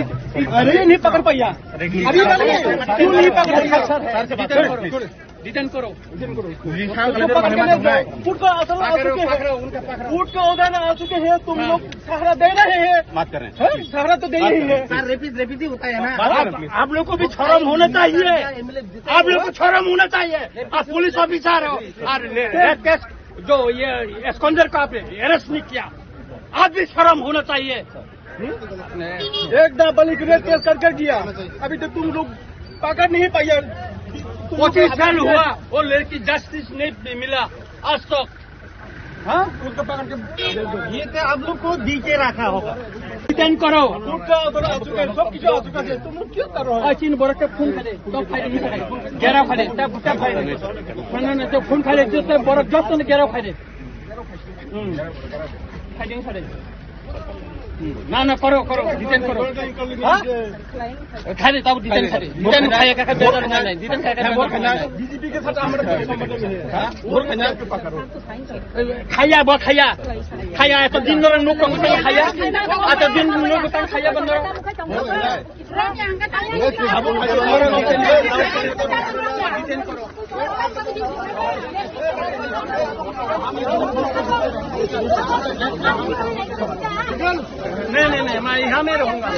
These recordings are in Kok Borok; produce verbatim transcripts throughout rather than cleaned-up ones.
अरे, नहीं पकड़ पाया। अभी पकड़, क्यों नहीं पकड़ पाया? डिटेन करो। डिटेन करो। उनको पकड़ के ले जाओ। फुट का असर आ चुके हैं। फुट का उदाहरण आ चुके हैं। तुम लोग सहारा दे रहे हैं। बात कर रहे हैं। हैं? सहारा तो दे ही है। सर, रेपिस्ट, रेपिस्ट ही होता है ना। आप, आप लोग को भी शर्म होना चाहिए। आप लोग को शर्म होना चाहिए। आप पुलिस ऑफिसर हो और रेप केस जो ये स्कंदर का आपने अरेस्ट नहीं किया, आप भी शर्म होना चाहिए। एक नाबालिग रेप केस करके दिया, अभी तक तुम लोग पकड़ नहीं पाया। तुम लोग पच्चीस साल हुआ, वो लड़की जस्टिस नहीं मिला आज तक। हाँ, उसको पकड़ के ये तो आप लोग को दी के रखा होगा। डिटेन करो। फुट का उधर आ चुका है, सब कुछ आ चुका है, तुम लोग क्यों कर रहे हो? और चीन बरक के फोन करे, तो फायदा नहीं करे। घेराव करे, तब, तब फायदा नहीं। ना, ना, ना, तो फोन करे, जो तो बरक जब तो घेराव करे। हम्म। फायदा नहीं करे। हम्म। ना, ना, करो, करो, डिटेन करो। हाँ? खाली तब डिटेन खाली। डिटेन खाया का बेदर नहीं, डिटेन खाया का बेदर नहीं। बीजेपी के साथ हमारा कोई संबंध नहीं है। हाँ? वो खाया। खाया, वो खाया। खाया, तो दिन भर नुक कम खाया। आ तो दिन नुक कम खाया बंद। नहीं, नहीं, नहीं, मैं यहाँ में रहूंगा।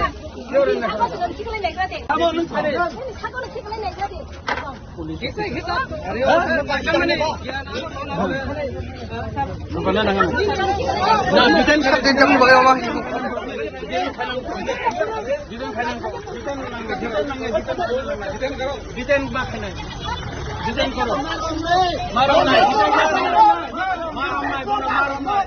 Detain khainai. Detain koro. Marom nai. Marom nai, bono marom nai.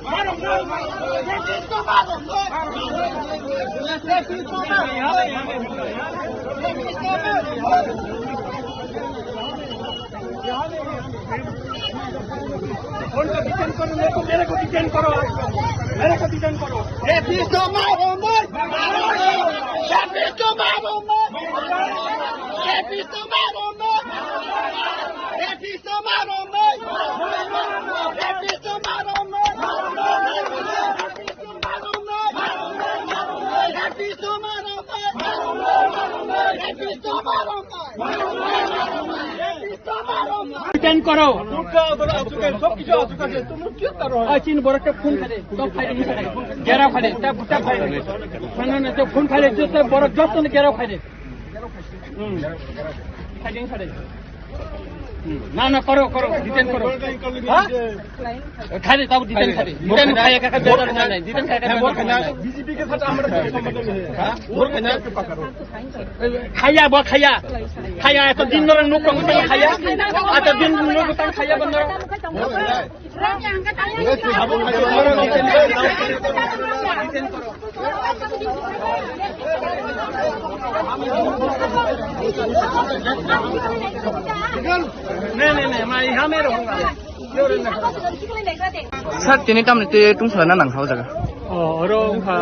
उनको डिटेन करो, मेरे को, मेरे को डिटेन करो, मेरे को डिटेन करो। रेपिस्ट मारो मत, रेपिस्ट मारो मत, रेपिस्ट मारो मत, रेपिस्ट मारो मत, रेपिस्ट मारो मत। ডিটেন করো। फुट का उधर आ चुका है, सब कुछ आ चुका है, तुम लोग क्यों कर रहे हो? और चीन बरक के फोन करे, तो फायरिंग करे, घेराव करे, तब, तब फायरिंग करे। ना, ना, ना, तो फोन करे, जो तो बरक जब तो घेराव करे। हम्म। फायरिंग करे। हम्म। ना, ना, करो, करो, डिटेन करो। हाँ? खाली तब डिटेन खाली। डिटेन खाया का बेदर नहीं, डिटेन खाया का बेदर नहीं। बीजेपी के साथ हमारा कोई संबंध नहीं है। हाँ? वो खाया। खाया, वो खाया। खाया, तो दिन भर नुक कम खाया। आ तो दिन नुक कम खाया बंद। नहीं, नहीं, नहीं, मैं यहाँ में रहूंगा। Sir, tini tamni twi tungsala na nang hao jaga? Oh, oro wngkha,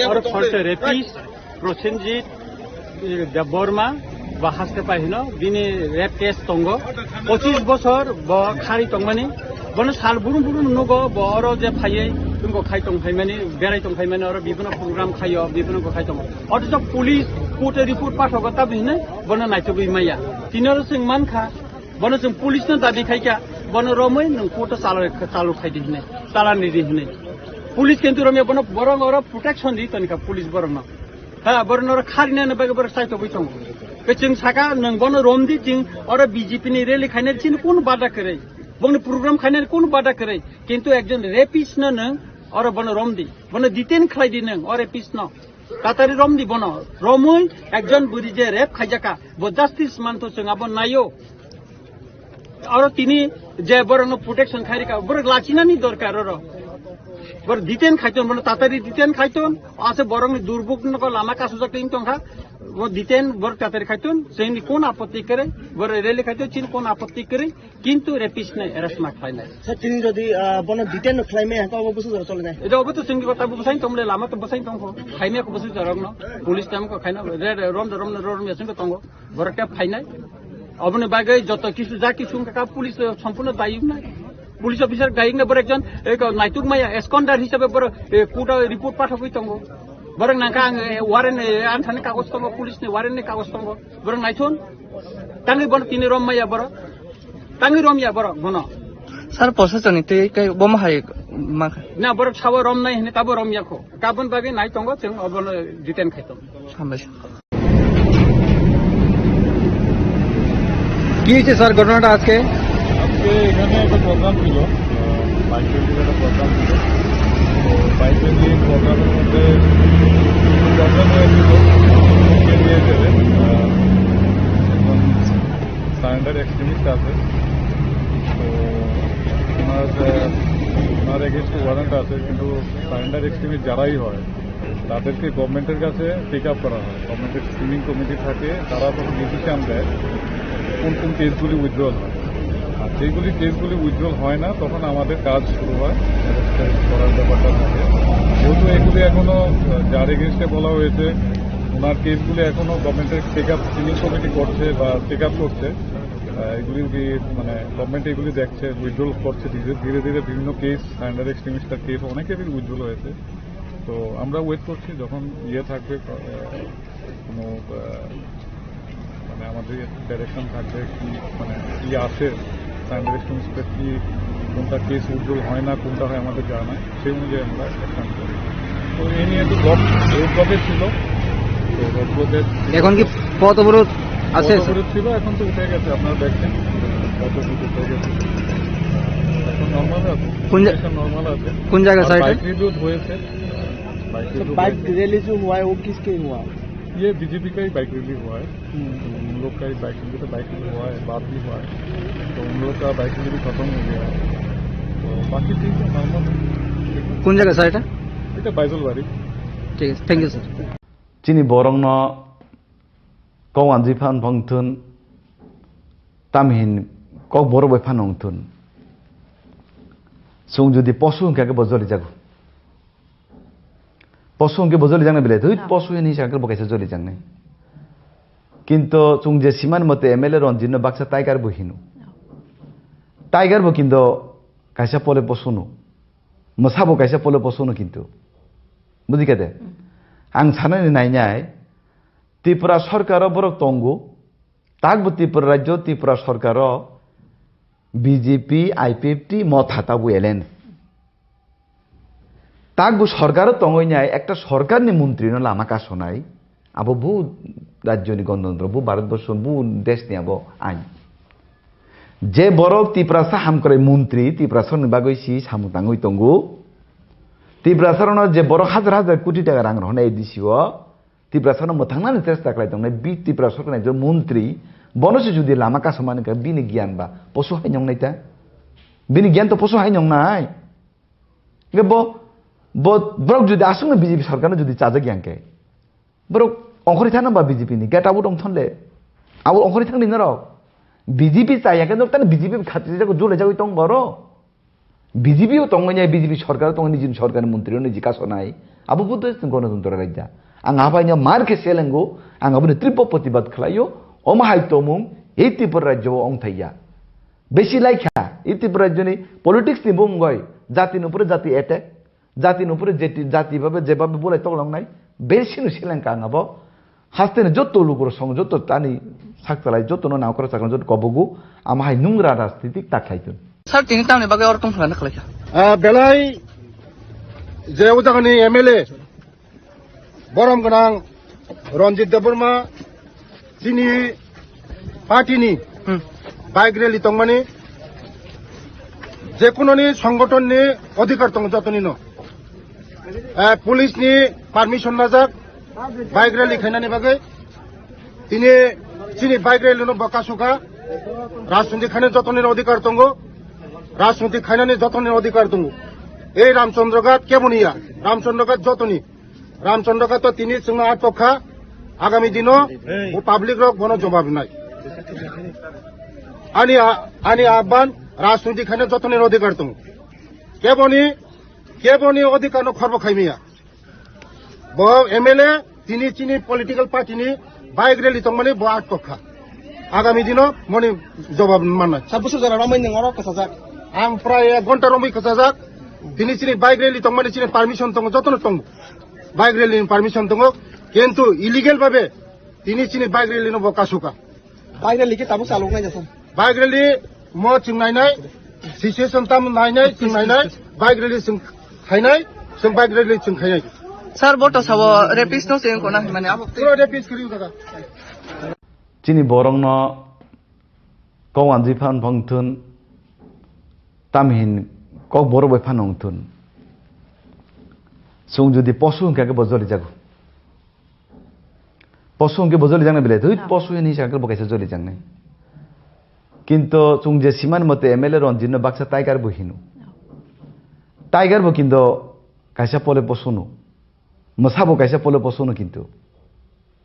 oro thorse rapist, Prosenjit, eh, Debbarma, bo haste pai hino, bini rape case tongo. Pochis bosor bo khari tongmani. Bono sal burum burum nugo, bo oro je phaiwi, tungko khai tong phaimani, berai tong phaimani, oro bibino program khaio, bibino ko khai tongo. Othocho police court-o report pathogo, tabuk hinwi bono naitugwi maya. Tini oro chwng mankha, bono chwng police no dabi khaikha, bono romwi nwng court-o chalo, chalo khaidi hinwi, chalani di hinwi. Police kintu romya bono borok oro protection di tonikha police borokno. Ha, borok norok kharinani bagwi borok saitogwi tongo. Ke chwng saka, nwng bono romdi, chwng oro B J P ni rally khainani chini kunu bada kwrwi. Bongni program khainani kunu bada kwrwi. Kintu ekjon rapist no nwng oro bono romdi. Bono detain khlaidi nwng, o rapist no. Tatari romdi bono. Romwi ekjon bwrwi je rape khaijaka, bo justice manto chwng abo naio. Oro tini je borokno protection khairika, borok lachinani dorkar oro. Borok detain khaiton, bono tatari detain khaiton, ase borokni durbuk no lama kasujak tong tongkha. Bo detain borok tatari khaiton, chini kon apotti kare, borok rally khaiton, chini kon apotti kare, kintu rapist nai arrest ma khlainai. Sir, tini jodi, ah, bono detain no khlaimai, haka obo busu jora cholinai. Edo obo to chini kota bo bwsai tongmle, lama to bwsai tongkho, khaimai ko busu jorokno, police tam ko khaina, re, re, rom, rom, rom, rom, yasing ko tongo. Borok khe phainai. Oboni bagwi joto kisu ja kisu wngkha kha police, eh, sompurno dayok nai. Police officer dayok nai, borok ekjon, eh, naituk maya, absconder hisabe borok, eh, court o report pathogwi tongo. Borok nangkha ang, eh, warrant, eh, ang thani kagoj tongo, police ni warrant ni kagoj tongo. Borok naithun. Tangwi bono tini rom maya borok. Tangwi rom ya borok bono. Sir, process ni tei kai bomo hai ma. Na borok sabo rom nai hini tabo rom ya kho. Kabon bagwi nai tongo chwng obono detain khai tongo. Hambai. কি হয়েছে স্যার ঘটনাটা আজকে? আজকে এখানে একটা প্রোগ্রাম ছিল, আহ, বাইক র্যালির একটা প্রোগ্রাম ছিল। তো বাইক র্যালি প্রোগ্রামের মধ্যে প্রবলেম হয়েছিল। কে নিয়ে গেলে, আহ, একজন সারেন্ডার এক্সট্রিমিস্ট আছে। তো ওনার, আহ, ওনার এগেইনস্টে ওয়ারেন্ট আছে, কিন্তু সারেন্ডার এক্সট্রিমিস্ট যারাই হয়, তাদেরকে গভর্নমেন্টের কাছে টেক আপ করা হয়। গভর্নমেন্টের স্টিয়ারিং কমিটি থাকে, তারা তখন ডিসিশন দেয় কোন কোন কেসগুলি উইথড্রল হয়। আর যেগুলি কেসগুলি উইথড্রল হয় না, তখন আমাদের কাজ শুরু হয়, অ্যারেস্ট করার ব্যাপারটা থাকে। যেহেতু এগুলি এখনো, আহ, যার এগেইনস্টে বলা হয়েছে, ওনার কেসগুলি এখনো গভর্নমেন্টের টেক আপ, স্টিয়ারিং কমিটি করছে বা টেক আপ করছে। আহ, এগুলি কি, মানে, গভর্নমেন্ট এগুলি দেখছে, উইথড্রল করছে ধীরে ধীরে ধীরে। বিভিন্ন কেস, সারেন্ডার এক্সট্রিমিস্টের কেস অনেকেরই উইথড্রল হয়েছে। তো আমরা ওয়েট করছি যখন ইয়ে থাকবে, আহ, কোনো, আহ, মানে, আমাদের ডাইরেকশন থাকবে কি, মানে, কি আছে, সারেন্ডার এক্সট্রিমিস্টের কি, কোনটা কেস উইথড্রল হয় না, কোনটা হয় আমাদের জানা নাই, সেই অনুযায়ী আমরা অ্যাকশন করি। তো এই নিয়ে একটু ব্লক, রোড ব্লকে ছিল। তো রোড ব্লকে এখন কি পথ অবরোধ আছে, পথ স্যার? অবরোধ ছিল, এখন তো উঠে গেছে, আপনারা দেখছেন, পথ অবরোধ উঠে গেছে। এখন নর্মাল আছে, কোন জা-, সিচুয়েশন নর্মাল আছে। কোন জায়গা, আর স্যার, এটা? বাইক রিভিউ হয়েছে, বাইক রিভিউ বাইক হয়েছে। র্যালি जो हुआ है, वो किसके हुआ? ये बीजेपी का ही बाइक रैली हुआ है। हम्म। तो उन लोग का ही बाइक, उनके तो बाइक रैली हुआ है, बात भी हुआ है। तो उन लोग का बाइक रैली भी खत्म हो गया है। तो बाकी ठीक है, नॉर्मल है। কোন জায়গা, স্যার, এটা? এটা বাইজলবাড়ি। ঠিক আছে, thank you, sir. Chini borokno kok wanjwi phan phang thun, tamhin kok borok bai phan wng thun. Chwng jodi posu hwnkha khe bo joli jago. Posu hwnkhe bo joli jaknai belai, thwi, posu hini sakhe bo kaisa joli jaknai. Kinto chwng je simani mote M L A Ranjit no baksa tiger bo hino. Tiger bo kinto kaisa pole posu no. Mwsa bo kaisa pole posu no kinto. Bujikha de? Ang sanani nainai, Tripura sorkaro borok tongo, takbo Tripura rajyo, Tripura sorkaro B J P, I P F T, Motha tabuk alliance. Takbo sorkaro tongwi nai, ekta sorkarni montrino lama kasonai, abo bu rajyoni gonotantro, bu Bharatborsho, bu deshni abo ain. Je borok Tiprasa hamkrai montri, Tiprasarokni bagwi si samung tangwi tongo. Tiprasarokno je borok hajar hajar koti taka rang rohornai A D C o, Tiprasano mwthangnani chesta khlai tongnai, bi Tripura sorkarni ekjon montri, bono se jodi lama kasomani kha, bini giyan ba posu hai nongnai ta? Bini giyan to posu hai nongnai. Hingke bo, bo, borok jodi aswkno B J P sorkarno jodi chajak yang khe, borok ongkhorwi thangna ba B J P ni, get out wngthon le. Abo ongkhorwi thangni norok. B J P chaya khe norok tani B J P khatri jago, jole jagwi tong borok. B J P o tongwi nai, B J P sorkar o tongwi nai, nijini sorkarni montri o niji kasonai. Abo bo to gonotantro rajya. Ang abaino mar khe selengo, ang aboni tribo protibad khlaio, omo hai tongmung ei Tripura rajyo o ongthaiya. Besi laikha, ei Tripura rajyoni politics ni bumung oi, jati ni upore jati attack, jati ni upore jeti-, jati babe jebabe bulai toklangnai, besino selengkha ang abo. Hasteni joto lugurok song, joto tani sakchalai, jotono nangkora chakra, joto kobogo, ama hai nungra rajnitik ta khlai tong. Sir, tini tamni bagwi oro tongphla na khlaikha? Ah, belai je o jagani M L A, borom gwnang Ranjit Debbarma, chini party ni Hmm. bike rally tongmani, jekunoni songgothon ni odhikar tongo jotoni no. Eh, police ni permission najak bike rally khainani bagwi. Tini chini bike rally no bwkha sukha. Rajniti khainani jotoni odhikar tongo. Rajniti khainani jotoni odhikar tongo. Ei Ramchandra Ghat keboni ya? Ramchandra Ghat jotoni. Ramchandra Ghat to tini chwngno atok kha. Agami dino bo public rok bono jobab nai. Ani a-, ani ahban rajniti khainani jotoni odhikar tongo. Keboni, keboni odhikar no khorbo khaimiya. Bo M L A tini chini political party ni bike rally tongmani bo atok kha. Agami dino moni jobab mannai. Sa busur jora romwi nwng oro kwchajak? Ang prai ek ghonta romwi kwchajak. Tini chini bike rally tongmani chini permission tongo, jotono tongo. Bike rally ni permission tongo, kintu illegal babe tini chini bike rally no bo kasuka. Bike rally khe tabuk chalok nai jasa. Bike rally mo chwng nainai, situation tam nainai, chwng nainai, bike rally chwng khainai, chwng bike rally chwng khainai. Sir, bo to sabo rapist no se ko na mane abo. Pura rapist kiri kaka. Chini borok no kok wanjwi phan phang thun, tamhin kok borok bai phan wng thun. Chwng jodi posu hwnkha khe bo joli jago. Posu hwnkhe bo joli jaknai belai, thwi posu hini sakhe bo kaisa joli jaknai. Kintu chwng je simani mote M L A Ranjit no baksa tiger bo hino. Tiger bo kintu kaisa pole posu no. Mwsa bo kaisa pole posu no kintu.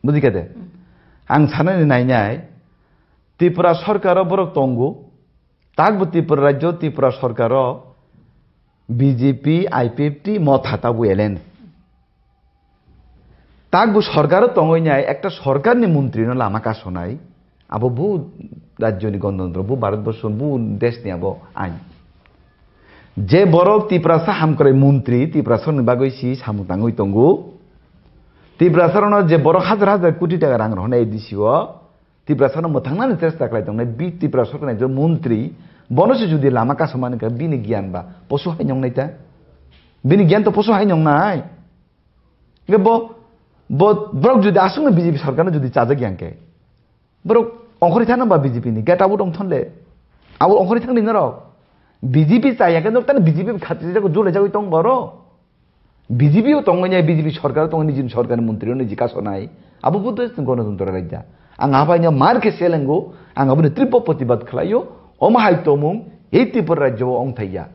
Bujikha de? Ang sanani nainai, Tripura sorkaro borok tongo, takbo Tripura rajyo, Tripura sorkaro B J P, I P F T, Motha tabuk alliance. Takbo sorkaro tongwi nai ekta sorkarni montrino lama kasonai, abo bu rajyoni gonotantro, bu Bharatborsho, bu deshni abo ain. Je borok Tiprasa hamkrai montri, Tiprasarokni bagwi si samung tangwi tongo. Tiprasarokno je borok hajar hajar koti taka rang rohornai A D C o, Tiprasano mwthangnani chesta khlai tongnai, bi Tripura sorkarni ekjon montri, bono se jodi lama kasomani kha, bini giyan ba posu hai nongnai ta? Bini giyan to posu hai nongnai. Hingke bo, bo, borok jodi aswkno B J P sorkarno jodi chajak yang khe, borok ongkhorwi thangna ba B J P ni, gate abo dong thon le. Abo ongkhorwi thangni norok. B J P chaya khe norok tani B J P khatri jago, jole jagoi tong borok. B J P o tongwi nai, B J P sorkar o tongwi nai, nijini sorkarni montri o niji kasonai. Abo bo to gonotantro rajya. Ang abaino mar khe selengo, ang aboni tripo protibad khlaio, omo hai tongmung ei Tripura rajyo o ongthaiya.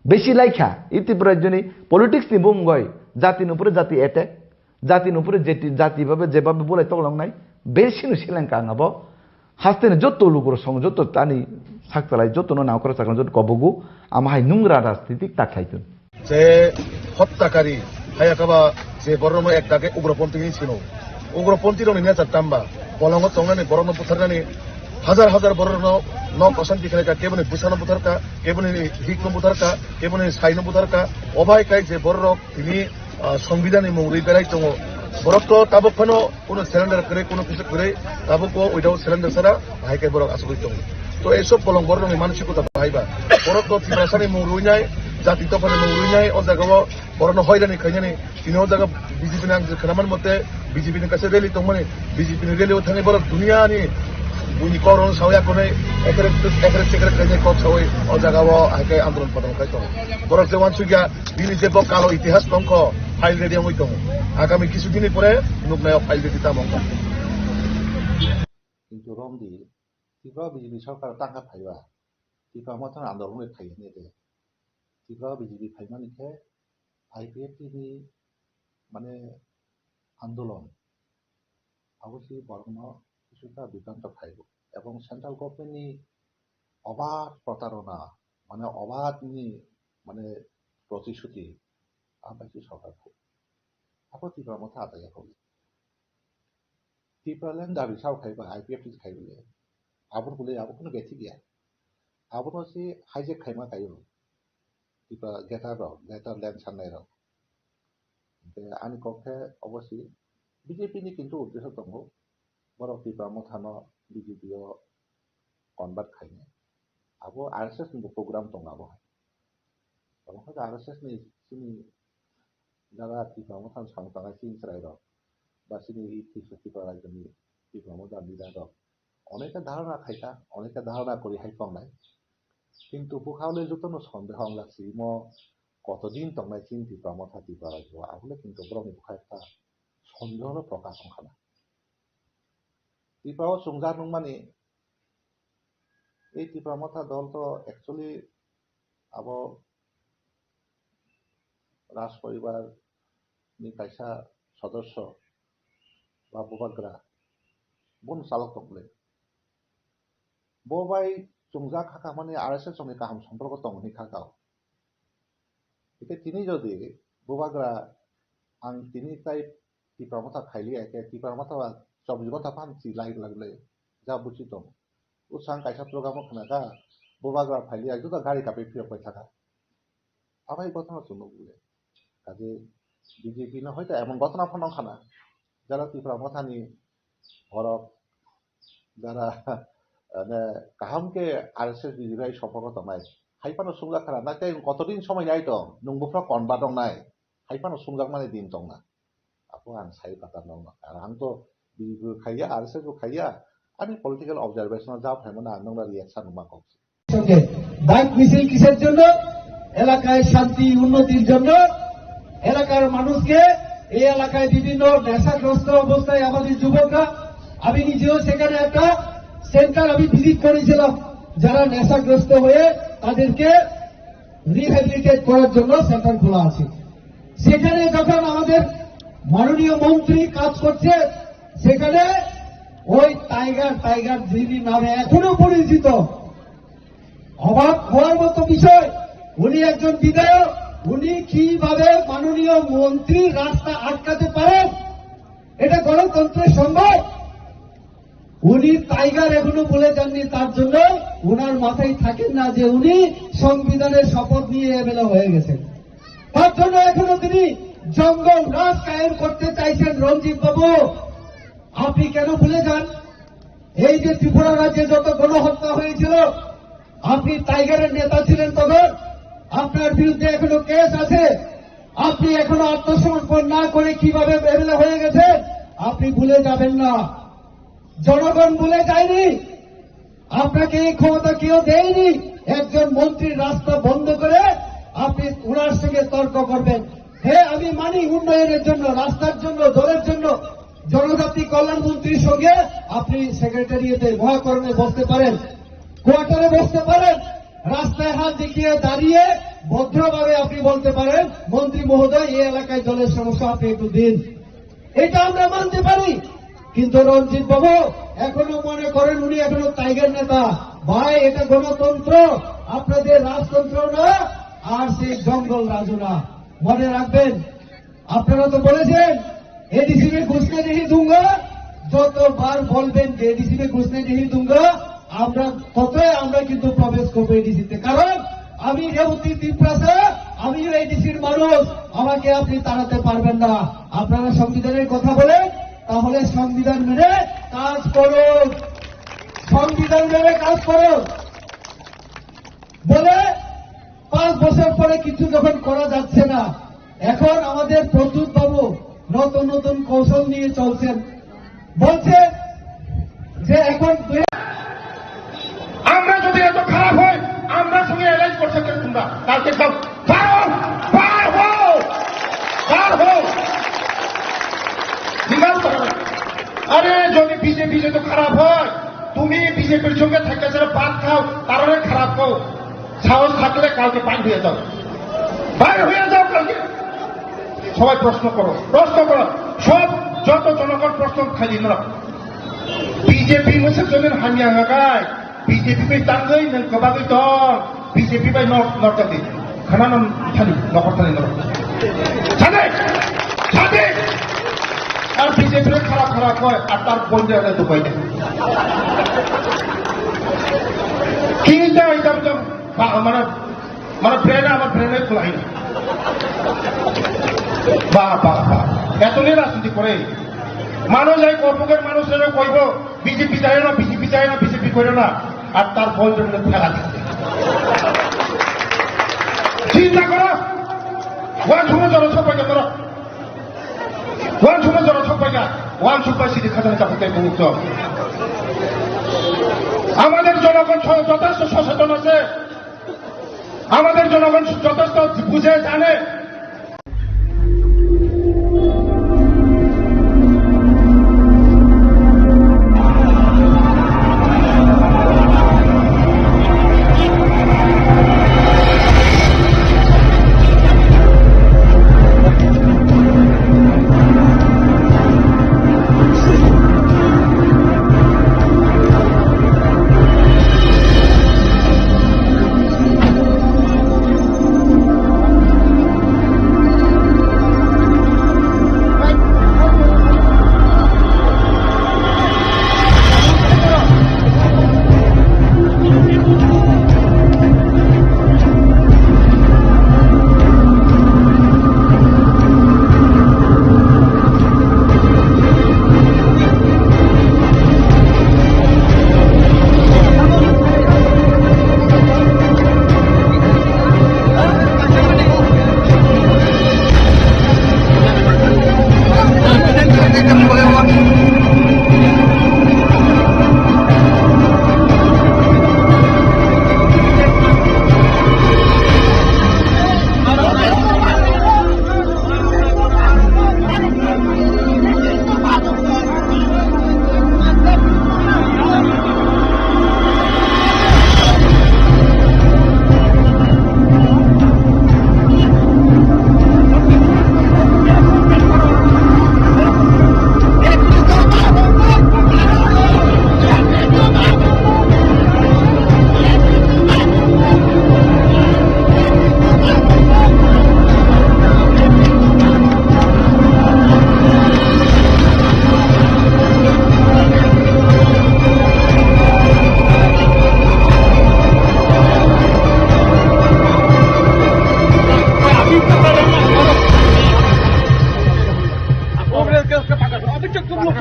Besi laikha, ei Tripura rajyoni politics ni bumung oi, jati ni upore jati attack, jati ni upore jeti-, jati babe, jebabe bulai toklongnai, besi no selengka ang abo. Haste ni joto lukurok song, joto tani sak chalai, joto no naukra chakra, joto kobogo, ama hai nungra rajnitik ta khlai tun. Je hottakari, haya kaba je borokno ekta khe ugroponthi hinwi sino. Ugroponthi rokni nature tamba, bolongo tongnani borokno butharnani, hajar hajar borokno nok osanti khlaika, keboni bwsano butharka, keboni hikno butharka, keboni saino butharka, obai kai je borok tini, ah, Songbidanni mung rwi berai tongo. Borok to tabuk phano kuno surrender kwrwi, kuno kisa kwrwi, tabuk o without surrender sara bahai khe borok asugwi tongo. To ei sob bolong borokni mansiko ta bahai ba. Borok to Tiprasani mung rwi nai, jati tophani mung rwi nai, o jaga o borokno hoirani khainani, tini o jaga B J P ni ang khwnaman mote B J P ni kaisa rally tongmani, B J P ni rally o thangwi borok duniani buini kok rokno sawi akonwi ekrek, ekrek chekrek khainai kok sawi o jaga o hai khe andolon padon khai tongo. Borok je uansukya, bini je bo kalo itihas tongkho, file ready wngwi tongo. Agami kisu dini pore nuknai o file ready tamo wngkha. Kintu romdi, Tripura B J P sorkar tangkha phaiba, Tripura Motha andolon wngwi phaiya nete. Tripura B J P phaimani khe I P F T ni mane andolon, abo se borokno kisuta bibranto phaibo. Ebong central government ni obad protarona, mane obad ni mane protishuti, abai se sorkar kho. Abo Tripura Motha ataya kho. Tipraland dabi sao khai ba, I P F T khai bole. Abo bole abo kono bethik ya. Abono se hijack khaima kaio. Tipra greater rok, greater land sannai rok. Hingke ani kok khe obo se B J P ni kintu uddesho tongo. Borok Tipra Motha no B J P o convert khainai. Abo R S S ni bo program tongo abo hai. Omo khe R S S ni chini jaga Tipra Motha ni samung tangnai chini chwrai rok ba chini Tipra, Tipra rajyo ni Tipra Motha leader rok oneka dharana khaikha, oneka dharana kwrwi hai tongnai. Kintu bwkha le jotono sondeho wnglak si imo kotodin tongnai chini Tipra Motha Tipra rajyo o, abole kintu borokni bwkha ekta sondeho no prokash wngkha na. Tipra o chwngjak nungmani, ei Tipra Motha dol to actually abo Raj poribar ni kaisa sodosyo ba bubagra, bono chalok tong le. Bo bai chwngjak hakha mani R S S ni kaham somporko tong hinwi kha kao. Hingke tini jodi bubagra ang tini tai Tipra Motha khailiya khe Tipra Motha ba chobbish ghonta phano chi lai lai le ja buchi tong. Usang kaisa program o khna kha bubagra phailiya joto gari kapi phiyok pai thaka. Abai gotno chwng nukle. Kaje B J P no hoito emon gotona phano wngkha na, jara Tipra Mothani borok jara, mane, kaham khe R S S B J P hai sompoko tongnai. Hai phano sumjak khana, na tei kotodin somoi nai tong, nwng buphano convert wngnai. Hai phano sumjakmani din tongna. Apo ang sai kata nokno. Ang to B J P bo khaiya, R S S bo khaiya. Ani political observation o ja phaimano ang nokno reaction ma kok. সঙ্গে বাইক মিছিল কিসের জন্য? এলাকায় শান্তি উন্নতির জন্য। এলাকার মানুষকে, এই এলাকায় বিভিন্ন নেশাগ্রস্ত অবস্থায় আমাদের যুবকরা, আমি নিজেও সেখানে একটা সেন্টার আমি ভিজিট করেছিলাম, যারা নেশাগ্রস্ত হয়ে তাদেরকে রিহ্যাবিলিটেট করার জন্য সেন্টার খোলা আছে। সেখানে যখন আমাদের মাননীয় মন্ত্রী কাজ করছে, সেখানে ওই টাইগার, টাইগার যিনি নামে এখনো পরিচিত, অবাক হওয়ার মতো বিষয়, উনি একজন বিধায়ক, উনি কিভাবে মাননীয় মন্ত্রীর রাস্তা আটকাতে পারেন? এটা গণতন্ত্রের সম্ভব? উনি টাইগার এখনো ভুলে যাননি, তার জন্য ওনার মাথায় থাকেন না যে উনি সংবিধানের শপথ নিয়ে এমএলএ হয়ে গেছেন। তার জন্য এখনো তিনি জঙ্গল রাজ কায়েম করতে চাইছেন। রঞ্জিত বাবু, আপনি কেন ভুলে যান? এই যে ত্রিপুরা রাজ্যে যত গণহত্যা হয়েছিল, আপনি টাইগারের নেতা ছিলেন তখন, আপনার বিরুদ্ধে এখনো কেস আছে। আপনি এখনো আত্মসমর্পণ না করে কিভাবে এমএলএ হয়ে গেছেন, আপনি ভুলে যাবেন না। জনগণ ভুলে যায়নি, আপনাকে এই ক্ষমতা কেউ দেয়নি। একজন মন্ত্রীর রাস্তা বন্ধ করে আপনি ওনার সঙ্গে তর্ক করবেন। হ্যাঁ, আমি মানি উন্নয়নের জন্য, রাস্তার জন্য, জলের জন্য জনজাতি কল্যাণ মন্ত্রীর সঙ্গে আপনি সেক্রেটারিয়েটে মহাকরণে বসতে পারেন, কোয়ার্টারে বসতে পারেন, রাস্তায় হাত দেখিয়ে দাঁড়িয়ে ভদ্রভাবে আপনি বলতে পারেন, "মন্ত্রী মহোদয়, এই এলাকায় জলের সমস্যা, আপনি একটু দিন।" এটা আমরা মানতে পারি, কিন্তু রঞ্জিত বাবু এখনো মনে করেন উনি এখনো টাইগার নেতা। ভাই, এটা গণতন্ত্র, আপনাদের রাজতন্ত্র না, আর সেই জঙ্গল রাজও না। মনে রাখবেন, আপনারা তো বলেছেন, "এডিসি মে ঘুসনে নেহি দুঙ্গা।" যতবার বলবেন যে, "এডিসি মে ঘুসনে নেহি দুঙ্গা," আমরা ততই আমরা কিন্তু প্রবেশ করবো এডিসিতে, কারণ আমি রেবতী তিপ্রাসা, আমিও এডিসির মানুষ, আমাকে আপনি তাড়াতে পারবেন না। আপনারা সংবিধানের কথা বলেন, তাহলে সংবিধান মেনে কাজ করুন, সংবিধান মেনে কাজ করুন। বলে পাঁচ বছর পরে কিছু যখন করা যাচ্ছে না, এখন আমাদের প্রদ্যুৎ বাবু নতুন নতুন কৌশল নিয়ে চলছেন, বলছে যে এখন দুই আমরা যদি এত খারাপ হয়, আমরা সঙ্গে অ্যালায়েন্স করছো কেন তোমরা? কালকে সব বার হও, বার হও, বার হও। বিমান করো। আরে, যদি বিজেপি যদি খারাপ হয়, তুমি বিজেপির সঙ্গে থেকে যারা ভাত খাও, তারারে খারাপ কও। সাহস থাকলে কালকে বাইর হয়ে যাও, বাইর হয়ে যাও কালকে। সবাই প্রশ্ন করো, প্রশ্ন করো, সব যত জনগণ প্রশ্ন খালি না। বিজেপি মুসে জমির হামিয়া হাগায়, BJP bai tangwi nwng kwbagwi tong, BJP bai nok nok jati khana no thani nokor thani norok sade sade. Ar BJP bai kharap kharap hoi, ar tar bonde ane dubai de. Kinta itam jam ba mana Mana brain, আমার brain-এ খোলাই না। বাহ, বাহ, বাহ। এত নিয়ে রাজনীতি করে। মানুষ এই কর্মকের মানুষেরা কইব, "বিজেপি যায় না, বিজেপি যায় না, বিজেপি করে না।" আর তার বল জন্য ফেলা দিচ্ছে। চিন্তা করো। ওয়ান সময় জনসভা করো। ওয়ান সময় জনসভা, ওয়ান সময় সিটি খাজানা চাপতে মুক্ত। আমাদের জনগণ স-, যথেষ্ট সচেতন আছে। আমাদের জনগণ যথেষ্ট বুঝে জানে।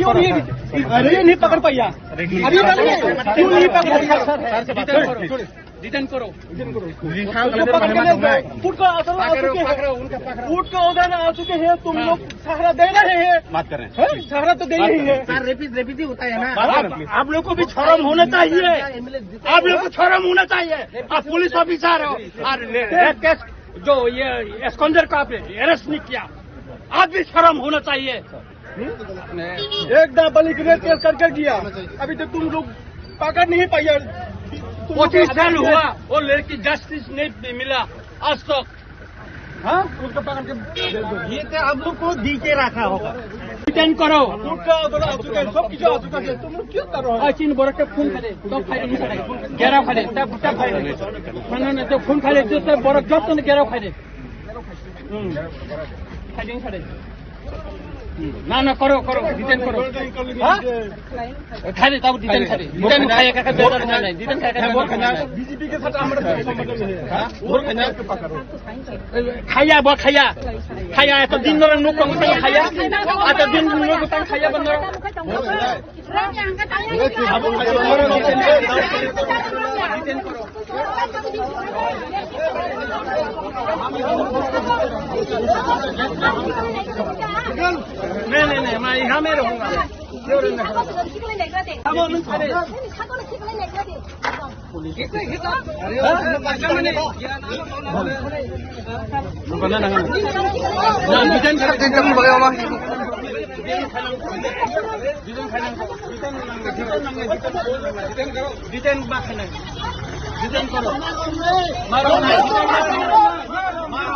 अरे, ये नहीं पकड़ पाया। अभी क्यों नहीं पकड़ पाया? डिटेन करो। उसको पकड़ के ले जाओ। फुट को, आ चुके हैं, फुट को उधर आ चुके हैं, तुम लोग सहारा दे रहे हैं। बात कर रहे हैं। हैं? सहारा तो दे ही है। सर, रेपिस्ट, रेपिस्ट ही होता है ना। आप, आप लोग को भी शर्म होना चाहिए। आप लोग को शर्म होना चाहिए। आप पुलिस ऑफिसर हो और रेप केस जो ये स्कंदर को आपने अरेस्ट नहीं किया, आप भी शर्म होना चाहिए। एक दाबली के रेप केस करके गया, अभी तो तुम लोग पकड़ नहीं पाया। तुम लोग पच्चीस साल हुआ, वो लड़की जस्टिस नहीं मिला आज तक। हाँ, उसको पकड़ के ये तो आप लोग को दी के रखा होगा। डिटेन करो। फुट का उधर आ चुका है, सब कुछ आ चुका है, तुम लोग क्यों कर रहे हो? और चीन बरक के फोन करे, तो फायरिंग करे, घेराव करे, तब, तब फायरिंग। ना, ना, ना, तो फोन करे, जो तब बरक जब तक घेराव करे। हम्म। फायरिंग करे। हम्म। ना, ना, करो, करो, डिटेन करो। हाँ? खाली, तब डिटेन खाली। डिटेन खाया का, का, नहीं, नहीं, डिटेन खाया का, का, नहीं, नहीं। बीजेपी के साथ हमारा कोई संबंध नहीं है। हाँ? Khaya, bo khaya. Khaya, eto din norok nuk tong tong khaya. Eto din nuk tong khaya bo norok. नहीं, नहीं, नहीं, मैं यहाँ में रहूंगा। Detain ba khainai. Detain koro. Marom nai. Marom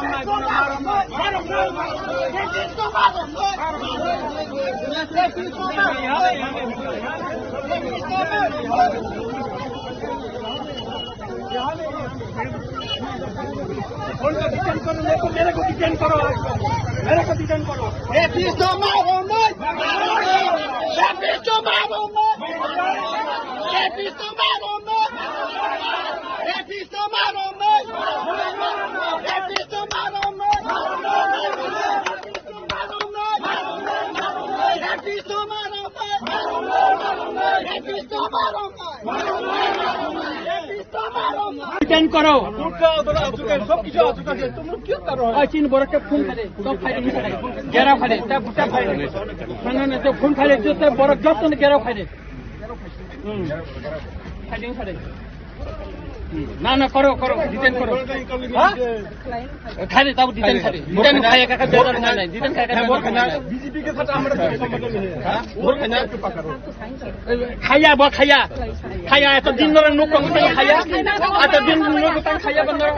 nai, bono marom nai. उनको डिटेन करो, नहीं तो मेरे को डिटेन करो, मेरे को डिटेन करो। Rapisto मारो नहीं। Rapisto मारो नहीं। Rapisto मारो नहीं। Rapisto मारो नहीं। Rapisto मारो नहीं। ডিটেন করো। फुट का उधर आ चुका है, सब कुछ आ चुका है, तुम लोग क्यों कर रहे हो? और चीन बरक के फोन करे, तो फायरिंग करे, घेराव करे, तब, तब फायरिंग। ना, ना, ना, तो फोन करे, जो तब बरक जब तक घेराव करे। हम्म। फायरिंग करे। हम्म। ना, ना, करो, करो, डिटेन करो। हाँ? खाली, तब डिटेन खाली। डिटेन खाया का, का, नहीं, नहीं, डिटेन खाया का, नहीं, नहीं। बीजेपी के साथ हमारा कोई संबंध नहीं है। हाँ? Khaya, bo khaya. Khaya, eto din norok nuk tong tong khaya. Eto din nuk tong khaya bo norok.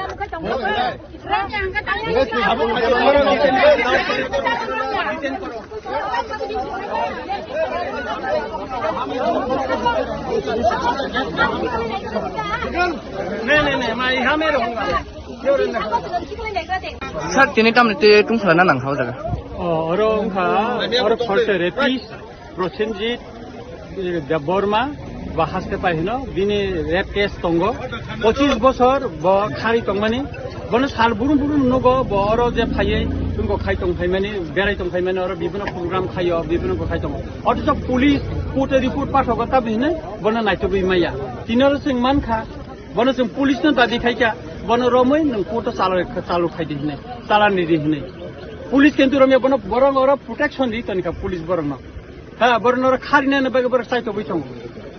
नहीं, नहीं, नहीं, मैं यहाँ में रहूंगा। Sir, tini tamni twi tungphla na nang kha o jaga? Oh, oro wngkha, oro khorte rapist, Prosenjit, eh, Debbarma, bo haste pai hino, bini rape case tongo. Pochis bosor bo khari tongmani, bono sal burum burum nugo, bo oro je phaiwi, tungko khai tong phaimani, berai tong phaimani, oro bibino program khaio, bibino bo khai tongo. Othocho police court-o report pathogo, tabhi hinwi bono naitugwi maya. Tini oro chwng mankha, Bono chwng police no dabi khaikha, bono romwi nwng court o chala-, chalu khaidi hinwi, chalani di hinwi. Police kintu romya bono borok oro protection di tonikha police borokno. Ha, borokno oro kharinani bagwi borok chaitogwi tongo.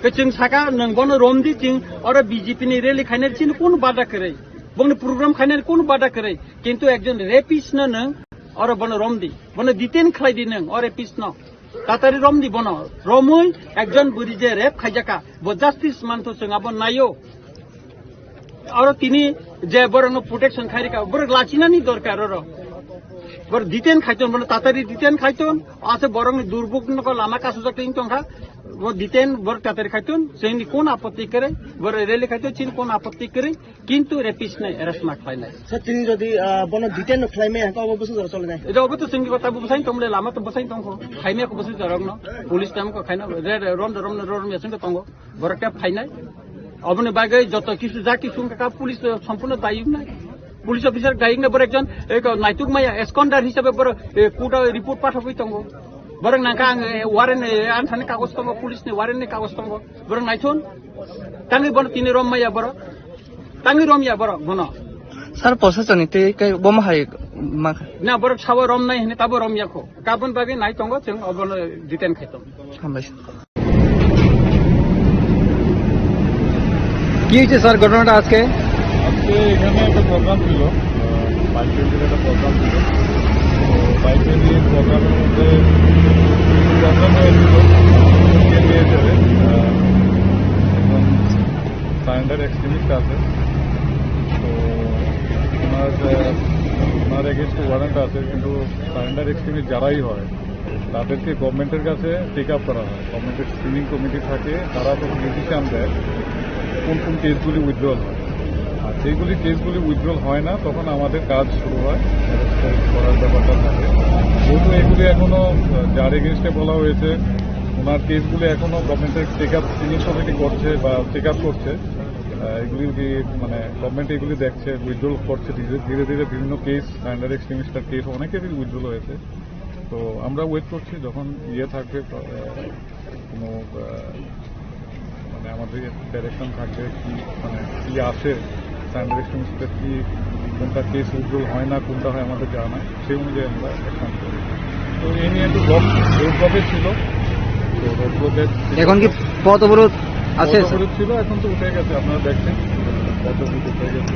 Ke chwng saka nwng bono romdi chwng oro B J P ni rally khainani chini kunu bada kwrwi. Bongni program khainani kunu bada kwrwi. Kintu ekjon rapist no nwng oro bono romdi. Bono detain khlaidi nwng o rapist no. Tatari romdi bono. Romwi ekjon bwrwi je rape khaijaka, bo justice mantho chwng abo naio. Oro tini je borokno protection khairika, borok lachinani dorkar oro. Borok detain khaiton, bono tatari detain khaiton, ase borokni durbuk nogo lama kasujak twi tongkha. Bo detain borok tatari khaiton, chini kon apotti kwrwi, borok rally khaiton, chini kon apotti kwrwi. Kintu rapist nai arrest ma khlainai. Sir, tini jodi, ah, bono detain no khlaimaya hwnkhe obo bwswk jora cholinai? Ejo obo to chwngni kota bo bwsai tongmani lama to bwsai tongkho. Khaimaya kho bwswk jorokno. Police tam kho khaina, re, re, rom de, rom de, rom de, chwngno tongo. Borok khe phainai. Oboni bagwi joto kisu ja kisu wngkha police to sompurno dayok nai. Police officer dayok nai borok ekjon, eh, naituk maya, esconder hisabe borok, eh, court o report pathogwi tongo. Borok nangkha ang, eh, warrant, eh, ang thani kagoj tongo, police ni warrant ni kagoj tongo. Borok naithun. Tangwi bono tini rom maya borok. Tangwi rom ya borok bono. Sir, posasoni tei kai bomo hai ma. Na borok sabo rom nai hini tabo rom yakho. Kabon bagwi nai tongo chwng obono detain khai tongo. Hambai. কি হয়েছে স্যার ঘটনাটা আজকে? আজকে এখানে একটা প্রোগ্রাম ছিল, আহ, বাইক র্যালির একটা প্রোগ্রাম ছিল। তো বাইক র্যালির প্রোগ্রামের মধ্যে প্রবলেম হয়েছিল। কে নিয়ে যাবে? আহ, একজন সারেন্ডার এক্সট্রিমিস্ট আছে। তো ওনার, আহ, ওনার এগেইনস্টে ওয়ারেন্ট আছে, কিন্তু সারেন্ডার এক্সট্রিমিস্ট যারাই হয়, তাদেরকে গভর্নমেন্টের কাছে টেক আপ করা হয়। গভর্নমেন্টের স্ক্রিনিং কমিটি থাকে, তারা তখন ডিসিশন দেয় কোন কোন কেসগুলি উইথড্রল হয়। আর যেগুলি কেসগুলি উইথড্রল হয় না, তখন আমাদের কাজ শুরু হয়, অ্যারেস্ট করার ব্যাপারটা থাকে। যেহেতু এগুলি এখনো, আহ, যার এগেইনস্টে বলা হয়েছে, ওনার কেসগুলি এখনো গভর্নমেন্টের টেক আপ, স্ক্রিনিং কমিটি করছে বা চেক আপ করছে। আহ, এগুলি কি, মানে, গভর্নমেন্ট এগুলি দেখছে, উইথড্রল করছে ধীরে ধীরে ধীরে ধীরে। বিভিন্ন কেস, সারেন্ডার এক্সট্রিমিস্টের কেস অনেকেরই উইথড্রল হয়েছে। তো আমরা ওয়েট করছি যখন ইয়ে থাকবে, আহ, কোনো, আহ, মানে, আমাদের ডাইরেকশন থাকবে কি, মানে, কি আসে, সারেন্ডার এক্সট্রিমিস্টের কি, কোনটা কেস উইথড্রল হয় না, কোনটা হয় আমাদের জানা নাই, সেই অনুযায়ী আমরা অ্যাকশন করি। তো এই নিয়ে একটু রোড, রোড ব্লকে ছিল, তো রোড ব্লকে এখন কি পথ অবরোধ আছে, পথ স্যার? অবরোধ ছিল, এখন তো উঠে গেছে, আপনারা দেখছেন, পথ অবরোধ উঠে গেছে।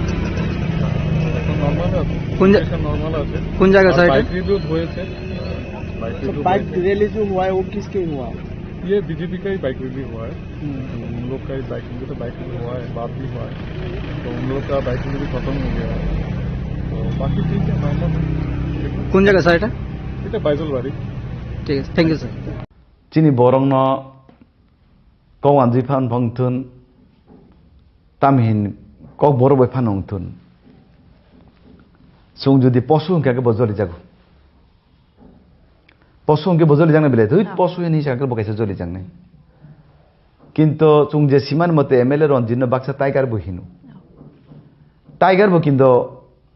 এখন নর্মাল আছে, কোন জা-, সিচুয়েশন নর্মাল আছে। কোন জায়গা, আর স্যার, এটা? বাইক রিভিউ হয়েছে, বাইক तो রিভিউ बाइक হয়েছে। रैली जो हुआ है, वो किसके हुआ? ये बीजेपी का ही बाइक रैली हुआ है। हम्म। तो उन लोग का ही बाइक, उनके तो बाइक रैली हुआ है, बात भी हुआ है। तो उन लोग का बाइक रैली भी खत्म हो गया है। तो बाकी ठीक है, नॉर्मल है। কোন জায়গা, স্যার, এটা? এটা বাইজলবাড়ি। ঠিক আছে, thank you, sir. Chini borokno kok wanjwi phan phang thun, tamhin kok borok bai phan wng thun. Chwng jodi posu hwnkha khe bo joli jago. Posu hwnkhe bo joli jaknai belai, thwi, posu hini sakhe bo kaisa joli jaknai. Kinto chwng je simani mote M L A Ranjit no baksa tiger bo hino. Tiger bo kinto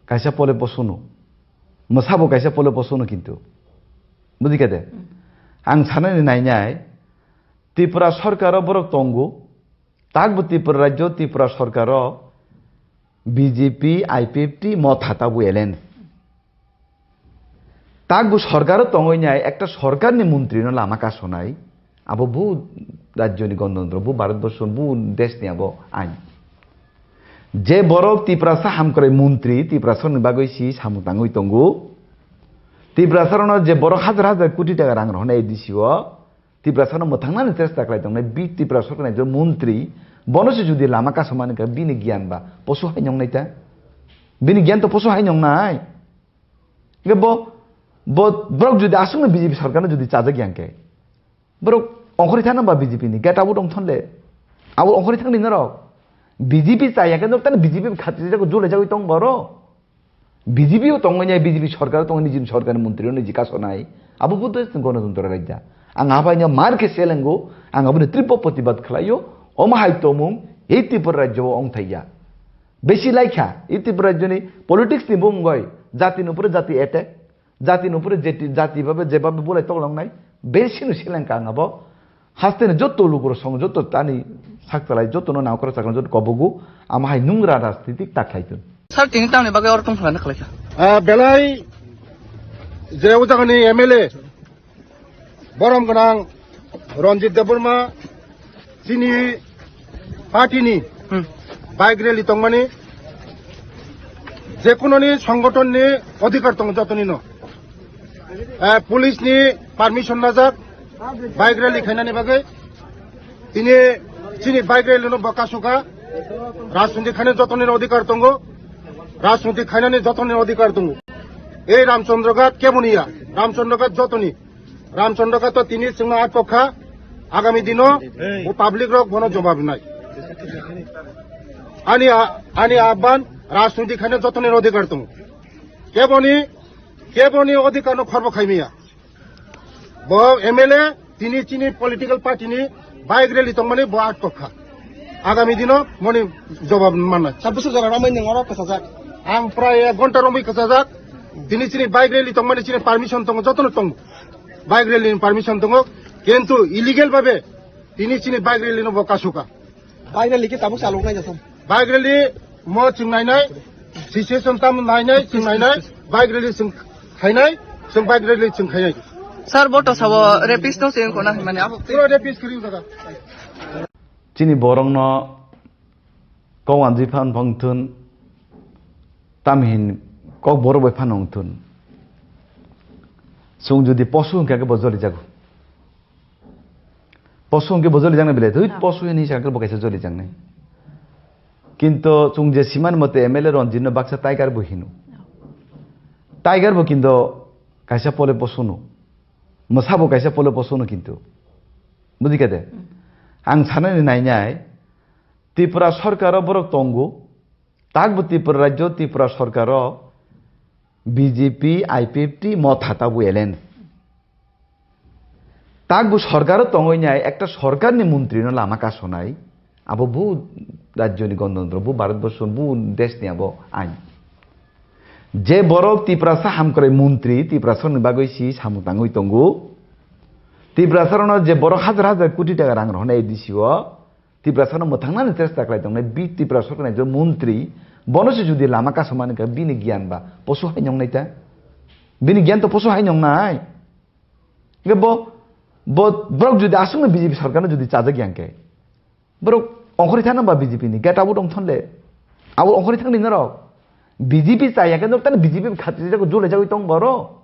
kaisa pole posu no. Mwsa bo kaisa pole posu no kinto. Bujikha de? Ang sanani nainai, Tripura sarkar o borok tongo, takbo Tripura rajyo, Tripura sarkar o B J P, I P F T, Motha tabuk alliance. Takbo sarkar o tongwi nai, ekta sarkar ni montri no lama kasonai, abo bu rajyo ni gonotantro, bu Bharat borso, bu desh ni abo ain. Je borok Tiprasa hamkrai montri, Tiprasa ni bagwi si samung tangwi tongo. Tiprasa rok no je borok hajar hajar koti taka rang rw hwnwi A D C o, Tiprasa no mwthangnani chesta khlai tongnai, bi Tripura sarkar ni montri, bono se jodi lama kasomani kha, bini giyan ba posu hai nongnai ta? Bini giyan to posu hai nongnai. Hingke bo, bo, borok jodi aswkno B J P sarkar no jodi chajak yang khe, borok ongkhorwi thangna ba B J P ni gate abo tong thon le, abo ongkhorwi thangni norok. B J P chaya khe norok tani B J P khatri jago, jole jagwi tong borok. B J P o tongwi nai, B J P sarkar o tongwi nijini sarkar ni montri o niji kasonai. Abo bo to gonotantro rajya. Ang abai no mar khe selengo, ang aboni tripo protibad khlaio, omo hai tomung, ei Tripura rajyo o ongthaiya. Besi laikha, ei Tripura rajyo ni politics ni bumgoi, jati ni upore jati attack, jati ni upore jeti-, jati babe, je babe bulai toklong nai, besi no selengka ang abo. Haste ni joto lukurok song, joto tani sakchalai, joto no nangkora chaklang, joto kobogo, ama hai nungra rajnitik ta khlai tun. Sir, tini tamni bagwi oro tong phalana khlaikha? Ah, belai je o jagani M L A borom gwnang Ranjit Debbarma chini party ni Hmm. bike rally tongmani, jekunoni songothon ni odhikar tongo jotoni no. Eh, police ni permission najak bike rally khainani bagwi. Tini chini bike rally no bo kasukha. Rajniti khainani jotoni odhikar tongo. Rajniti khainani jotoni odhikar tongo. Ei Ramchandra Ghat keboni ya? Ramchandra Ghat jotoni. Ramchandra Ghat to tini chwngno atok kha. Agami dino bo public rok bono jobab nai. Ani a-, ani ahban, rajniti khainani jotoni odhikar tongo. Keboni, keboni odhikar no khorbo khaimiya. Bo M L A tini chini political party ni bike rally tongmani bo atok kha. Agami dino moni jobab mannai. Sabbish jora romwi nwng oro kwchajak. Ang prai ek ghonta romwi kwchajak. Tini chini bike rally tongmani chini permission tongo, jotono tongo. Bike rally ni permission tongo, kintu illegal babe tini chini bike rally no bo kasuka. Bike rally khe tabuk chalok nai jasam. Bike rally mo chwng nainai, situation tam nainai, chwng nainai, bike rally chwng khainai, chwng bike rally chwng khainai. Sir, bo to sabo rapist no se wngkho na hinmani abo. Pura rapist kiri jaga. Chini borokno kok wanjwi phan phang thun, tamhin kok borok bai phan wng thun. Chwng jodi posu hwnkha khe bo joli jago. Posu hwnkhe bo joli jaknai belai, thwi posu hwnwi sakhe bo kaisa joli jaknai. Kintu chwng je simani mote M L A Ranjit no baksa tiger bo hino. Tiger bo kintu kaisa pole posu no. Mwsa bo kaisa pole posu no kintu. Bujikha de? Ang sanani nainai, Tripura sarkar o borok tongo, takbo Tripura rajyo, Tripura sarkar o B J P, I P F T, Motha tabuk alliance. Takbo sarkar o tongwi nai ekta sarkar ni montri no lama kasonai, abo bu rajyo ni gonotantro, bu Bharat borso, bu desh ni abo ain. Je borok Tiprasa hamkrai montri, Tiprasa ni bagwi si samung tangwi tongo. Tiprasa rokno je borok hajar hajar koti taka rang rohornai A D C o, Tiprasano mwthangnani chesta khlai tongnai, bi Tripura sorkarni ekjon montri, bono se jodi lama kasomani kha, bini giyan ba posu hai nongnai ta? Bini giyan to posu hai nongnai. Hingke bo, bo, borok jodi aswkno B J P sorkarno jodi chajak yang khe, borok ongkhorwi thana ba B J P ni, get out ongthon le. Abo ongkhorwi thangni norok. B J P chaya khe norok tani B J P khatri jago, jole jagwi tong borok.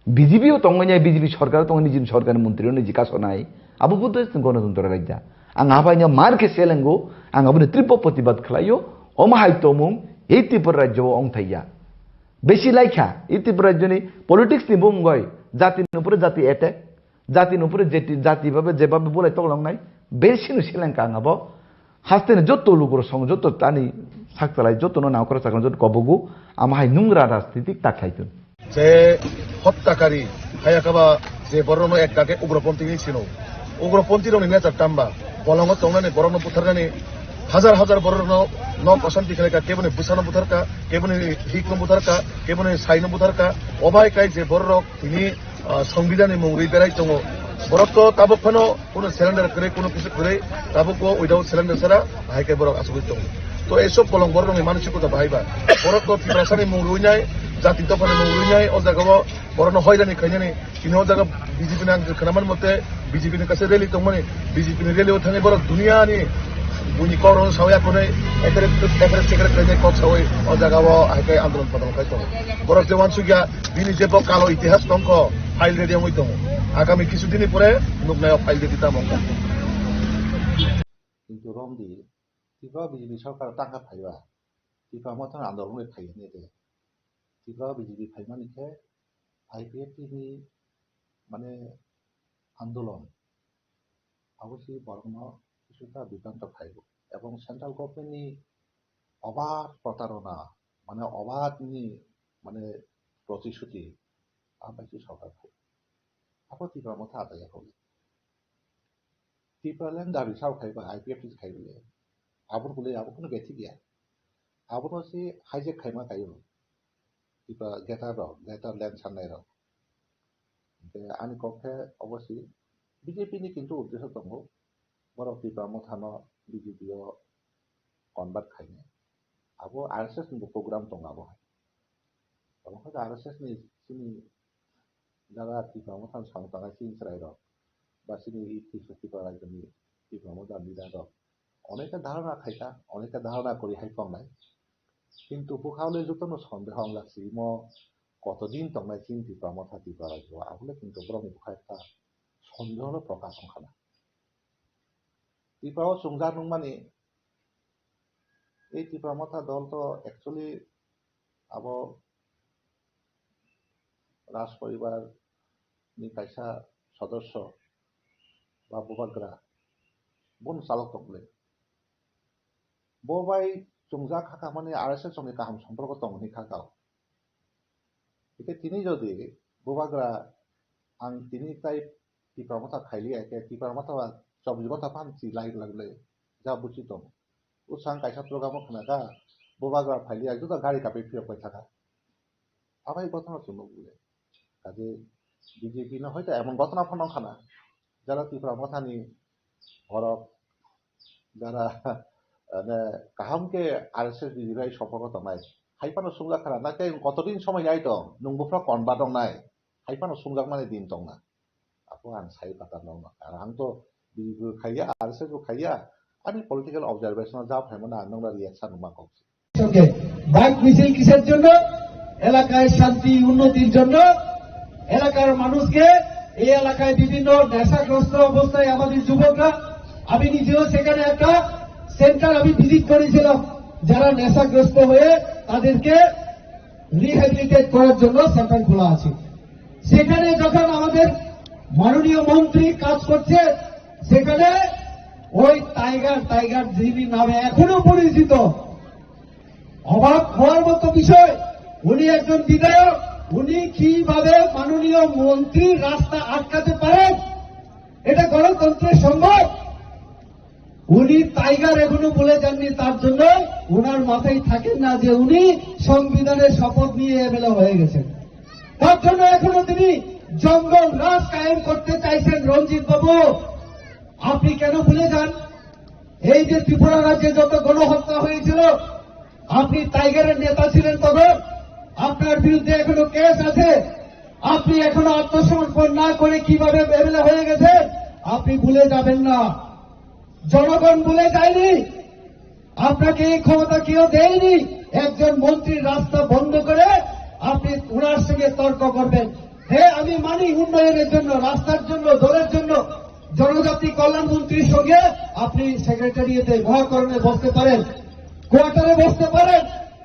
B J P o tongwi nai, B J P sorkar o tongwi nai, nijini sorkar ni montri o niji kasonai. Abo bo to gonotantro raida. Ang abai no mar khe selengo, ang aboni tripbo protibad khlaio. Omo hai tongmung ei Tripura rajyo o ongthaiya. Besi laikha, ei Tripura rajyo ni politics ni bumung oi, jati ni upore jati attack, jati ni upore jeti, jati babe, je babe bolai toklong nai, besi no selengka ang abo. Haste no joto lukurok song, joto tani sak chalai, joto no nangkora chakra, joto kobogo, ama hai nungra rajnitik ta khlai tun. Je hottakari, haya kaba je borokno ek dage ugroponthi hinwi sino. Ugroponthi rokni nature tamba, bolongo tongnani borokno butharnani, hajar hajar borokno nok osanti khlaika, keboni bwsano butharka, keboni hikno butharka, keboni saino butharka, obai kai je borok tini, ah, songbidani mungri berai tongo. Borok to tabuk phano Kuno surrender kwrwi, kuno kisu kwrwi, tabuk o without surrender sara, bahai khe borok asugwi tongo. To ei sob bolong borok rokni manusikota bahai ba. Borok to Tiprasani mung rwinai, jati dophani mung rwinai, o jaga o borokno hoirani khainani, tini o jaga B J P ni ang khwnaman mote, B J P ni kaisa rally tongmani, B J P ni rally o thangwi borok duniya ni buini kok rokno sawi akhunwi, ekre, ekre sekre khlainai kok sawi, o jaga o hai khe andolon padolon khai tongo. Borok je wansukya, Bini jebo kalo itihas tongkho, file ready wngwi tongo. Agami kisu dini pore nuknaio file ready tamo wngkha. Kintu romdi, Tripura B J P sorkar tangkha phaiba, Tripura Motha andolon wngwi phaiya nete. Tripura B J P phaimani khe I P F T ni mane andolon, abo se borokno kisuta bibranto phaibo. Ebong central government ni obak protarona, mane obak ni mane protishuti, abai se sorkar phai. Abo Tipra Motha adai ya kho. Tipraland dabi sao khai ba, I P F T khai bole. Abo bole abo kono beti gya. Abo no se hijack khai ma kayo. Tipra greater rok, greater land sanai rok. Hingke ani kok khe obviously B J P ni kintu uddesho tongo, borok Tipra Motha no B J P o convert khainai. Abo R S S ni bo program tongo abo hai. Abo khe R S S ni chini jaga Tipra Motha no samung tangnai chini chwrai rok ba chini Tipra, Tipra rajyo ni Tipra Motha leader rok onekta dharana khaikha, onekta dharana kwrwi hai tongnai. Kintu bwkhao le jotono sondeho wngjak se imo kotodin tongnai chini Tipra Motha Tipra rajyo o, abole kintu borokni bwkha ekta sondeho no prokash wngkha na. Tipra o chwngjak nungmani, ei Tipra Motha dol to actually abo Raj poribar ni kaisa sodosyo ba bubagra, bono chalok tong le. Bo bai chwngjak hakha mani R S S rokni kaham somporko tongwi kha kao. Hingke tini jodi bubagra ang tini tai Tipra Motha khailiya, hingke Tipra Motha ba chobbish ghonta phan si lai lai le ja buchi tong. Bwsang kaisa program o khna kha, bubagra phailiya, juda gari kapi phiyok pai thaka. Abai ghotona chwng nukle. Kaje B J P no hoito emon gotona phano wngkha na, jara Tipra Mothani borok jara, mane, kaham khe R S S B J P bai sompoko tongnai. Hai phano sungjakha na, na khe kotodin somoi nai tong, nwng buphra convert wngnai. Hai phano sungjakmani din tongna. Apo ang sai pata nokno. Ar ang to B J P bo khaiya, R S S bo khaiya. Ani political observation o ja phaimano ang nokno reaction ma kok. সঙ্গে বাইক মিছিল কিসের জন্য? এলাকায় শান্তি উন্নতির জন্য, এলাকার মানুষকে, এই এলাকায় বিভিন্ন নেশাগ্রস্ত অবস্থায় আমাদের যুবকরা, আমি নিজেও সেখানে একটা সেন্টার আমি ভিজিট করেছিলাম, যারা নেশাগ্রস্ত হয়ে তাদেরকে রিহ্যাবিলিটেট করার জন্য সেন্টার খোলা আছে। সেখানে যখন আমাদের মাননীয় মন্ত্রী কাজ করছে, সেখানে ওই টাইগার, টাইগার যিনি নামে এখনো পরিচিত, অবাক হওয়ার মতো বিষয়, উনি একজন বিধায়ক, উনি কিভাবে মাননীয় মন্ত্রীর রাস্তা আটকাতে পারেন? এটা গণতন্ত্রের সম্ভব? উনি টাইগার এখনো ভুলে যাননি, তার জন্য ওনার মাথায় থাকেন না যে উনি সংবিধানের শপথ নিয়ে এমএলএ হয়ে গেছেন। তার জন্য এখনো তিনি জঙ্গল রাজ কায়েম করতে চাইছেন। রঞ্জিত বাবু, আপনি কেন ভুলে যান? এই যে ত্রিপুরা রাজ্যে যত গণহত্যা হয়েছিল, আপনি টাইগারের নেতা ছিলেন তখন, আপনার বিরুদ্ধে এখনো কেস আছে, আপনি এখনো আত্মসমর্পণ না করে কিভাবে এমএলএ হয়ে গেছেন, আপনি ভুলে যাবেন না। জনগণ ভুলে যায়নি, আপনাকে এই ক্ষমতা কেউ দেয়নি। একজন মন্ত্রীর রাস্তা বন্ধ করে আপনি ওনার সঙ্গে তর্ক করবেন? হ্যাঁ, আমি মানি উন্নয়নের জন্য, রাস্তার জন্য, দলের জন্য, জনজাতি কল্যাণ মন্ত্রীর সঙ্গে আপনি সেক্রেটারিয়েটে মহাকরণে বসতে পারেন, কোয়ার্টারে বসতে পারেন,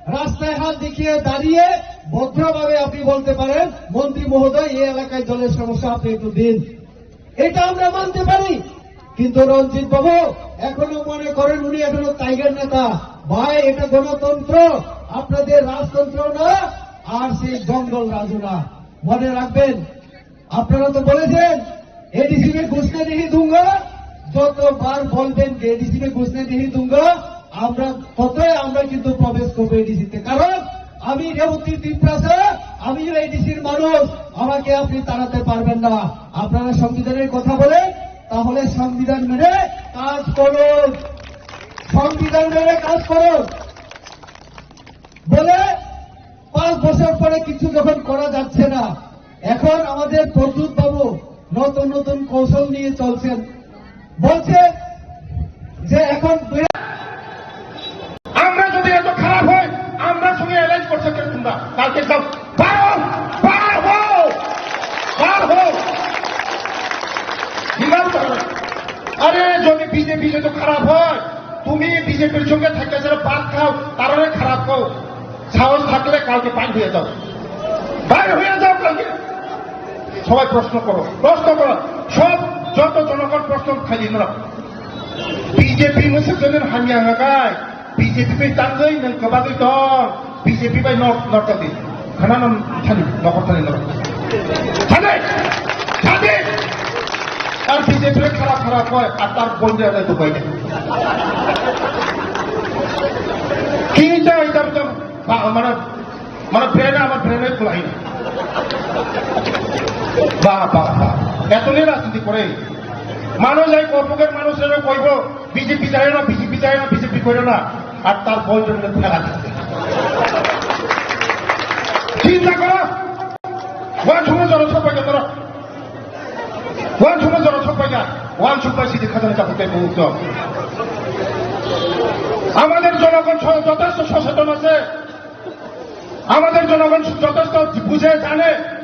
রাস্তায় হাত দেখিয়ে দাঁড়িয়ে ভদ্রভাবে আপনি বলতে পারেন, "মন্ত্রী মহোদয়, এই এলাকায় জলের সমস্যা, আপনি একটু দিন।" এটা আমরা মানতে পারি। কিন্তু রঞ্জিত বাবু এখনো মনে করেন উনি এখনো টাইগার নেতা। ভাই, এটা গণতন্ত্র, আপনাদের রাজতন্ত্র না, আর সেই জঙ্গল রাজু না। মনে রাখবেন, আপনারা তো বলেছেন, "এডিসি মে ঘুসনে নেহি দুঙ্গা।" যতবার বলবেন যে, "এডিসি মে ঘুসনে নেহি দুঙ্গা," আমরা ততই আমরা কিন্তু প্রবেশ করবো এডিসিতে, কারণ আমি রেবতী তিপ্রাসা, আমিও এডিসির মানুষ, আমাকে আপনি তাড়াতে পারবেন না। আপনারা সংবিধানের কথা বলেন, তাহলে সংবিধান মেনে কাজ করুন, সংবিধান মেনে কাজ করুন। বলে পাঁচ বছর পরে কিছু যখন করা যাচ্ছে না, এখন আমাদের প্রদ্যুৎ বাবু নতুন নতুন কৌশল নিয়ে চলছেন, বলছে যে এখন দুই আমরা যদি এত খারাপ হয়, আমরা সঙ্গে অ্যালায়েন্স করছো কেন তোমরা? কালকে যাও, বার হও, বার হও, বার হও। বিমান বাহিনী। আরে, যদি বিজেপি যদি খারাপ হয়, তুমি বিজেপির সঙ্গে থাকতে যারা ভাত খাও, তারারে খারাপ খাও, সাহস থাকলে কালকে বাইর হয়ে যাও, বাইর হয়ে যাও কালকে। সবাই প্রশ্ন করো, প্রশ্ন করো, সব যত জনগণ প্রশ্ন খালি না। বিজেপি মুসলমানের হামিয়া হাগায়, BJP bai tangwi nwng kwbagwi tong, B J P bai nok nok tadi. Khana no thani, nokor thani nok. Thani, thani. Ar B J P bai khara khara koi, ar tar bonde bai dubai de. Kinta itam tam, ba, mana, mana brand, ama brand bai kulai. Ba, ba, ba. Etoni rajniti kore. Mano jai korpoker mano sero koibo. B J P jai na, B J P jai na, B J P koi na, ar tar boi jone phela dise. Chinta koro, wan chungno jora sokpai ka toro. Wan chungno jora sokpai ka, wan chungpai sidi khajana chapuk tai buk jok. আমাদের জনগণ স-, যথেষ্ট সচেতন আছে। আমাদের জনগণ যথেষ্ট বুঝে জানে।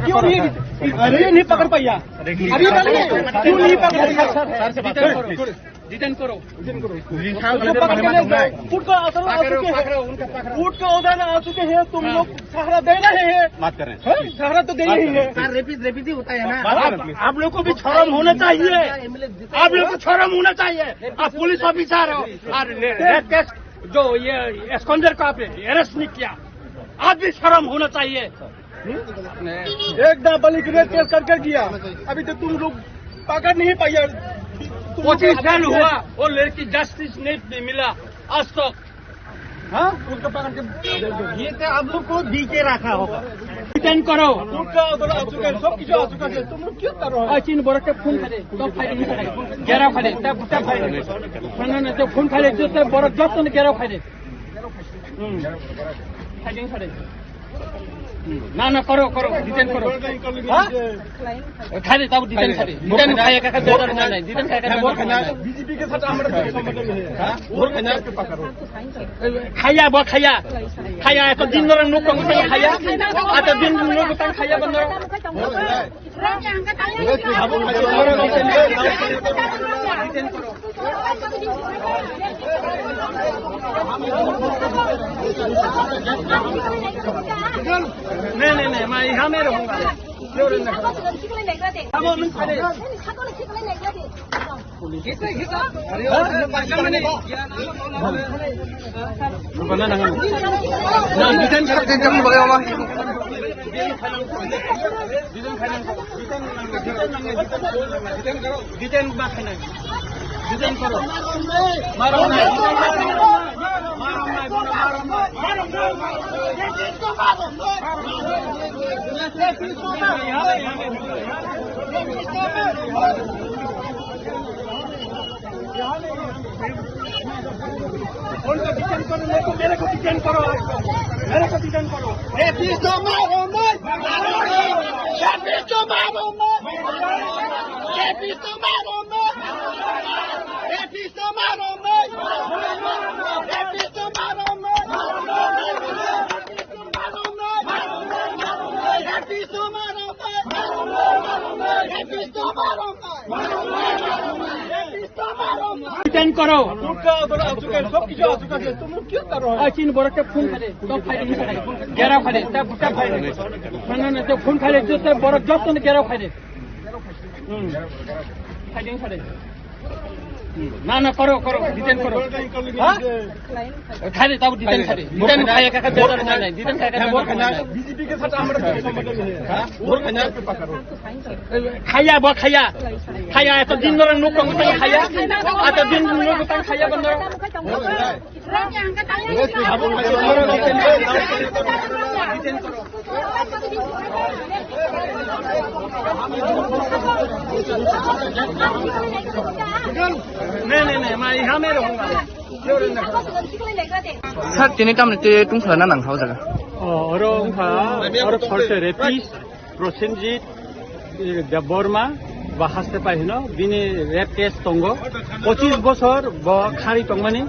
क्यों नहीं, अरे, ये नहीं पकड़ पाया? अभी पकड़, क्यों नहीं पकड़ पाया? डिटेन करो। डिटेन करो। उसको पकड़ के ले जाओ। खुद को असल आ चुके हैं। खुद को उधर आ चुके हैं, तुम लोग सहारा दे रहे हैं। बात कर रहे हैं। हैं? सहारा तो दे ही है। सर, रेपिस्ट, रेपिस्ट ही होता है ना। आप, आप लोग को भी शर्म होना चाहिए। आप लोग को शर्म होना चाहिए। आप पुलिस ऑफिसर हो और रे-, रेप केस जो ये एस्कॉन्डर को आपने अरेस्ट नहीं किया, आप भी शर्म होना चाहिए। एक नाबालिग रेप केस करके गया, अभी तो तुम लोग पकड़ नहीं पाया। तुम लोग पच्चीस साल हुआ, वो लड़की जस्टिस नहीं मिला आज तक। हाँ, उसको पकड़ के ये तो आप लोग को दी के रखा होगा। डिटेन करो। उसका उधर आ चुका है, सब कुछ आ चुका है, तुम लोग क्यों कर रहे हो? चिन बरक के फोन करे, तो फाइटिंग करे, घेराव करे, तब तब फाइटिंग। ना ना ना, जो फोन करे, जो तब बरक जब तक घेराव करे। हम्म। फाइटिंग करे। ना, ना, करो, करो, डिटेन करो। हाँ? खाली तब डिटेन खाली। डिटेन खाया का, का, का, नहीं, डिटेन खाया का, का, नहीं। बीजेपी के साथ हमारा कोई संबंध नहीं है। हाँ? वो खाना पे पकड़ो। खाया, वो खाया। खाया, तो दिन भर नुक कम खाया। आ, तो दिन नुक कम खाया, बंद। नहीं, नहीं, नहीं, मैं यहाँ में रहूंगा। Detain ba khainai. Detain koro. Marom nai. Marom nai, bono marom nai. उनको डिटेन करो, मेरे को, मेरे को डिटेन करो, मेरे को डिटेन करो। रेपिस्ट को मारो मत। रेपिस्ट को मारो मत। रेपिस्ट को मारो मत। रेपिस्ट को मारो मत। रेपिस्ट को मारो मत। रेपिस्ट को मारो मत। रेपिस्ट को मारो मत। रेपिस्ट को मारो मत। रेपिस्ट को मारो मत। डिटेन करो। उसका उधर आ चुका है, सब कुछ आ चुका है, तुम लोग क्यों कर रहे हो? चिन बरक के फोन करे, तो फाइटिंग करे, घेराव करे, तब, तब फाइटिंग। ना, ना, ना, जो फोन करे, जो तब बरक जब तक घेराव करे। हम्म। फाइटिंग करे। हम्म। ना, ना, करो, करो, डिटेन करो। हाँ? खाली तब डिटेन खाली। डिटेन खाया का, का, नहीं, नहीं, डिटेन खाया का, नहीं। बीजेपी के साथ हमारा कोई संबंध नहीं है। हाँ? वो खाना पे पकड़ो। खाया, वो खाया। खाया, तो दिन भर नुक कम खाया। आ, तो दिन नुक कम खाया, बंद। नहीं, नहीं, नहीं, मैं यहाँ में रहूंगा। Sir, tini tamni twi tungsla na nang thao jaga. Oh, oro wngkha, oro khoroksa rapist, Prosenjit, eh, Debbarma, ba haste pai hino, bini rape case tongo. Pochis bosor bo khari tongmani.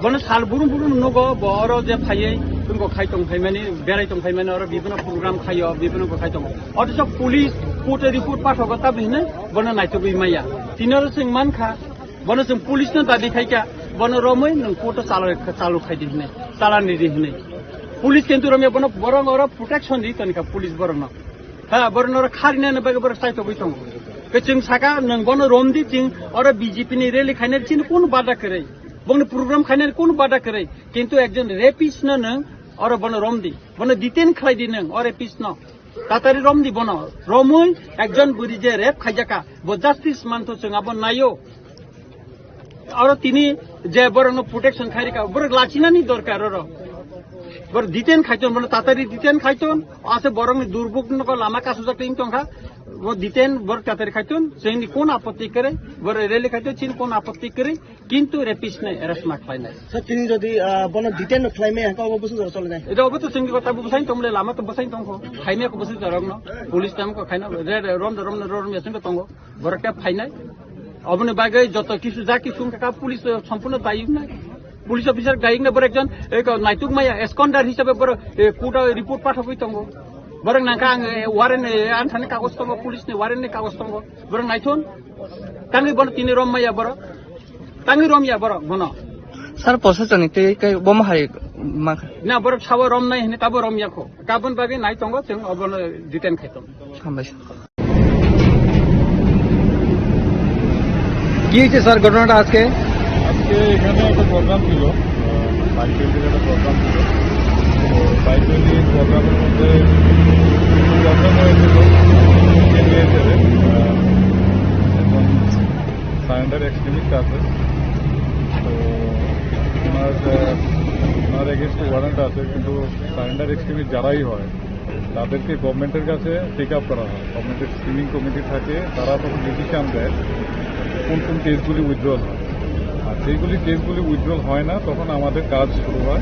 Bono sal burum burum nugo, bo oro je phaiwi, tungko khai tong phaimani, berai tong phaimani, oro bibino program khaio, bibino bo khai tongo. Othocho police court-o report pathogo, tabni hinwi bono naitugwi maya. Tini oro chwng mankha, bono chwng police no dabi khaikha, bono romwi nwng court-o chalo, chalo khaidi hinwi, chalani di hinwi. Police kintu romya bono borok oro protection di tonikha police borokno. Ha, borok norok kharinani bagwi borok chaithogwi tongo. Khe chwng saka, nwng bono romdi, chwng oro B J P ni rally khainani chini kunu bada kwrwi. Bongni program khainani kunu bada kwrwi. Kintu ekjon rapist no nwng oro bono romdi. Bono detain khlaidi nwng, o rapist no. Tatari romdi bono. Romwi ekjon bwrwi je rape khaijaka, bo justice mantho chwng abo naio. Oro tini je borokno protection khairika, borok lachinani dorkar oro. Borok detain khaiton, bono tatari detain khaiton, ase borokni durbuk nogo lama kasujak twi tongkha, bo detain borok tatari khaiton, chini kon apotti kwrwi, borok rally khaiton, chini kon apotti kwrwi, kintu rapist nai arrest ma khlainai. Sir, tini jodi, ah, bono detain no khlaimaya, hwnkhe obo bwswk jora cholinai? Edo obo to chini kota bo bwsai tongmole, lama to bwsai tongkho, khaimaya ko bwswk jora rokno, police tam ko khaina, re, re, rom do, rom do, rom do, chini tongo. Borok khe phainai. Oboni bagwi joto kisu ja kisu wngkha kha, police, eh, sompurno dayik nai. Police officer dayik nai, borok ekjon, eh, naituk maya, absconder hisabe borok, eh, court o report pathogwi tongo. Borok nangkha ang, eh, warrant, eh, anthani kagoj tongo, police ni warrant ni kagoj tongo. Borok naithun. Tangwi bono tini rom maya borok. Tangwi rom ya borok bono. Sir, process ni tei kai bomo hai ma. Na borok sabo rom nai hini tabo rom yakho. Kabon bagwi nai tongo, chwng obono detain khai tongo. Hambai sir. কি হয়েছে স্যার ঘটনাটা আজকে? আজকে এখানে একটা প্রোগ্রাম ছিল, আহ, বাইক র্যালির একটা প্রোগ্রাম ছিল। তো বাইক র্যালির প্রোগ্রামের মধ্যে কিছু প্রবলেম হয়েছিল। এরিয়া হিসেবে, আহ, একজন সারেন্ডার এক্সট্রিমিস্ট আছে। তো ওনার, আহ, ওনার এগেইনস্টে ওয়ারেন্ট আছে, কিন্তু সারেন্ডার এক্সট্রিমিস্ট যারাই হয়, তাদেরকে গভর্নমেন্টের কাছে টেক আপ করা হয়। গভর্নমেন্টের স্ক্রিনিং কমিটি থাকে, তারা তখন ডিসিশন দেয় কোন কোন কেসগুলি উইথড্রল হয়। আর সেইগুলি কেসগুলি উইথড্রল হয় না, তখন আমাদের কাজ শুরু হয়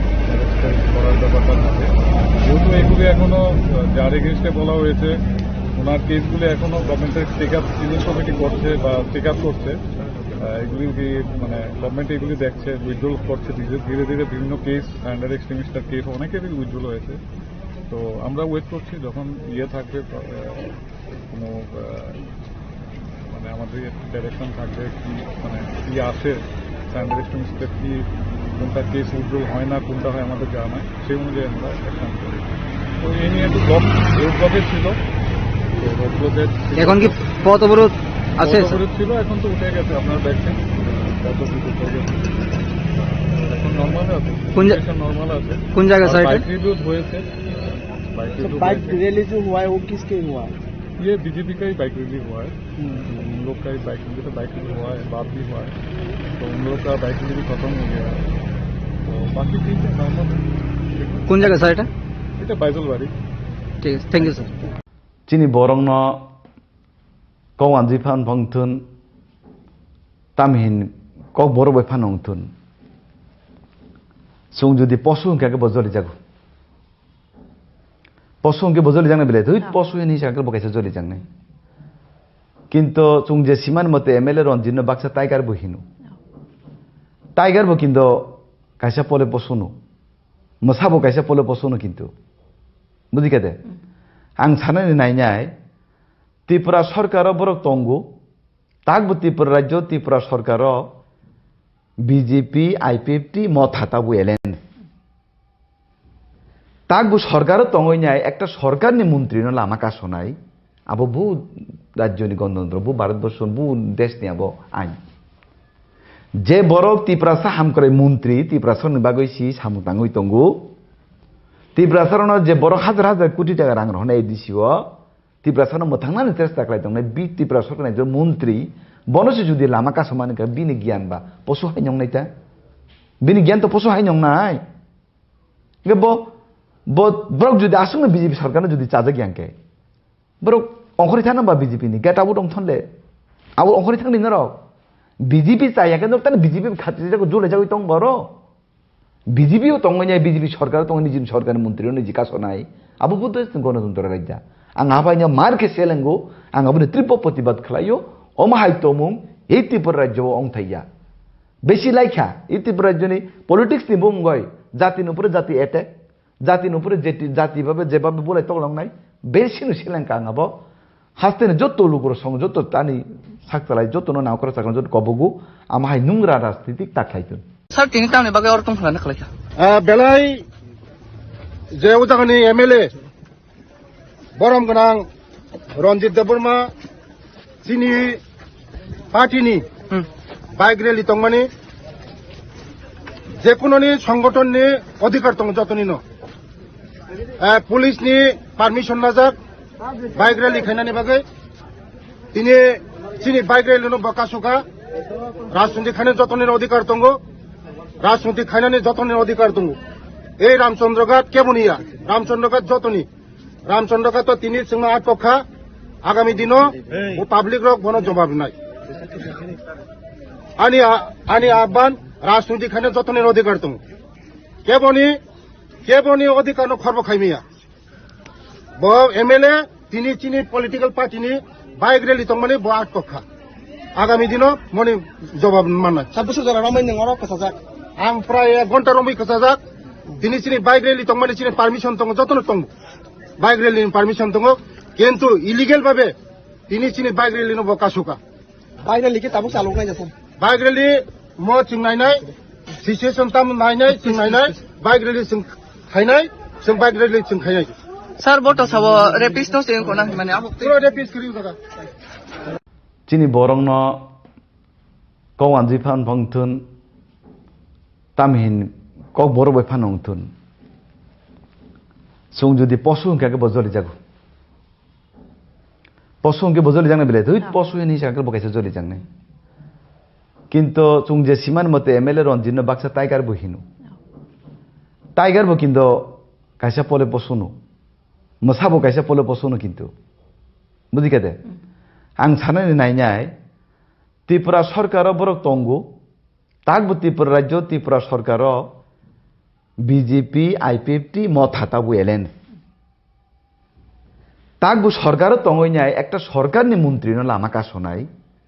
অ্যারেস্ট করার ব্যাপারটা থাকে। যেহেতু এগুলি এখনো, আহ, যার এগেইনস্টে বলা হয়েছে, ওনার কেসগুলি এখনো গভর্নমেন্টের টেক আপ, স্ক্রিনিং কমিটি করছে বা টেক আপ করছে। আহ, এগুলি কি, মানে, গভর্নমেন্ট এগুলি দেখছে, উইথড্রল করছে ধীরে ধীরে ধীরে। বিভিন্ন কেস, সারেন্ডার এক্সট্রিমিস্টের কেস অনেকেরই উইথড্রল হয়েছে। তো আমরা ওয়েট করছি যখন ইয়ে থাকবে, আহ, কোনো, আহ, মানে, আমাদের একটা ডাইরেকশন থাকবে কি, মানে, কি আসে, সারেন্ডার এক্সট্রিমিস্টের কি, কোনটা কেস উইথড্রল হয় না, কোনটা হয় আমাদের জানা নাই, সেই অনুযায়ী আমরা অ্যাকশন করি। তো এই নিয়ে একটু ব্লক, রোড ব্লকে ছিল। তো রোড ব্লকে ছিল। এখন কি পথ অবরোধ আছে, পথ স্যার? অবরোধ ছিল, এখন তো উঠে গেছে, আপনারা দেখছেন, পথ অবরোধ উঠে গেছে। এখন নরমাল আছে, কোন জা-, সিচুয়েশন নরমাল আছে। কোন জায়গা, আর স্যার, এটা? বাইক রিভিউ হয়েছে, বাইক तो রিভিউ बाइक হয়েছে। रैली जो हुआ है, वो किसके हुआ है? ये बीजेपी का ही बाइक रैली हुआ है। हम्म। उन लोग का ही बाइक, उनके तो बाइक रैली हुआ है, बात भी हुआ है, तो उन लोग का बाइक रैली भी खत्म हो गया है। तो बाकी ठीक है, नॉर्मल है। কোন জায়গা, স্যার, এটা? এটা বাইজলবাড়ি। ঠিক আছে, thank you, sir. Chini borokno kok wanjwi phan phang thun, tamhin kok borok bai phan wng thun. Chwng jodi posu hwnkha khe bo joli jago. Posu hwnkhe bo joli jaknai belai, thwi, posu hini sakhe bo kaisa joli jaknai. Kinto chwng je simani mote M L A Ranjit no baksa tiger bo hino. Tiger bo kinto kaisa pole posu no. Mwsa bo kaisa pole posu no kinto. Bujikha de? Ang sanani nainai, Tripura sorkaro borok tongo, takbo Tripura rajyo, Tripura sorkaro B J P, I P F T, Motha tabuk L N. Takbo sorkaro tongwi nai, ekta sorkarni montrino lama kasonai, abo bu rajyoni gonotantro, bu Bharatborsho, bu deshni abo ain. Je borok Tiprasa hamkrai montri, Tiprasarokni bagwi si samung tangwi tongo. Tiprasarokno je borok hajar hajar koti taka rang rohornai A D C o, Tiprasano mwthangnani chesta khlai tongnai, bi Tripura sorkarni ekjon montri, bono se jodi lama kasomani kha, bini giyan ba posu hai nongnai ta? Bini giyan to posu hai nongnai. Hingke bo, bo, borok jodi aswkno B J P sorkarno jodi chajak yang khe, borok ongkhorwi thangna ba B J P ni gate abo tong thon le. Abo ongkhorwi thang di norok. B J P chaya khe norok tani B J P khati jagwi jole jagwi tong borok. B J P o tongwi nai, B J P sorkar o tongwi nai, nijini sorkarni montri o niji kasonai. Abo bo to gonotantro rajya. Ang abai no mar khe selengo, ang aboni tripo protibad khlaio, omo hai tongmung ei Tripura rajyo o ongthaiya. Besi laikha, ei Tripura rajyoni politics ni bumung bai, jati ni upore jati attack, jati ni upore jeti-, jati babe, jebabe bolai toklong nai, besi no seleng ka ang abo. Haste ni joto lukurok song, joto tani sakchalai, joto no naukra chakra, joto kobogo, ama hai nungra rajnitik ta khlai tun. Sir, tini tamni bagwi oro tong phalana khlai kha? Ah, belai je o jagani M L A, borom gwnang Ranjit Debbarma chini party ni Hmm. bike rally tongmani, jekunoni songgothon ni odhikar tongo jotoni no. Eh, police ni permission najak bike rally khainani bagwi. Tini chini bike rally no bo kasukha. Rajniti khainani jotoni odhikar tongo. Rajniti khainani jotoni odhikar tongo. Ei Ramchandra Ghat keboni ya. Ramchandra Ghat jotoni. Ramchandra Ghat to tini chwngno atok kha. Agami dino bo public rok bono jobab rinai. Ani a-, ani ahban rajniti khainani jotoni odhikar tongo. Keboni, keboni odhikar no khorbo khaimiya. Bo M L A tini chini political party ni bike rally tongmani bo atok kha. Agami dino moni jobab mannai. Sabbish jora romwi nwng oro kwchajak. Ang prai ek ghonta romwi kwchajak. Tini chini bike rally tongmani chini permission tongo, jotono tongo. Bike rally ni permission tongo, kintu illegal babe tini chini bike rally no bo kasuka. Bike rally khe tabuk chalok nai jasa. Bike rally mo chwng nainai, situation tam nainai, chwng nainai, bike rally chwng khainai, chwng bike rally chwng khainai. Sir, bo to sabo rapist no se ko na mane abo. Pura rapist kiri jaga. Chini borok no kok wanjwi phan phang thun, tamhin kok borok bai phan wng thun. Chwng jodi posu hwnkha khe bo joli jago. Posu hwnkhe bo joli jaknai belai, twi posu hini sakhe bo kaisa joli jaknai. Kintu chwng je siman mote M L A Ranjit no baksa tiger bo hino. Tiger bo kintu kaisa pole posu no. Mwsa bo kaisa pole posu no kintu. Bujikha de? Ang sanani nainai, Tripura sarkar o borok tongo, takbo Tripura rajyo, Tripura sarkar o B J P, I P F T, Motha tabuk alliance. Takbo sarkar o tongwi nai ekta sarkar ni montri no lama kasonai,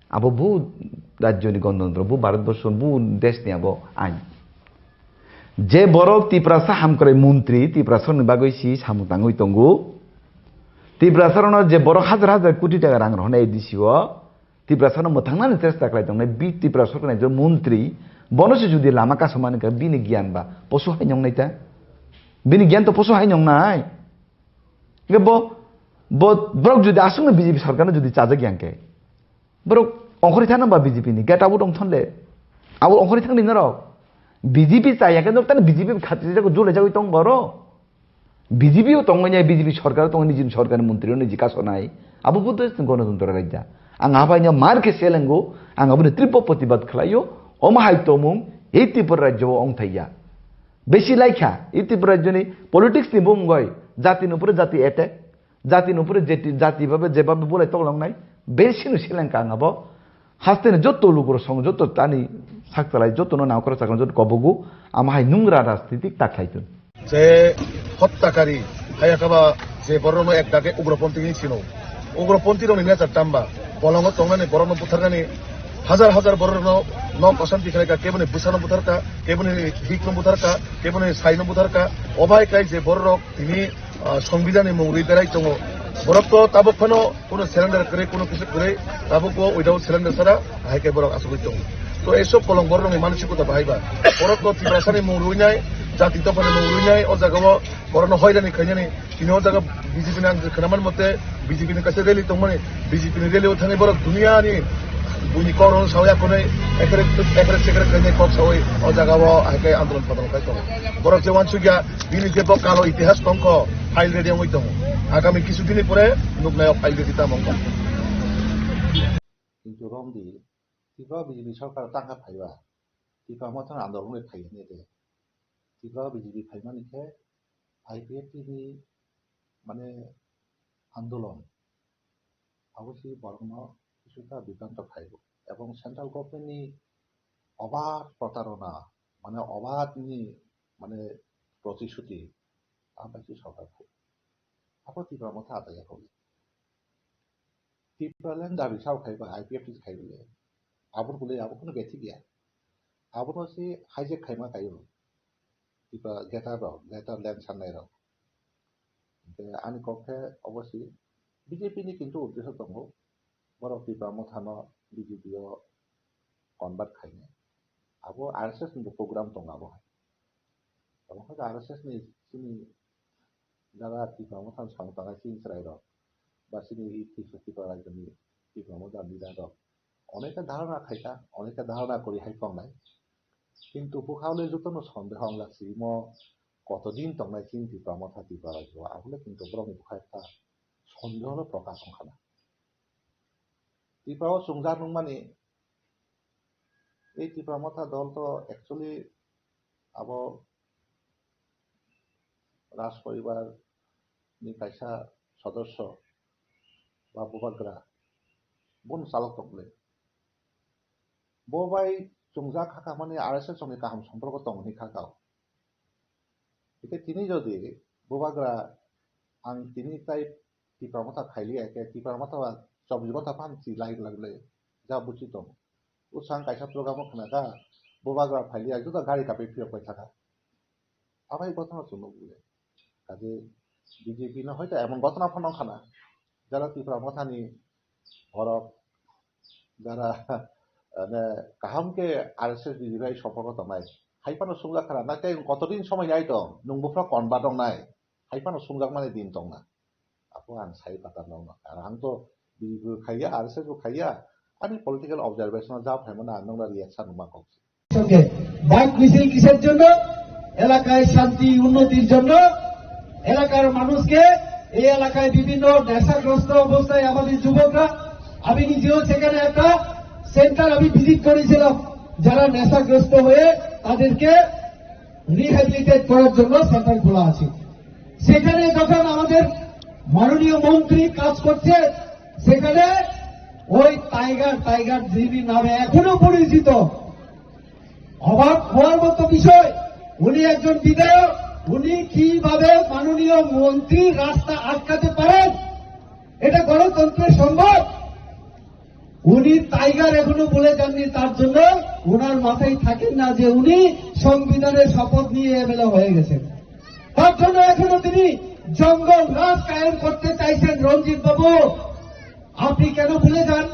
abo bu rajyo ni gonotantro, bu Bharat borso, bu desh ni abo ain. Je borok Tiprasa hamkrai montri, Tiprasa ni bagwi si samung tangwi tongo. Tiprasa rokno je borok hajar hajar koti taka rang rohornai A D C o, Tiprasano mwthangnani chesta khlai tongnai, bi Tripura sorkarni je montri, bono se jodi lama kasomani kha, bini giyan ba posu hai nongnai ta? Bini giyan to posu hai nongnai. Hingke bo, bo, borok jodi aswkno B J P sorkarno jodi chajak yang khe, borok ongkhorwi thana ba B J P ni, get out ongthon le. Abo ongkhorwi thangni norok. B J P chaya khe norok tani B J P khatri jago, jole jagwi tong borok. B J P o tongwi nai, B J P sorkar o tongwi nai, nijini sorkar ni montri o niji kasonai. Abo bo to gonotantro raida. Ang apaino mar khe selengo, ang aboni tripbo protibad khlaio. Omo hai tongmung ei Tripura rajyo o ongthaiya. Besi laikha, ei Tripura rajyo ni politics ni bumung oi, jati ni upore jati attack, jati ni upore jeti-, jati babe, jebabe bulai toklongnai, besi no selengka ang abo. Hasteni joto lukurok song, joto tani sak chalai, jotono nangkora chakra, joto kobogo, ama hai nungra rajnitik ta khlai tun. Je hottakari, haya kaba je borokno ek dage ugroponthi hinwi sino. Ugroponthi rokni nature tamba, bolongo tongnani borokno butharnani hajar hajar borokno nok osanti khlaika, keboni bwsano butharka, keboni hikno butharka, keboni saino butharka, obai kai je borok tini ah, Songbidanni mung rwi berai tongo. Borok to tabuk phano kuno surrender kwrwi, kuno kisu kwrwi, tabuk bo without surrender sara hai khe borok asugwi tongo. To ei sob kolong borok rokni manusikota bahai ba. Borok to Tiprasani mung rwi nai, jati dophani mung rwi nai, o jaga o borokno hoirani khainani, tini o jaga B J P ni ang khwnaman mote B J P ni kaisa rally tongmani, B J P ni rally o thangwi borok duniani buini kok rokno sawi akhonwi ekre, ekre sekre khainai kok sawi o jaga o hai khe andolon padolon khai tongo. Borok je uansukya, bini je bo kalo itihas tongkho, file ready wngwi tongo. Agami kisu dini pore nuknai o file ready tamo wngkha. Kintu romdi, Tripura B J P sorkar tangkha phaiba, Tipra Motha andolon wngwi phaiya nete. Tripura B J P phaimani khe I P F T ni mane andolon, abo se borokno kisuta bibranto phaibo. Ebong central government ni obad protarona, mane obad ni mane protishuti, abo bai se sorkar phai. Abo Tipra Motha adaya kho. Tipraland dabi sao khai ba, I P F T khai bole. Abo bole abo kono beti gaya. Abono se hijack khaima kaio. Tipra greater rok, greater land sannai rok. Hingke ani kok khe obosi B J P ni kintu uddesho tongo. Borok Tipra Motha no B J P o convert khainai. Abo R S S ni program tongo abo hai. Abo hai R S S ni chini jaga Tipra Motha ni samung tangnai chini chwrai rok. Ba chini Tipra, Tipra rajyo ni Tipra Motha leader rok. Onekta dharana khaikha, onekta dharana kwrwi hai tongnai. Kintu bwkha le jotono sondeho wngjak se imo kotodin tongnai chini Tipra Motha Tipra rajyo o, abole kintu borokni bwkha ekta sondeho no prokash wngkha na. Tipra o chwngjak nungmani, ei Tipra Motha dol to actually abo Raj poribar ni kaisa sodosyo ba bubagra, bono chalok tong le. Bo bai chwngjak hakha mani R S S rokni kaham somporko tong hinwi kha kao. Hingke tini jodi bubagra ang tini tai Tipra Motha khailiya khe Tipra Motha ba chobbish ghonta phano chi lai lai le ja buchi tong. Bwsang kaisa program o khna kha, bubagra phailiya juda gari kapui phiyok pai thaka. Abai gotno chwng nukle. Kaje B J P no hoito emon gotona phano wngkha na, jara Tipra Mothani borok jara, mane, kaham khe R S S B J P bai sompoko tongnai. Hai phano sungjakha na, na tei kotodin somoi nai tong, nwng buphra convert wngnai. Hai phano sungjakmani din tongna. Apo ang sai pata nokno. Ar ang to B J P bo khaiya, R S S bo khaiya. Ani political observation o ja phaimano ang nokno reaction ma kok. সঙ্গে বাইক মিছিল কিসের জন্য? এলাকায় শান্তি উন্নতির জন্য, এলাকার মানুষকে, এই এলাকায় বিভিন্ন নেশাগ্রস্ত অবস্থায় আমাদের যুবকরা, আমি নিজেও সেখানে একটা সেন্টার আমি ভিজিট করেছিলাম, যারা নেশাগ্রস্ত হয়ে তাদেরকে রিহ্যাবিলিটেট করার জন্য সেন্টার খোলা আছে। সেখানে যখন আমাদের মাননীয় মন্ত্রী কাজ করছে, সেখানে ওই টাইগার, টাইগার যিনি নামে এখনো পরিচিত, অবাক হওয়ার মতো বিষয়, উনি একজন বিধায়ক, উনি কিভাবে মাননীয় মন্ত্রীর রাস্তা আটকাতে পারেন? এটা গণতন্ত্রে সম্ভব? উনি টাইগার এখনো ভুলে যাননি, তার জন্য ওনার মাথায় থাকেন না যে উনি সংবিধানের শপথ নিয়ে এমএলএ হয়ে গেছেন। তার জন্য এখনো তিনি জঙ্গল রাজ কায়েম করতে চাইছেন। রঞ্জিত বাবু, আপনি কেন ভুলে যান?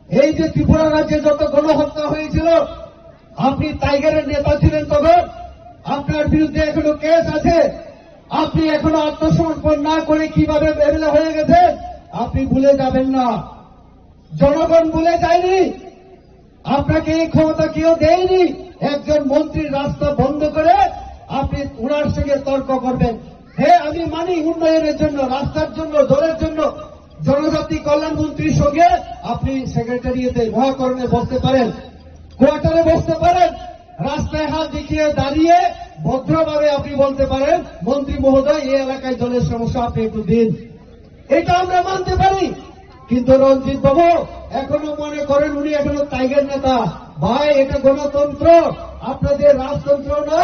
এই যে ত্রিপুরা রাজ্যে যত গণহত্যা হয়েছিল, আপনি টাইগারের নেতা ছিলেন তখন, আপনার বিরুদ্ধে এখনো কেস আছে, আপনি এখনো আত্মসমর্পণ না করে কিভাবে এমএলএ হয়ে গেছেন, আপনি ভুলে যাবেন না। জনগণ ভুলে যায়নি, আপনাকে এই ক্ষমতা কেউ দেয়নি। একজন মন্ত্রীর রাস্তা বন্ধ করে আপনি ওনার সঙ্গে তর্ক করবেন? হ্যাঁ, আমি মানি উন্নয়নের জন্য, রাস্তার জন্য, জলের জন্য, জনজাতি কল্যাণ মন্ত্রীর সঙ্গে আপনি সেক্রেটারিয়েটে মহাকরণে বসতে পারেন, কোয়ার্টারে বসতে পারেন, রাস্তায় হাত দেখিয়ে দাঁড়িয়ে ভদ্রভাবে আপনি বলতে পারেন, "মন্ত্রী মহোদয়, এই এলাকায় জলের সমস্যা, আপনি একটু দিন।" এটা আমরা মানতে পারি, কিন্তু রঞ্জিত বাবু এখনো মনে করেন উনি এখনো টাইগার নেতা। ভাই, এটা গণতন্ত্র, আপনাদের রাজতন্ত্র না,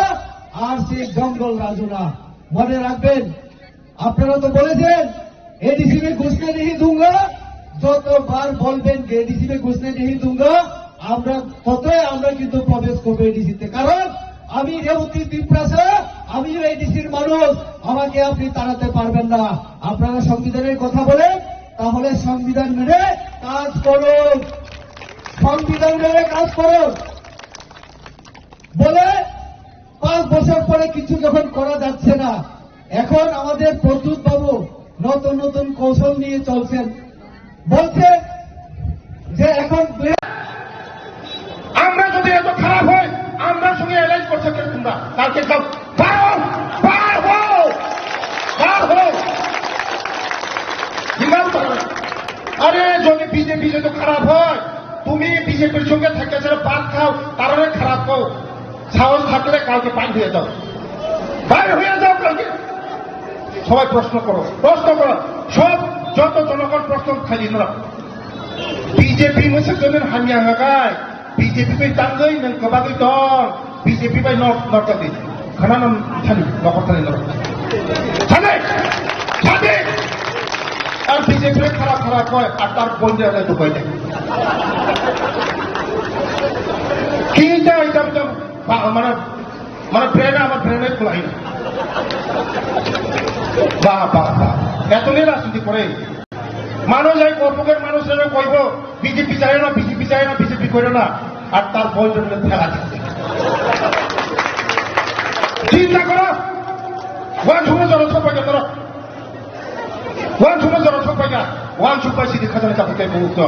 আর সেই জঙ্গল রাজু না। মনে রাখবেন, আপনারা তো বলেছেন, "এডিসি মে ঘুসনে নেহি দুঙ্গা।" যতবার বলবেন যে, "এডিসি মে ঘুসনে নেহি দুঙ্গা," আমরা ততই আমরা কিন্তু প্রবেশ করবো এডিসিতে, কারণ আমি রেবতী তিপ্রাসা, আমিও এডিসির মানুষ, আমাকে আপনি তাড়াতে পারবেন না। আপনারা সংবিধানের কথা বলেন, তাহলে সংবিধান মেনে কাজ করুন, সংবিধান মেনে কাজ করুন। বলে পাঁচ বছর পরে কিছু যখন করা যাচ্ছে না, এখন আমাদের প্রদ্যুৎ বাবু নতুন নতুন কৌশল নিয়ে চলছেন, বলছে যে এখন দুই আমরা যদি এত খারাপ হয়, আমরা সঙ্গে অ্যালায়েন্স করছো কেন তোমরা? কালকে একদম বার হও, বার হও, বার হও। হিমাল পারবে। আরে, যদি বিজেপি যদি খারাপ হয়, তুমি বিজেপির সঙ্গে থেকে যারা ভাত খাও, তারারে খারাপ কও। সাহস থাকলে কালকে বাইর হয়ে যাও, বাইর হয়ে যাও কালকে। সবাই প্রশ্ন করো, প্রশ্ন করো, সব যত জনগণ প্রশ্ন খালি না। বিজেপি মুসে জমিন হামিয়া হাগায়, BJP bai tangwi nwng kwbagwi tong, BJP bai nok nok jati. Khana no thani, nokor thani nok. Thani, thani. Ar BJP খারাপ খারাপ হয়, আর তার বন্ধু এলাকায় ঢুকাই দেয়। কি যায়, এটা, এটা, বা-, মানে, মানে, ব্রেন, আমার ব্রেনে খোলাই না। বাহ, বাহ, বাহ। এত নিয়ে রাজনীতি করে। মানুষ এই কর্পোরেট মানুষেরা কইব, "বিজেপি চাই না, বিজেপি চাই না, বিজেপি করে না।" আর তার বয়স হলে ফেলা দিচ্ছে। চিন্তা করো, ওয়ান সময় জনসভা করো। ওয়ান সময় জনসভা, ওয়ান সময় সিটি খাজানা চাপিতে মুক্ত।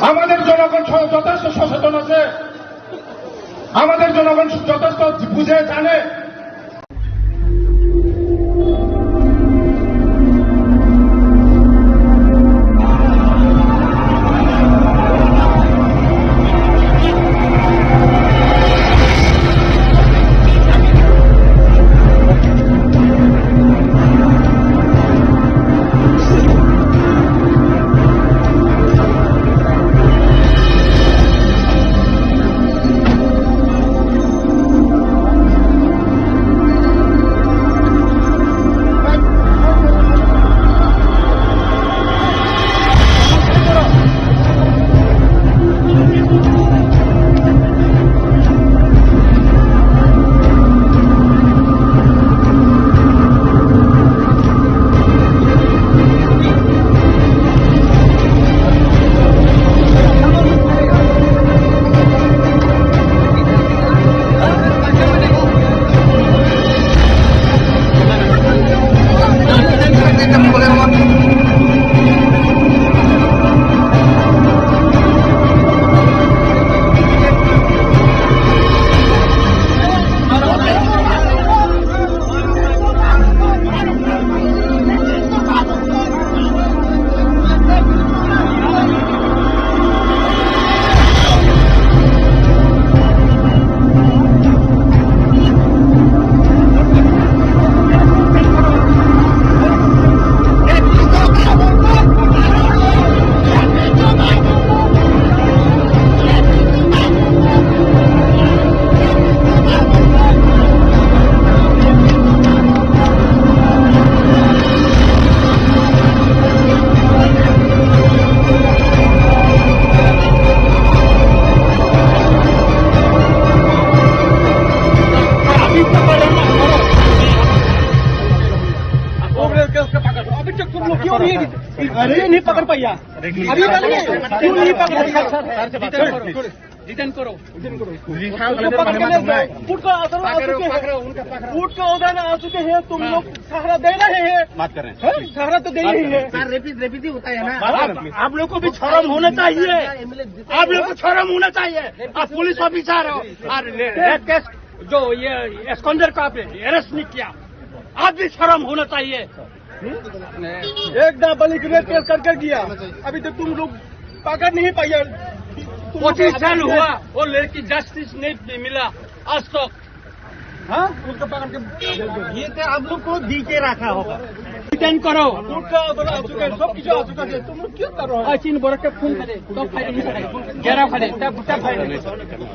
আমাদের জনগণ স-, যথেষ্ট সচেতন আছে। আমাদের জনগণ যথেষ্ট বুঝে জানে। अरे, नहीं पकड़ पाया। अभी पकड़, क्यों नहीं पकड़ पाया? डिटेन करो। डिटेन करो। उसको पकड़ के ले जाओ। फुट का असर आ चुके हैं। फुट का उदाहरण आ चुके हैं। तुम लोग सहारा दे रहे हैं। बात कर रहे हैं। हैं? सहारा तो दे ही रहे हैं। सर, रेपिस्ट, रेपिस्ट ही होता है ना। आप, आप लोग को भी शर्म होना चाहिए। आप लोग को शर्म होना चाहिए। आप पुलिस ऑफिसर हो और रे-, रेप केस जो ये एस्कॉन्डर को आपने अरेस्ट नहीं किया, आप भी शर्म होना चाहिए। हम्म? एक नाबालिग रेप केस करके गया, अभी तो तुम लोग पकड़ नहीं पाया। तुम लोग पच्चीस साल हुआ, वो लड़की जस्टिस नहीं मिला आज तक। हाँ? उसको पकड़ के ये तो आप लोग को दी के रखा होगा। डिटेन करो। फुट का उधर आ चुका है, सब कुछ आ चुका है, तुम लोग क्यों कर रहे हो? और चीन बरक के फोन करे, तो फायरिंग करे, घेराव करे, तब, तब फायरिंग।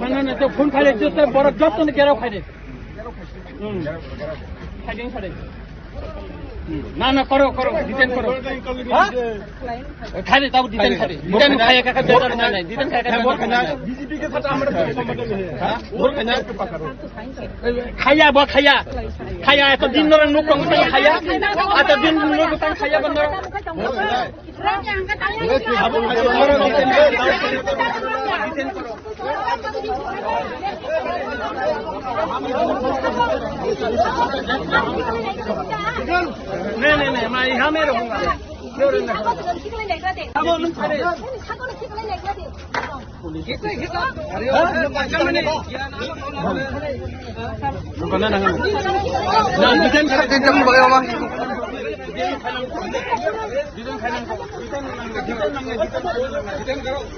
ना, ना, ना, तो फोन करे, जो तो बरक जब तो घेराव करे। हम्म। फायरिंग करे। ना, ना, करो, करो, डिटेन करो। हाँ? खाली तब डिटेन खाली। डिटेन खाया का, का, का, नहीं, नहीं, डिटेन खाया का, का, नहीं, नहीं। बीजेपी के साथ हमारा कोई संबंध नहीं है। हाँ? वो कन्या के पकड़ो। खाया, वो खाया। खाया, तो दिन नरक नुक कम खाया। आ तो दिन नुक कम खाया बंद। नहीं, नहीं, नहीं, मैं यहाँ में रहूंगा।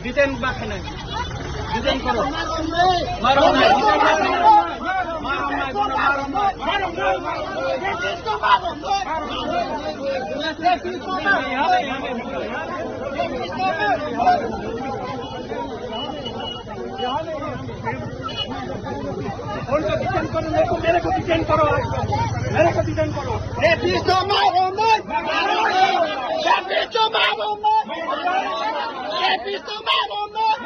Detain ba khainai. Detain koro. Marom nai. Marom nai, bono marom nai. उनको डिटेन करो, मेरे को, मेरे को डिटेन करो, मेरे को डिटेन करो। Rapisto मारो मत। Rapisto मारो मत। Rapisto मारो मत।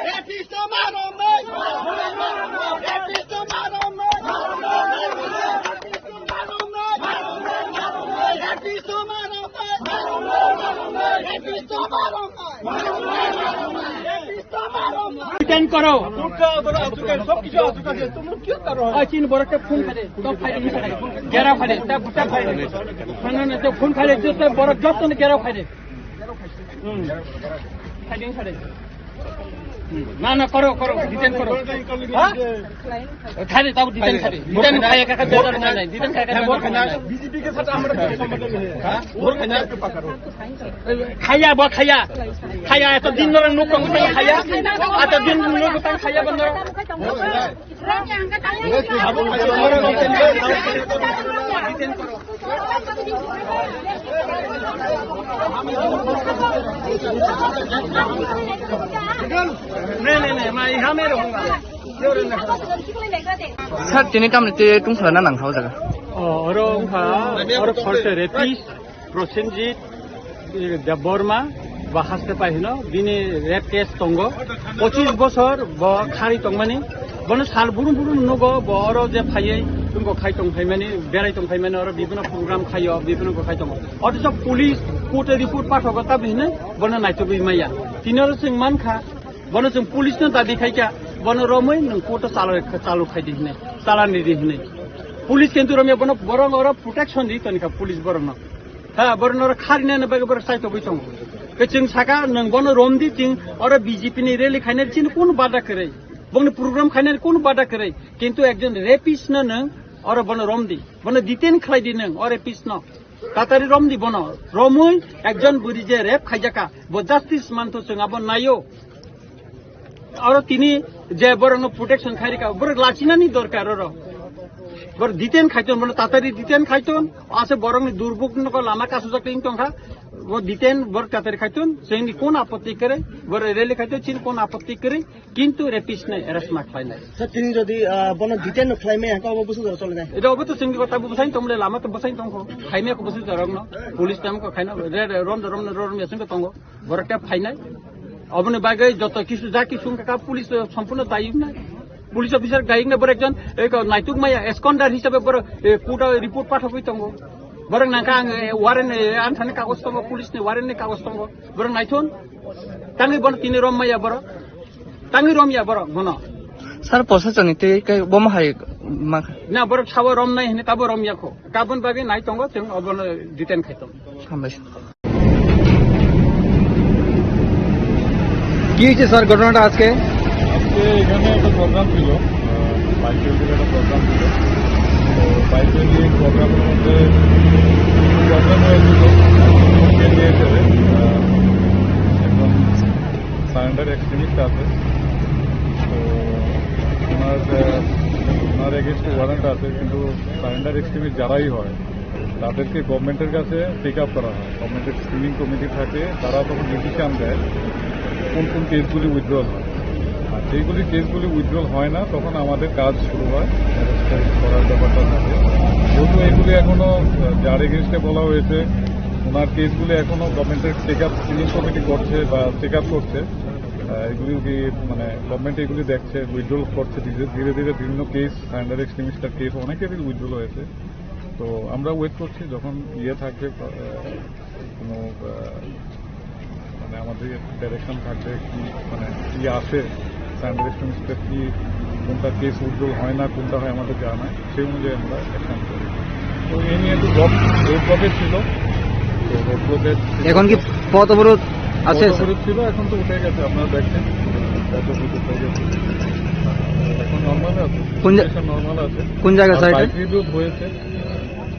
Rapisto मारो मत। Rapisto मारो मत। Rapisto मारो मत। Rapisto मारो मत। Rapisto मारो मत। Rapisto मारो मत। डिटेन करो। फुट का उधर आ चुका है, सब कुछ आ चुका है, तुम लोग क्यों कर रहे हो? और चीन बरक के फोन करे, तो फायरिंग करे, घेराव करे, तब, तब फायरिंग। ना, ना, ना, तो फोन करे, जो तो बरक जब तो घेराव करे। हम्म। फायरिंग करे। हम्म। ना, ना, करो, करो, डिटेन करो। हाँ? खाली तब डिटेन खाली। डिटेन खाया का, का, नहीं, नहीं, डिटेन खाया का, नहीं, नहीं। बीजेपी के साथ हमारा कोई संबंध नहीं है। हाँ? वो कन्या के पकड़ो। Khaya, bo khaya. Khaya, eto din norok nuk tong tong khaya. Eto din nuk tong khaya bo norok. नहीं, नहीं, नहीं, मैं यहाँ में रहूँगा। Sir, tini tamni twi tungphla na nang kha o jaga? Oh, oro wngkha, oro khorsa rapist. Prosenjit, eh, Debbarma, bo haste pai hino, bini rape case tongo. Pochis bosor bo khari tongmani. Bono sal burum burum nugo, bo oro je phaiwi, tungko khai tong phaimani, berai tong phaimani, oro bibino program khaio, bibino ko khai tongo. Othocho police court-o report pathogo, tabhi hinwi bono naitugwi maya. Tini oro chwng mankha, bono chwng police-no dabi khaikha, bono romwi nwng court-o chalo, chalo khaidi hinwi, chalani di hinwi. Police kintu romya bono borok oro protection di tonikha police borokno. Ha, borok norok kharinani bagwi borok chaitogwi tongo. Khe chwng saka, nwng bono romdi, chwng oro B J P ni rally khainani chini kunu bada kwrwi. Bongni program khainani kunu bada kwrwi. Kintu ekjon rapist no nwng oro bono romdi. Bono detain khlaidi nwng, o rapist no. Tatari romdi bono. Romwi ekjon bwrwi je rape khaijaka, bo justice mantho chwng abo naio. Oro tini je borokno protection khairika, borok lachinani dorkar oro. Borok detain khaiton, bono tatari detain khaiton, ase borokni durbuk no lama kasujak tong tongkha, bo detain borok tatari khaiton, chini kon apotti kwrwi, borok rally khaiton, chini kon apotti kwrwi, kintu rapist nai arrest ma khlainai. Sir, tini jodi, ah, bono detain no khlaimai, haka obo busu jora cholinai. Eta obo to chini kota bo bwsai tongmle, lama to bwsai tongkho, khaimya ko busu jorokno, police tam ko khaina, re, re, rom, rom, rom, rom, yasung ko tongo. Borok tei phainai. Oboni bagwi joto kisu ja kisu wngkha kha police, eh, sompurno dayok nai. Police officer dayok nai, borok ekjon, eh, naituk maya, absconder hisabe borok, eh, court o report pathogwi tongo. Borok nangkha ang, eh, warrant, eh, anthani kagoj tongo, police ni warrant ni kagoj tongo. Borok naithun. Tangwi bono tini rom maya borok. Tangwi rom ya borok bono. Sir, posasoni tei kai bomo hai ma. Na, borok sabo rom nai hini tabo rom ya kho. Kabun bagwi nai tongo, chwng obono detain khai tongo. Hambai. কি হয়েছে স্যার ঘটনাটা আজকে? আজকে এখানে একটা প্রোগ্রাম ছিল, আহ, বাইক র্যালির একটা প্রোগ্রাম ছিল। তো বাইক র্যালি প্রোগ্রামের মধ্যে প্রবলেম হয়েছিল। কে দিয়েছে, আহ, একজন সারেন্ডার এক্সট্রিমিস্ট আছে। তো ওনার, আহ, ওনার এগেইনস্টে ওয়ারেন্ট আছে, কিন্তু সারেন্ডার এক্সট্রিমিস্ট যারাই হয়, তাদেরকে গভর্নমেন্টের কাছে টেক আপ করা হয়। গভর্নমেন্টের স্ক্রিনিং কমিটি থাকে, তারা তখন ডিসিশন দেয় কোন কোন কেসগুলি উইথড্রল হয়। আর যেইগুলি কেসগুলি উইথড্রল হয় না, তখন আমাদের কাজ শুরু হয়, অ্যারেস্ট করার ব্যাপারটা থাকে। যেহেতু এগুলি এখনো, আহ, যার এগেইনস্টে বলা হয়েছে, ওনার কেসগুলি এখনো গভর্নমেন্টের টেক আপ, স্ক্রিনিং কমিটি করছে বা চেক আপ করছে। আহ, এগুলি কি, মানে, গভর্নমেন্ট এগুলি দেখছে, উইথড্রল করছে ধীরে ধীরে ধীরে। বিভিন্ন কেস, সারেন্ডার এক্সট্রিমিস্টের কেস অনেকেরই উইথড্রল হয়েছে। তো আমরা ওয়েট করছি যখন ইয়ে থাকবে, আহ, কোনো, আহ, মানে, আমাদের ডাইরেকশন থাকবে কি, মানে, কি আছে, সারেন্ডার এক্সট্রিমিস্টের কি, কোনটা কেস উইথড্রল হয় না, কোনটা হয় আমাদের জানা নাই, সেই অনুযায়ী আমরা অ্যাকশন করি। তো এই নিয়ে একটু ব্লক, রোড ব্লকে ছিল। তো রোড ব্লকে এখন কি পথ অবরোধ আছে, পথ স্যার? অবরোধ ছিল, এখন তো উঠে গেছে, আপনারা দেখছেন, পথ অবরোধ উঠে গেছে। এখন নর্মাল আছে, কোন জা-, সিচুয়েশন নর্মাল আছে। কোন জায়গা, আর স্যার, এটা? বাইক রিভিউ হয়েছে।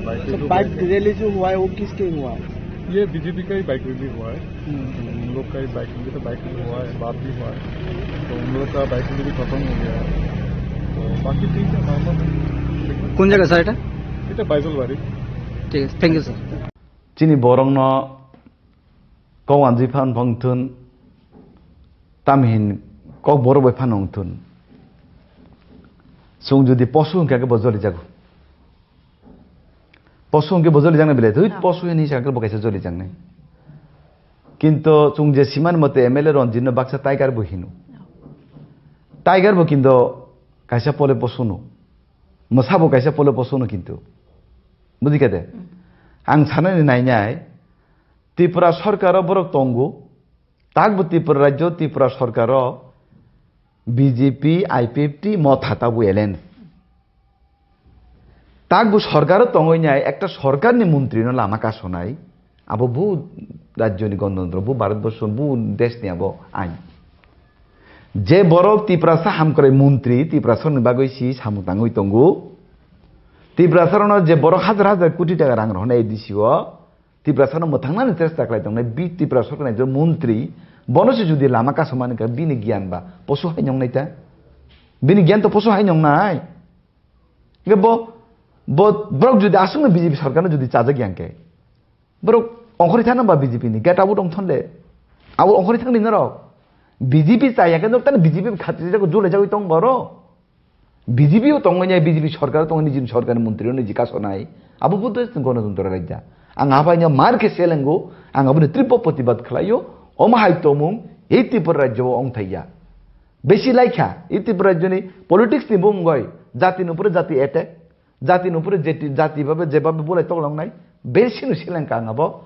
বাইক तो রিভিউ बाइक হয়েছে। रैली जो हुआ है, वो किसके हुआ है? ये बीजेपी का ही बाइक रैली हुआ है। हम्म। हम लोग का ही बाइक, ये तो बाइक रैली हुआ है, बात भी हुआ है, तो उन लोग का बाइक रैली भी खत्म हो गया है, तो बाकी ठीक है, नॉर्मल है। কোন জায়গা, স্যার, এটা? এটা বাইজলবাড়ি। ঠিক আছে, thank you, sir. Chini borokno kok wanjwi phan phang thun, tamhin kok borok bai phano wng thun. Chwng jodi posu hwnkhe bo joli jago. Posu hwnkhe bo joli jaknai belai, thwi, posu hwnwi sakhe bo kaisa joli jaknai. Kinto chwng je simani mote M L A Ranjit no baksa tiger bo hino. Tiger bo kinto kaisa pole posu no. Mwsa bo kaisa pole posu no kinto. Bujikha de? Ang sanani nainai, Tripura sorkaro borok tongo, takbo Tripura rajyo, Tripura sorkaro B J P, I P F T, Motha tabuk alliance. Takbo sorkaro tongwi nai, ekta sorkarni montrino lama kasonai, abo bu rajyoni gonotantro, bu Bharatborsho, bu deshni abo ain. Je borok Tiprasa hamkrai montri, Tiprasarokni bagwi si samung tangwi tongo. Tiprasarokno je borok hajar hajar koti taka rang rohornai A D C o, Tiprasano mwthangnani chesta khlai tongnai, bi Tiprasa sorkarni ekjon montri, bono se jodi lama kasomani kha, bini giyan ba posu hai nongnai ta? Bini giyan to posu hai nongnai. Hingke bo, bo, borok jodi aswkno B J P sorkarno jodi chajak ya hingke, borok ongkhorwi thangna ba B J P ni, get out ong thon le. Abo ongkhorwi thangni norok. B J P chaya khe norok tani B J P khatri jago, jole jagwi tong borok. B J P o tongmani, B J P sorkar o tongmani, nijini sorkarni montri o niji kasonai. Abo bo to gonotantro rajya. Ang abaino mar khe selengo, ang aboni tripbo protibad khlaio, omo hai tongmung, ei Tripura rajyo o ongthaiya. Besi laikha, ei Tripura rajyoni politics ni bumung oi, jati ni upore jati attack, jati ni upore jeti-, jati babe, je babe bolai toklangnai, besi no seleng ka ang abo.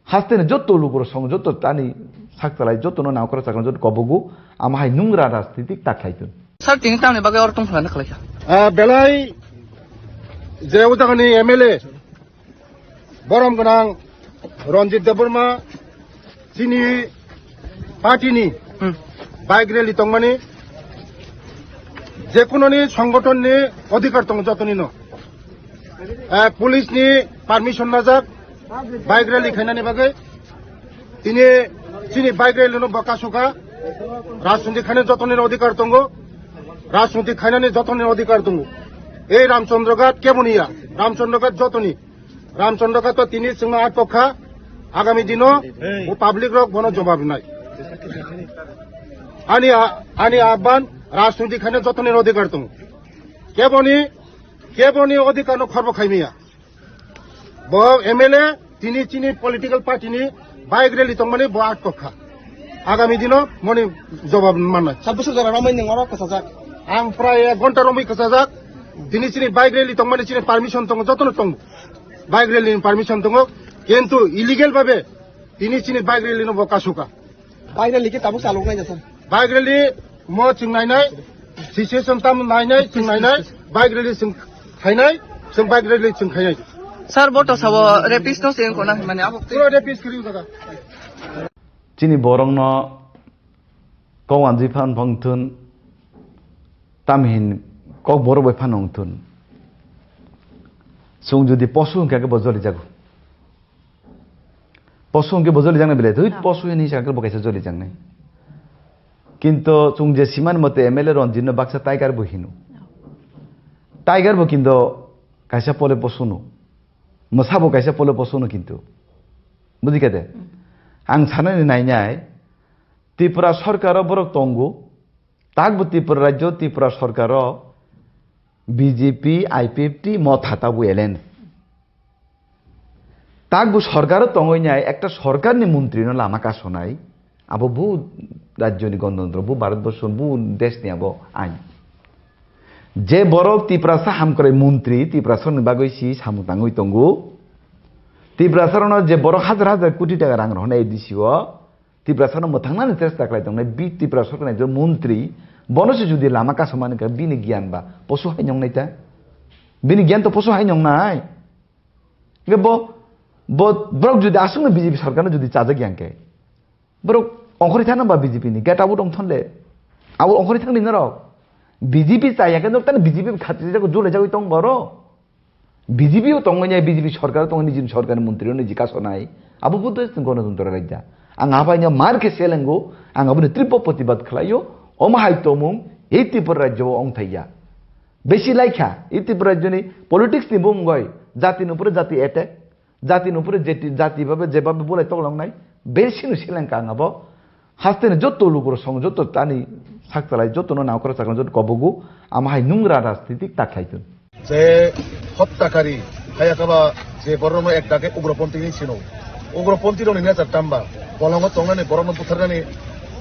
Haste ni joto lukurok song, joto tani sakchalai, joto no nangkora chakra, joto kobogo, ama hai nungra rajnitik ta khlai tun. Sir, tini tamni bagwi oro tong phalani khlai kha? Ah, belai je o jagani M L A, borom gwnang Ranjit Debbarma, chini party ni Hmm. bike rally tongmani, jekunoni songothon ni odhikar tongo jotoni no. Eh, police ni permission najak bike rally khainani bagwi. Tini chini bike rally no bwkha sukha. Rajniti khainani jotoni odhikar tongo. Rajniti khainani jotoni odhikar tongo. Ei Ramchandra Ghat keboni ya? Ramchandra Ghat jotoni. Ramchandra Ghat to tini chwngno atok kha. Agami dino bo public rok bono jobab rinai. Ani a-, ani ahban rajniti khainani jotoni odhikar tongo. Keboni, keboni odhikar no khorbo khaimiya. Bo M L A tini chini political party ni bike rally tongmani bo atok kha. Agami dino moni jobab mannai. Sabbish jora romwi nwng oro kwchajak. Ang prai ek ghonta romwi kwchajak. Tini chini bike rally tongmani chini permission tongo, jotono tongo. Bike rally ni permission tongo, kintu illegal babe tini chini bike rally no bo kasuka. Bike rally khe tabuk chalok nai jasa. Bike rally mo chwng nainai, situation tam nainai, chwng nainai, bike rally chwng khainai, chwng bike rally chwng khainai. Sir, bo to sabo rapist no se ko na mane abo. Pura rapist kiri jaga. Chini borok no kok wanjwi phan phang thun, tamhin kok borok bai phan ong thun. Chwng jodi posu hwnkha khe bo joli jago. Posu hwnkhe bo joli jaknai belai, thwi, posu hini sakhe bo kaisa joli jaknai. Kintu chwng je siman mote M L A Ranjit no baksa tiger bo hino. Tiger bo kintu kaisa pole posu no. Mwsa bo kaisa pole posu no kintu. Bujikha de? Ang sanani nainai, Tripura sorkaro borok tongo, takbo Tripura rajyo, Tripura sorkaro B J P, I P F T, Motha tabuk alliance. Takbo sorkaro tongwi nai ekta sorkarni montrino lama kasonai, abo bu rajyoni gonotantro, bu Bharatborsho, bu deshni abo ain. Je borok Tiprasa hamkrai montri, Tiprasarokni bagwi si samung tangwi tongo. Tiprasarokno je borok hajar hajar koti taka rang rohornai A D C o, Tiprasano mwthangnani chesta khlai tongnai, bi Tripura sorkarni ekjon montri, bono se jodi lama kasomani kha, bini giyan ba posu hai nongnai ta? Bini giyan to posu hai nongnai. Hingke bo, bo, borok jodi aswkno B J P sorkarno jodi chajak yang khe, borok ongkhorwi thangna ba B J P ni, get out ong thon le. Abo ongkhorwi thangni norok. B J P chaya khe norok tani B J P khatri jago, jole jagoi tong boro. B J P o tongwi nai, B J P sorkar o tongwi nai, nijini sorkarni montri o niji kasonai. Abo bo to gwanatantro rajya. Ang abaino mar khe selengo, ang aboni tripo protibad khlaio. Omo hai tongmung ei Tripura rajyo o ong thaiya. Besi laikha, ei Tripura rajyoni politics ni bumung oi, jati ni upore jati attack, jati ni upore jeti-, jati babe, jebabe bulai toklongnai, besi no selengka ang abo. Haste ni joto lukurok song, joto tani sak chalai, joto no naukra chakra, joto kobogo, ama hai nungra rajnitik ta khlai tun. Je hottakari, haya kaba je borokno ek dage ugroponthi ni sino. Ugroponthi rokni nature tamba, bolongo tongnani borokno butharnani,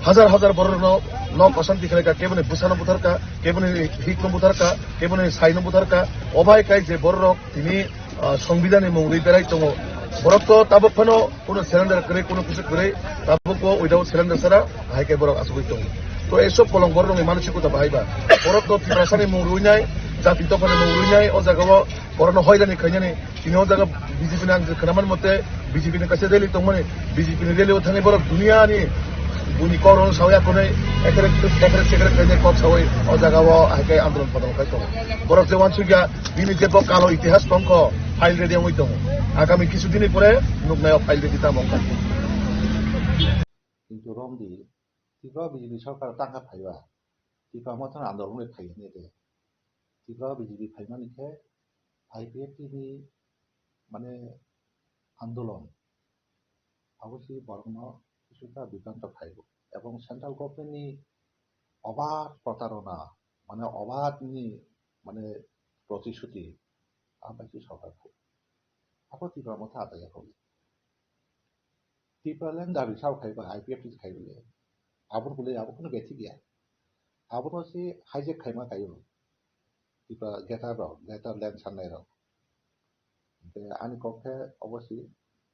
hajar hajar borokno nok osanti khlaika, keboni bwsano butharka, keboni hikno butharka, keboni saino butharka, obai kai je borok tini, ah, Songbidanni mung rwi berai tongo. Borok to tabuk phano kuno surrender kwrwi, kuno kusu kwrwi, tabuk bo without surrender sara, hai khe borok asugwi tongo. To ei sob kolong borok rokni manosikota bahai ba. Borok to Tiprasani mung rwi nai, jati dophani mung rwi nai, o jaga o borokno hoirani khainani, tini o jaga B J P ni ang khwnaman mote, B J P ni kaisa rally tongmani, B J P ni rally o thangwi borok duniya ni buni kok rokno sawi akhonwi ekrek, ekrek sekrek khainai kok sawi o jaga o hai khe andolon podolon khai tongo. Borok je uansukya, bini je bo kalo itihas tongkho, file ready wngwi tongo. Agami kisu dini pore nuknai o file ready tamo wngkha. Kintu romdi, Tripura B J P sorkar tangkha phaiba, Tripura mothano andolon wngwi phai hwnwi de. Tripura B J P phaimani khe I P F T ni mane andolon, abo se borokno kisuta bibranto phaibo. Ebong central government ni obad protarona, mane obad ni mane protishuti, abo bai se sorkar phai. Abo Tripura motha ataya kho. Tipraland dabi sao khai ba, I P F T khai bole. Abo bole abo kono bethik ya. Abono se hijack khaima kaio. Tipra greater rok, greater land sannai rok. Te ani kok khe obosi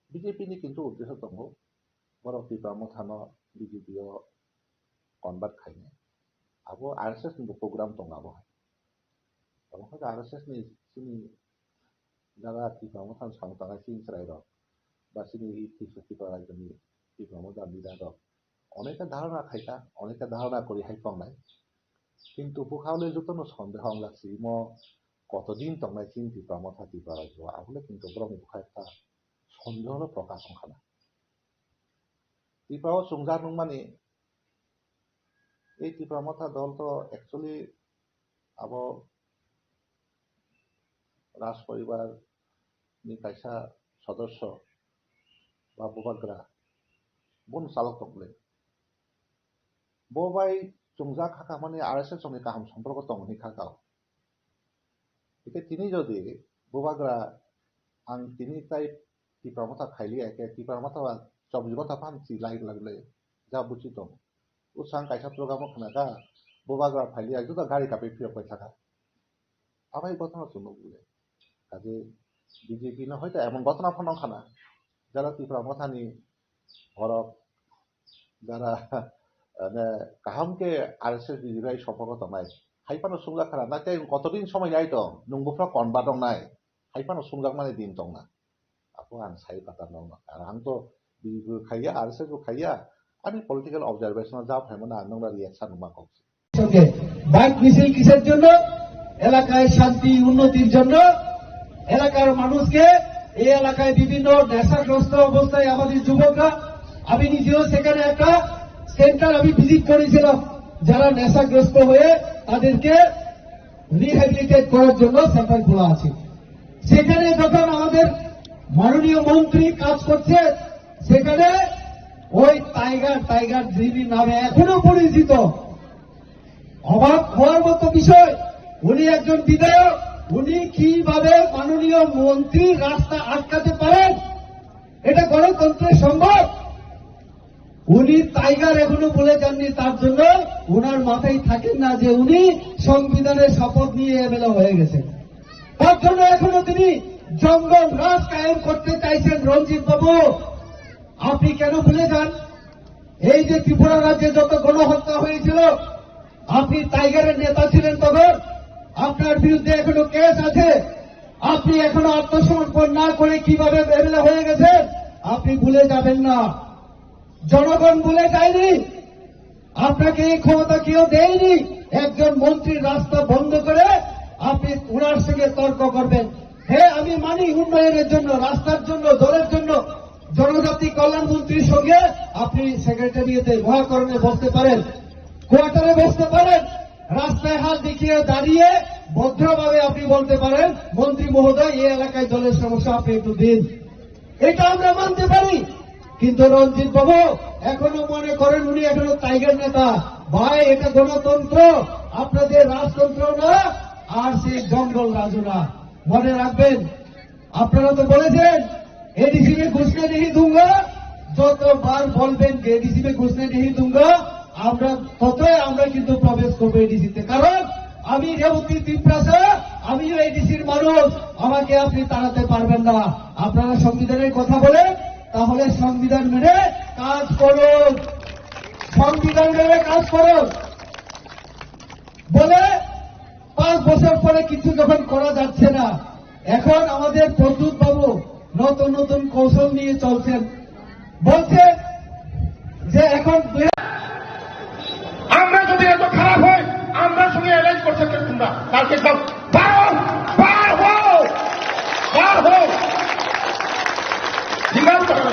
B J P ni kintu uddesho tongo. Borok Tipra mothano B J P o convert khainai. Abo R S S ni bo program tongo abo hai. Abo khe R S S ni chini jaga Tipra mothano samung tangnai chini chwrai rok ba chini Tipra, Tipra rajyoni Tipra motha leader rok oneka dharana khaikha, oneka dharana kwrwi hai tongnai. Kintu bwkhaole jotono sondeho wnglak si imo kotodin tongnai chini Tipra motha Tipra rajyo o, abole kintu borokni bwkha ekta sondeho no prokash wngkha na. Tipra o chwngjak nungmani, ei Tipra motha dol to actually abo Raj poribar ni kaisa sodosyo ba bubagra bono chalok tong le. Bo bai chwngjak hakha mani R S S ni kaham somporko tong hwnwi kha kao. Hwnkhe tini jodi bubagra ang tini tai Tipra motha khailiya khe Tipra motha chobbish ghonta phano si lai lai lai ja buchi tong. Usang kaisa program o khna kha bubagra phailiya juda gari kapi phiyok pai thaka. Abai gotno chwng nukle. Kaje B J P no hoito emon ghotona phano wngkha na, jara Tipra Mothani borok jara, mane, kaham khe R S S B J P bai sompoko tongnai. Hai phano sumjak khana, na tei kotodin somoi lai tong, nwng buphra convert wngnai. Hai phano sumjakmani din tongna. Apo ang sai kata nokno. Ang to B J P bo khaiya, R S S bo khaiya. Ani political observation o ja phaimano ang nokno reaction ma kok. সঙ্গে বাইক মিছিল কিসের জন্য? এলাকায় শান্তি উন্নতির জন্য, এলাকার মানুষকে, এই এলাকায় বিভিন্ন নেশাগ্রস্ত অবস্থায় আমাদের যুবকরা, আমি নিজেও সেখানে একটা সেন্টার আমি ভিজিট করেছিলাম, যারা নেশাগ্রস্ত হয়ে তাদেরকে রিহ্যাবিলিটেট করার জন্য সেন্টার খোলা আছে। সেখানে যখন আমাদের মাননীয় মন্ত্রী কাজ করছে, সেখানে ওই টাইগার, টাইগার যিনি নামে এখনো পরিচিত, অবাক হওয়ার মতো বিষয়, উনি একজন বিধায়ক, উনি কিভাবে মাননীয় মন্ত্রীর রাস্তা আটকাতে পারেন? এটা গণতন্ত্রে সম্ভব? উনি টাইগার এখনো ভুলে যাননি, তার জন্য ওনার মাথায় থাকেন না যে উনি সংবিধানের শপথ নিয়ে এমএলএ হয়ে গেছেন। তার জন্য এখনো তিনি জঙ্গল রাজ কায়েম করতে চাইছেন। রঞ্জিত বাবু, আপনি কেন ভুলে যান? এই যে ত্রিপুরা রাজ্যে যত গণহত্যা হয়েছিল, আপনি টাইগারের নেতা ছিলেন তখন, আপনার বিরুদ্ধে এখনো কেস আছে। আপনি এখনো আত্মসমর্পণ না করে কিভাবে এমএলএ হয়ে গেছেন, আপনি ভুলে যাবেন না। জনগণ ভুলে যায়নি, আপনাকে এই ক্ষমতা কেউ দেয়নি। একজন মন্ত্রীর রাস্তা বন্ধ করে আপনি ওনার সঙ্গে তর্ক করবেন? হ্যাঁ, আমি মানি উন্নয়নের জন্য, রাস্তার জন্য, জলের জন্য, জনজাতি কল্যাণ মন্ত্রীর সঙ্গে আপনি সেক্রেটারিয়েটে মহাকরণে বসতে পারেন, কোয়ার্টারে বসতে পারেন, রাস্তায় হাত দেখিয়ে দাঁড়িয়ে ভদ্রভাবে আপনি বলতে পারেন, "মন্ত্রী মহোদয়, এই এলাকায় জলের সমস্যা, আপনি একটু দিন।" এটা আমরা মানতে পারি। কিন্তু রঞ্জিত বাবু এখনো মনে করেন উনি এখনো টাইগার নেতা। ভাই, এটা গণতন্ত্র, আপনাদের রাজতন্ত্র না, আর সেই জঙ্গল রাজও না। মনে রাখবেন, আপনারা তো বলেছেন, "এডিসি মে ঘুসনে নেহি দুঙ্গা।" যতবার বলবেন যে, "এডিসি মে ঘুসনে নেহি দুঙ্গা," আমরা ততই আমরা কিন্তু প্রবেশ করবো এডিসিতে। কারণ আমি রেবতী তিপ্রাসা, আমিও এডিসির মানুষ, আমাকে আপনি তাড়াতে পারবেন না। আপনারা সংবিধানের কথা বলেন, তাহলে সংবিধান মেনে কাজ করুন, সংবিধান মেনে কাজ করুন। বলে পাঁচ বছর পরে কিছু যখন করা যাচ্ছে না, এখন আমাদের প্রদ্যুৎ বাবু নতুন নতুন কৌশল নিয়ে চলছেন, বলছেন যে এখন দুই আমরা যদি এত খারাপ হয়, আমরা সঙ্গে অ্যালায়েন্স করতে চাই তোমরা। কালকে যাও, বার হও, বার হও, বার হও। ডিমান্ড করো।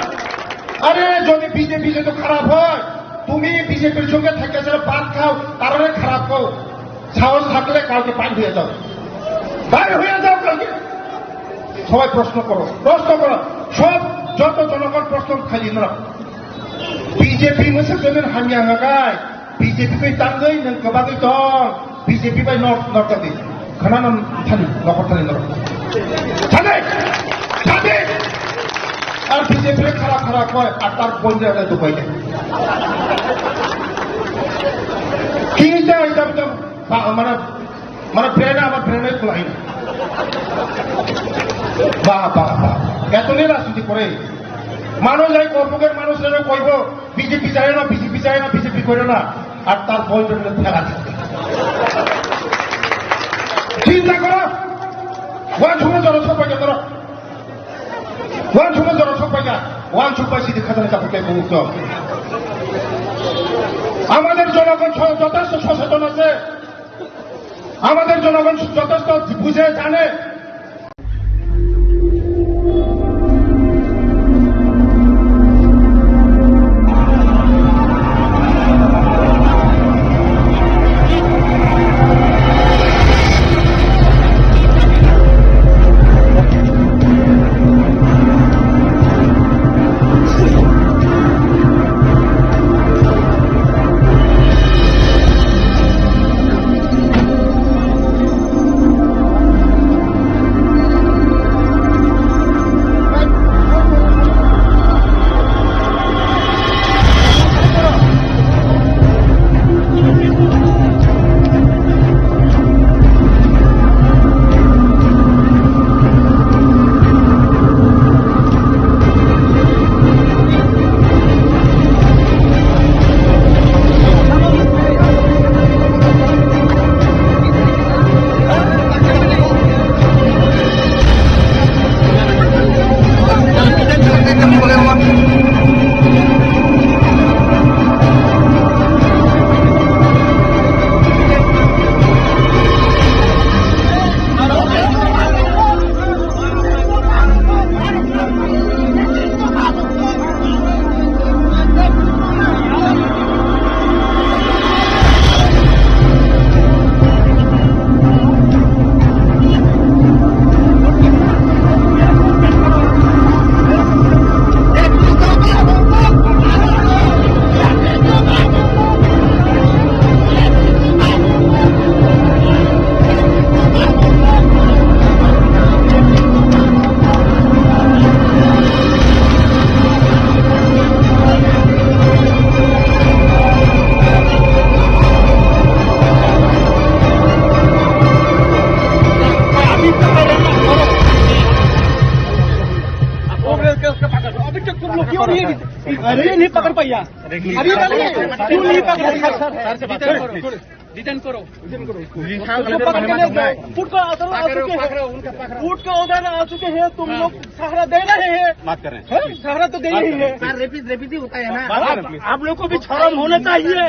আরে, যদি বিজেপি যদি খারাপ হয়, তুমি বিজেপির সঙ্গে থেকে যারা ভাত খাও, তারারে খারাপ কও, সাহস থাকলে কালকে বাইর হয়ে যাও, বাইর হয়ে যাও কালকে। সবাই প্রশ্ন করো, প্রশ্ন করো, সব যত জনগণ প্রশ্ন খালি না। BJP masa jemon hamya hwnka khai, B J P bai tangwi nwng kwbagwi tong, B J P bai nor-, norjagwi. Khwnano thani, nokor thani norok. Thani! Thani! Ar B J P le khara khara koi, ar tar bonjra le dubai le. Kinta itam tam, ba, mana, mana prena, ama prena kulai. Ba, ba, ba. Eto ni rajniti kore. Mano jai korbuker mano sero koibo, B J P jai na, B J P jai na, B J P kore na. Ar tar boyfriend le thera. Chinta koro. Wan chuma jora sopai jora. Wan chuma jora sopai ja. Wan chuma sidi khajana chapur kai bumuk to. আমাদের জনগণ স-, যথেষ্ট সচেতন আছে। আমাদের জনগণ যথেষ্ট বুঝে জানে। अरे, ये नहीं पकड़ पाया। अभी पकड़, क्यों नहीं पकड़ पाया? डिटेन करो। उसको पकड़ के ले जाओ। फुट को अंदर आ चुके हैं। फुट को उधर आ चुके हैं। तुम लोग सहारा दे रहे हैं। बात कर रहे हैं। हैं? सहारा तो दे ही है। सर, रेपिस्ट, रेपिस्ट ही होता है ना। आप, आप लोग को भी शर्म होना चाहिए।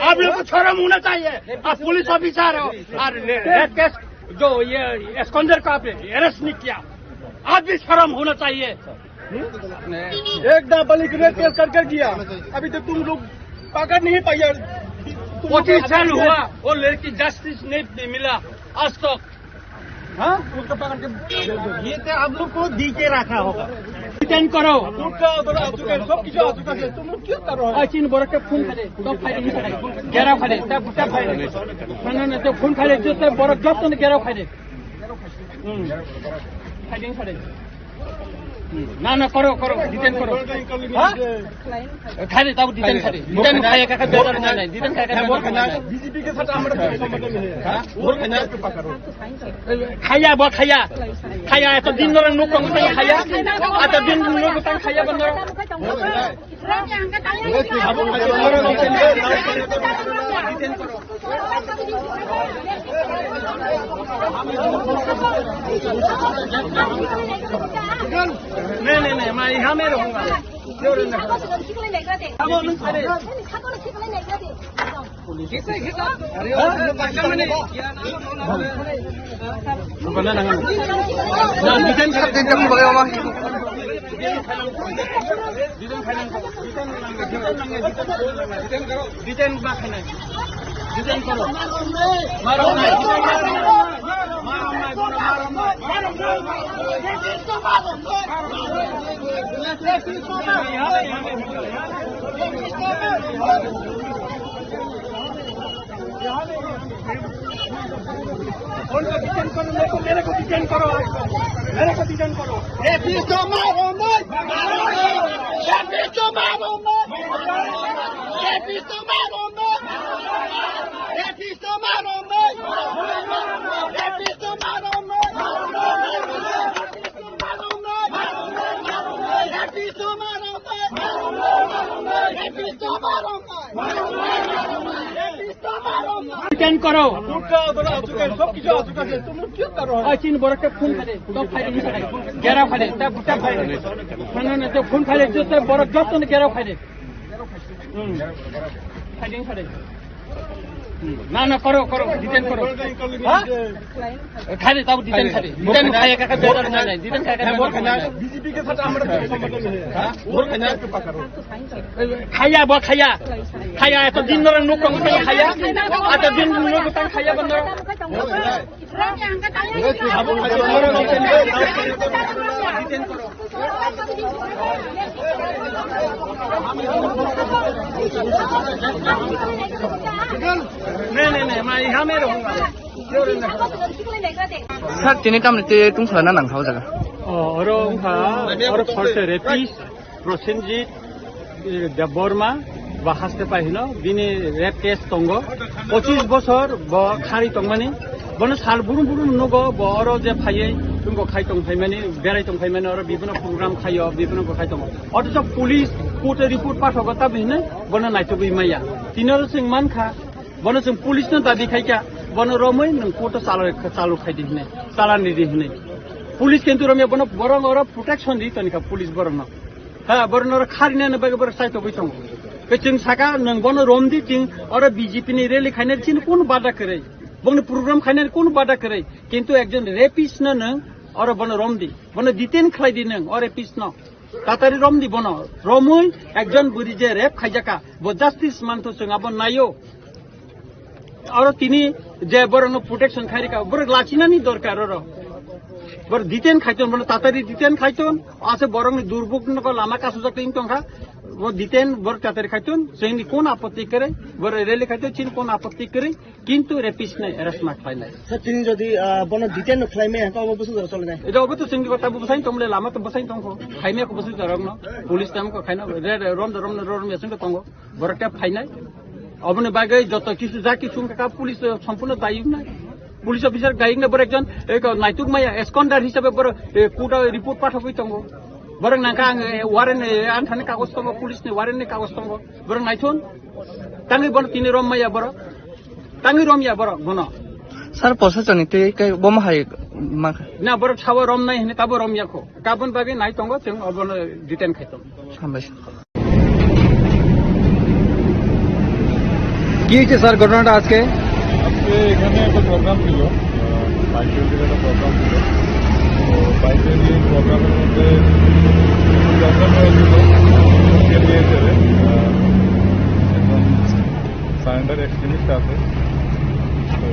आप लोग को शर्म होना चाहिए। आप पुलिस ऑफिसर हो और रे-, रेप केस जो ये एस्कॉन्डर का आपने अरेस्ट नहीं किया, आप भी शर्म होना चाहिए। एक नाबालिग रेप केस करके गया, अभी तो तुम लोग पकड़ नहीं पाया। तुम लोग पच्चीस साल हुआ, वो लड़की जस्टिस नहीं मिला आज तक। हाँ? उसको पकड़ के ये तो आप लोग को दी के रखा होगा। डिटेन करो। फुट का उधर आ चुका है, सब कुछ आ चुका है, तुम लोग क्यों कर रहे हो? ऐसे इन बरक के फोन करे, तो फायरिंग करे, घेराव करे, तब, तब फायरिंग। ना, ना, ना, तो फोन करे, जो तब बरक जब तक घेराव करे। हम्म। फायरिंग करे। हम्म। ना, ना, करो, करो, डिटेन करो। हाँ? खाने, तब डिटेन खाने। डिटेन खाया का, का बेजार नहीं, नहीं, डिटेन खाया का बेजार नहीं। बीजेपी के साथ हमारा कोई संबंध नहीं है। हाँ? वोट खाना। खाया, बो खाया। खाया, तो दिन रात नुक कम खाया। आ तो दिन नुक कम खाया बंद। नहीं, नहीं, नहीं, मैं यहाँ में रहूंगा। Detain ba khainai. Detain koro. Marom nai. Marom nai, bono marom nai. उनको डिटेन करो, मेरे को, मेरे को डिटेन करो, मेरे को डिटेन करो। रेपिस्ट मारो मत। रेपिस्ट मारो मत। रेपिस्ट मारो मत। रेपिस्ट मारो मत। रेपिस्ट मारो मत। रेपिस्ट मारो मत। रेपिस्ट मारो मत। रेपिस्ट मारो मत। रेपिस्ट मारो मत। डिटेन करो। फुट का उधर आ चुका है, सब कुछ आ चुका है, तुम लोग क्यों कर रहे हो? ऐसे इन बरक के फोन करे, तो फायरिंग करे, घेराव करे, तब, तब फायरिंग। ना, ना, ना, तो फोन करे, जो तब बरक जब तक घेराव करे। हम्म। फायरिंग करे। हम्म। ना, ना, करो, करो, डिटेन करो। हाँ? खाने, तब डिटेन खाने। डिटेन खाया का, का बेजार नहीं, नहीं, डिटेन खाया का बेजार नहीं। बीजेपी के साथ हमारा कोई संबंध नहीं है। हाँ? वोट खाना। खाया, बो खाया। खाया, तो दिन रात नुक कम खाया। आ तो दिन नुक कम खाया बंद। नहीं, नहीं, नहीं, मैं यहाँ में रहूंगा। Sir, tini tamni tei tungsla na nang kha o jaga? Oh, oro wngkha, oro first rapist, Prosenjit, eh, Debbarma, bo haste pai hino, bini rape case tongo. Pochis bosor bo khari tongmani, bono sal burum burum nugo, bo oro je phaiwi, tungko khai tong phaimani, berai tong phaimani, oro bibino program khaio, bibino bo khai tongo. Othocho police court-o report pathogo, tabhi hinwi bono naitugwi maya. Tini oro chwng mankha, bono chwng police no dabi khaikha, bono romwi nwng court-o chalo, chalo khaidi hinwi, chalan ridi hinwi. Police kintu romya bono borok oro protection di tonikha police borokno. Ha, borokno oro kharinani bagwi borok chaitogwi tongo. Tei chwng saka nwng bono romdi, chwng oro B J P ni rally khainani chini kunu bada kwrwi, bongni program khainani kunu bada kwrwi, kintu ekjon rapist no nwng oro bono romdi, bono detain khlaidi nwng o rapist no. Tatari romdi bono, romwi ekjon bwrwi je rape khaijaka, bo justice mantho chwng abo naio. Oro tini je borokno protection khairika, borok lachinani dorkar oro. Borok detain khaiton, bono tatari detain khaiton, ase borokni durbuk no lama kasujak twi tongkha, bo detain borok tatari khaiton, chwngni kon apotti kwrwi, borok rally khaiton, chini kon apotti kwrwi, kintu rapist nai arrest ma khlainai. Sir, tini jodi, ah, bono detain no khlaimaya, kok obo bwsajak choli nai? Edo obo to chwngni kota bo bwsai tongmole, lama to bwsai tongkho, khaimaya kho bwsajak rokno, police tam kho khaina, re, re, rom do rom no rom ya chwngno tongo. Borok tei phainai. Oboni bagwi joto kisu ja kisu wngkha police, eh, sompuno dayok nai. Police officer dayok nai, borok ekjon, eh, naituk maya, eskondar hisabe borok, eh, court o report pathogwi tongo. Borok nangkha ang, eh, warrant, eh, anthani kagoj tongo, police ni warrant ni kagoj tongo. Borok naithun. Tangwi bono tini rom maya borok. Tangwi rom ya borok bono. Sir, posasoni tei kai bomo hai ma. Na borok sawa rom nai hini tabo rom ya kho. Kabon bagwi nai tongo, chwng obono detain khai tongo. Hambai. কি হয়েছে স্যার ঘটনাটা আজকে? আজকে এখানে একটা প্রোগ্রাম ছিল, আহ, বাইক র্যালির একটা প্রোগ্রাম ছিল। তো বাইক র্যালির প্রোগ্রামের মধ্যে প্রবলেম হয়েছিল, আহ, একজন সারেন্ডার এক্সট্রিমিস্ট আছে। তো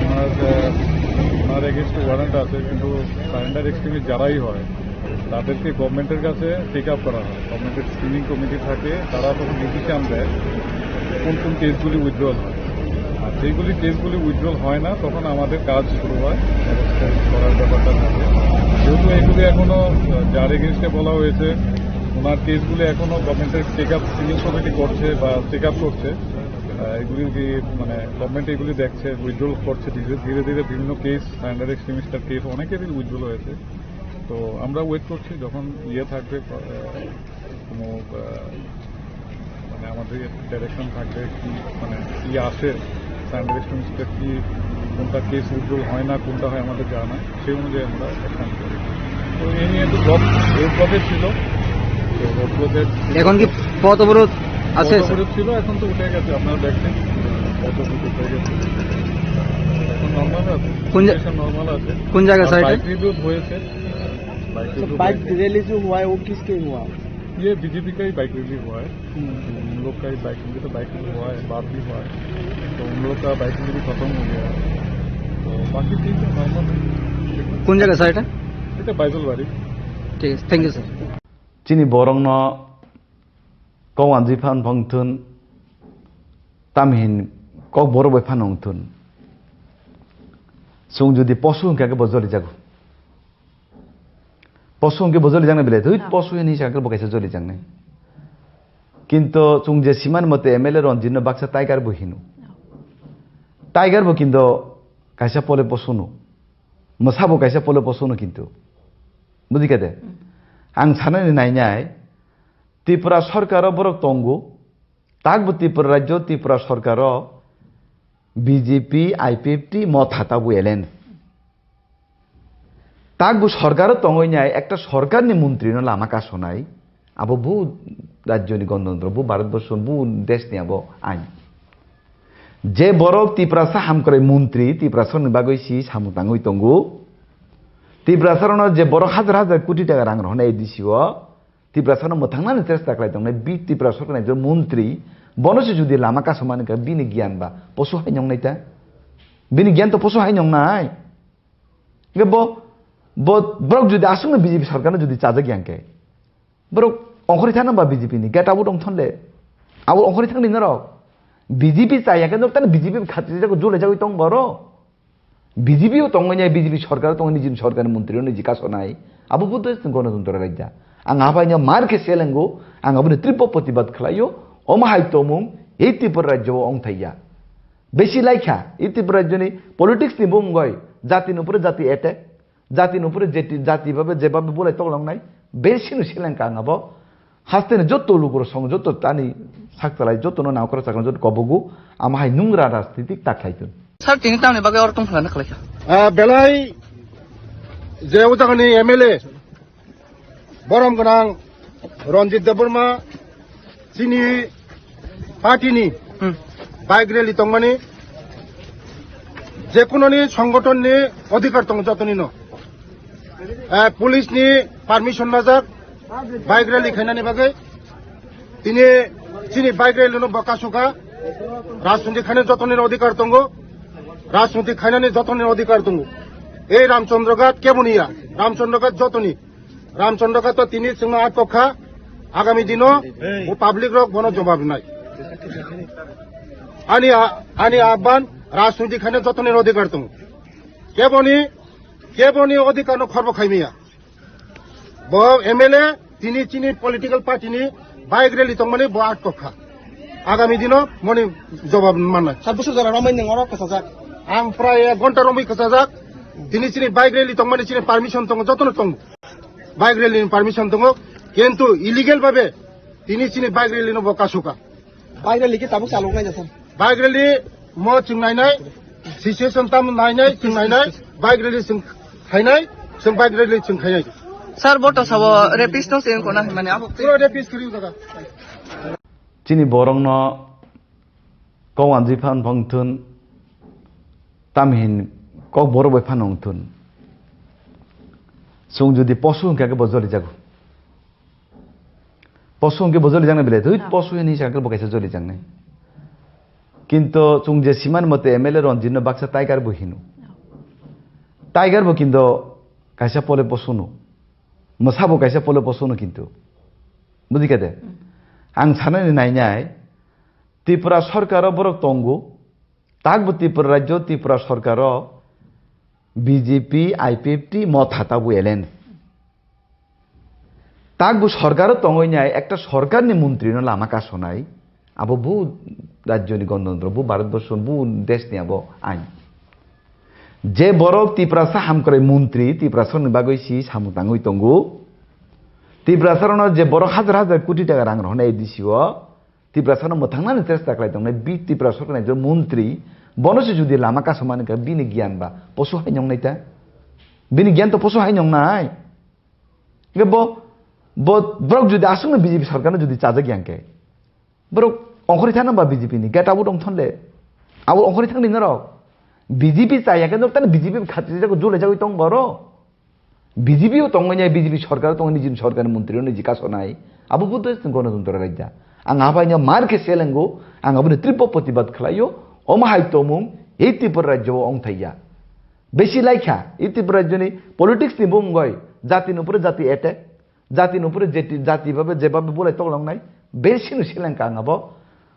ওনার, আহ, ওনার এগেইনস্টে ওয়ারেন্ট আছে, কিন্তু সারেন্ডার এক্সট্রিমিস্ট যারাই হয়, তাদেরকে গভর্নমেন্টের কাছে টেক আপ করা হয়। গভর্নমেন্টের স্ক্রিনিং কমিটি থাকে, তারা তখন ডিসিশন দেয় কোন কোন কেসগুলি উইথড্রল হয়। আর যেগুলি কেসগুলি উইথড্রল হয় না, তখন আমাদের কাজ শুরু হয়, অ্যারেস্ট করার ব্যাপারটা থাকে। যেহেতু এগুলি এখনো, আহ, যার এগেইনস্টে বলা হয়েছে, ওনার কেসগুলি এখনো গভর্নমেন্টের টেক আপ, স্ক্রিনিং কমিটি করছে বা চেক আপ করছে। আহ, এগুলি কি, মানে, গভর্নমেন্ট এগুলি দেখছে, উইথড্রল করছে ধীরে ধীরে ধীরে। বিভিন্ন কেস, সারেন্ডার এক্সট্রিমিস্টের কেস অনেকেরই উইথড্রল হয়েছে। তো আমরা ওয়েট করছি যখন ইয়ে থাকবে, আহ, কোনো, আহ, মানে, আমাদের ডাইরেকশন থাকবে কি, মানে, কি আসে, সারেন্ডার এক্সট্রিমিস্টের কি, কোনটা কেস উইথড্রল হয় না, কোনটা হয় আমাদের জানা, সেই অনুযায়ী আমরা অ্যাকশন করি। তো এই নিয়ে একটু ব্লক, রোড ব্লকে ছিল। তো রোড ব্লকে এখন কি পথ অবরোধ আছে, পথ স্যার? অবরোধ ছিল, এখন তো উঠে গেছে, আপনারা দেখছেন, পথ অবরোধ উঠে গেছে। এখন নর্মাল আছে। কোন জা-, সিচুয়েশন নর্মাল আছে। কোন জায়গা, আর স্যার, এটা? বাইক রিভিউ হয়েছে। বাইক तो রিভিউ बाइक হয়েছে। रैली जो हुआ है, वो किसके हुआ? ये बीजेपी का ही बाइक रैली हुआ है। हम्म। हम लोग का ही बाइक, उनके तो बाइक रैली हुआ है, बात भी हुआ है। तो उन लोग का बाइक रैली भी खत्म हो गया है। तो बाकी ठीक है, नॉर्मल है। কোন জায়গা, স্যার, এটা? এটা বাইজলবাড়ি। ঠিক আছে, thank you, sir. Chini borokno kok wanjwi phan phang thun, tamhin kok borok bai phan wng thun. Chwng jodi posu hwnkhe bo joli jago. Posu hwnkhe bo joli jaknai belai, thwi, ah, posu hini sakhe bo kaisa joli jaknai. Kinto chwng je simani mote M L A Ranjit no baksa tiger bo hino. Tiger bo kinto kaisa pole posu no. Mwsa bo kaisa pole posu no kinto. Bujikha de? Hmm. Ang sanani nainai, Tripura sorkaro borok tongo, takbo Tripura rajyo, Tripura sorkaro B J P, I P F T, Motha tabuk alliance. Takbo sorkaro tongwi nai, ekta sorkarni montrino lama kasonai, abo bu rajyoni gonotantro, bu Bharatborsho, bu deshni abo ain. Je borok Tiprasa hamkrai montri, Tiprasani bagwi si samung tangwi tongo. Tiprasarokno je borok hajar hajar koti taka rang rohornai A D C o, Tiprasano mwthangnani chesta khlai tongnai, bi Tipra sorkarni ekjon montri, bono se jodi lama kasomani kha, bini giyan ba posu hai nongnai ta? Bini giyan to posu hai nongnai. Hingke bo, bo, borok jodi aswkno B J P sorkarno jodi chajak ya hingke, borok ongkhorwi thangna ba B J P ni, get out wngthon le. Abo ongkhorwi thangni norok. B J P chaya khe norok tani B J P khatrijak jole jagwi tong borok. B J P o tongwi nai, B J P sorkar o tongwi nai, nijini sorkarni montri o niji kasonai. Abo bo to gonotantro rajya. Ang abai no mar khe selengo, ang aboni tripo protibad khlaio, omo hai tomung, ei Tripura rajyo o ongthai ya. Besi laikha, ei Tripura rajyoni politics ni bumung oi, jati ni upore jati attack, jati ni upore jeti-, jati babe, je babe bulai toklangnai, besi no selengka ang abo. Haste ni joto lukurok song, joto tani sakchalai, joto no nangkora chakra, joto kobogo, ama hai nungra rajnitik ta khlai tun. Sir, tini tamni bagwi oro tongphla na khlaikha? Ah, belai je o jagani M L A, borom gwnang Ranjit Debbarma chini party ni, hmm, bike rally tongmani, jekunoni songgothon ni odhikar tongo jotoni no. Eh, police ni permission najak bike rally khainani bagwi. Tini chini bike rally no bo kasukha. Rajniti khaina jotoni odhikar tongo. Rajniti khainani jotoni odhikar tongo. Ei Ramchandra Ghat keboni ya? Ramchandra Ghat jotoni. Ramchandra Ghat to tini chwngno atkokha. Agami dino bo public rok bono jobab rinai. Ani a-, ani ahban, rajniti khaina jotoni odhikar tongo. Keboni, keboni odhikar no khorbo khaimiya. Bo M L A tini chini political party ni bike rally tongmani bo atkokha. Agami dino moni jobab mannai. Sir, bwswk jora romwi nwng oro kwchajak? Ang prai ek ghonta romwi kwchajak. Tini chini bike rally tongmani chini permission tongo, jotono tongo. Bike rally ni permission tongo, kintu illegal babe tini chini bike rally no bo kasuka. Bike rally khe tabuk chalok nai jasa. Bike rally mo chwng nainai, situation tam nainai, chwng nainai, bike rally chwng khainai, chwng bike rally chwng khainai. Sir, bo to sabo rapist no se wngkona hinmani abo. Pura rapist kiri jaga. Chini borok no kok wanjwi phan phang thun, tamhin kok borok bai phan wng thun. Chwng jodi posu hwnkha khe bo joli jago. Posu hwnkhe bo joli jaknai belai, dui posu hini hwnkha khe bo kaisa joli jaknai. Kintu chwng je siman mote M L A Ranjit no baksa tiger bo hino. Tiger bo kintu kaisa pole posu no. Mwsa bo kaisa pole posu no kintu. Bujikha de? Ang sanani nainai, Tripura sorkaro borok tongo, takbo Tripura rajyo, Tripura sorkaro B J P, I P F T, Motha tabuk alliance. Takbo sorkaro tongwi nai, ekta sorkarni montrino lama kasonai, abo bu rajyoni gonotantro, bu Bharatborsho, bu deshni abo ain. Je borok Tiprasa hamkrai montri, Tiprasani bagwi si samung tangwi tongo. Tiprasarokno je borok hajar hajar koti taka rang rohornai A D C o, Tiprasano mwthangnani chesta khlai tongnai, bi Tipra sorkarni ekjon montri, bono se jodi lama kasomani kha, bini giyan ba posu hai nongnai ta? Bini giyan to posu hai nongnai. Hingke bo, bo, borok jodi aswkno B J P sorkarno jodi chajak yang khe, borok ongkhorwi thangna ba B J P ni, get out ongthon le. Abo ongkhorwi thangni norok. B J P chaya khe norok tani B J P khatri jago, jole jagwi tong boro. B J P o tongwi nai, B J P sorkar o tongwi nai, nijini sorkarni montri o niji kasonai. Abo bo to gonotantro raida. Ang abaino mar khe selengo, ang aboni tripbo protibad khlaio. Omo hai tongmung ei Tripura rajyo o ongthaiya. Besi laikha, ei Tripura rajyoni politics ni bumung oi, jati ni upore jati attack, jati ni upore jeti-, jati babe, jebabe bulai toklongnai, besi no selengkha ang abo.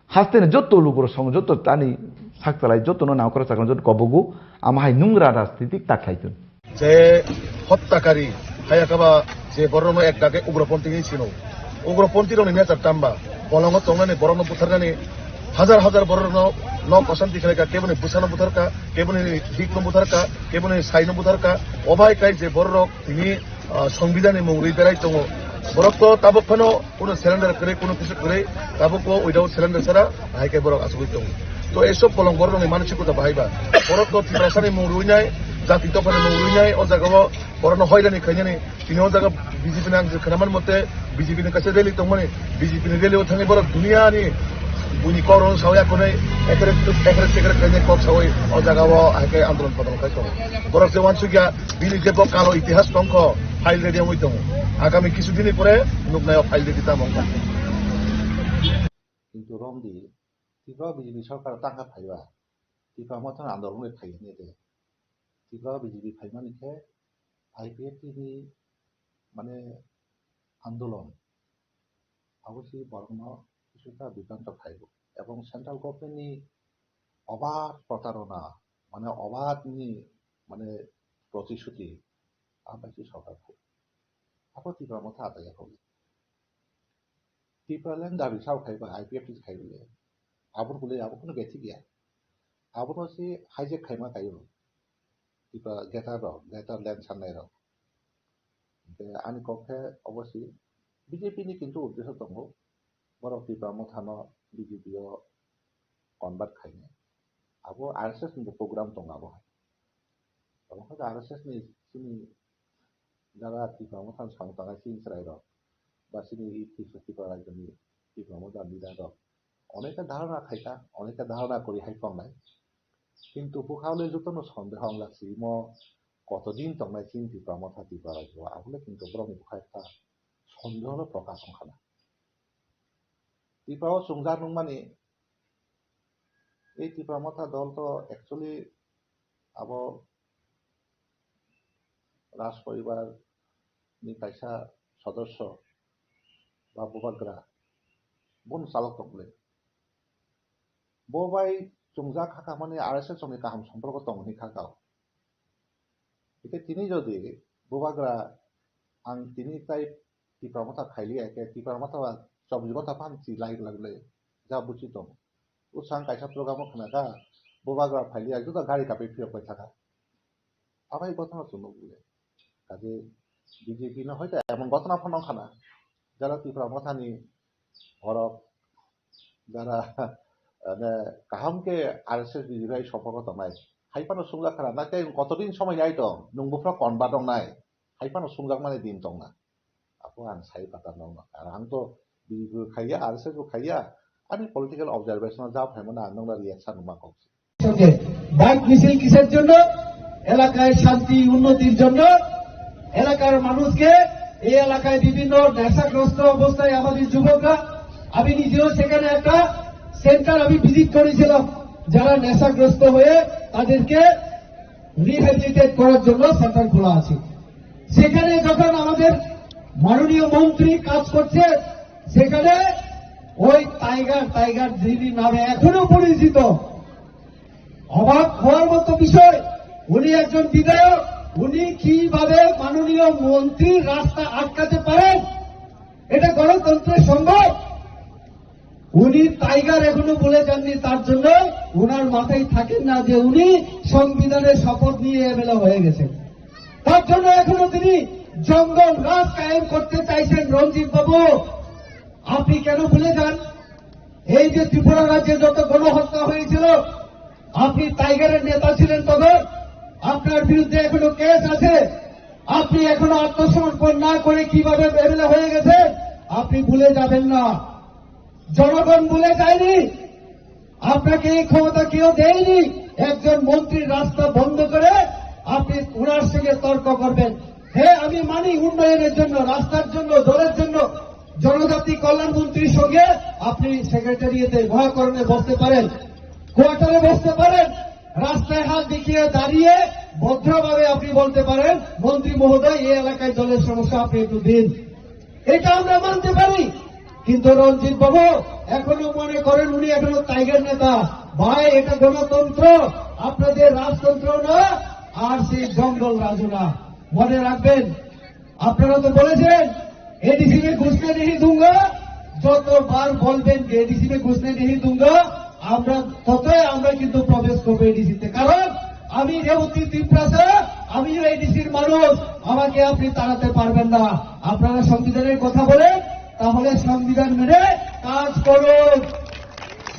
Haste ni joto lukurok song, joto tani sak chalai, joto no nangkora chakra, joto kobogo, ama hai nungra rajnitik ta khlai tun. Je hottakari, haya kaba je borokno ek dage ugroponthi hinwi sino. Ugroponthi rokni nature tamba, bolongo tongnani borokno butharnani, hajar hajar borokno nok osanti khlaika, keboni bwsano butharka, keboni hikno butharka, keboni saino butharka, obai kai je borok tini, ah, songbidani mung rwi berai tongo. Borok to tabuk phano kuno surrender kwrwi, kuno kisu kwrwi, tabuk o without surrender sara hai khe borok achugwi tongo. To ei sob bolong borok ni manasikota bahai ba. Borok to Tiprasani mung rwi nai, jati dophani mung rwi nai, o jaga o borokno hoirani khainani, tini o jaga B J P ni ang je khwnaman mote, B J P ni kaisa rally tongmani, B J P ni rally o thangwi borok duniya ni buini kok rok sawi akhonai, ekrek, ekrek tekrek khainai kok sawi o jaga o hai khe andolon podolon khai tongo. Borok je wansukya, bini je bo kalo itihas tongkho, file ready wngwi tongo. Agami kisu dini pore nuknai o file ready tamo wngkha. Kintu romdi, Tripura B J P sorkar tangkha phaiba, Tipra Motha andolon wngwi phaiya nete. Tripura B J P phaimani khe I P F T ni mane andolon, abo se borokno kisuta bibranto phaibo. Ebong central government ni obad protarona, mane obad ni mane protishuti, abai se sorkar phai. Abo Tipra Motha adai ya kho. Tipraland dabi sao khai ba I P F T khai bole. Abo bole abo kono bethik ya. Abo no se hijack khaima kaio. Tipra greater rok, greater land sannai rok. Hingke ani kok khe obosi B J P ni kintu uddesho tongo. Borok Tipra Motha no B J P o convert khainai. Abo R S S ni program tongo abo hai. Omo khe R S S ni chini jaga Tipra Motha ni samung tangnai chini chwrai rok ba chini Tipra, Tipra rajyo ni Tipra Motha leader rok oneka dharana khaika, oneka dharana kwrwi hai tongnai. Kintu bwkha le jotono sondeho wng jak si imo kotodin tongnai chini Tipra Motha Tipra rajyo o, abo le kintu borokni bwkha ekta sondeho no prokash wng khana. Tipra o chwngjak nukmani, ei Tipra Motha dol to actually abo Raj poribar ni kaisa sodosyo ba bubagra, bono chalok tong le. Bo bai chwngjak hakha mani R S S rokni kaham somporko tongo hinwi kha kao. Hingke tini jodi bubagra ang tini tai Tipra Motha khailiya khe Tipra Motha ba chobbish ghonta phano chi lai lai le ja buchi tong. Bwsang kaisa program o khna kha, bubagra phailiya juda gari kapi phiyok pai thaka. Abai ghotona chwng nukliya. Kaje B J P no hoito emon ghotona phano wngkha na, jara Tipra Mothani borok jara, mane, kaham khe R S S B J P hai sompoko tongnai. Hai phano sungjakha na, na khe koto din somoi nai tong, nwng buphuru convert wngnai. Hai phano sungjakmani din tongna. Apo ang sai pata nokno. Ar ang to B J P bo khaiya, R S S bo khaiya. Ani political observation o ja phaimano ang nokno reaction ma kok. সঙ্গে বাইক মিছিল কিসের জন্য? এলাকায় শান্তি উন্নতির জন্য, এলাকার মানুষকে, এই এলাকায় বিভিন্ন নেশাগ্রস্ত অবস্থায় আমাদের যুবকরা, আমি নিজেও সেখানে একটা সেন্টার আমি ভিজিট করেছিলাম, যারা নেশাগ্রস্ত হয়ে তাদেরকে রিহ্যাবিলিটেট করার জন্য সেন্টার খোলা আছে। সেখানে যখন আমাদের মাননীয় মন্ত্রী কাজ করছে, সেখানে ওই টাইগার, টাইগার যিনি নামে এখনো পরিচিত, অবাক হওয়ার মতো বিষয়, উনি একজন বিধায়ক, উনি কিভাবে মাননীয় মন্ত্রীর রাস্তা আটকাতে পারেন? এটা গণতন্ত্রে সম্ভব? উনি টাইগার এখনো বলে যাননি, তার জন্য ওনার মাথায় থাকেন না যে উনি সংবিধানের শপথ নিয়ে এমএলএ হয়ে গেছেন। তার জন্য এখনো তিনি জঙ্গল রাজ কায়েম করতে চাইছেন। রঞ্জিত বাবু, আপনি কেন ভুলে যান? এই যে ত্রিপুরা রাজ্যে যত গণহত্যা হয়েছিল, আপনি টাইগারের নেতা ছিলেন তখন, আপনার বিরুদ্ধে এখনো কেস আছে। আপনি এখনো আত্মসমর্পণ না করে কিভাবে এমএলএ হয়ে গেছেন, আপনি ভুলে যাবেন না। জনগণ ভুলে যায়নি, আপনাকে এই ক্ষমতা কেউ দেয়নি। একজন মন্ত্রীর রাস্তা বন্ধ করে আপনি ওনার সঙ্গে তর্ক করবেন? হ্যাঁ, আমি মানি উন্নয়নের জন্য, রাস্তার জন্য, জলের জন্য জনজাতি কল্যাণ মন্ত্রীর সঙ্গে আপনি সেক্রেটারিয়েটে মহাকরণে বসতে পারেন, কোয়ার্টারে বসতে পারেন, রাস্তায় হাত দেখিয়ে দাঁড়িয়ে ভদ্রভাবে আপনি বলতে পারেন, "মন্ত্রী মহোদয়, এই এলাকায় জলের সমস্যা, আপনি একটু দিন।" এটা আমরা মানতে পারি। কিন্তু রঞ্জিত বাবু এখনো মনে করেন উনি এখনো টাইগার নেতা। ভাই, এটা গণতন্ত্র, আপনাদের রাজতন্ত্র না, আর সেই জঙ্গল রাজও না। মনে রাখবেন, আপনারা তো বলেছেন, "এডিসি মে ঘুসনে নেহি দুঙ্গা।" যতবার বলবেন যে, "এডিসি মে ঘুসনে নেহি দুঙ্গা," আমরা ততই আমরা কিন্তু প্রবেশ করবো এডিসিতে, কারণ আমি রেবতী তিপ্রাসা, আমিও এডিসির মানুষ, আমাকে আপনি তাড়াতে পারবেন না। আপনারা সংবিধানের কথা বলেন, তাহলে সংবিধান মেনে কাজ করুন,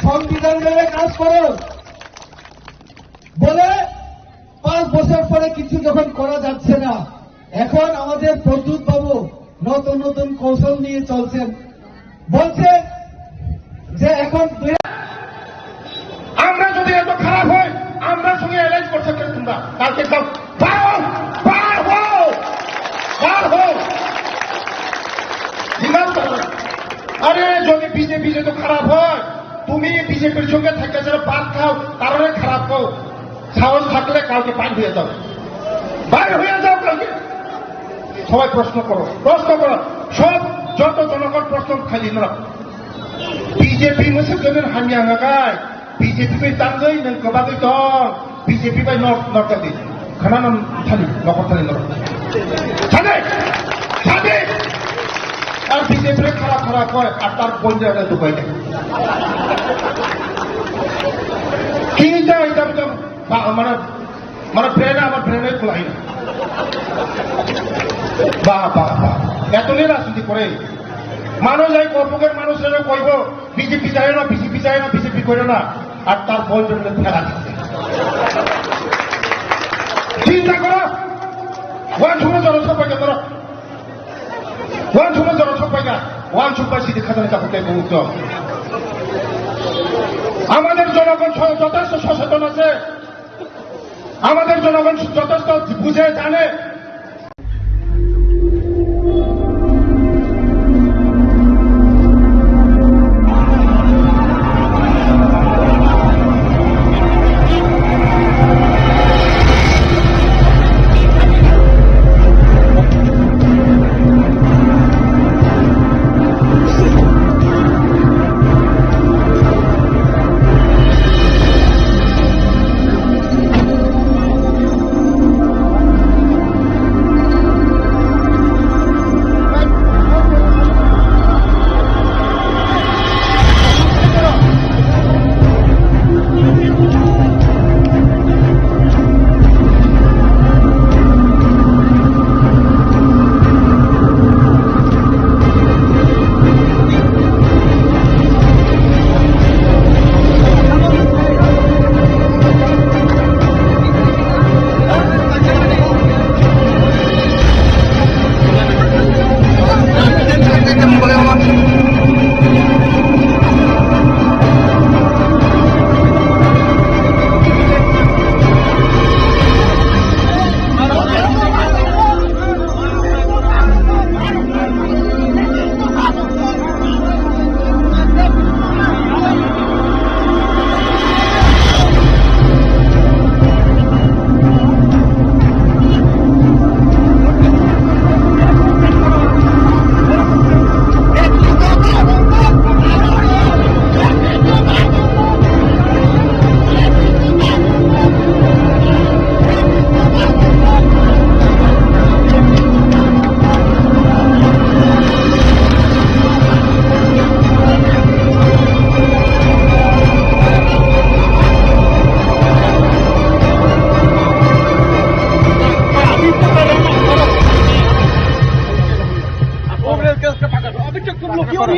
সংবিধান মেনে কাজ করুন। বলে পাঁচ বছর পরে কিছু যখন করা যাচ্ছে না, এখন আমাদের প্রদ্যুৎ বাবু নতুন নতুন কৌশল নিয়ে চলছেন, বলছেন যে এখন দুই আমরা যদি এত খারাপ হই, আমরা সঙ্গে অ্যালায়েন্স করছে কেন তোমরা? কালকে সব বার হও, বার হও, বার হও। হিমাচল, আরে যদি বিজেপি যদি খারাপ হয়, তুমি বিজেপির সঙ্গে থাকতে চাও, ভাত খাও, কারণে খারাপ খাও, সাহস থাকলে কালকে বাইর হয়ে যাও, বাইর হয়ে যাও কালকে। সবাই প্রশ্ন করো, প্রশ্ন করো, সব যত জনগণ প্রশ্ন খালি না। বিজেপি মুসলিম জনের হামিয়া ngagai, BJP bai tangwi nwng kwbagwi tong, BJP bai nok nok di. Khana nam thani, nokor thani nok. Thani, thani. Ar BJP bai kharap kharap koi, ar tar bonjra na dukai de. Kinta itam itam, ba, mana Mane brain, আমার brain-এ খোলাই না। বাহ, বাহ, বাহ। এত নিয়ে রাজনীতি করে। মানুষ এই কর্মকের মানুষেরা কইব, "বিজেপি যায় না, বিজেপি যায় না, বিজেপি করে না।" আর তার বয়ফ্রেন্ডে ফেলা দিচ্ছে। চিন্তা করো। ওয়ান সময় জনসভা কেন্দ্র। ওয়ান সময় জনসভা না। ওয়ান সময় সিটি খাজানা চাকরি করতে মুক্ত। আমাদের জনগণ স-, যথেষ্ট সচেতন আছে। আমাদের জনগণ যথেষ্ট বুঝে জানে।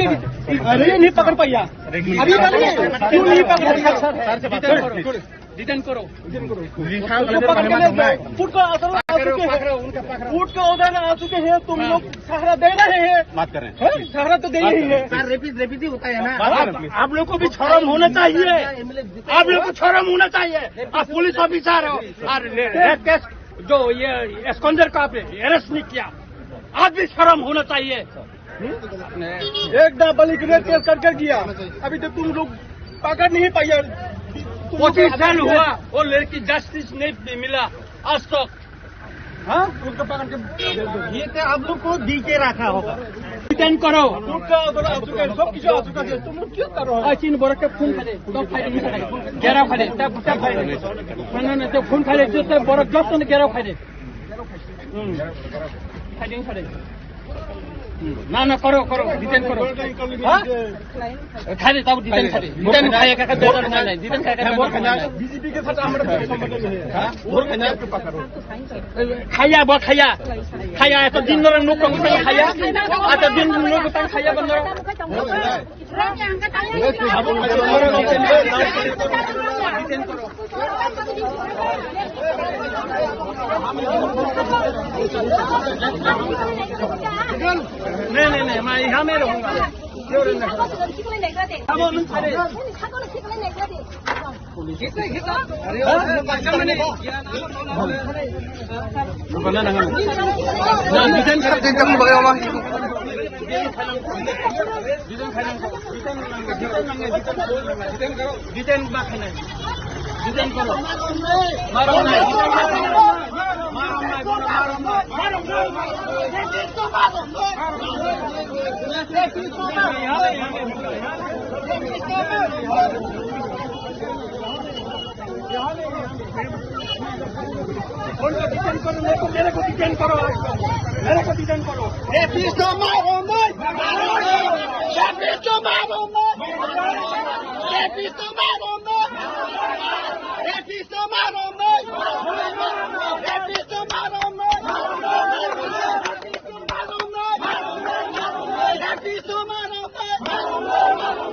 अरे, ये नहीं पकड़ पाया। अभी पकड़, क्यों नहीं पकड़ पाया? डिटेन करो। उनको पकड़ के ले जाओ। फुट का असर आ चुके हैं। फुट का उधर आ चुके हैं। तुम लोग सहारा दे रहे हैं। बात कर रहे हैं। हैं? सहारा तो दे ही है। सर, रेपिस्ट, रेपिस्ट ही होता है ना। आप, आप लोग को भी शर्म होना चाहिए। आप लोग को शर्म होना चाहिए। आप पुलिस ऑफिसर हो और रे-, रेप केस जो ये एस्कॉन्डर का आपने अरेस्ट नहीं किया, आप भी शर्म होना चाहिए। एक नाबालिग रेप केस करके गया, अभी तक तुम लोग पकड़ नहीं पाया। तुम लोग पच्चीस साल हुआ, वो लड़की जस्टिस नहीं मिला आज तक। हाँ, उनको पकड़ के ये तो आप लोग को दी के रखा होगा। डिटेन करो। फुट का उधर आ चुका है, सब कुछ आ चुका है, तुम लोग क्यों कर रहे हो? आ, तीन बरक के फोन करे, तो फायरिंग करे, घेराव करे, तब, तब फायरिंग। ना, ना, ना, तो फोन करे, जो तो बरक जब तो घेराव करे। Hmm. Fighting, fighting. Hmm. ना, ना, करो, करो, डिटेन करो। हाँ? खाली, तब डिटेन खाली। डिटेन खाया, काका, दो नहीं, नहीं, डिटेन खाया, काका, दो नहीं। बीजेपी के साथ हमारा कोई संबंध नहीं है। हाँ? वो क्या पकड़ो? खाया, वो खाया। खाया, तो दिन भर लोग कम खाया। आ, तो दिन भर लोग कम खाया, बंद। नहीं, नहीं, नहीं, मैं यहाँ में रहूंगा। Detain khainai. Detain ba khainai. Detain koro. Marom nai. Marom nai, bono marom nai. उनको डिटेन करो, मेरे को, मेरे को डिटेन करो, मेरे को डिटेन करो। रेपिस्ट मारो नहीं, रेपिस्ट मारो नहीं, रेपिस्ट मारो नहीं, रेपिस्ट मारो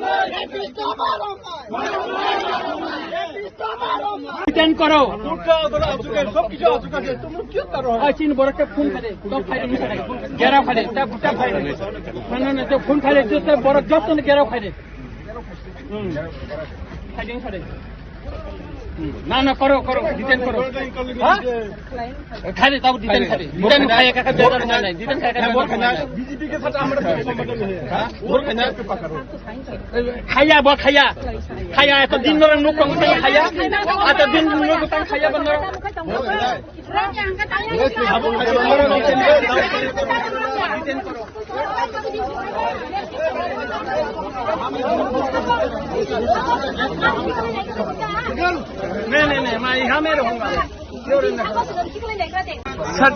नहीं, रेपिस्ट मारो नहीं। डिटेन करो। फुट का उधर आ चुका है, सब कुछ आ चुका है, तुम लोग क्यों कर रहे हो? आ, तीन बरक के फोन करे, तो फायरिंग करे, घेराव करे, तब, तब फायरिंग। ना, ना, ना, तो फोन करे, जो तो बरक जब तो घेराव करे। Hmm. Fighting, fighting. Hmm. ना, ना, करो, करो, डिटेन करो। हाँ? खाली, तब डिटेन खाली। डिटेन खाया, काका, दो नहीं, नहीं, डिटेन खाया, काका, दो नहीं। बीजेपी के साथ हमारा कोई संबंध नहीं है। हाँ? वो क्या पकड़ो? खाया, वो खाया। खाया, तो दिन भर लोग कम खाया। आ, तो दिन भर लोग कम खाया, बंद। नहीं, नहीं, नहीं, मैं यहाँ में रहूंगा। Sir,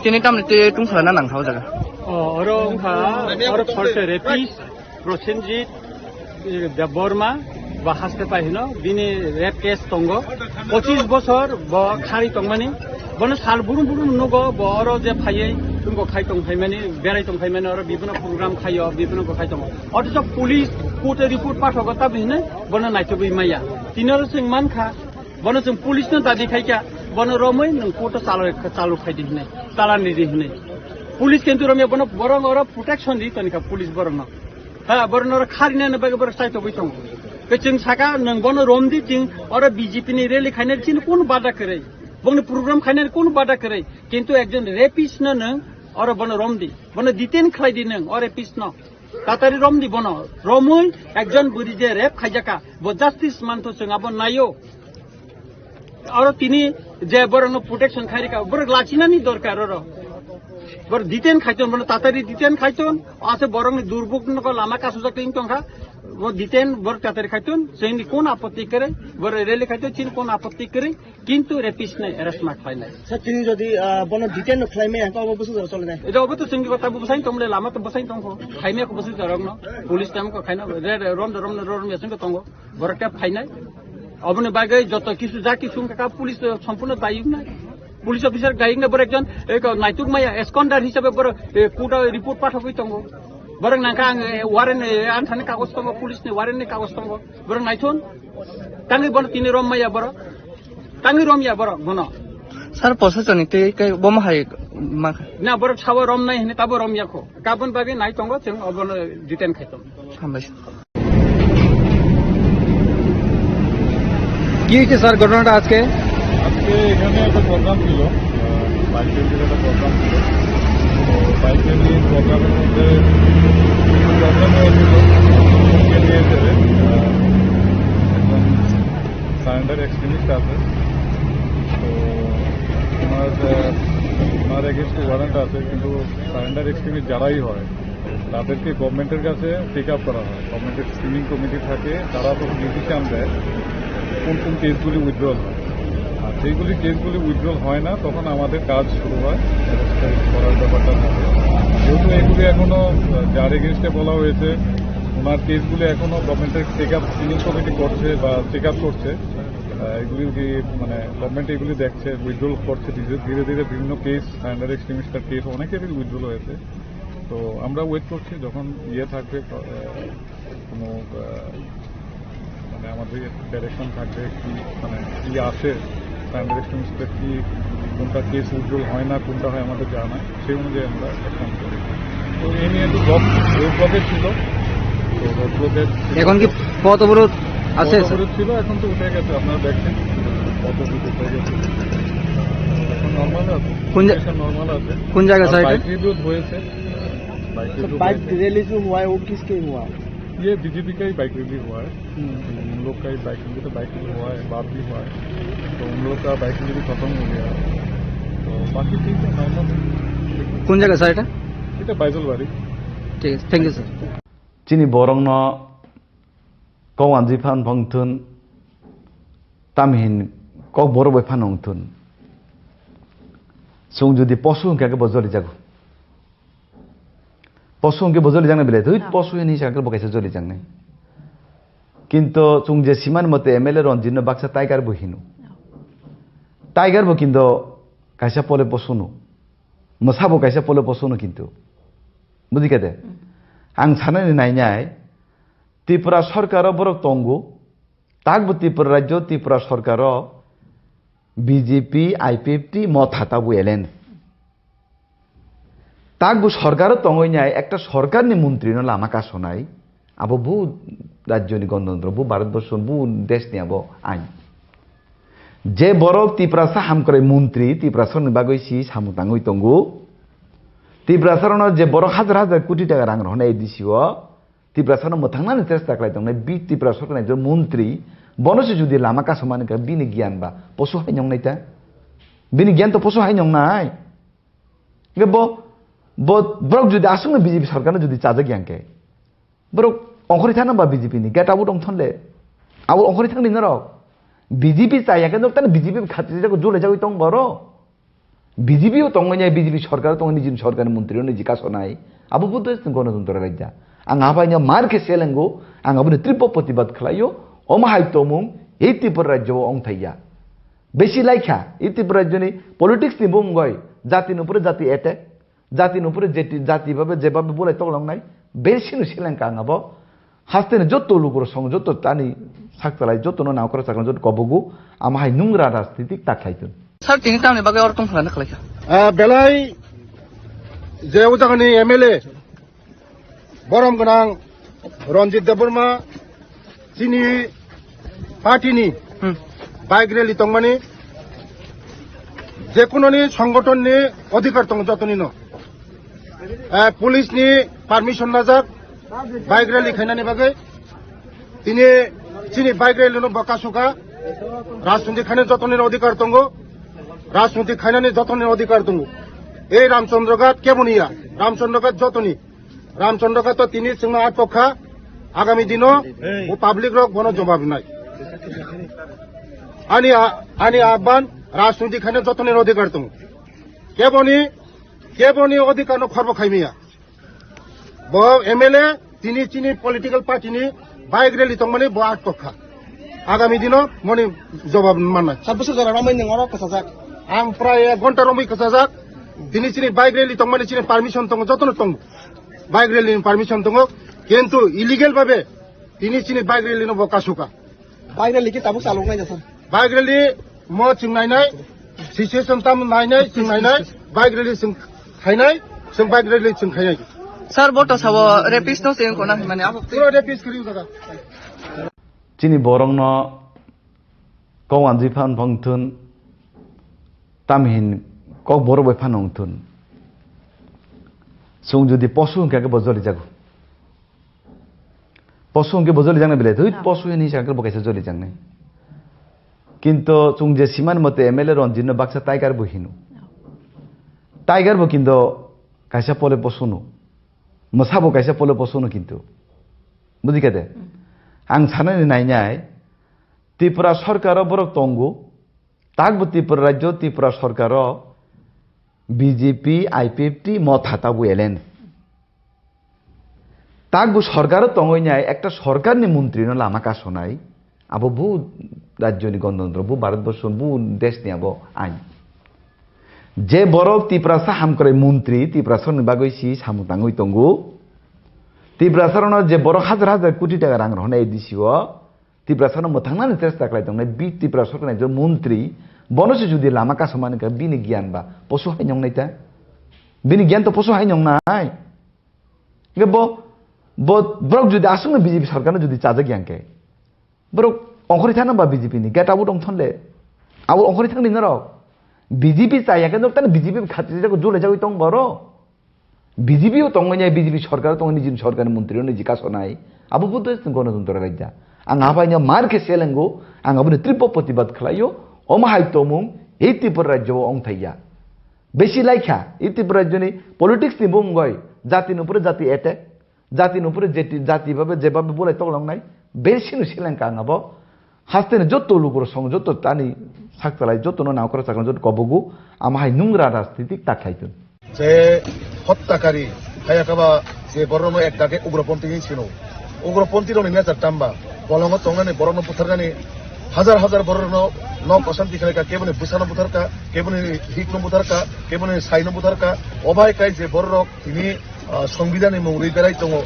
tini tamni twi tungsala na nang thao jaga? Oh, oro wngkha, oro thorse rapist, Prosenjit, eh, Debbarma, bo haste pai hino, bini rape case tongo. Pochis bosor bo khari tongmani. Bono sal burum burum nugo, bo oro je phaiwi, tungko khai tong phaimani, berai tong phaimani, oro bibino program khaio, bibino ko khai tongo. Othocho police court-o report pathogo, tabhi hinwi bono naitugwi maya. Tini oro chwng mankha, bono chwng police-no dabi khaikha, bono romwi nwng court-o chalo, chalo khaidi hinwi, chalani di hinwi. Police kintu romya bono borok oro protection di tonikha police borokno. Ha, borok norok kharinani bagwi borok chaitogwi tongo. Tei chwng saka, nwng bono romdi, chwng oro B J P ni rally khainani chini kunu bada kwrwi. Bongni program khainani kunu bada kwrwi. Kintu ekjon rapist no nwng oro bono romdi. Bono detain khlaidi nwng, o rapist no. Tatari romdi bono. Romwi ekjon bwrwi je rape khaijaka, bo justice mantho chwng abo naio. Oro tini je borokno protection khairika, borok lachinani dorkar oro. Borok detain khaiton, bono tatari detain khaiton, ase borokni durbuk no lama kasujak tongkha, bo detain borok tatari khaiton, chini kon apotti kwrwi, borok rally khaiton, chini kon apotti kwrwi, kintu rapist nai arrest ma khlainai. Sir, tini jodi, ah, bono detain no khlaimai, hwnkhe obo bwswk jora cholinai? Edo obo to chwngni kota bo bwsai tongmole, lama to bwsai tongkho, khaimai kho bwswk jorokno, police tam kho khaina, re, re, rom, rom, rom, rom, rom, tongkho. Borok khe phainai. Oboni bagwi joto kisu ja kisu wngkha kha, police to sompurno dayok nai. Police officer dayok nai, borok ekjon, eh, naituk maya, absconder hisabe borok, eh, court o report pathogwi tongo. Borok nangkha ang, eh, warrant, eh, ang thani kagoj tongo, police ni warrant ni kagoj tongo. Borok naithun. Tangwi bono tini rom maya borok. Tangwi rom ya borok bono. Sir, process ni tei kai bomo hai ma. Na borok sabo rom nai hini tabo rom ya kho. Kabon bagwi nai tongo chwng obono detain khai tongo. Hambai. কি হয়েছে স্যার ঘটনাটা আজকে? আজকে এখানে একটা প্রোগ্রাম ছিল, আহ, বাইক র্যালির একটা প্রোগ্রাম ছিল। তো বাইক র্যালির প্রোগ্রামের মধ্যে কিছু প্রবলেম হয়েছিল। সেটা নিয়ে এসে, আহ, একজন সারেন্ডার এক্সট্রিমিস্ট আছে। তো ওনার, আহ, ওনার এগেইনস্টে ওয়ারেন্ট আছে, কিন্তু সারেন্ডার এক্সট্রিমিস্ট যারাই হয়, তাদেরকে গভর্নমেন্টের কাছে টেক আপ করা হয়। গভর্নমেন্টের স্ক্রিনিং কমিটি থাকে, তারা তো ডিসিশন দেয় কোন কোন কেসগুলি উইথড্রল হয়। আর সেইগুলি, কেসগুলি উইথড্রল হয় না, তখন আমাদের কাজ শুরু হয় অ্যারেস্ট করার ব্যাপারটা থাকে। যেহেতু এগুলি এখনো, আহ, যার এগেইনস্টে বলা হয়েছে, ওনার কেসগুলি এখনো গভর্নমেন্টের টেক আপ, স্ক্রিনিং কমিটি করছে বা চেক আপ করছে। আহ, এগুলি কি, মানে, গভর্নমেন্ট এগুলি দেখছে, উইথড্রল করছে ধীরে ধীরে ধীরে। বিভিন্ন কেস, সারেন্ডার এক্সট্রিমিস্টের কেস অনেকেরই উইথড্রল হয়েছে। তো আমরা ওয়েট করছি যখন ইয়ে থাকবে, আহ, কোনো, আহ, মানে, আমাদের ডাইরেকশন থাকবে কি, মানে, কি আসে, সারেন্ডার এক্সট্রিমিস্টের কি, কোনটা কেস উইথড্রল হয় না, কোনটা হয় আমাদের জানা নাই, সেই অনুযায়ী আমরা অ্যাকশন করি। তো এই নিয়ে একটু ব্লক, রোড ব্লকে ছিল। তো রোড ব্লকে এখন কি পথ অবরোধ আছে, পথ স্যার? অবরোধ ছিল, এখন তো উঠে গেছে, আপনারা দেখছেন পথ অবরোধ উঠে গেছে। এখন নর্মাল আছে, কোন জা-, সিচুয়েশন নর্মাল আছে। কোন জায়গা, আর স্যার, এটা? বাইক রিভিউ হয়েছে, বাইক तो রিভিউ बाइक হয়েছে। रैली जो हुआ है, वो किसके हुआ? ये बीजेपी का ही बाइक रैली हुआ है। हम्म। उन लोग का ही बाइक, उनके तो बाइक रैली हुआ है, बात भी हुआ है, तो उन लोग का बाइक रैली भी खत्म हो गया है। तो बाकी ठीक है, नॉर्मल है। কোন জায়গা, স্যার, এটা? এটা বাইজলবাড়ি। ঠিক আছে, thank you, sir. Chini borokno kok wanjwi phan phang thun, tamhin kok borok bai phan wng thun. Chwng jodi posu hwnkhe bo joli jago. Posu hwnkhe bo joli jaknai belai, thwi, posu hwnwi sakhe bo kaisa joli jaknai. Kinto chwng je simani mote M L A Ranjit no baksa tiger bo hino. Tiger bo kinto kaisa pole posu no. Mwsa bo kaisa pole posu no kinto. Bujikha de? Ang sanani nainai, Tripura sorkaro borok tongo, takbo Tripura rajyo, Tripura sorkaro B J P, I P F T, Motha tabuk alliance. Takbo sorkaro tongwi nai, ekta sorkarni montrino lama kasonai, abo bu rajyoni gonotantro, bu Bharatborsho, bu deshni abo ain. Je borok Tiprasa hamkrai montri, Tiprasarokni bagwi si samung tangwi tongo. Tiprasarokno je borok hajar hajar koti taka rang rohornai A D C o, Tiprasano mwthangnani chesta khlai tongnai, bi Tripura sorkarni ekjon montri, bono se jodi lama kasomani kha, bini giyan ba posu hai nongnai ta? Bini giyan to posu hai nongnai. Hingke bo, bo, borok jodi aswkno B J P sorkarno jodi chajak yang khe, borok ongkhorwi thangna ba B J P ni, get out ong thon le. Abo ongkhorwi thangni norok. B J P chaya khe norok tani B J P khatri jago, jole jagwi tong borok. B J P o tongwi nai, B J P sorkar o tongwi nai, nijini sorkarni montri o niji kasonai. Abo bo to gonotantro rajya. Ang abaino mar khe selengo, ang aboni tribo protibad khlaio, omo hai tongmung ei Tripura rajyo o ongthaiya. Besi laikha, ei Tripura rajyoni politics ni bumung oi, jati ni upore jati attack, jati ni upore jeti-, jati babe jebabe bulai toklongnai, besino selengka ang abo. Hasteni joto lugurok song, joto tani sakchalai, jotono naukra chakra, joto kobogo, ama hai nungra rajnitik ta khlai tun. Sir, tini tamni bagwi oro tongkha na khlaikha? Ah, belai je o jagani M L A, borom gwnang Ranjit Debbarma, chini party ni Hmm. bike rally tongmani, jekunoni songgothon ni odhikar tongo jotoni no. Eh, police ni permission najak bike rally khainani bagwi. Tini chini bike rally no bwkha sukha. Rajniti khainani jotoni odhikar tongo. Rajniti khainani jotoni odhikar tongo. Ei Ramchandra Ghat keboni ya. Ramchandra Ghat jotoni. Ramchandra Ghat to tini chwngno atok kha. Agami dino o public rok bono jobab nai. Ani a-, ani ahban rajniti khainani jotoni odhikar tongo. Keboni, keboni odhikar no khorbo khaimiya. Bo M L A tini chini political party ni bike rally tongmani bo atok kha. Agami dino moni jobab mannai. Sat bosor jora romwi nwng oro kwchajak. Ang prai ek ghonta romwi kwchajak. Tini chini bike rally tongmani chini permission tongo, jotono tongo. Bike rally ni permission tongo, kintu illegal babe tini chini bike rally no bo kasuka. Bike rally ki tabuk chalok nai jasa. Bike rally mo chwng nainai, situation tam nainai, chwng nainai, bike rally chwng khainai, chwng bike rally chwng khainai. Sir, bo to sabo rapist no se ko na mane abo. Pura rapist kiri jaga. Chini borok no kok wanjwi phan phang thun, tamhin kok borok bai phan wng thun. Chwng jodi posu hwnkha khe bo joli jago. Posu hwnkhe bo joli jaknai belai, thwi posu hini hwnkha khe bo kaisa joli jaknai. Kintu chwng je simani mote M L A Ranjit no baksa tiger bo hino. Tiger bo kintu kaisa pole posu no. Mwsa bo kaisa pole posu no kintu. Bujikha de? Ang sanani nainai, Tripura sarkar o borok tongo, takbo Tripura rajyo, Tripura sarkar o B J P, I P F T, Motha tabuk alliance. Takbo sarkar o tongwi nai ekta sarkar ni montri no lama kasonai, abo bu rajyo ni gonotantro, bu Bharat borso, bu desh ni abo ain. Je borok Tiprasa hamkrai montri, Tiprasa ni bagwi si samung tangwi tongo. Tiprasa rokno je borok hajar hajar koti taka rang rohornai A D C o, Tiprasano mwthangnani chesta khlai tongnai, bi Tripura sorkarni ekjon montri, bono se jodi lama kasomani kha, bini giyan ba posu hai nongnai ta? Bini giyan to posu hai nongnai. Hingke bo, bo, borok jodi aswkno B J P sorkarno jodi chajak yang khe, borok ongkhorwi thangna ba B J P ni, gate abo dong thon le. Abo ongkhorwi thangni norok. B J P chaya khe norok tani B J P khatri jago, jole jagoi tong borok. B J P o tongwi nai, B J P sorkar o tongwi nai, nijini sorkarni montri o niji kasonai. Abo bo to gwanatantro rajya. Ang apaino mar khe selengo, ang aboni tripbo protibad khlaio. Omo hai tongmung ei Tripura rajyo o ongthaiya. Besi laikha, ei Tripura rajyoni politics ni bumung oi, jati ni upore jati attack, jati ni upore jeti-, jati babe, jebabe bulai toklongnai, besi no selengka ang abo. Haste ni joto lukurok song, joto tani sak chalai, joto no nangkora chakra, joto kobogo, ama hai nungra rajnitik ta khlai tun. Je hottakari, hayakaba je borokno ek dage ugroponthi hinwi sino. Ugroponthi rokni nature tamba, bolongo tongnani borokno butharnani, hajar hajar borokno nok osanti khlaika, keboni bwsano butharka, keboni hikno butharka, keboni saino butharka, obai kai je borok tini, ah, Songbidanni mung rwi berai tongo.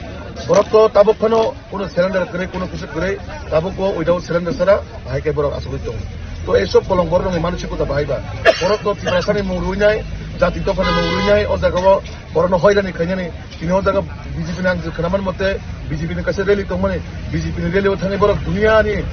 Borok to tabuk phano kuno surrender kwrwi, kuno kisu kwrwi, tabuk o without surrender sara bahai khe borok asugwi tongo. To ei sob bolong borok rokni manosikota bahai ba. Borok to Tiprasani mung rwi nai, jati dophani mung rwi nai, o jaga o borokno hoirani khainani, tini o jaga B J P ni ang khwnaman mote, B J P ni kaisa rally tongmani, B J P ni rally o thangwi borok duniya ni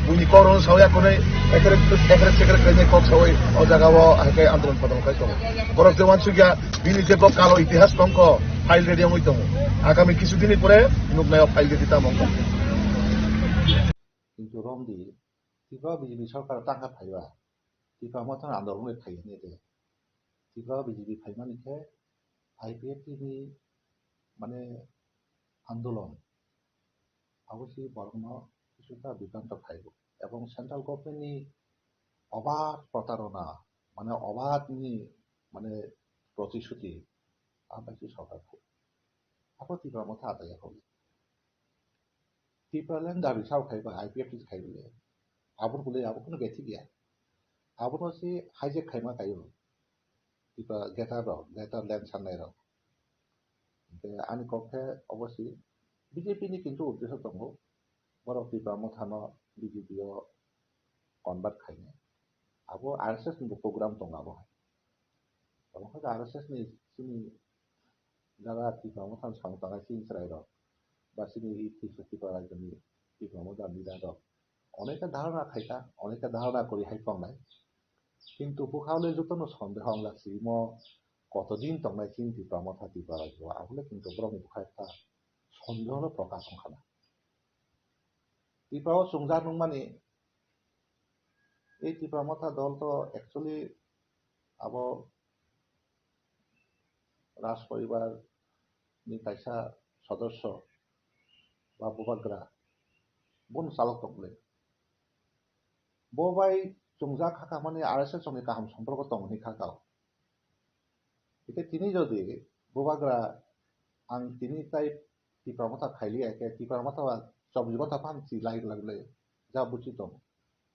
buini kok rokno sawi akhonai, ekrek, ekrek sekrek khainai kok sawi o jaga o hai khe andolon padolon khai tongo. Borok je wansukya, bini je bo kalo itihas tongkho, file ready wngwi tongo. Agami kisu dini pore nuknai o file ready tamo wngkha. Kintu romdi, Tripura B J P sorkar tangkha phaiba, Tripura Motha andolon wngwi phai hwnwi de. Tripura B J P phaimani khe I P F T ni mane andolon, abo se borokno kisukha bibranto phaibo. Ebong central government ni obad protarona, mane obad ni mane protishuti, abai se sorkar phai. Abo Tripura Motha ataya kho. Tipraland dabi sao khai ba I P F T khai bole. Abo bole abo kono bethik ya. Abono se hijack khaima kaio. Tipa greater rok, greater land sanai rok. Hingke ani kok khe obosi B J P ni kintu uddesho tongo. Borok Tipra Motha no B J P o convert khainai. Abo R S S ni bo program tongo abo hai. Abo khe R S S ni chini jaga Tipra Motha ni samung tangnai chini chwrai rok. Ba chini Tipra, Tipra rajyo ni Tipra Motha ni leader rok. Onekta dharana khaikha, onekta dharana kwrwi hai tongnai. Kintu bwkhaole jotono sondeho wnglak si imo kotodin tongnai chini Tipra Motha Tipra rajyo o, abole kintu borokni bwkha ekta sondeho no prokash wngkha na. Tipra o chwngjak nungmani, ei Tipra Motha dol to actually abo Raj poribar ni kaisa sodosyo ba bubagra, bono chalok tong le. Bo bai chwngjak hakha mani R S S ni kaham somporko tongwi kha kao. Hingke tini jodi bubagra ang tini tai Tipra Motha khailiya khe Tipra Motha ba chobbish ghonta phano si lai lai lai ja buchi tong.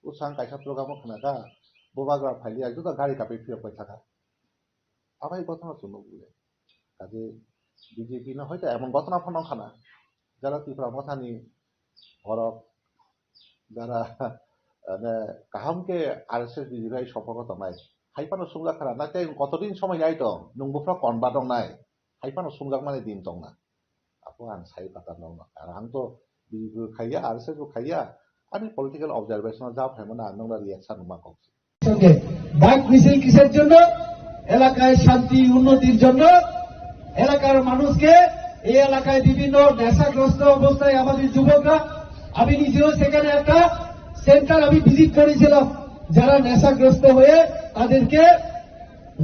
Bwsang kaisa program o khna kha, bubagra phailiya joto gari kapi phiyok pai thaka. Abai gotona chwng nukle. Kaje B J P no hoito emon gotona phano khana, jara Tipra Mothani borok, jara, mane, kaham khe R S S B J P hai sompoko tongnai. Hai phano sungja khana, na tei kotodin somoi nai tong, nwng buphra convert wngnai. Hai phano sungjakmani din tongna. Apo ang sai kata nokno. Ar ang to B J P bo khaiya, R S S bo khaiya. Ani political observation o ja phaimano ang nokno reaction ma kok. সঙ্গে বাইক মিছিল কিসের জন্য? এলাকায় শান্তি উন্নতির জন্য, এলাকার মানুষকে, এই এলাকায় বিভিন্ন নেশাগ্রস্ত অবস্থায় আমাদের যুবকরা, আমি নিজেও সেখানে একটা সেন্টার আমি ভিজিট করেছিলাম, যারা নেশাগ্রস্ত হয়ে তাদেরকে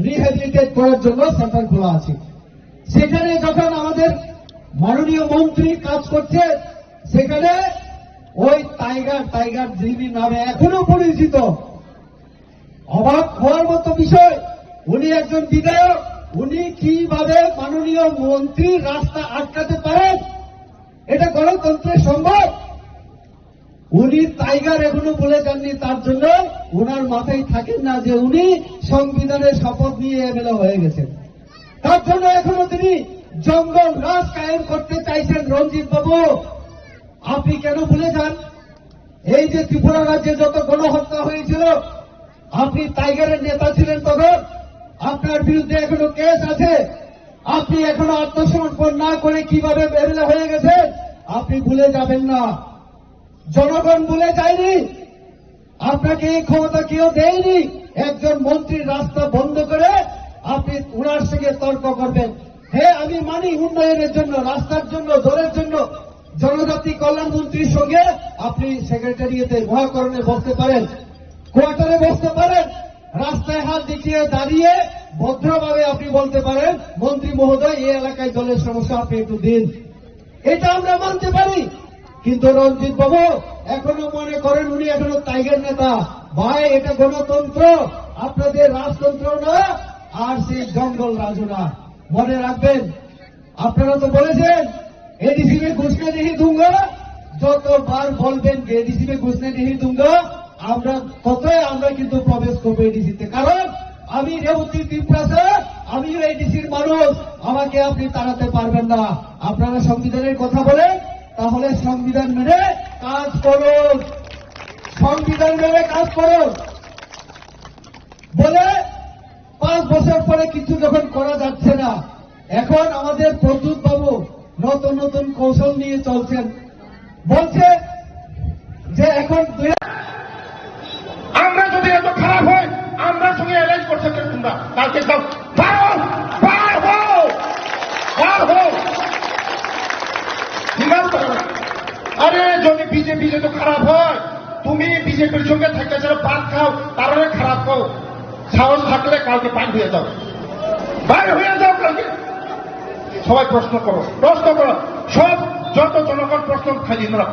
রিহ্যাবিলিটেট করার জন্য সেন্টার খোলা আছে। সেখানে যখন আমাদের মাননীয় মন্ত্রী কাজ করছে, সেখানে ওই টাইগার, টাইগার জিমি নামে এখনো পরিচিত। অবাক হওয়ার মতো বিষয়, উনি একজন বিধায়ক, উনি কিভাবে মাননীয় মন্ত্রীর রাস্তা আটকাতে পারেন? এটা গণতন্ত্রে সম্ভব? উনি টাইগার এখনো ভুলে যাননি, তার জন্য ওনার মাথায় থাকেন না যে উনি সংবিধানের শপথ নিয়ে এমএলএ হয়ে গেছেন। তার জন্য এখনো তিনি জঙ্গল রাজ কায়েম করতে চাইছেন। রঞ্জিত বাবু, আপনি কেন ভুলে যান? এই যে ত্রিপুরা রাজ্যে যত গণহত্যা হয়েছিল, আপনি টাইগারের নেতা ছিলেন তখন, আপনার বিরুদ্ধে এখনো কেস আছে। আপনি এখনো আত্মসমর্পণ না করে কিভাবে এমএলএ হয়ে গেছেন, আপনি ভুলে যাবেন না। জনগণ ভুলে যায়নি, আপনাকে এই ক্ষমতা কেউ দেয়নি। একজন মন্ত্রীর রাস্তা বন্ধ করে আপনি ওনার সঙ্গে তর্ক করবেন। হ্যাঁ, আমি মানি উন্নয়নের জন্য, রাস্তার জন্য, জলের জন্য জনজাতি কল্যাণ মন্ত্রীর সঙ্গে আপনি সেক্রেটারিয়েটে মহাকরণে বসতে পারেন, কোয়ার্টারে বসতে পারেন, রাস্তায় হাত দেখিয়ে দাঁড়িয়ে ভদ্রভাবে আপনি বলতে পারেন, "মন্ত্রী মহোদয়, এই এলাকায় জলের সমস্যা, আপনি একটু দিন।" এটা আমরা মানতে পারি, কিন্তু রঞ্জিত বাবু এখনো মনে করেন উনি এখনো টাইগার নেতা। ভাই, এটা গণতন্ত্র, আপনাদের রাজতন্ত্র না, আর সেই জঙ্গল রাজও না। মনে রাখবেন, আপনারা তো বলেছেন, "এডিসি মে ঘুষনে নেহি দুঙ্গা।" যতবার বলবেন যে, "এডিসি মে ঘুষনে নেহি দুঙ্গা," আমরা ততই আমরা কিন্তু প্রবেশ করবো এডিসিতে, কারণ আমি রেবতী তিপ্রাসা, আমিও এডিসির মানুষ, আমাকে আপনি তাড়াতে পারবেন না। আপনারা সংবিধানের কথা বলেন, তাহলে সংবিধান মেনে কাজ করুন, সংবিধান মেনে কাজ করুন। বলে পাঁচ বছর পরে কিছু যখন করা যাচ্ছে না, এখন আমাদের প্রদ্যুৎ বাবু নতুন নতুন কৌশল নিয়ে চলছেন, বলছে যে এখন দুই আমরা যদি এত খারাপ হয়, আমরা সঙ্গে অ্যালায়েন্স করতে চাই তোমরা। কালকে একদম বার হও, বার হও, বার হও। হিমাল করো না। আরে, যদি বিজেপি যদি খারাপ হয়, তুমি বিজেপির সঙ্গে থাকতে চাও, ভাত খাও, তারারে খারাপ খাও, সাহস থাকলে কালকে বাইর হয়ে যাও, বাইর হয়ে যাও কালকে। সবাই প্রশ্ন করো, প্রশ্ন করো, সব যত জনগণ প্রশ্ন খালি না।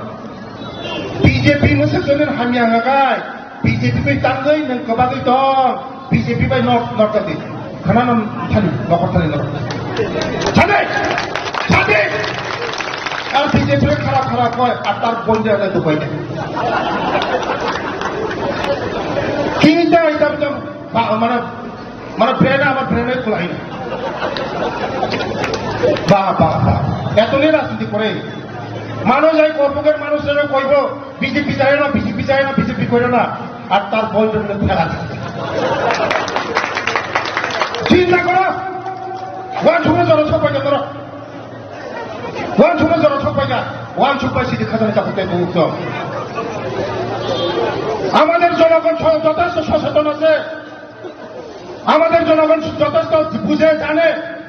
BJP no se jonin hamya hwnga khai, BJP bai tangwi nwng kwbagwi tong, BJP bai nok nok jati. Khana no thani, nokor thani nok. Thani, thani. Ar BJP khara khara koi, ar tar bonde ale dubai de. Kinta itam itam, ba, mane, মানে ব্রেন, আমার ব্রেনে খোলাই না। বাহ, বাহ, বাহ। এত নিয়ে রাজনীতি করে। মানুষ এই কর্মকের মানুষেরা কইব, "বিজেপি যায় না, বিজেপি যায় না, বিজেপি করে না।" আর তার বলবে বলে ফেলা যায়। চিন্তা করো। ওয়ান সুপার জনসভা করো। ওয়ান সুপার জনসভা, ওয়ান সুপার সিটি খাজানা চাপতে মুক্ত। আমাদের জনগণ স-, যথেষ্ট সচেতন আছে। আমাদের জনগণ যথেষ্ট বুঝে জানে।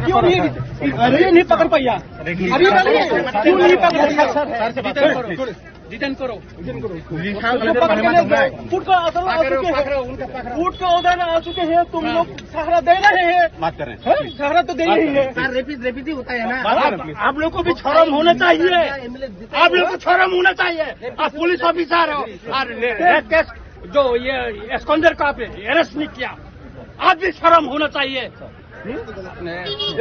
क्यों नहीं, क्यों नहीं पकड़ पाया? अभी वाले क्यों नहीं पकड़ पाया? डिटेन करो। डिटेन करो। उसको पकड़ के ले जाओ। फुट का असर आ चुके हैं। फुट का उदाहरण आ चुके हैं। तुम लोग सहारा दे रहे हैं। बात कर रहे हैं। हैं? सहारा तो दे ही रहे हैं। सर, रेपिस्ट, रेपिस्ट ही होता है ना। आप, आप लोग को भी शर्म होना चाहिए। आप लोग को शर्म होना चाहिए। आप पुलिस ऑफिसर हो और रे-, रेप केस जो ये एस्कॉन्डर का आपने अरेस्ट नहीं किया, आप भी शर्म होना चाहिए। हम्म?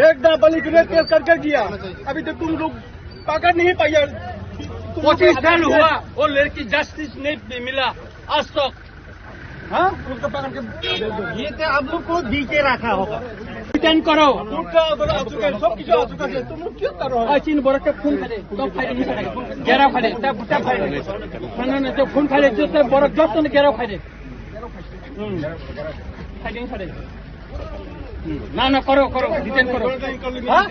एक दफा बलिक रेप केस करके गया, अभी तो तुम लोग पकड़ नहीं पाया। तुम लोग पच्चीस साल हुआ, वो लड़की जस्टिस नहीं मिला आज तक। हाँ? उसको पकड़ के ये तो आप लोग को दी के रखा होगा। डिटेन करो। फुट का उधर आ चुका है, सब कुछ आ चुका है, तुम लोग क्यों कर रहे हो? आ, चीन बोरा के फोन करे, तो फायरिंग करे, घेराव करे, तब, तब फायरिंग। ना, ना, ना, जो फोन करे, जो तब बोरा जब तक घेराव करे। हम्म। फायरिंग करे। हम्म। ना, ना, करो, करो, डिटेन करो। हाँ?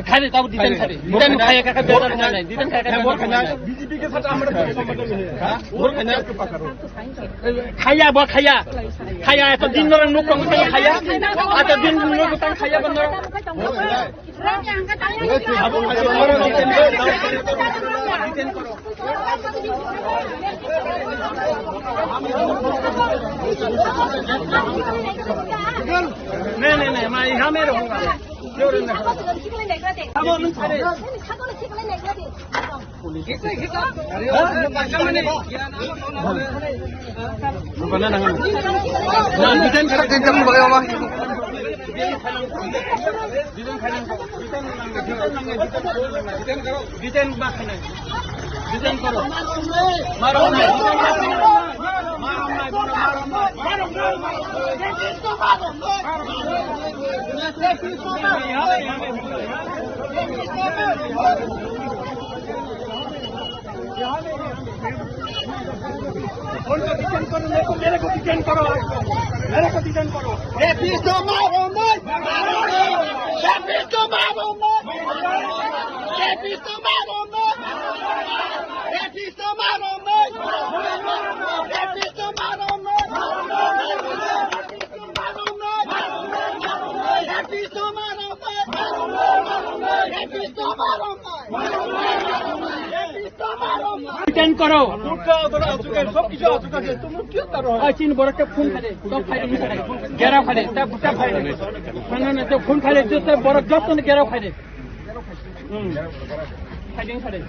खाली तब डिटेन खाली। डिटेन खाया का बेहतर नहीं, डिटेन खाया का बेहतर नहीं। बीजेपी के साथ हमारा कोई संबंध नहीं है। हाँ? Khaya bo khaya. Khaya, eto din norok nuk tong tong khaya. Eto din nuk tong khaya bo norok. नहीं, नहीं, नहीं, मैं यहाँ में रहूँगा। Detain koro. Maro nai. Maro nai, maro nai. उनको डिटेन करो, मेरे को, मेरे को डिटेन करो, मेरे को डिटेन करो। Rapisto मारो मत। Rapisto मारो मत। Rapisto मारो मत। Rapisto मारो मत। Rapisto मारो मत। Rapisto मारो मत। Rapisto मारो मत। Rapisto मारो मत। डिटेन करो। फुट का उधर आ चुका है, सब कुछ आ चुका है, तुम लोग क्यों कर रहे हो? आ, चीन बोरा के फोन करे, तो फायरिंग करे, घेराव करे, तब, तब फायरिंग। ना, ना, ना, जो फोन करे, जो तब बोरा जब तक घेराव करे। हम्म। फायरिंग करे।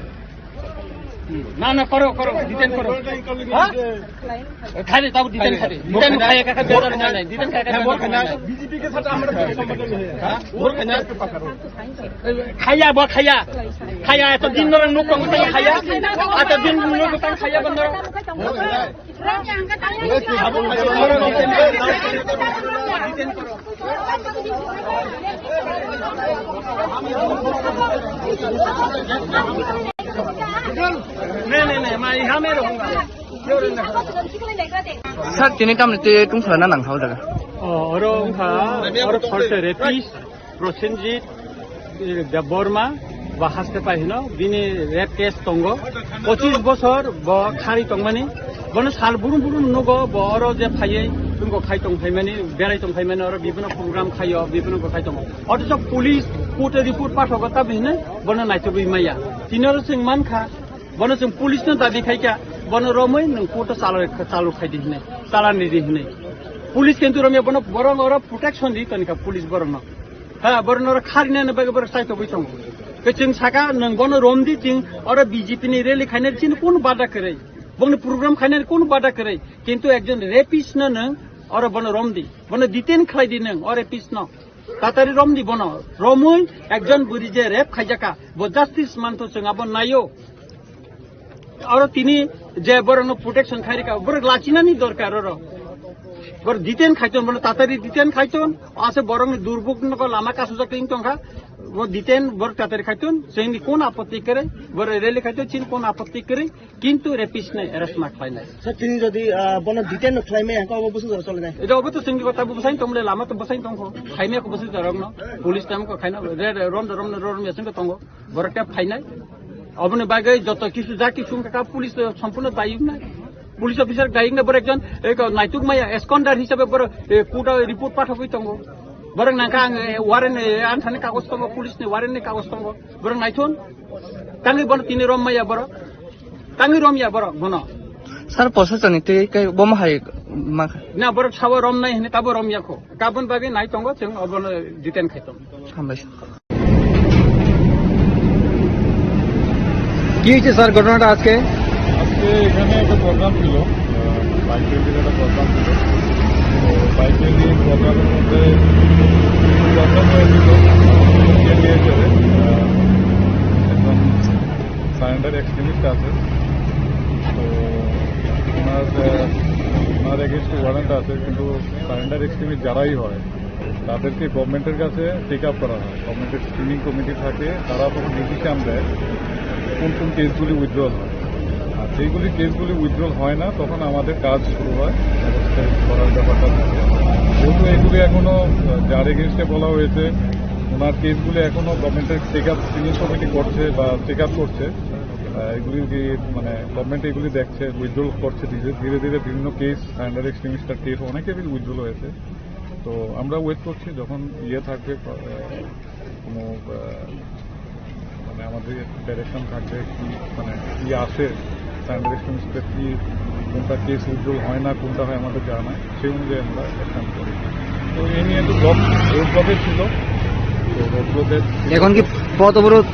हम्म। ना, ना, करो, करो, डिटेन करो। हाँ? खाली तब डिटेन खाली। डिटेन खाया का बेहतर नहीं, डिटेन खाया का बेहतर नहीं। बीजेपी के साथ हमारा कोई संबंध नहीं है। हाँ? Khaya bo khaya. Khaya, eto din norok nuk tong tong khaya. Eto din nuk tong khaya bo norok. नहीं, नहीं, नहीं, मैं यहाँ में रहूँगा। Sir, tini tamni twi tungsala na nang thao jaga. Oh, oro wngkha, oro khorsa rapist. Prosenjit, eh, Debbarma, bo haste pai hino, bini rape case tongo. Pochis bosor bo khari tongmani. Bono sal burum burum nugo, bo oro je phaiwi, tungko khai tong phaimani, berai tong phaimani, oro bibino program khaio, bibino bo khai tongo. Othocho police court-o report pathogo, tabi hino bono naitugwi maya. Tini oro chwng mankha, bono chwng police-no dabi khaikha, bono romwi nwng court-o chalo, chalo khaidi hinwi, chalani di hinwi. Police kintu romya bono, borok oro protection di tonikha police borokno. Ha, borok norok kharinani bagwi borok chaithogwi tongo. Khe chwng saka, nwng bono romdi, chwng oro B J P ni rally khainani chini kunu bada kwrwi. Bongni program khainani kunu bada kwrwi. Kintu ekjon rapist no nwng oro bono romdi. Bono detain khlaidi nwng, o rapist no. Tatari romdi bono. Romwi ekjon bwrwi je rape khaijaka, bo justice mantho chwng abo naio. Oro tini je borokno protection khairika, borok lachinani dorkar oro. Borok detain khaiton, bono tatari detain khaiton, ase borokni durbuk nogo lama kasujak tong tongkha, bo detain borok tatari khaiton, chini kon apotti kwrwi, borok rally khaiton, chini kon apotti kwrwi, kintu rapist ni arrest ma khlainai. Sir, tini jodi, ah, bono detain no khlaimaya, hwnkhe obo bwswk jora cholinai? Ida obo to chini kota bo bwsai tongmani lama to bwsai tongkho, khaimaya kho bwswk jorokno, police tam kho khaina, re, re, rom, rom, rom, rom, yasing to tongo. Borok tei phainai. Oboni bagwi joto kisu ja kisu wngkha kha, police to somporno dayok nai. Police officer dayok nai, borok ekjon, eh, naituk maya, eskondar hisabe borok, eh, court o report pathogwi tongo. Borok nangkha ang, eh, warrant, eh, anthani kagoj tongo, police ni warrant ni kagoj tongo. Borok naithun. Tangwi bono tini rom maya borok. Tangwi rom ya borok bono. Sir, process ni twi kai bomo hai ma. Na borok sawa rom nai hini tabo rom ya kho. Kabon bagwi nai tongo, chwng obono detain khai tongo. Hambai sir. কি হয়েছে স্যার ঘটনাটা আজকে? আজকে এখানে একটা প্রোগ্রাম ছিল, আহ, বাইক র্যালির একটা প্রোগ্রাম ছিল। তো বাইক র্যালির প্রোগ্রামের মধ্যে প্রবলেম হয়েছিল। কে কে এসে, আহ, একজন সারেন্ডার এক্সট্রিমিস্ট আছে। তো ওনার, আহ, ওনার এগেইনস্টে ওয়ারেন্ট আছে, কিন্তু সারেন্ডার এক্সট্রিমিস্ট যারাই হয়, তাদেরকে গভর্নমেন্টের কাছে টেক আপ করা হয়। গভর্নমেন্টের স্ক্রিনিং কমিটি থাকে, তারা তখন ডিসিশন দেয় কোন কোন কেসগুলি উইথড্রল হয়। আর যেগুলি কেসগুলি উইথড্রল হয় না, তখন আমাদের কাজ শুরু হয়, অ্যারেস্ট করার ব্যাপারটা থাকে। যেহেতু এগুলি এখনো, আহ, যার এগেইনস্টে বলা হয়েছে, ওনার কেসগুলি এখনো গভর্নমেন্টের টেক আপ, স্ক্রিনিং কমিটি করছে বা চেক আপ করছে। আহ, এগুলি কি, মানে, গভর্নমেন্ট এগুলি দেখছে, উইথড্রল করছে ধীরে ধীরে। ধীরে ধীরে বিভিন্ন কেস, সারেন্ডার এক্সট্রিমিস্টের কেস অনেকেরই উইথড্রল হয়েছে। তো আমরা ওয়েট করছি যখন ইয়ে থাকবে, আহ, কোনো, আহ, মানে, আমাদের একটা ডাইরেকশন থাকবে কি, মানে, কি আসে, সারেন্ডার এক্সট্রিমিস্টের কি, কোনটা কেস উইথড্রল হয় না, কোনটা হয় আমাদের জানা নাই, সেই অনুযায়ী আমরা অ্যাকশন করি। তো এই নিয়ে একটু ব্লক, রোড ব্লকে ছিল। তো রোড ব্লকে এখন কি পথ অবরোধ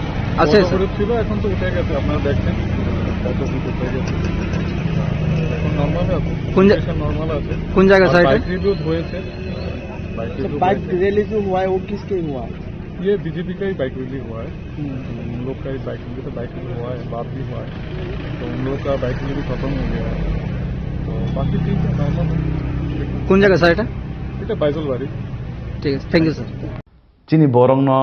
আছে, পথ স্যার? অবরোধ ছিল, এখন তো উঠে গেছে, আপনারা দেখছেন, পথ অবরোধ উঠে গেছে। এখন নর্মাল আছে, কোন জা-, সিচুয়েশন নর্মাল আছে। কোন জায়গা, আর স্যার, এটা? বাইক রিভিউ হয়েছে, বাইক तो রিভিউ बाइक হয়েছে। रैली जो हुआ है, वो किसके हुआ है? ये बीजेपी का ही बाइक रैली हुआ है। हम्म। हम लोग का ही बाइक, उनके तो बाइक रैली हुआ है, बात भी हुआ है, तो उन लोग का बाइक रैली भी खत्म हो गया है, तो बाकी ठीक है, नॉर्मल है। কোন জায়গা, স্যার, এটা? এটা বাইজলবাড়ি। ঠিক আছে, thank you, sir. Chini borokno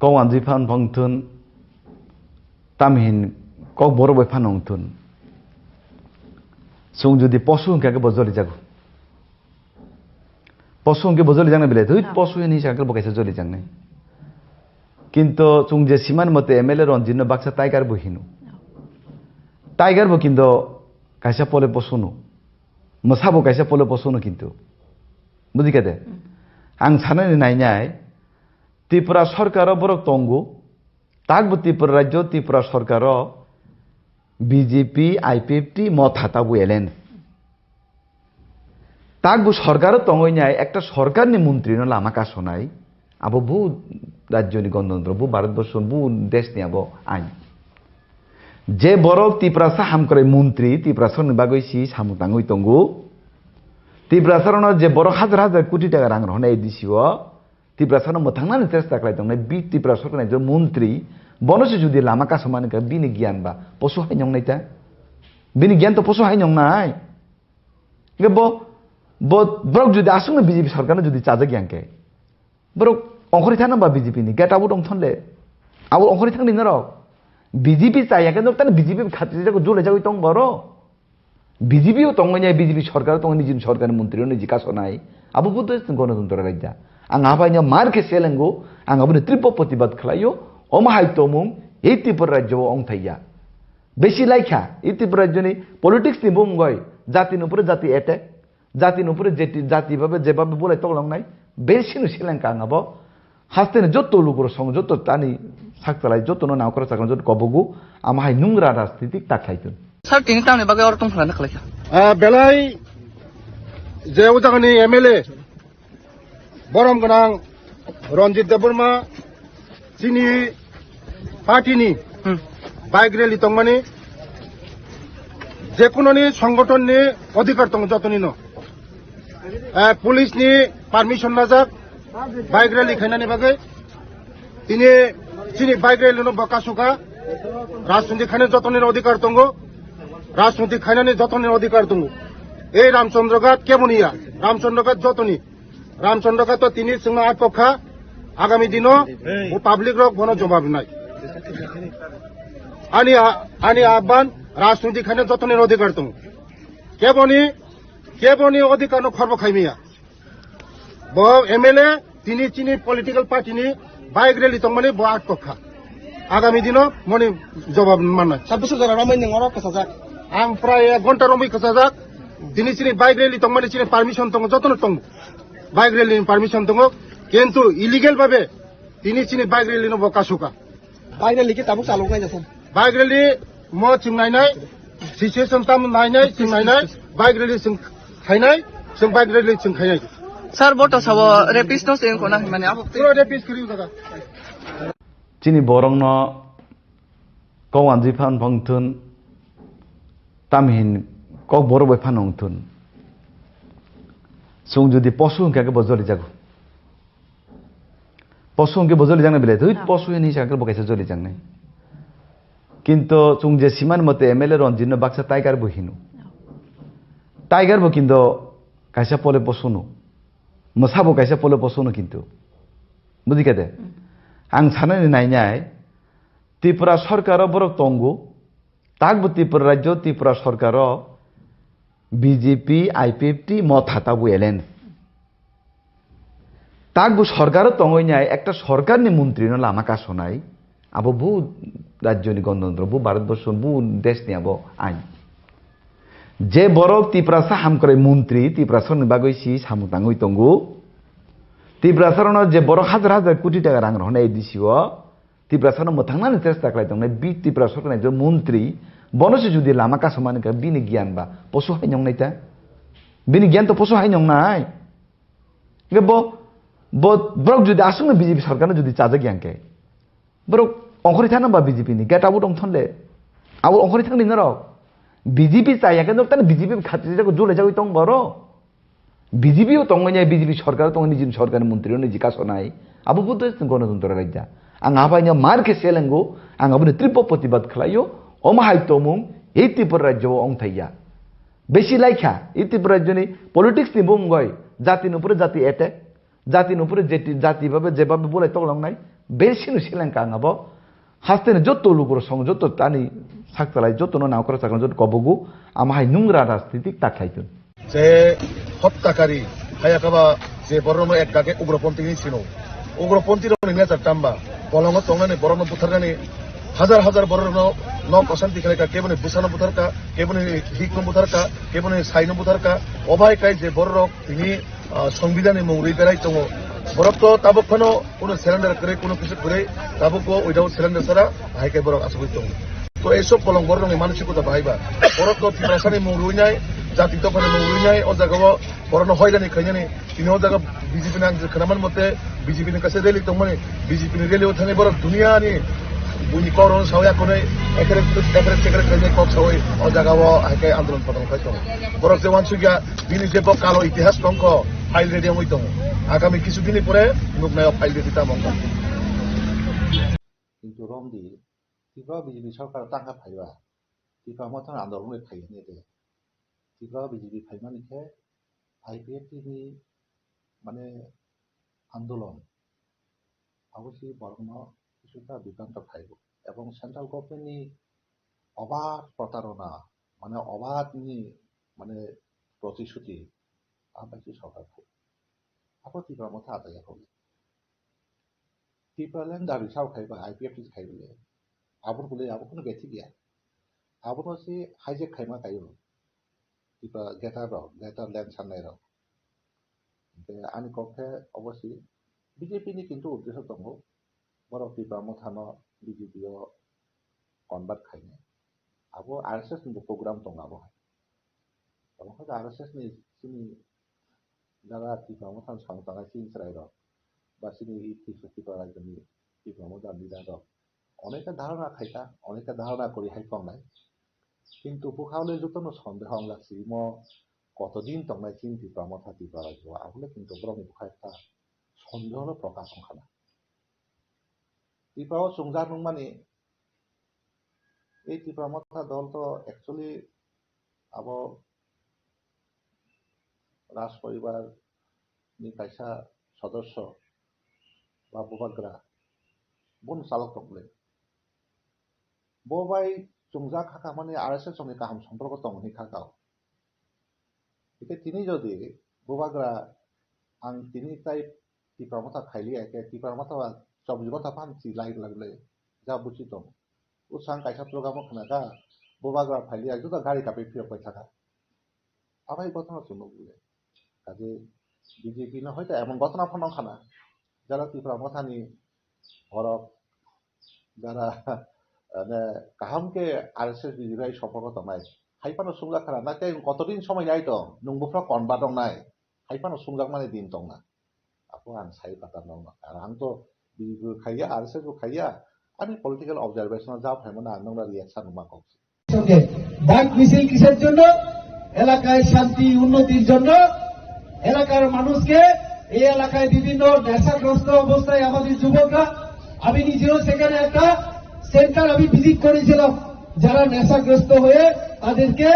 kok wanjwi phan phang thun, tamhin kok borok bai phan wng thun. Chwng jodi posu hwnkhe bo joli jago. Posu hwnkhe bo joli jaknai belai, thwi, ah, posu hini sakhe bo kaisa joli jaknai. Kinto chwng je simani mote M L A Ranjit no baksa tiger bo hino. Tiger bo kinto kaisa pole posu no. Mwsa bo kaisa pole posu no kinto. Bujikha de? Hmm. Ang sanani nainai, Tripura sorkaro borok tongo, takbo Tripura rajyo, Tripura sorkaro B J P, I P F T, Motha tabuk alliance. Takbo sorkaro tongwi nai, ekta sorkarni montrino lama kasonai, abo bu rajyoni gonotantro, bu Bharatborsho, bu deshni abo ain. Je borok Tiprasa hamkrai montri, Tiprasarokni bagwi si samung tangwi tongo. Tiprasarokno je borok hajar hajar koti taka rang rohornai A D C o, Tiprasarokno mwthangnani chesta khlai tongnai, bi Tiprasarokni ekjon montri, bono se jodi lama kasomani kha, bini giyan ba posu hai nongnai ta? Bini giyan to posu hai nongnai. Hingke bo, bo, borok jodi aswkno B J P sorkarno jodi chajak ya hingke, borok ongkhorwi thangna ba B J P ni, get out wngthon le. Abo ongkhorwi thangni norok. B J P chaya khe norok tani B J P khatri jago, jole jagwi tong borok. B J P o tongmani, B J P sorkar o tongmani, nijini sorkarni montri o niji kasonai. Abo bo to gonotantro raida. Ang abaino mar khe selengo, ang aboni tripo protibad khlaio, omo hai tomung, ei Tripura rajyo o ongthaiya. Besi laikha, ei Tripura rajyoni politics ni bumungoi, jati ni upore jati attack, jati ni upore jeti-, jati babe, jebabe bulai toklongnai, besino selengkha ang abo. Hasteni joto lugurok song, joto tani sakchalai, jotono nangkora chakra, joto kobogo, ama hai nungra rajnitik ta khlaitun. Sir, tini tamni bagwi oro tongphla na khlaikha? Ah, belai je o jagani M L A, borom gwnang Ranjit Debbarma chini party ni, hmm, bike rally tongmani, jekunoni songgothon ni odhikar tongo jotoni no. Eh, police ni permission najak bike rally khainani bagwi. Tini chini bike rally no bo kasukha. Rajniti khaina jotoni odhikar tongo. Rajniti khainani jotoni odhikar tongo. Ei Ramchandra Ghat keboni ya? Ramchandra Ghat jotoni. Ramchandra Ghat to tini chwngno atkokha. Agami dino bo public rok bono jobab rinai. Ani a-, ani ahban, rajniti khaina jotoni odhikar tongo. Keboni, keboni odhikar no khorbo khaimiya. Bo M L A tini chini political party ni bike rally tongmani bo atkokha. Agami dino moni jobab mannai. Sabbish jora romwi nwng oro kwchajak. Ang prai ek ghonta romwi kwchajak. Tini chini bike rally tongmani chini permission tongo, jotono tongo. Bike rally ni permission tongo, kintu illegal babe tini chini bike rally no bo kasuka. Bike rally khe tabuk chalok nai jasam. Bike rally mo chwng nainai, situation tam nainai, chwng nainai, bike rally chwng khainai, chwng bike rally chwng khainai. Sir, boto sabo rapist no se ko na mane abo. Puro rapist kiri daga. Chini borok no kok anjui phan phang thun, tamhin kok borok bai phan ong thun. Chwng jodi posu hwnkha khe bo joli jago. Posu hwnkhe bo joli jaknai belai, thwi, posu hini sakhe bo kaisa joli jaknai. Kintu chwng je siman mote M L A Ranjit no baksa tiger bo hino. Tiger bo kintu kaisa pole posu no. Mwsa bo kaisa pole posu no kintu. Bujikha de? Ang sanani nainai, Tripura sorkaro borok tongo, takbo Tripura rajyo, Tripura sorkaro B J P, I P F T, Motha tabuk alliance. Takbo sorkaro tongwi nai, ekta sorkarni montrino lama kasonai, abo bu rajyoni gonotantro, bu Bharatborsho, bu deshni abo ain. Je borok Tiprasa hamkrai montri, Tiprasarokni bagwi si samung tangwi tongo, Tiprasarokno je borok hajar hajar koti taka rang rohornai A D C o, Tiprasano mwthangnani chesta khlai tongnai, bi Tripura sorkarni ekjon montri, bono se jodi lama kasomani kha, bini giyan ba posu hai nongnai ta? Bini giyan to posu hai nongnai. Hingke bo, bo, borok jodi aswkno B J P sorkarno jodi chajak yang khe, borok ongkhorwi thangna ba B J P ni, get out ong thon le. Abo ongkhorwi thangni norok. B J P chaya khe norok tani B J P khatri jago, jole jagwi tong borok. B J P o tongmani, B J P sorkar o tongmani, nijini sorkarni montri o niji kasonai. Abo bo to gonotantro rajya. Ang abaino mar khe selengo, ang aboni tripbo protibad khlaio, omo hai tongmung, ei Tripura rajyo o ongthaiya. Besi laikha, ei Tripura rajyoni politics ni bumung oi, jati ni upore jati attack, jati ni upore jeti-, jati babe, jebabe bulai toklongnai, besi no selengkha ang abo. Hasteni joto lugurok song, joto tani sak chalai, jotono nangkora chakra, joto kobogo, ama hai nungra rajnitik ta khlai tun. Je hottakari, hayakaba je borokno ek dage ugroponthi hinwi sino. Ugroponthi rokni nature tamba, bolongo tongnani borokno butharnani, hajar hajar borokno nok osanti khlaika, keboni bwsano butharka, keboni hikno butharka, keboni saino butharka, obai kai je borok tini ah, Songbidanni mung rwi berai tongo. Borok to tabuk phano kuno surrender kwrwi, kuno kisu kwrwi, tabuk bo without surrender sara hai khe borok asugwi tongo. To ei sob bolong borok rokni manusikota bahai ba. Borok to Tiprasani mung rwinai, jati dophani mung rwinai, o jaga o borokno hoilani khainani, tini o jaga B J P ni ang khwnaman mote B J P ni kaisa rally tongmani, B J P ni rally o thangwi borok duniya ni buini kok rokno sawi akhonwi ekre, ekre tekre khainai kok sawi o jaga o hai khe andolon patron khai tongo. Borok je wansukya, bini je bo kalo itihas tongkho, file ready wngwi tongo. Agami kisu dini pore nuknai o file ready tamo wngkha. Kintu romdi, Tripura B J P sorkar tangkha phaiba, Tripura Motha andolon wngwi phaiya nete. Tripura B J P phaimani khe I P F T ni mane andolon, abo se borokno kisuta bibranto phaibo. Ebong central government ni obad protarona, mane obad ni mane protishuti, abai se sorkar phai. Abo Tripura Motha atai ya kho. Tipraland dabi sao khai ba, I P F T khai bole. Abo bole, abo kono bethik ya. Abo no se hijack khai ma kayo. Tripura greater rok, greater land sannai rok. Hingke ani kok khe obosi B J P ni kintu uddesho tongo, borok Tipra Motha no B J P o convert khainai. Abo R S S ni bo program tongo abo hai. Abo khe R S S ni chini jaga Tipra Motha ni samung tangnai chini chwrai rok ba chini Tipra, Tipra rajyo ni Tipra Motha ni leader rok onekta dharana khaika, onekta dharana kwrwi hai tongnai. Kintu bwkhao le jotono sondeho wngjak si, imo kotodin tongnai chini Tipra Motha Tipra rajyo o, abole kintu borokni bwkha ekta sondeho no prokash wngkha na. Tipra o chwngjak nungmani, ei Tipra Motha dol to actually abo Raj poribar ni kaisa sodosyo ba bubagra, bono chalok tong le. Bo bai chwngjak hakha mani R S S rokni kaham somporko tongo hinwi kha kao. Hingke tini jodi bubagra ang tini tai Tipra Motha khailiya khe Tipra Motha ba chobbish ghonta phano si lai lai ja buchi tong. Bwsang kaisa program o khna kha, bubagra phailiya juda gari kapi phiyok pai thaka. Abai ghotona chwng nukle. Kaje B J P no hoito emon ghotona phano wngkha na, jara Tipra Mothani borok jara, mane, kaham khe R S S B J P bai sompoko tongnai. Hai phano sungjakha na, na tei kotodin somoi nai tong, nwng buphuru convert wngnai. Hai phano sungjakmani din tongna. Apo ang sai pata nokno. Ar ang to B J P bo khaiya, R S S bo khaiya. Ani political observation o ja phaimano ang nokno reaction ma kok. সঙ্গে ডাক মিছিল কিসের জন্য? এলাকায় শান্তি উন্নতির জন্য, এলাকার মানুষকে, এই এলাকায় বিভিন্ন নেশাগ্রস্ত অবস্থায় আমাদের যুবকরা, আমি নিজেও সেখানে একটা সেন্টার আমি ভিজিট করেছিলাম, যারা নেশাগ্রস্ত হয়ে তাদেরকে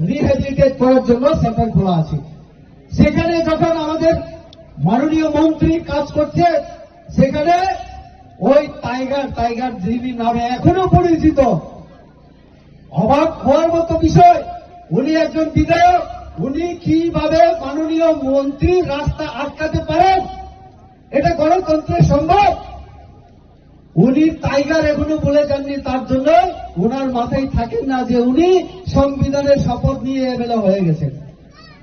রিহ্যাবিলিটেট করার জন্য সেন্টার খোলা আছে। সেখানে যখন আমাদের মাননীয় মন্ত্রী কাজ করছে, সেখানে ওই টাইগার, টাইগার যিনি নামে এখনো পরিচিত, অবাক হওয়ার মতো বিষয়, উনি একজন বিধায়ক, উনি কিভাবে মাননীয় মন্ত্রীর রাস্তা আটকাতে পারেন? এটা গণতন্ত্রে সম্ভব? উনি টাইগার এখনো ভুলে যাননি, তার জন্য ওনার মাথায় থাকে না যে উনি সংবিধানের শপথ নিয়ে এমএলএ হয়ে গেছেন।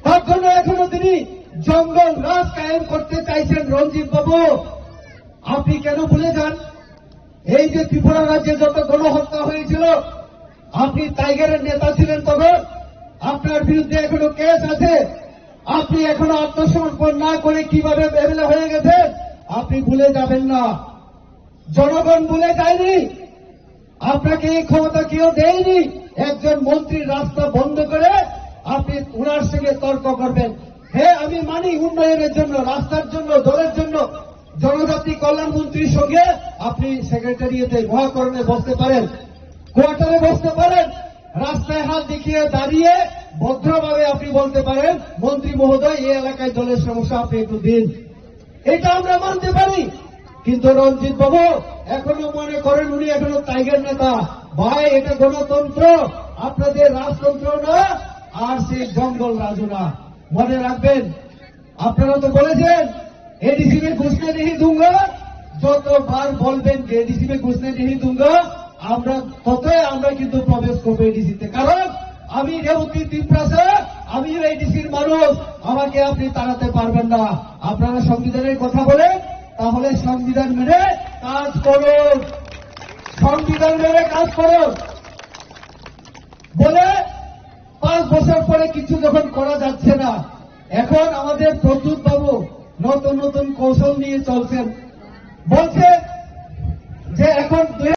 তার জন্য এখনো তিনি জঙ্গল রাজ কায়েম করতে চাইছেন। রঞ্জিত বাবু, আপনি কেন ভুলে যান? এই যে ত্রিপুরা রাজ্যে যত গণহত্যা হয়েছিল, আপনি টাইগারের নেতা ছিলেন তখন, আপনার বিরুদ্ধে এখনো কেস আছে। আপনি এখনো আত্মসমর্পণ না করে কিভাবে এমএলএ হয়ে গেছেন, আপনি ভুলে যাবেন না। জনগণ ভুলে যায়নি, আপনাকে এই ক্ষমতা কেউ দেয়নি। একজন মন্ত্রীর রাস্তা বন্ধ করে আপনি ওনার সঙ্গে তর্ক করবেন? হ্যাঁ, আমি মানি উন্নয়নের জন্য, রাস্তার জন্য, দলের জন্য, জনজাতি কল্যাণ মন্ত্রীর সঙ্গে আপনি সেক্রেটারিয়েটে মহাকরণে বসতে পারেন, কোয়ার্টারে বসতে পারেন, রাস্তায় হাত দেখিয়ে দাঁড়িয়ে ভদ্রভাবে আপনি বলতে পারেন, "মন্ত্রী মহোদয়, এই এলাকায় জলের সমস্যা, আপনি একটু দিন।" এটা আমরা মানতে পারি। কিন্তু রঞ্জিত বাবু এখনো মনে করেন উনি এখনো টাইগার নেতা। ভাই, এটা গণতন্ত্র, আপনাদের রাজতন্ত্র না, আর সেই জঙ্গল রাজও না। মনে রাখবেন, আপনারা তো বলেছেন, "এডিসি মে ঘুসনে নেহি দুঙ্গা।" যতবার বলবেন যে, "এডিসি মে ঘুসনে নেহি দুঙ্গা," আমরা ততই আমরা কিন্তু প্রবেশ করবো এডিসিতে। কারণ আমি রেবতী তিপ্রাসা, আমি এডিসির মানুষ, আমাকে আপনি তাড়াতে পারবেন না। আপনারা সংবিধানের কথা বলেন, তাহলে সংবিধান মেনে কাজ করুন, সংবিধান মেনে কাজ করুন। বলে পাঁচ বছর পরে কিছু যখন করা যাচ্ছে না, এখন আমাদের প্রদ্যুৎ বাবু নতুন নতুন কৌশল নিয়ে চলছেন, বলছে যে এখন দুই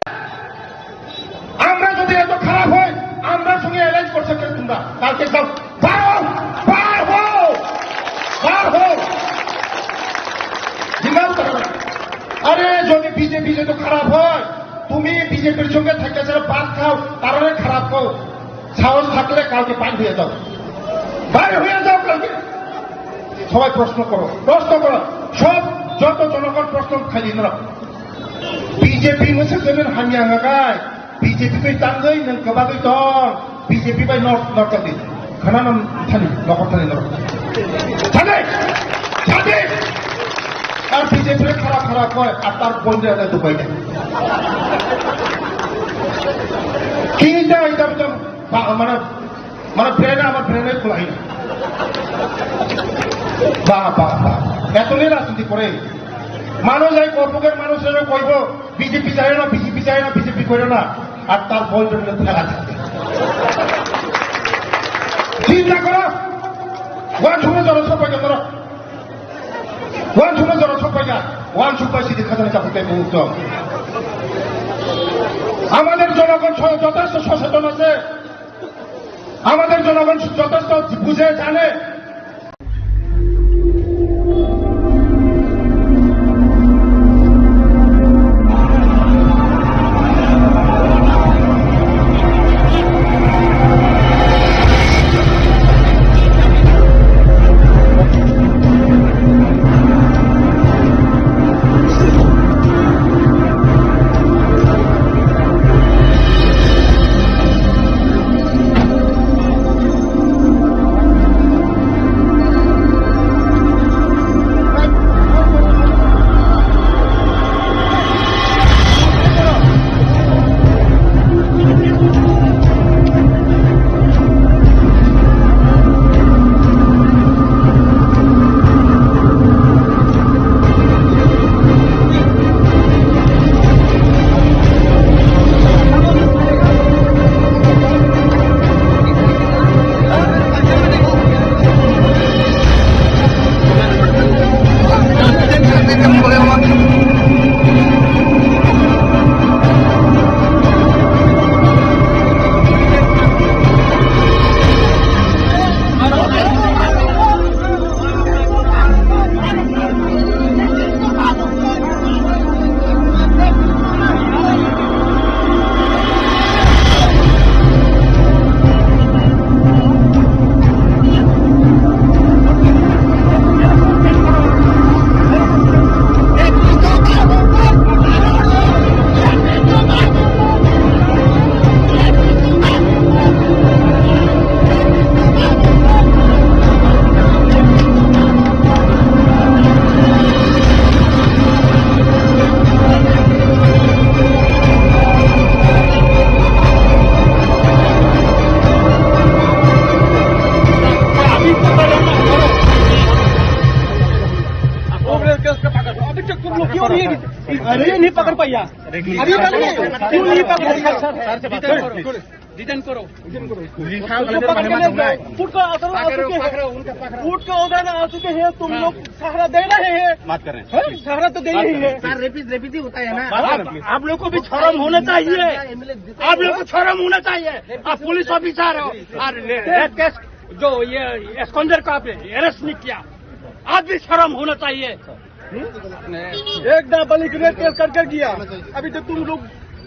আমরা যদি এত খারাপ হয়, আমরা সঙ্গে অ্যালায়েন্স করছে কেন তোমরা? কালকে একদম বার হও, বার হও, বার হও। ডিমান্ড করো। আরে, যদি বিজেপি যদি খারাপ হয়, তুমি বিজেপির সঙ্গে থেকে যারা ভাত খাও, তারারে খারাপ কও। সাহস থাকলে কালকে বাইর হয়ে যাও, বাইর হয়ে যাও কালকে। সবাই প্রশ্ন করো, প্রশ্ন করো, সব যত জনগণ প্রশ্ন খালি না। বিজেপি মসে দেবেন হামিয়া গাগায়, BJP bai tangwi nwng kwbagwi tong, BJP bai nok nok tadi. Khana nam thani, nokor thani nok. Thani, thani. Ar BJP খারাপ খারাপ হয়, আর তার বন্ধু একটা দুবাই নেই। কি দেয় এটা একদম বা-, মানে মানে ব্রেন আমার ব্রেনে খোলাই না। বাহ, বাহ, বাহ। এত নিয়ে রাজনীতি করে। মানুষ এই কর্মকের মানুষেরা কইব, "বিজেপি চাই না, বিজেপি চাই না, বিজেপি করে না।" আর তার বয়স হলো ফেলা থাকে। চিন্তা করো, ওয়ান সময় জনসভা কেন্দ্র, ওয়ান সময় জনসভা, ওয়ান সুপার সিটি খাজানা চাপতে মুহূর্ত। আমাদের জনগণ স-, যথেষ্ট সচেতন আছে। আমাদের জনগণ যথেষ্ট বুঝে জানে। क्यों नहीं, ये नहीं पकड़ पाया? अभी पकड़ नहीं, क्यों नहीं पकड़ पाया? डिटेन करो। डिटेन करो। पुलिस उसको पकड़ के ले जाओ। पुलिस को असल आ चुके हैं। पुलिस को उधर आ चुके हैं, तुम लोग सहारा दे रहे हैं। बात कर रहे हैं। हैं? सहारा तो दे ही है। सर, रेपिस्ट, रेपिस्ट ही होता है ना। आप, आप लोग को भी शर्म होना चाहिए। आप लोग को शर्म होना चाहिए। आप पुलिस ऑफिसर हो और रे-, रेप केस जो ये एस्कॉन्डर को आपने अरेस्ट नहीं किया, आप भी शर्म होना चाहिए। हम्म? एक नाबालिग रेप केस करके गया, अभी तो तुम लोग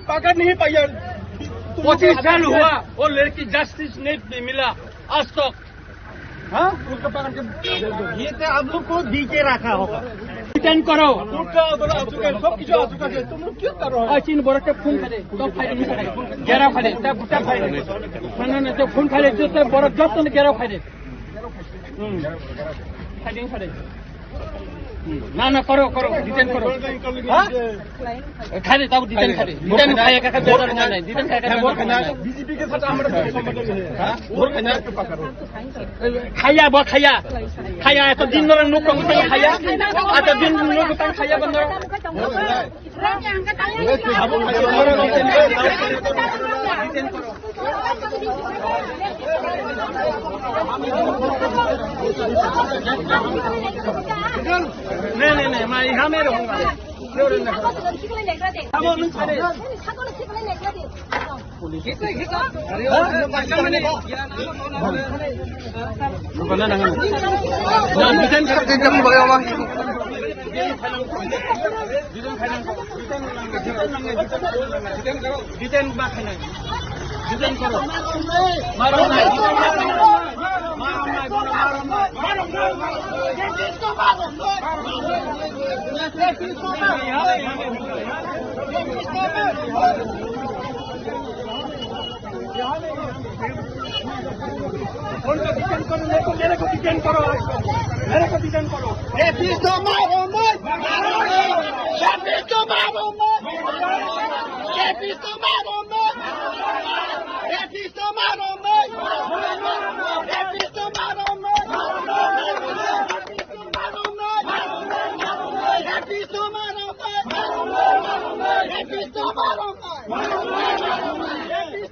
पकड़ नहीं पाया। तुम लोग पच्चीस साल हुआ, वो लड़की जस्टिस नहीं मिला आज तक। हाँ, उसको पकड़ के ये तो आप लोग को दी के रखा होगा। डिटेन करो। कोर्ट का ऑर्डर आ चुका है, सब कुछ आ चुका है, तुम लोग क्यों कर रहे हो? और तीन बरक के फोन करे, तो फाइल नहीं करे, घेराव करे, तब तब फाइल। ना, ना, ना, तो फोन करे, जो तो बरक जब तो घेराव करे। हम्म। फाइल नहीं करे। हम्म। ना, ना, करो, करो, डिटेन करो। हाँ? खाली, तब डिटेन खाली। डिटेन खाया का, का, का, नहीं, डिटेन खाया का, का, नहीं। बीजेपी के साथ हमारा कोई संबंध नहीं है। हाँ? वोट खाना। Khaya bo khaya. Khaya, eto din norok nuk tong tong khaya. Eto din nuk tong khaya bo norok. नहीं, नहीं, नहीं, मैं यहाँ में रहूंगा। कौन सा डिटेन करो, मेरे को, मेरे को डिटेन करो, मेरे को डिटेन करो। रेपिस्ट तो मारो मत, रेपिस्ट तो मारो मत, रेपिस्ट तो मारो मत, रेपिस्ट तो मारो मत, रेपिस्ट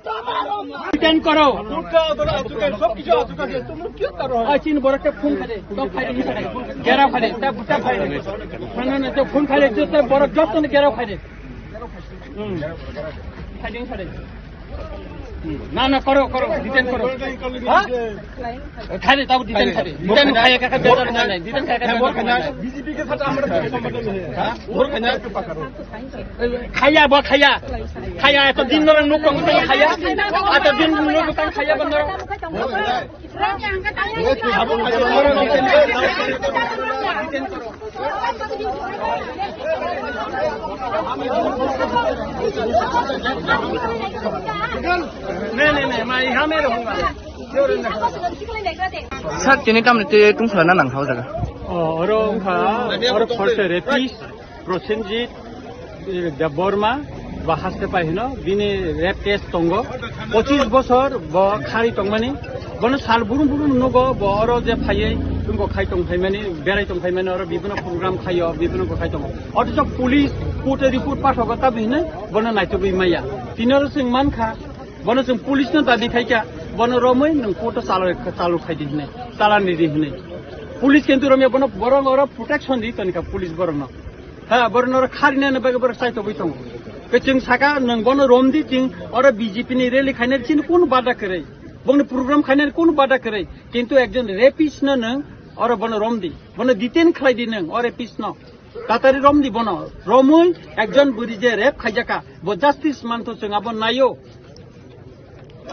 तो मारो मत। डिटेन करो। कोर्ट का ऑर्डर आ चुका है, सब कुछ आ चुका है, तुम लोग क्यों कर रहे हो? और तीन बरक के फोन करे, तो फाइल नहीं करे, घेराव करे, तब तब फाइल। ना, ना, ना, तो फोन करे, जो तो बरक जब तो घेराव करे। हम्म। फाइल नहीं करे। ना, ना, करो, करो, डिटेन करो। हाँ? खाली, तब डिटेन खाली। डिटेन खाया का, का, बेजार ना, नहीं, डिटेन खाया का, बेजार ना, नहीं। बीजेपी के साथ हमारा कोई संबंध नहीं है। हाँ? वोट खाना। Khaya bo khaya. Khaya, eto din norok nuk tong tong khaya. Eto din nuk tong khaya bo norok. नहीं, नहीं, नहीं, मैं यहाँ में रहूंगा। Sir, tini tamni twi tungsala na nang thao jaga. Oh, oro wngkha, oro force rapist. Prosenjit, eh, Debbarma, bo haste pai hino, bini rape case tongo. Pochis bosor bo khari tongmani. Bono sal burum burum nugo, bo oro je phaiwi, tungko khai tong phaimani, berai tong phaimani, oro bibino program khaio, bibino ko khai tongo. Othocho police court-o report pathogo tabi hinwi, bono naitugwi maya. Tini oro chwng mankha, bono chwng police-no dabi khaikha, bono romwi nwng court-o chalo, chalo khaidi hinwi, chalani di hinwi. Police kintu romya bono borok oro protection di tonikha police borokno. Ha, borok norok kharinani bagwi borok chaitogwi tongo. Khe chwng saka, nwng bono romdi, chwng oro B J P ni rally khainani chini kunu bada kwrwi. Bongni program khainani kunu bada kwrwi. Kintu ekjon rapist no nwng oro bono romdi. Bono detain khlaidi nwng, o rapist no. Tatari romdi bono. Romwi ekjon bwrwi je rape khaijaka, bo justice mantho chwng abo naio.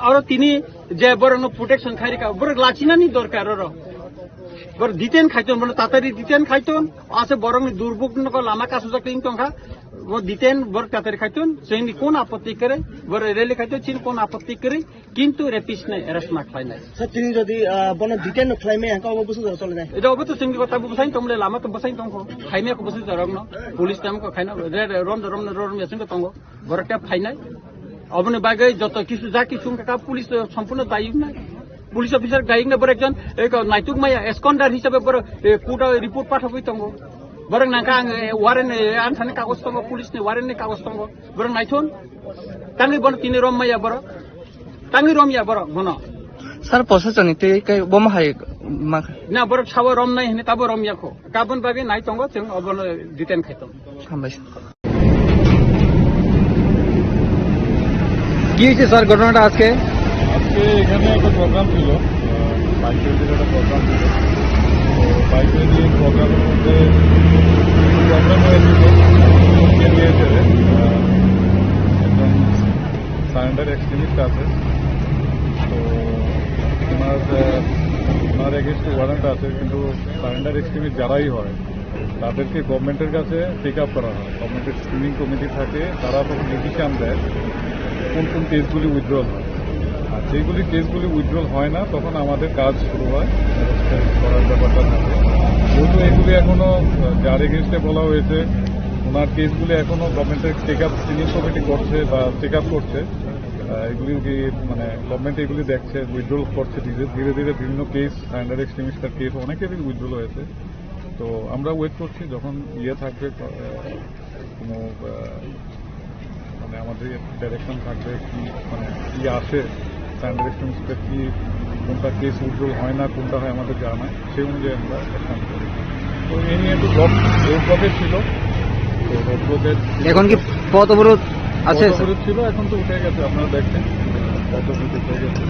Oro tini je borokno protection khairika, borok lachinani dorkar oro. Borok detain khaiton, bono tatari detain khaiton, ase borokni durbuk nogo lama kasujak tong tongkha, bo detain borok tatari khaiton, chini kon apotti kwrwi, borok rally khaiton, chini kon apotti kwrwi, kintu rapist nai arrest ma khlainai. Sir, tini jodi, ah, bono detain no khlaimaya, hwnkhe obo bwswk jora cholinai? Edo obo to chini kota bo bwsai tongmole, lama to bwsai tongkho, khaimaya ko bwswk jorokno, police tam ko khaina, re, re, rom, rom, rom, rom, yasing ko tongo. Borok khe phainai. Oboni bagwi joto kisu ja kisu wngkha kha, police to sompurno dayok nai. Police officer dayok nai, borok ekjon, eh, naituk maya, absconder hisabe borok, eh, court o report pathogwi tongo. Borok nangkha ang, eh, warrant, eh, ang thani kagoj tongo, police ni warrant ni kagoj tongo. Borok naithon. Tangwi bono tini rom maya borok. Tangwi rom ya borok bono. Sir, posasoni tei kai bomo hai ma. Na borok sabo rom nai hini tabo rom ya kho. Kabon bagwi nai tongo chwng obono detain khai tongo. Hambai. কি হয়েছে স্যার ঘটনাটা আজকে? আজকে এখানে একটা প্রোগ্রাম ছিল, আহ, বাইক র্যালির একটা প্রোগ্রাম ছিল। তো বাইক র্যালির প্রোগ্রামের মধ্যে প্রোগ্রাম হয়েছিল, আহ, একজন সারেন্ডার এক্সট্রিমিস্ট আছে। তো ওনার, আহ, ওনার এগেইনস্টে ওয়ারেন্ট আছে, কিন্তু সারেন্ডার এক্সট্রিমিস্ট যারাই হয়, তাদেরকে গভর্নমেন্টের কাছে টেক আপ করা হয়। গভর্নমেন্টের স্ক্রিনিং কমিটি থাকে, তারা তখন ডিসিশন দেয় কোন কোন কেসগুলি উইথড্রল হয়। আর যেগুলি কেসগুলি উইথড্রল হয় না, তখন আমাদের কাজ শুরু হয়, অ্যারেস্ট করার ব্যাপারটা থাকে। যেহেতু এগুলি এখনো, আহ, যার এগেইনস্টে বলা হয়েছে, ওনার কেসগুলি এখনো গভর্নমেন্টের টেক আপ, স্ক্রিনিং কমিটি করছে বা চেক আপ করছে। আহ, এগুলি কি, মানে, গভর্নমেন্ট এগুলি দেখছে, উইথড্রল করছে ধীরে ধীরে ধীরে। বিভিন্ন কেস, সারেন্ডার এক্সট্রিমিস্টের কেস অনেকেরই উইথড্রল হয়েছে। তো আমরা ওয়েট করছি যখন ইয়ে থাকবে, আহ, কোনো, আহ, মানে, আমাদের ডাইরেকশন থাকবে কি, মানে, কি আসে, সারেন্ডার এক্সট্রিমিস্টের কি, কোনটা কেস উইথড্রল হয় না, কোনটা হয় আমাদের জানা নাই, সেই অনুযায়ী আমরা অ্যাকশন করি। তো এই নিয়ে একটু ব্লক, রোড ব্লকে ছিল। তো রোড ব্লকে এখন কি পথ অবরোধ আছে? পথ অবরোধ ছিল, এখন তো উঠে গেছে, আপনারা দেখছেন, পথ অবরোধ উঠে গেছে।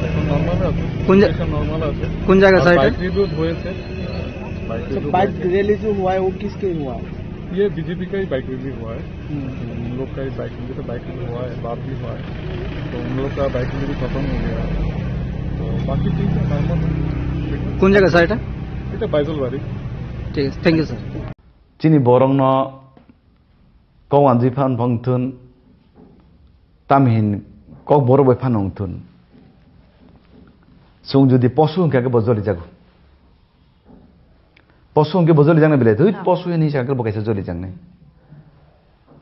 এখন নর্মাল আছে, কোন জা-, সিচুয়েশন নর্মাল আছে। কোন জায়গা, আর স্যার, এটা? বাইক রিভিউ হয়েছে। বাইক तो রিভিউ बाइक হয়েছে। रैली जो हुआ है, वो किसके हुआ? ये बीजेपी का ही बाइक रैली हुआ है। हम्म। उन लोग का ही बाइक, उनके तो बाइक रैली हुआ है, बात भी हुआ है। तो उन लोग का बाइक रैली भी खत्म हो गया। तो बाकी ठीक है, नॉर्मल है। কোন জায়গা, স্যার, এটা? এটা বাইজলবাড়ি। ঠিক আছে, thank you, sir. Chini borokno kok wanjwi phan phang thun, tamhin kok borok bai phan wng thun. Chwng jodi posu hwnkha khe bo joli jago. Posu hwnkhe bo joli jaknai belai, thwi, posu hwnwi sakhe bo kaisa joli jaknai.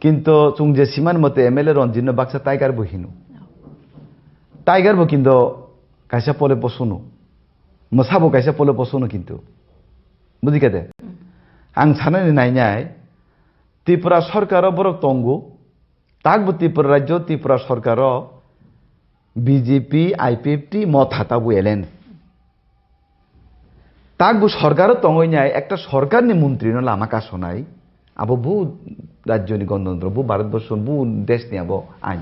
Kinto chwng je simani mote M L A Ranjit no baksa tiger bo hino. Tiger bo kinto kaisa pole posu no. Mwsa bo kaisa pole posu no kinto. Bujikha de? Ang sanani nainai, Tripura sorkaro borok tongo, takbo Tripura rajyo, Tripura sorkaro B J P, I P F T, Motha takbo alliance. Takbo sorkaro tongwi nai, ekta sorkarni montrino lama kasonai, abo bo rajyoni gonotontro, bo Bharatborsho, bo deshni abo ain.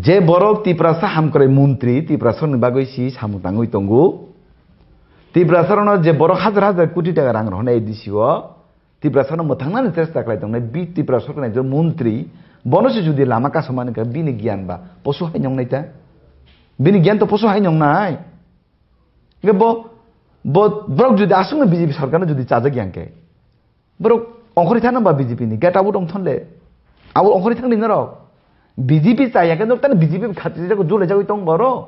Je borok Tiprasa hamkrai montri, Tiprasarokni bagwi si samung tangwi tongo. Tiprasarokno je borok hajar hajar koti taka rang rwnai A D C o, Tiprasarokno mwthangnani chesta khlai tongnai, bi Tiprasarokni ekjon montri, bono se jodi lama kasomani kha, bini giyan ba posu hai nongnai ta? Bini giyan to posu hai nongnai. Hingke bo, bo, borok jodi aswkno B J P sorkarno jodi chajak ya hingke, borok ongkhorwi thangna ba B J P ni, get out ong thon le. Abo ongkhorwi thangni norok. B J P chaya khe norok tani B J P khatri jago, jole jagwi tong borok.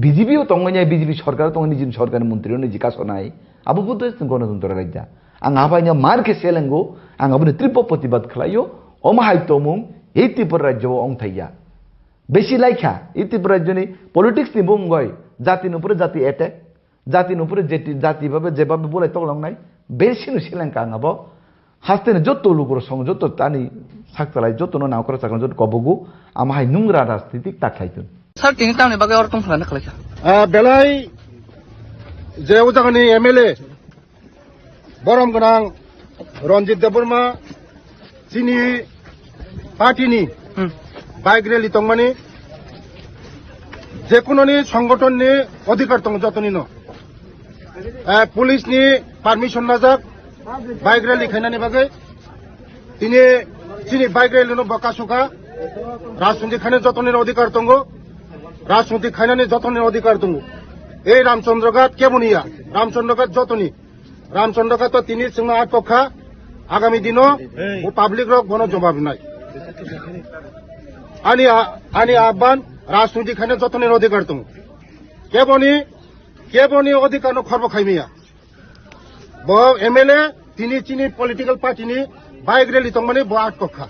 B J P o tongmani, B J P sorkar o tongmani, nijini sorkarni montri o niji kasonai. Abo bo to gonotontro rajya. Ang abaino mar khe selengo, ang aboni tripbo protibad khlaio, omo hai tongmung, ei Tripura rajyo o ong thaiya. Besi laikha, ei Tripura rajyoni politics ni bumung oi, jati ni upore jati attack, jati ni upore jeti-, jati babe, jebabe bolai toklongnai, besino seleng ka ang abo. Hasteni joto lugurok song, joto tani sakchalai, jotono nangkora chakra, joto kobogo, ama hai nungra rajnitik ta khlai tun. Sir, tini tamni bagwi oro tongthana khlaikha? Ah, belai je o jagani M L A, borom gwnang Ranjit Debbarma, chini party ni Hmm. bike rally tongmani, jekunoni songgothon ni odhikar tongo jotoni no. Eh, police ni permission najak bike rally khainani bagwi. Tini chini bike rally no bo kasukha. Rajniti khaina jotoni odhikar tongo. Rajniti khainani jotoni odhikar tongo. Ei Ramchandra Ghat keboni ya? Ramchandra Ghat jotoni. Ramchandra Ghat to tini chwngno atkokha. Agami dino bo public rok bono jobab rinai. Ani a-, ani ahban rajniti khaina jotoni odhikar tongo. Keboni, keboni odhikar no khorbo khaimaya. Bo M L A tini chini political party ni bike rally tongmani bo atkokha.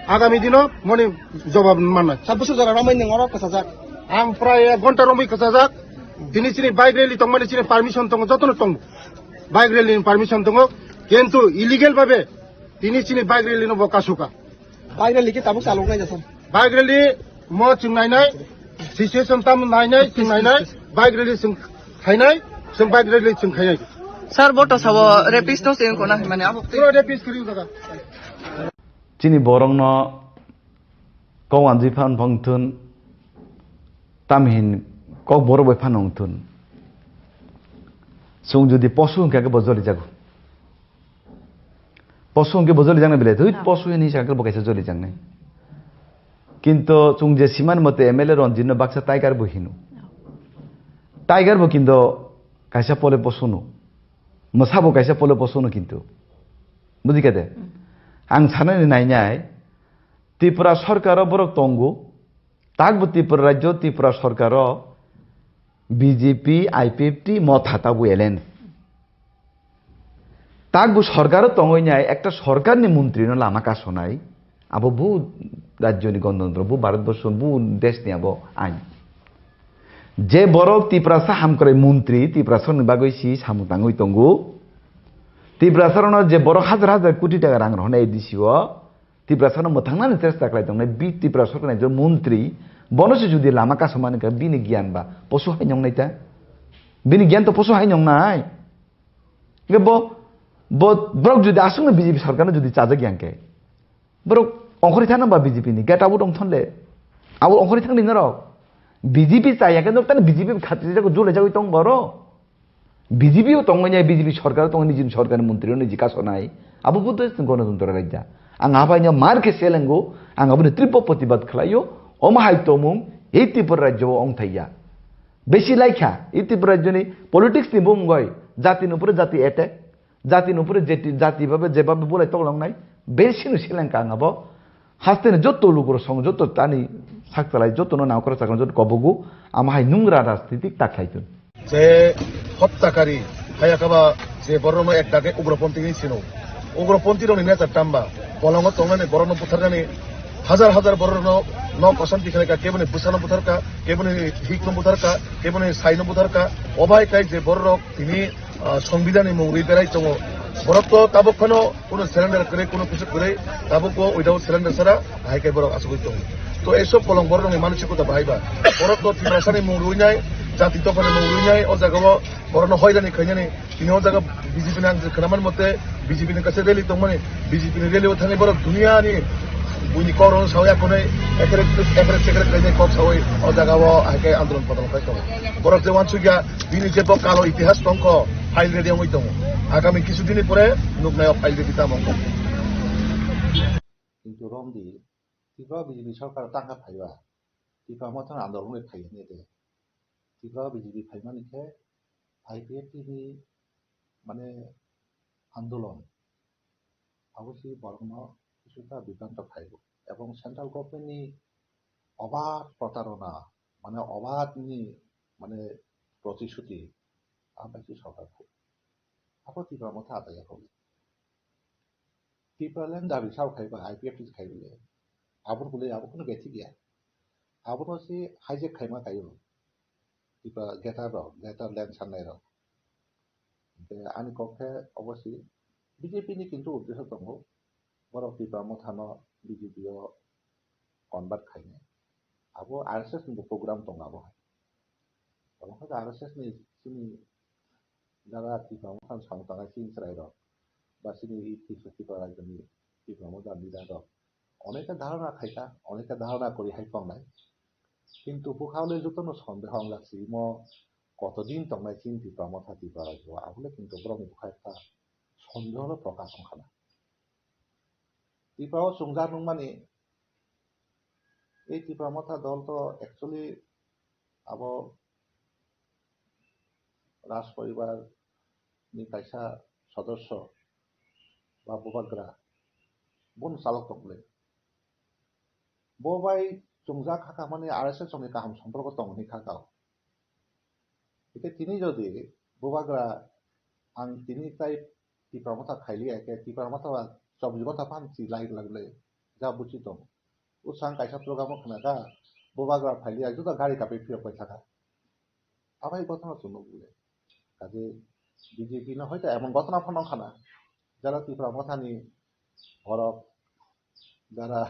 Agami dino moni jobab manna. Sat bosor jora romwi nwng oro kwchajak. Ang prai ek ghonta romwi kwchajak. Tini chini bike rally tongmani chini permission tongo, jotono tongo. Bike rally ni permission tongo, kintu illegal babe tini chini bike rally no bo kasuka. Bike rally khe tabuk chaloknai jasa. Bike rally mo chwng nainai, situation tam nainai, chwng nainai, bike rally chwng khainai, chwng bike rally chwng khainai. Sir, boto sabo rapist no se ko na mane abo. Pura rapist kiri jaga. Chini borokno kok wanjwi phan phang thun, tamhin kok borok bai phan wng thun. Chwng jodi posu hwnkha khe bo joli jago. Posu hwnkhe bo joli jaknai belai, thwi posu hwnwi sakhe bo kaisa joli jaknai. Kinto chwng je siman mote M L A Ranjit no baksa tiger bo hino. Tiger bo kinto kaisa pole posu no. Mwsa bo kaisa pole posu no kinto. Bujikha de? Ang sanani nainai, Tripura sorkaro borok tongo, takbo Tripura rajyo, Tripura sorkaro B J P, I P F T, Motha takbo alliance. Takbo sorkaro tongwi nai ekta sorkarni montrino lama kasonai, abo bu rajyoni gonotantro, bu Bharatborsho, bu deshni abo ain. Je borok Tiprasa hamkrai montri, Tiprasarokni bagwi si samung tangwi tongo. Tiprasarokno je borok hajar hajar koti taka rang rohornai A D C o, Tiprasano mwthangnani chesta khlai tongnai, bi Tripura sorkarni ekjon montri, bono se jodi lama kasomani kha, bini giyan ba posu hai nongnai ta? Bini giyan to posu hai nongnai. Hingke bo, bo, borok jodi aswkno B J P sorkarno jodi chajak yang khe, borok ongkhorwi thangna ba B J P ni, get out ong thon le. Abo ongkhorwi thangni norok. B J P chaya khe norok tani B J P khatri jago, jole jagoi tong borok. B J P o tongwi nai, B J P sorkar o tongwi nai, nijini sorkarni montri o niji kasonai. Abo bo to gonotantro rajya. Ang abaino mar khe selengo, ang aboni tripbo protibad khlaio, omo hai tongmung ei Tripura rajyo o ong thaiya. Besi laikha, ei Tripura rajyoni politics ni bumung oi, jati ni upore jati attack, jati ni upore jeti-, jati babe, jebabe bulai toklongnai, besi no selengka ang abo. Haste ni joto lukurok song, joto tani sak chalai, joto no naukra chakra, joto kobogo, ama hai nungra rajnitik ta khlai tun. Je hottakari, haya kaba je borokno ek dage ugroponthi hinwi sino. Ugroponthi rokni nature tamba, bolongo tongnani borokno butharnani, hajar hajar borokno nok osanti khlaika, keboni bwsano butharka, keboni hikno butharka, keboni saino butharka, obai kai je borok tini, ah, Songbidanni mung rwi berai tongo. Borok to tabuk phano kuno surrender kwrwi, kuno kusu kwrwi, tabuk bo without surrender sara hai khe borok asugwi tongo. To eiso polong borokni manosikota bahai ba. Borok to Tiprasani mung rwi nai, jati dophani mung rwi nai, o jaga o borokno hoirani khainani, tini o jaga B J P ni ang khwnaman mote, B J P ni kaisa rally tongmani, B J P ni rally o thangwi borok duniya ni buini kok rokno sawi akhonai, ekrek, ekrek sekrek khlainai kok sawi o jaga o hai khe andolon podolon khai tongo. Borok je uansukya, bini je bo kalo itihas tongkho, file ready wngwi tongo. Agami kisu dini pore nuknai o file ready tamo wngkha. Kintu romdi, Tripura B J P sorkar tangkha phaiba, Tipra Motha andolon wngwi phai hwnwi de. Tripura B J P phaimani khe I P F T ni mane andolon, abo se borokno kisuta bibranto khlaibo. Ebong central government ni obad protarona, mane obad ni mane protishuti, abai se sorkar khai. Abo Tipra Motha ataya kho. Tipraland dabi sao khai ba, I P F T khai bole. Abo bole abo kono bethik ya. Abono se hijack khaima kaio. Tipra greater rok, greater land sannai rok. Hingke ani kok khe obosi B J P ni kintu uddesho tongo. Borok Tipra Motha no B J P o convert khainai. Abo R S S ni bo program tongo abo hai. Tamo khe R S S ni chini jaga Tipra Motha ni samung tangnai chini chwrai rok ba chini Tipra, Tipra rajyo ni Tipra Motha leader rok oneka dharana khaika, oneka dharana kwrwi hai tongnai. Kintu bwkha le jotono sondeho wngjak se imo kotodin tongnai chini Tipra Motha Tipra rajyo o, abole kintu borokni bwkha ekta sondeho no prokash wngkha na. Tipra o chwngjak nungmani, ei Tipra Motha dol to actually abo Raj poribar ni kaisa sodosyo ba bubagra, bono chalok tong le. Bo bai chwngjak kha kha mani R S S rokni kaham somporko tong hinwi kha kao. Hingke tini jodi bubagra ang tini tai Tipra Motha khailiya khe Tipra Motha ba chobbish ghonta phan si lai lag le ja buchi tong. Usang kaisa program o khna kha bubagra phailiya juda gari kapi phiyok pai thaka. Abai ghotona chwng nukle. Kaje B J P no hoito emon gotona phano khana, jara Tipra Mothani borok, jara,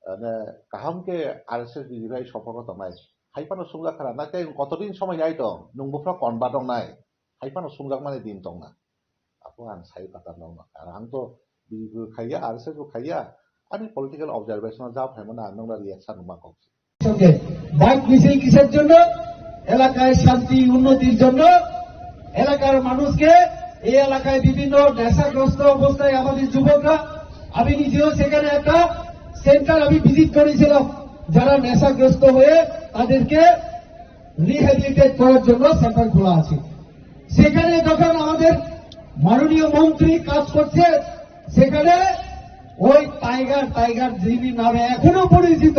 mane, kaham khe R S S B J P bai sompoko tongnai. Hai phano sungja khana, na khe koto din somoi nai tong, nwng buphra convert wngnai. Hai phano sungjakmani din tongna. Apo ang sai kata nokno. Ar ang to B J P bo khaiya, R S S bo khaiya. Ani political observation o ja phaimano ang nokno reaction ma kok. সঙ্গে বাইক মিছিল কিসের জন্য? এলাকায় শান্তি উন্নতির জন্য, এলাকার মানুষকে, এই এলাকায় বিভিন্ন নেশাগ্রস্ত অবস্থায় আমাদের যুবকরা, আমি নিজেও সেখানে একটা সেন্টার আমি ভিজিট করেছিলাম, যারা নেশাগ্রস্ত হয়ে তাদেরকে রিহ্যাবিলিটেট করার জন্য সেন্টার খোলা আছে। সেখানে যখন আমাদের মাননীয় মন্ত্রী কাজ করছে, সেখানে ওই টাইগার, টাইগার যিনি নামে এখনো পরিচিত,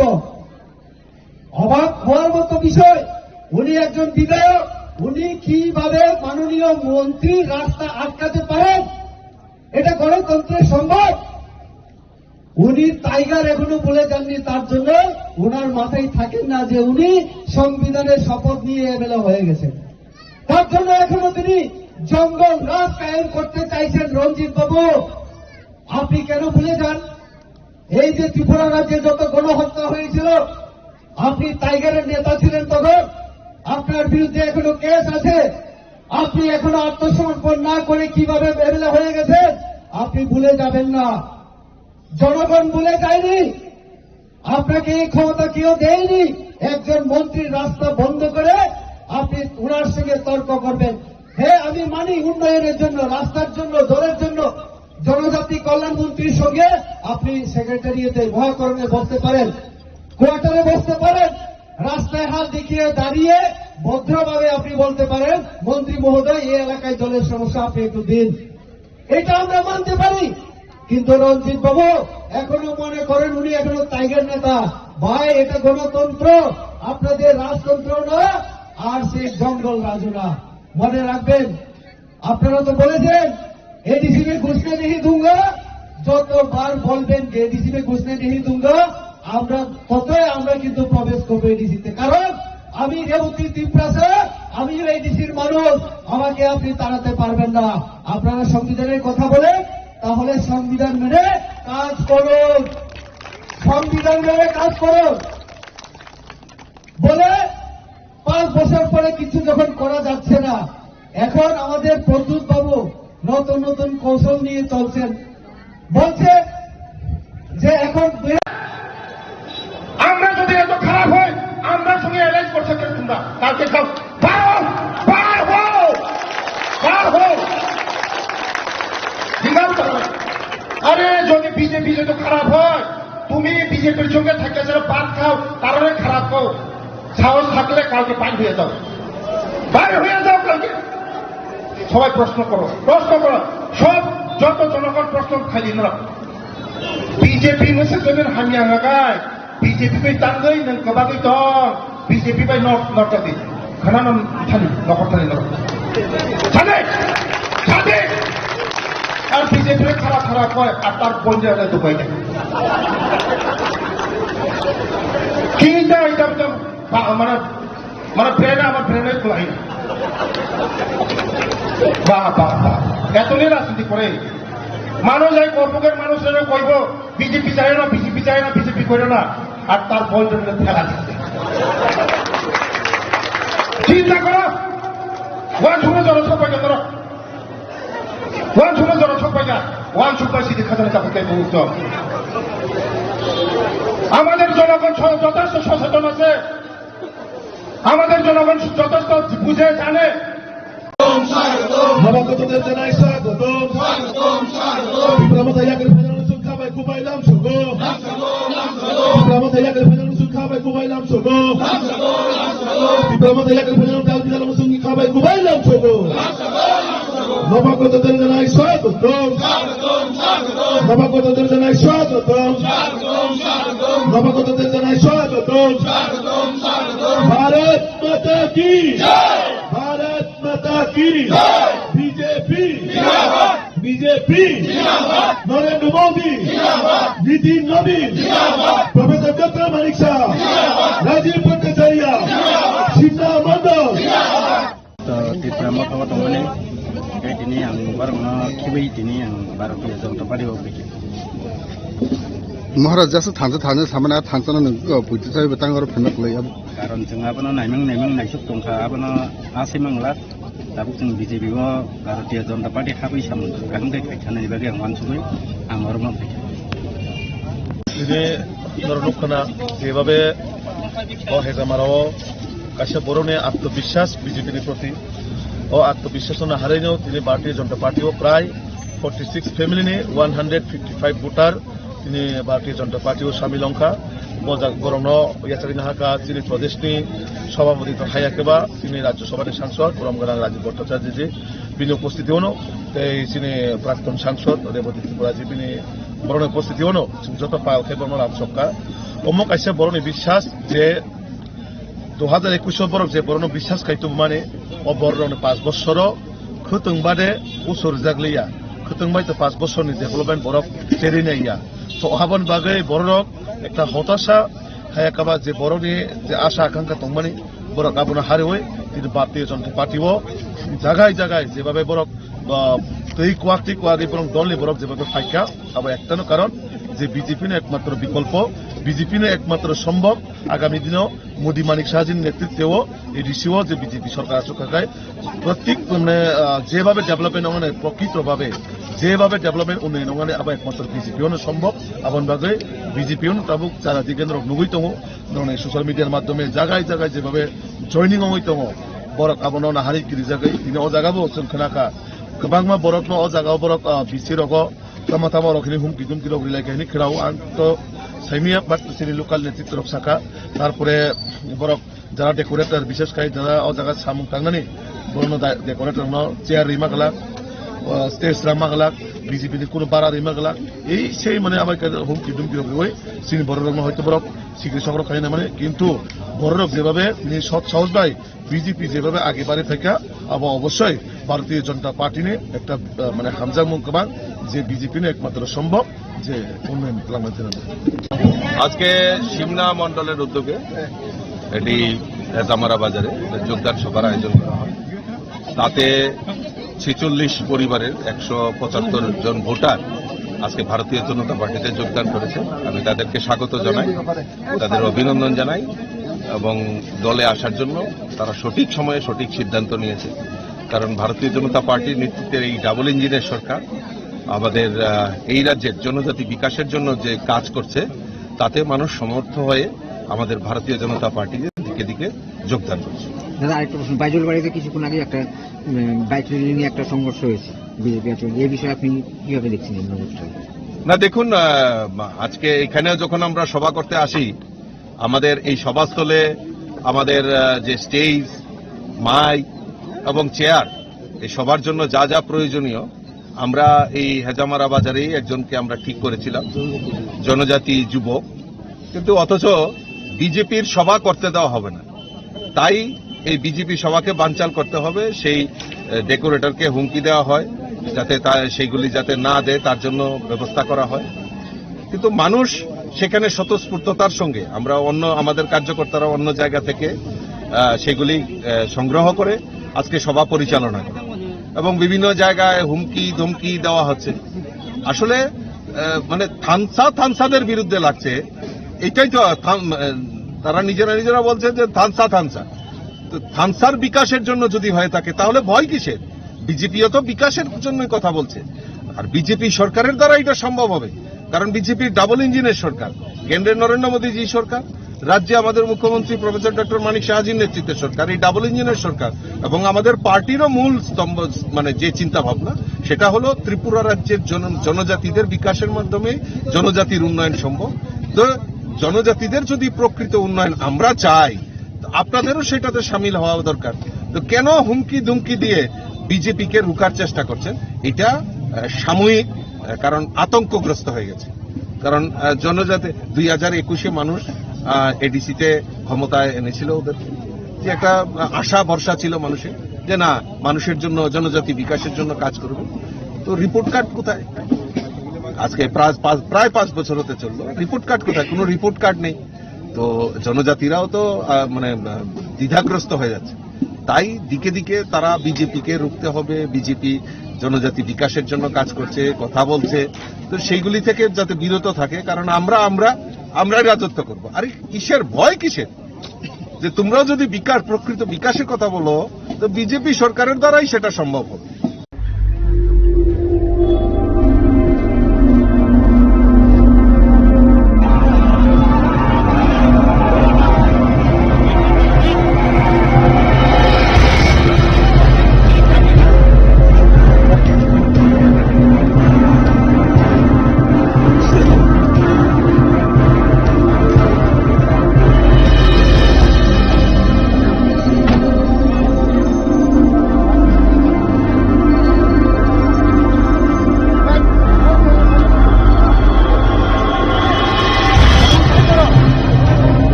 অবাক হওয়ার মতো বিষয়, উনি একজন বিধায়ক, উনি কিভাবে মাননীয় মন্ত্রীর রাস্তা আটকাতে পারেন? এটা গণতন্ত্রের সম্ভব? উনি টাইগার এখনো ভুলে যাননি, তার জন্য ওনার মাথায় থাকেন না যে উনি সংবিধানের শপথ নিয়ে এমএলএ হয়ে গেছেন। তার জন্য এখনো তিনি জঙ্গল রাজ কায়েম করতে চাইছেন। রঞ্জিত বাবু, আপনি কেন ভুলে যান? এই যে ত্রিপুরা রাজ্যে যত গণহত্যা হয়েছিল, আপনি টাইগারের নেতা ছিলেন তখন, আপনার বিরুদ্ধে এখনো কেস আছে। আপনি এখনো আত্মসমর্পণ না করে কিভাবে এমএলএ হয়ে গেছেন, আপনি ভুলে যাবেন না। জনগণ ভুলে যায়নি, আপনাকে এই ক্ষমতা কেউ দেয়নি। একজন মন্ত্রীর রাস্তা বন্ধ করে আপনি ওনার সঙ্গে তর্ক করবেন। হ্যাঁ, আমি মানি উন্নয়নের জন্য, রাস্তার জন্য, জলের জন্য, জনজাতি কল্যাণ মন্ত্রীর সঙ্গে আপনি সেক্রেটারিয়েটে মহাকরণে বসতে পারেন, কোয়ার্টারে বসতে পারেন, রাস্তায় হাত দেখিয়ে দাঁড়িয়ে ভদ্রভাবে আপনি বলতে পারেন, "মন্ত্রী মহোদয়, এই এলাকায় জলের সমস্যা, আপনি একটু দিন।" এটা আমরা মানতে পারি, কিন্তু রঞ্জিত বাবু এখনো মনে করেন উনি এখনো টাইগার নেতা। ভাই, এটা গণতন্ত্র, আপনাদের রাজতন্ত্র না, আর সেই জঙ্গল রাজও না। মনে রাখবেন, আপনারা তো বলেছেন, "এডিসি মে ঘুসনে নেহি দুঙ্গা।" যতবার বলবেন যে, "এডিসি মে ঘুসনে নেহি দুঙ্গা," আমরা ততই আমরা কিন্তু প্রবেশ করবো এডিসিতে, কারণ আমি রেবতী তিপ্রাসা, আমিও এডিসির মানুষ, আমাকে আপনি তাড়াতে পারবেন না। আপনারা সংবিধানের কথা বলেন, তাহলে সংবিধান মেনে কাজ করুন, সংবিধান মেনে কাজ করুন। বলে পাঁচ বছর পরে কিছু যখন করা যাচ্ছে না, এখন আমাদের প্রদ্যুৎ বাবু নতুন নতুন কৌশল নিয়ে চলছেন, বলছে যে এখন দুই আমরা যদি এত খারাপ হয়, আমরা সঙ্গে অ্যালায়েন্স করছে কেন তোমরা? কালকে সব বার হও, বার হও, বার হও। ঠিক আছে? আরে, যদি বিজেপি যদি খারাপ হয়, তুমি বিজেপির সঙ্গে থাকে যারা ভাত খাও, তারারে খারাপ কও। সাহস থাকলে কালকে বাইর হয়ে যাও, বাইর হয়ে যাও কালকে। সবাই প্রশ্ন করো, প্রশ্ন করো, সব যত জনগণ প্রশ্ন খালি না। BJP no se jomin hamya hwnakai, BJP bai tangwi nwng kwbagwi tong, BJP bai nok nok jati. Khana no thani, nokor thani nok. Thani, thani. Ar BJP khara khara koi, ar tar bonja na dubai de. Kinta itam tam, ba, mana Mana brain, আমার brain-এ খোলাই। বাহ, বাহ, বাহ। এত নিয়ে রাজনীতি করে। মানুষ এই কর্মকের মানুষেরা কইব, "বিজেপি চাই না, বিজেপি চাই না, বিজেপি করে না।" আর তার বলটা মিলে ফেলা দিচ্ছে। চিন্তা করো। ওয়ান শুনে জনসভা করো। ওয়ান শুনে জনসভা, ওয়ান সুপার সিটি খাজানা চাপতে মুহূর্ত। আমাদের জনগণ স-, যথেষ্ট সচেতন আছে। আমাদের জনগণ যথেষ্ট বুঝে জানে। নবাগতদের জানাই স্বাগতম। বিপ্লব মতা ইয়াকের ফেরানো সংখ্যা বাই কুবাই লাম সগো। বিপ্লব মতা ইয়াকের ফেরানো সংখ্যা বাই কুবাই লাম সগো। বিপ্লব মতা ইয়াকের ফেরানো ডাল দিলাম সংখ্যা বাই কুবাই লাম সগো। নবাগতদের জানাই স্বাগতম। নবাগতদের জানাই স্বাগতম। নবাগতদের জানাই স্বাগতম। ভারত মাতা কি? ভারত মাতা কি? বিজেপি। বিজেপি। নরেন্দ্র মোদী। নীতিন নবীন। প্রফেসর ডক্টর মানিক সাহা। রাজীব ভট্টাচার্য। সীতা Mondal. Motha o tongmani, tei tini ang borokno khibiui tini ang Bharatiya Janata Party o phai kha. Maharaj, jasa thansa thansa samani, a thansa no nwng puitwi sawi bo tang oro phano kwlai abo. Karon chwng abono naimang naimang naisuk tongkha, abono aswimang lak. Tabuk chwng B J P o Bharatiya Janata Party habwi samung kaham khe khaikha nini bagwi ang uansugwi ang oro phai kha. Tini norok nukha na, jebabe o Hejamarao kaisa borokni atmobiswas B J P ni proti. O atmobiswas no naharino tini Bharatiya Janata Party o prai forty six family ni one hundred fifty five voter tini Bharatiya Janata Party o samil wngkha. Bo jak-, borokno yachari nahaka chini Pradesh ni Sabhapati tong haya khe ba chini Rajya Sabha ni sangsod borom gwnang Rajiv Bhattacharya ji bini upostiti ono tei chini prakton sangsod Rebati Tripura ji bini borokni upostiti ono chwng joto pal khe borokno lam sokha. Omo kaisa borokni biswas je dui hajar ekush o borok je borokno biswas khai tubumani, o borokni panch bosoro khwtwng bade usur rijak liya, khwtwng bai to panch bosorni development borok cherwi naiya. To haboni bagwi borok ekta hotasa haya kaba je borokni je asha akangkha tongmani, borok abono hariwi tini Bharatiya Janata Party o jagai jagai jebabe borok, ah, twi kwak twi kwagwi borok dolni borok jebabe phaikha, abo ektano karon je B J P no ekmatro bikolpo, B J P no ekmatro sombhob agami dino Modi Manik Shahjini netritwo A D C o je B J P sorkar achuk kha khai, protik mane, ah, jebabe development ongmani, prokrito babe jebabe development unnayon ongmani abo ekmatro B J P ono sombhob. Aboni bagwi B J P ono tabuk chara digen rok nugwi tongo, nongni social media ni madhyome jagai jagai jebabe joining ongwi tongo, borok abono nahari kirijagwi tini o jaga bo chwng khna kha kwbangma borokno o jaga o borok, ah, B C rogo tama tama rok hini humki dumki rok rilai kha hini khirao ang to saimia, but chini local netritwo rok saka, tarpore borok jara decorator, bishes khai jara o jaga samung tangnani, borokno da-, decorator no chair rima glak, o stage rama glak, B J P ni kuno bara rima glak, ei sei mane abai khe humki dumki rok riwi chini borok rokno hoito borok sikri sok rok khai na mane, kintu borok rok jebabe ni sot sahos bai B J P jebabe age bari phaikha, abo obossoi Bharatiya Janata Party ni ekta, ah, mane hamjakmung kwbang je B J P ni ekmatro sombhob je unnayon twlangna jena. আজকে সিমনা মণ্ডলের উদ্যোগে এটি হেজামারা বাজারে যোগদান সভার আয়োজন করা হয়। তাতে ছেচল্লিশ পরিবারের একশো পঁচাত্তর জন ভোটার আজকে ভারতীয় জনতা পার্টিতে যোগদান করেছে। আমি তাদেরকে স্বাগত জানাই, তাদের অভিনন্দন জানাই এবং দলে আসার জন্য তারা সঠিক সময়ে সঠিক সিদ্ধান্ত নিয়েছে। কারণ ভারতীয় জনতা পার্টির নেতৃত্বে এই ডাবল ইঞ্জিনের সরকার আমাদের, আহ, এই রাজ্যের জনজাতি বিকাশের জন্য যে কাজ করছে, তাতে মানুষ সমর্থ হয়ে আমাদের ভারতীয় জনতা পার্টির দিকে দিকে যোগদান করছে। দাদা, আরেকটা প্রশ্ন, বাইজুল বাড়িতে কিছুক্ষণ আগে একটা, উম, বাইক র্যালি নিয়ে একটা সংঘর্ষ হয়েছে বিজেপি আচরণ, এই বিষয়ে আপনি কিভাবে দেখছেন এই মুহূর্তে? না, দেখুন, আহ, আজকে এখানেও যখন আমরা সভা করতে আসি, আমাদের এই সভাস্থলে আমাদের, আহ, যে স্টেজ, মাইক এবং চেয়ার, এই সবার জন্য যা যা প্রয়োজনীয়, আমরা এই হেজামারা বাজারেই একজনকে আমরা ঠিক করেছিলাম, জনজাতি যুবক, কিন্তু অথচ বিজেপির সভা করতে দেওয়া হবে না। তাই এই বিজেপি সভাকে বানচাল করতে হবে, সেই, আহ, ডেকোরেটরকে হুমকি দেওয়া হয়, যাতে তা সেইগুলি যাতে না দেয়, তার জন্য ব্যবস্থা করা হয়। কিন্তু মানুষ সেখানে স্বতঃস্ফূর্ততার সঙ্গে, আমরা অন্য, আমাদের কার্যকর্তারা অন্য জায়গা থেকে, আহ, সেগুলি, আহ, সংগ্রহ করে আজকে সভা পরিচালনা করে এবং বিভিন্ন জায়গায় হুমকি ধমকি দেওয়া হচ্ছে। আসলে, আহ, মানে থানসা থানসাদের বিরুদ্ধে লাগছে, এটাই তো থান-, আহ, তারা নিজেরা নিজেরা বলছে যে থানসা থানসা। তো থানসার বিকাশের জন্য যদি হয়ে থাকে তাহলে ভয় কিসের? বিজেপিও তো বিকাশের জন্যই কথা বলছে। আর বিজেপি সরকারের দ্বারা এটা সম্ভব হবে, কারণ বিজেপির ডাবল ইঞ্জিনের সরকার, কেন্দ্রে নরেন্দ্র মোদীজি সরকার, রাজ্যে আমাদের মুখ্যমন্ত্রী প্রফেসর ডক্টর মানিক সাহাজির নেতৃত্বে সরকার, এই ডাবল ইঞ্জিনের সরকার। এবং আমাদের পার্টিরও মূল স্তম্ভ, মানে যে চিন্তা ভাবনা, সেটা হলো ত্রিপুরা রাজ্যের জন-, জনজাতিদের বিকাশের মাধ্যমে জনজাতির উন্নয়ন সম্ভব। তো জনজাতিদের যদি প্রকৃত উন্নয়ন আমরা চাই, তো আপনাদেরও সেটাতে সামিল হওয়া দরকার। তো কেন হুমকি ধুমকি দিয়ে বিজেপিকে রুখার চেষ্টা করছেন? এটা, আহ, সাময়িক, আহ, কারণ আতঙ্কগ্রস্ত হয়ে গেছে। কারণ, আহ, জনজাতি দুই হাজার একুশে মানুষ, আহ, এডিসিতে ক্ষমতায় এনেছিল ওদের, যে একটা, আহ, আশা ভরসা ছিল মানুষের, যে না, মানুষের জন্য, জনজাতি বিকাশের জন্য কাজ করবে। তো রিপোর্ট কার্ড কোথায়? আজকে প্রায় পাঁচ, প্রায় পাঁচ বছর হতে চললো, রিপোর্ট কার্ড কোথায়? কোনো রিপোর্ট কার্ড নেই। তো জনজাতিরাও তো, আহ, মানে, আহ, দ্বিধাগ্রস্ত হয়ে যাচ্ছে। তাই দিকে দিকে তারা বিজেপিকে রুখতে হবে, বিজেপি জনজাতি বিকাশের জন্য কাজ করছে, কথা বলছে। তো সেইগুলি থেকে যাতে বিরত থাকে, কারণ আমরা, আমরা, আমরাই রাজত্ব করব। আরে কিসের ভয়, কিসের? যে তোমরাও যদি বিকাশ, প্রকৃত বিকাশের কথা বলো, তো বিজেপি সরকারের দ্বারাই সেটা সম্ভব হবে।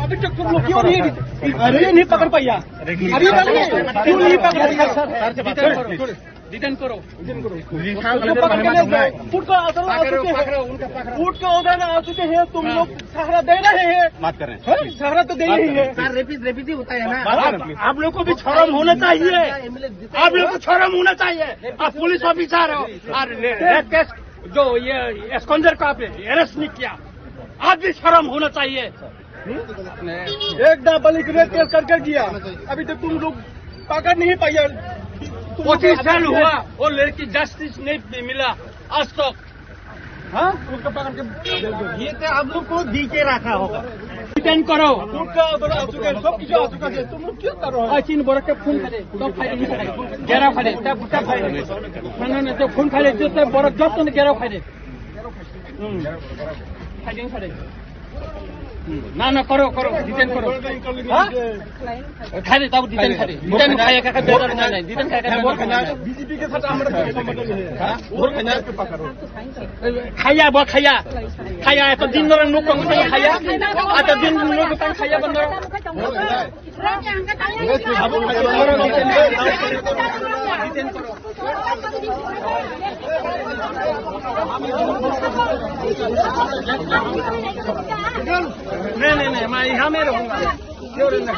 अभी तक तुम लोग क्यों नहीं, अभी नहीं पकड़ पाया? अभी तक क्यों नहीं पकड़ पाया? डिटेन करो। उनको पकड़ के ले जाओ। फुट का असर आ चुके हैं। फुट का उधर आ चुके हैं। तुम लोग सहारा दे रहे हैं। बात कर रहे हैं। हाँ? सहारा तो दे ही है। सर, रेपिस्ट, रेपिस्ट ही होता है ना। आप, आप लोग को भी शर्म होना चाहिए। आप लोग को शर्म होना चाहिए। आप पुलिस ऑफिसर हो और रे-, रेप केस जो ये एस्कॉन्डर को आपने अरेस्ट नहीं किया, आप भी शर्म होना चाहिए। एक नाबालिग रेप केस करके गया, अभी तक तुम लोग पकड़ नहीं पाया। तुम लोग पच्चीस साल हुआ, वो लड़की जस्टिस नहीं मिला आज तक। हाँ, उसको पकड़ के ये तो आप लोग को दी के रखा होगा। डिटेन करो। फुट का उधर आ चुका है, सब कुछ आ चुका है, तुम लोग क्यों कर रहे हो? आज इन बरक के खून खाले, तो फायरिंग करे, घेराव खाले, तब, तब फायरिंग। ना, ना, ना, तो खून खाले, जो तो बरक जब तो घेराव खाले। ना, ना, करो, करो, डिटेन करो। हाँ? खाले, तब डिटेन खाले। डिटेन खाया का, का, का, का, ना, ना, डिटेन खाया का, का, का, ना, ना। बीजेपी के साथ हमारा कोई संबंध नहीं है। हाँ? वो खाया, खाया, वो खाया। खाया, तो दिन भर लोग कौन सा खाया? आ, तो दिन लोग कौन खाया, बंदर? नहीं, नहीं, नहीं, मैं यहाँ में रहूंगा। क्यों रहना?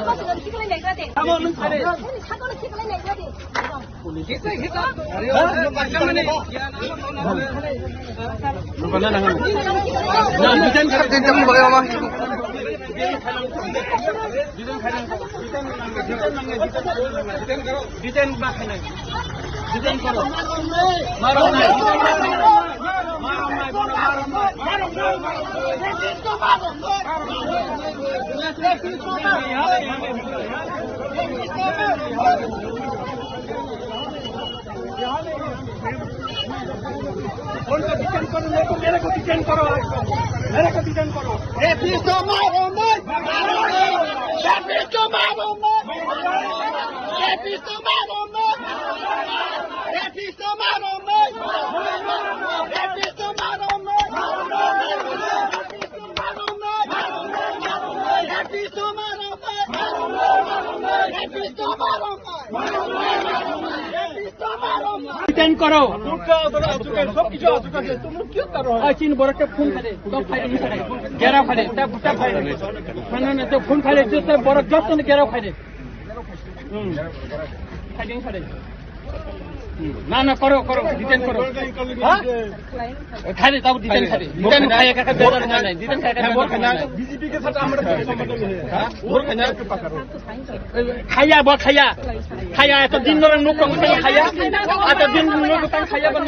उनको डिटेन करो, मेरे को, मेरे को डिटेन करो, मेरे को डिटेन करो। रेपिस्ट को मारो नहीं। रेपिस्ट को मारो नहीं। रेपिस्ट को मारो नहीं। रेपिस्ट को मारो नहीं। रेपिस्ट को मारो नहीं। Ten koro. Ai, chini borok te phone khade, to phai ni khade. Gera khade, ta buta phai. Phone khade, to phone khade, to borok joto ni gera khade. Hmm. Khade, khade. Hmm. Na, na, koro, koro, detain koro. Ha? Khade, tabu detain khade. Detain khaya kaka bedar na nai. Detain khaya kaka bedar na nai. B J P ke sath hamara koi sambardan nahi hai. Ha? Khaya, bo khaya. Khaya, eto din dhore nuk tong khaya. Eto din nuk tong khaya, bo.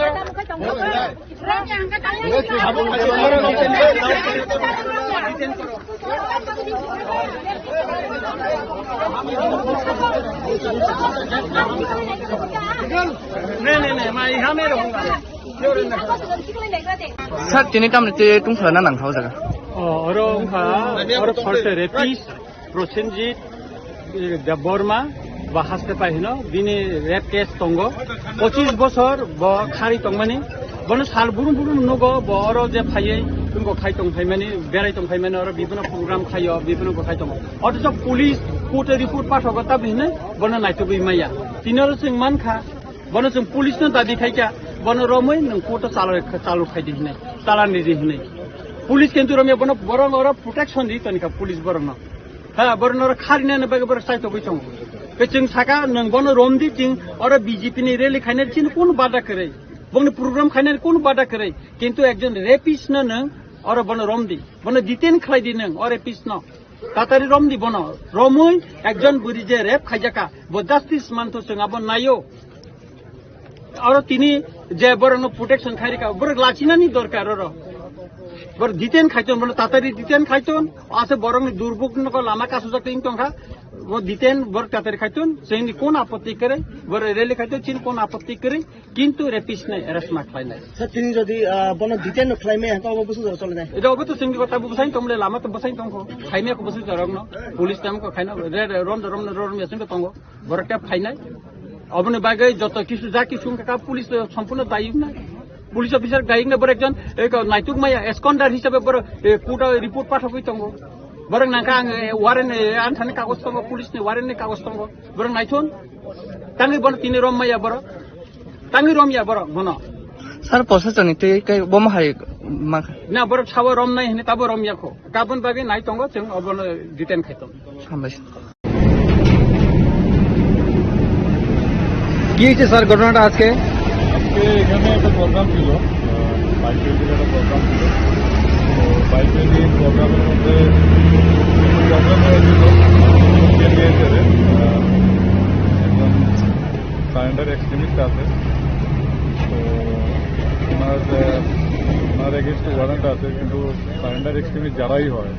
Sir, tini tamni twi tungsa na nang hao jaga. O, oro wngkha, oro first rapist Prosenjit, eh, Debbarma ba haste pai hino, bini rape case tongo. Pochis bosor bo khari tongmani, bono sal burum burum nugo, bo oro je phaiwi tungko khai tong phaimani, berai tong phaimani, oro bibino program khaio, bibino ko khai tongo. Othocho police court report pathogo tabi hinwi bono naitugwi maya. Tini oro chwng mankha, bono chwng police no dabi khaikha, bono romwi nwng court o chalo, chalo khaidi hinwi, chalani di hinwi. Police kintu romya bono borok oro protection di tonikha police borokno. Ha, borok noro kharinani bagwi borok saitogwi tongo. Ke chwng saka, nwng bono romdi, chwng oro B J P ni rally khainai chini kunu bada kwrwi. Bongni program khainani kunu bada kwrwi. Kintu ekjon rapist no nwng oro bono romdi. Bono detain khlaidi nwng, o rapist no. Tatari romdi bono. Romwi ekjon bwrwi je rape khaijaka, bo justice mantho chwng abo naio. Oro tini je borokno protection khairika, borok lachinani dorkar oro. Borok detain khaiton, borok tatari detain khaiton, ase borokni durbuk nogo lama kasujak tong tongkha, bo detain borok tatari khaiton, chini kon apotti kwrwi, borok rally khaiton, chini kon apotti kwrwi, kintu rapist nai arrest ma khlainai. Sir, tini jodi, ah, bono detain no khlaimaya, hwnkhe obo bwswk jora cholinai? Ida obo to chini kota bo bwsai tongmle, lama to bwsai tongkho, khaimaya ko bwswk jorokno, police tam ko khaina, re, re, rom, rom, rom, rom, ya chini tongo. Borok khe phainai. Oboni bagwi joto kisu ja kisu wngkha kha, police to sompurno dayik na. Police officer dayik na, borok ekjon, eko, naituk maya, eskondar hisabe borok, e, court o report pathogwi tongo. Borok nangkha ang, e, warrant, e, anthani kagoj tongo, police ni warrant ni kagoj tongo. Borok naithon. Tangwi bono tini rom maya borok. Tangwi rom ya borok bono. Sir, procession ni tei kai bomo hai ma. Na, borok sabo rom nai hini tabo rom ya kho. Kabon bagwi nai tongo, chwng obono detain khai tongo. Hambai. কি হয়েছে স্যার ঘটনাটা আজকে? আজকে এখানে একটা প্রোগ্রাম ছিল, আহ, বাইক রেলির একটা প্রোগ্রাম ছিল। তো বাইক রেলির প্রোগ্রামের মধ্যে প্রবলেম হয়েছিল। আহ, একজন সারেন্ডার এক্সট্রিমিস্ট আছে, তো ওনার, আহ, ওনার এগেইনস্টে ওয়ারেন্ট আছে, কিন্তু সারেন্ডার এক্সট্রিমিস্ট যারাই হয়,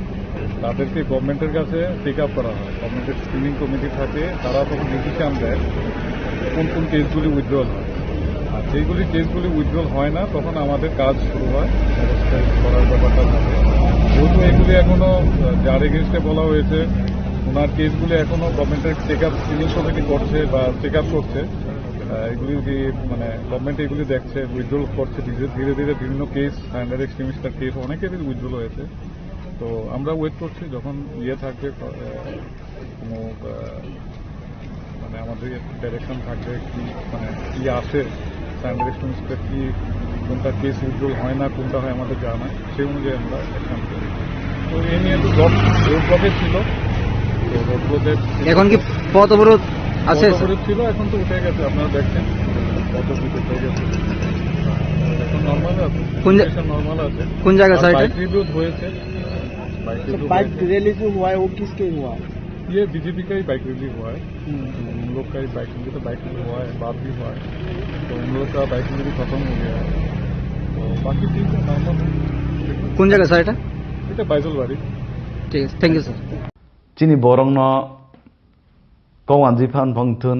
তাদেরকে গভর্নমেন্টের কাছে টেক আপ করা হয়। গভর্নমেন্টের স্ক্রিনিং কমিটি থাকে, তারা তখন ডিসিশন দেয় কোন কোন কেসগুলি উইথড্রল হয়। আর যেইগুলি কেসগুলি উইথড্রল হয় না, তখন আমাদের কাজ শুরু হয়, অ্যারেস্ট করার ব্যাপারটা থাকে। যেহেতু এগুলি এখনো, আহ, যার এগেইনস্টে বলা হয়েছে, ওনার কেসগুলি এখনো গভর্নমেন্টের টেক আপ, স্ক্রিনিং কমিটি করছে বা টেক আপ করছে। আহ, এগুলি কি, মানে, গভর্নমেন্ট এগুলি দেখছে, উইথড্রল করছে ধীরে ধীরে ধীরে। বিভিন্ন কেস, সারেন্ডার এক্সট্রিমিস্টের কেস, অনেকেরই উইথড্রল হয়েছে। তো আমরা ওয়েট করছি যখন ইয়ে থাকবে, আহ, কোনো, আহ, মানে, আমাদের ডাইরেকশন থাকবে কি, মানে, কি আসে, সারেন্ডার এক্সট্রিমিস্টের কি, কোনটা কেস উইথড্রল হয় না, কোনটা হয় আমাদের জানা, সেই অনুযায়ী আমরা অ্যাকশন করি। তো এই নিয়ে একটু ব্লক, রোড ব্লকে ছিল, তো রোড ব্লকে এখন কি পথ অবরোধ আছে, পথ স্যার? অবরোধ ছিল, এখন তো উঠে গেছে, আপনারা দেখছেন পথ অবরোধ উঠে গেছে। এখন নর্মাল আছে, কোন জা-, সিচুয়েশন নর্মাল আছে। কোন জায়গা, আর স্যার, এটা? বাইক রিভিউ হয়েছে, বাইক রিভিউ बाइक হয়েছে। रैली जो हुआ है, वो किसके हुआ? ये बीजेपी का ही बाइक रैली हुआ है। हम्म। हम लोग का ही बाइक, उनके तो बाइक रैली हुआ है, बात भी हुआ है। तो उन लोग का बाइक रैली भी खत्म हो गया है। तो बाकी ठीक है, नॉर्मल है। কোন জায়গা, স্যার, এটা? এটা বাইজলবাড়ি। ঠিক আছে, thank you, sir. Chini borokno kok wanjwi phan phang thun,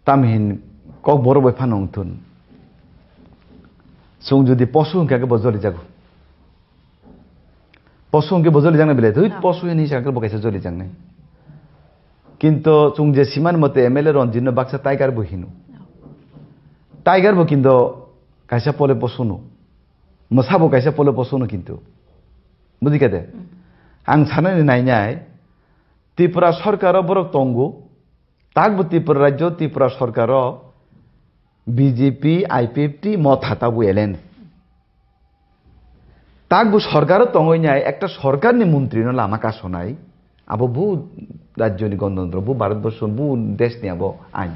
tamhin kok borok bai phan wng thun. Chwng jodi posu hwnkha khe bo joli jago. Posu hwnkhe bo joli jaknai belai, thwi, ah, posu hwnwi sakhe bo kaisa joli jaknai. Kinto chwng je simani mote M L A Ranjit no baksa tiger bo hino. Tiger bo kinto kaisa pole posu no. Mwsa bo kaisa pole posu no kinto. Bujikha de? Hmm. Ang sanani nainai, Tripura sorkaro borok tongo, takbo Tripura rajyo, Tripura sorkaro B J P, I P F T, Motha tabuk alliance. Tak bo sorkaro tongwi nai, ekta sorkarni montrino lama kasonai. Abo bo rajyoni gonotantro, bo Bharatborsho, bo deshni abo ain.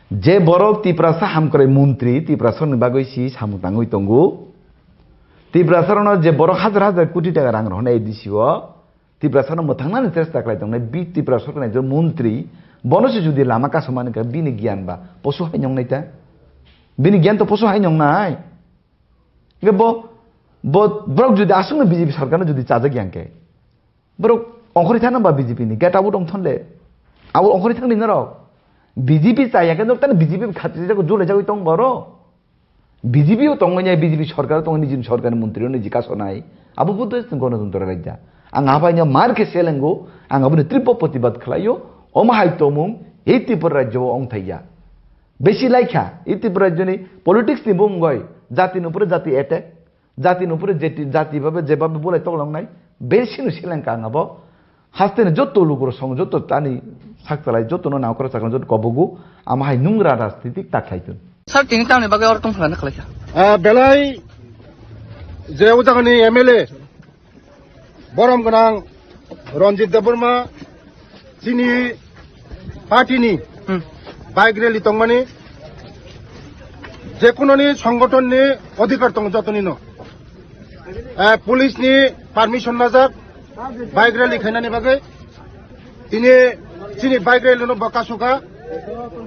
Je borok Tiprasa hamkrai montri, Tiprasani bagwi si samung tangwi tongo. Tiprasarokno je borok hajar hajar koti taka rang rohornai A D C o, Tiprasano mwthangnani chesta khlai tongnai, bi Tipra sorkarni je montri, bono se jodi lama kasomani kha bini giyan ba poso hai nongnai ta? Bini giyan to poso hai nongnai. Hingke bo, bo, borok jodi aswkno B J P sorkarno jodi chajak yang khe, borok ongkhorwi thana ba B J P ni get out ongthon le. Abo ongkhorwi thangni norok. B J P chaya khe norok tani B J P khatri jago jole jagwi tong borok. B J P o tongwi nai, B J P sorkar o tongwi nijini sorkarni montri o niji kasonai. Abo bo to gonotantro rajya. Ang abaino mar khe selengo, ang aboni tripo protibad khlaio. Omo hai tomung ei Tripura rajyo o ongthaiya. Besi laikha, ei Tripura rajyoni politics ni bumung oi, jati ni upore jati attack, jati ni upore jeti-, jati babe jebabe bolai toklongnai, besi no seleng ka ang abo. Haste ni joto lukurok song, joto tani sak chalai, joto no naukra chakra, joto kobogo, ama hai nungra rajnitik ta khlai tun. Sir, tini tamni bagwi oro tong khlana khlai kha? Ah, belai je o jagani M L A, borom gwnang Ranjit Debbarma, chini party ni Hmm. bike rally tongmani, je kunoni songothon ni odhikar tongo jotoni no. Eh, police ni permission najak bike rally khainani bagwi. Tini chini bike rally no bo kasuka.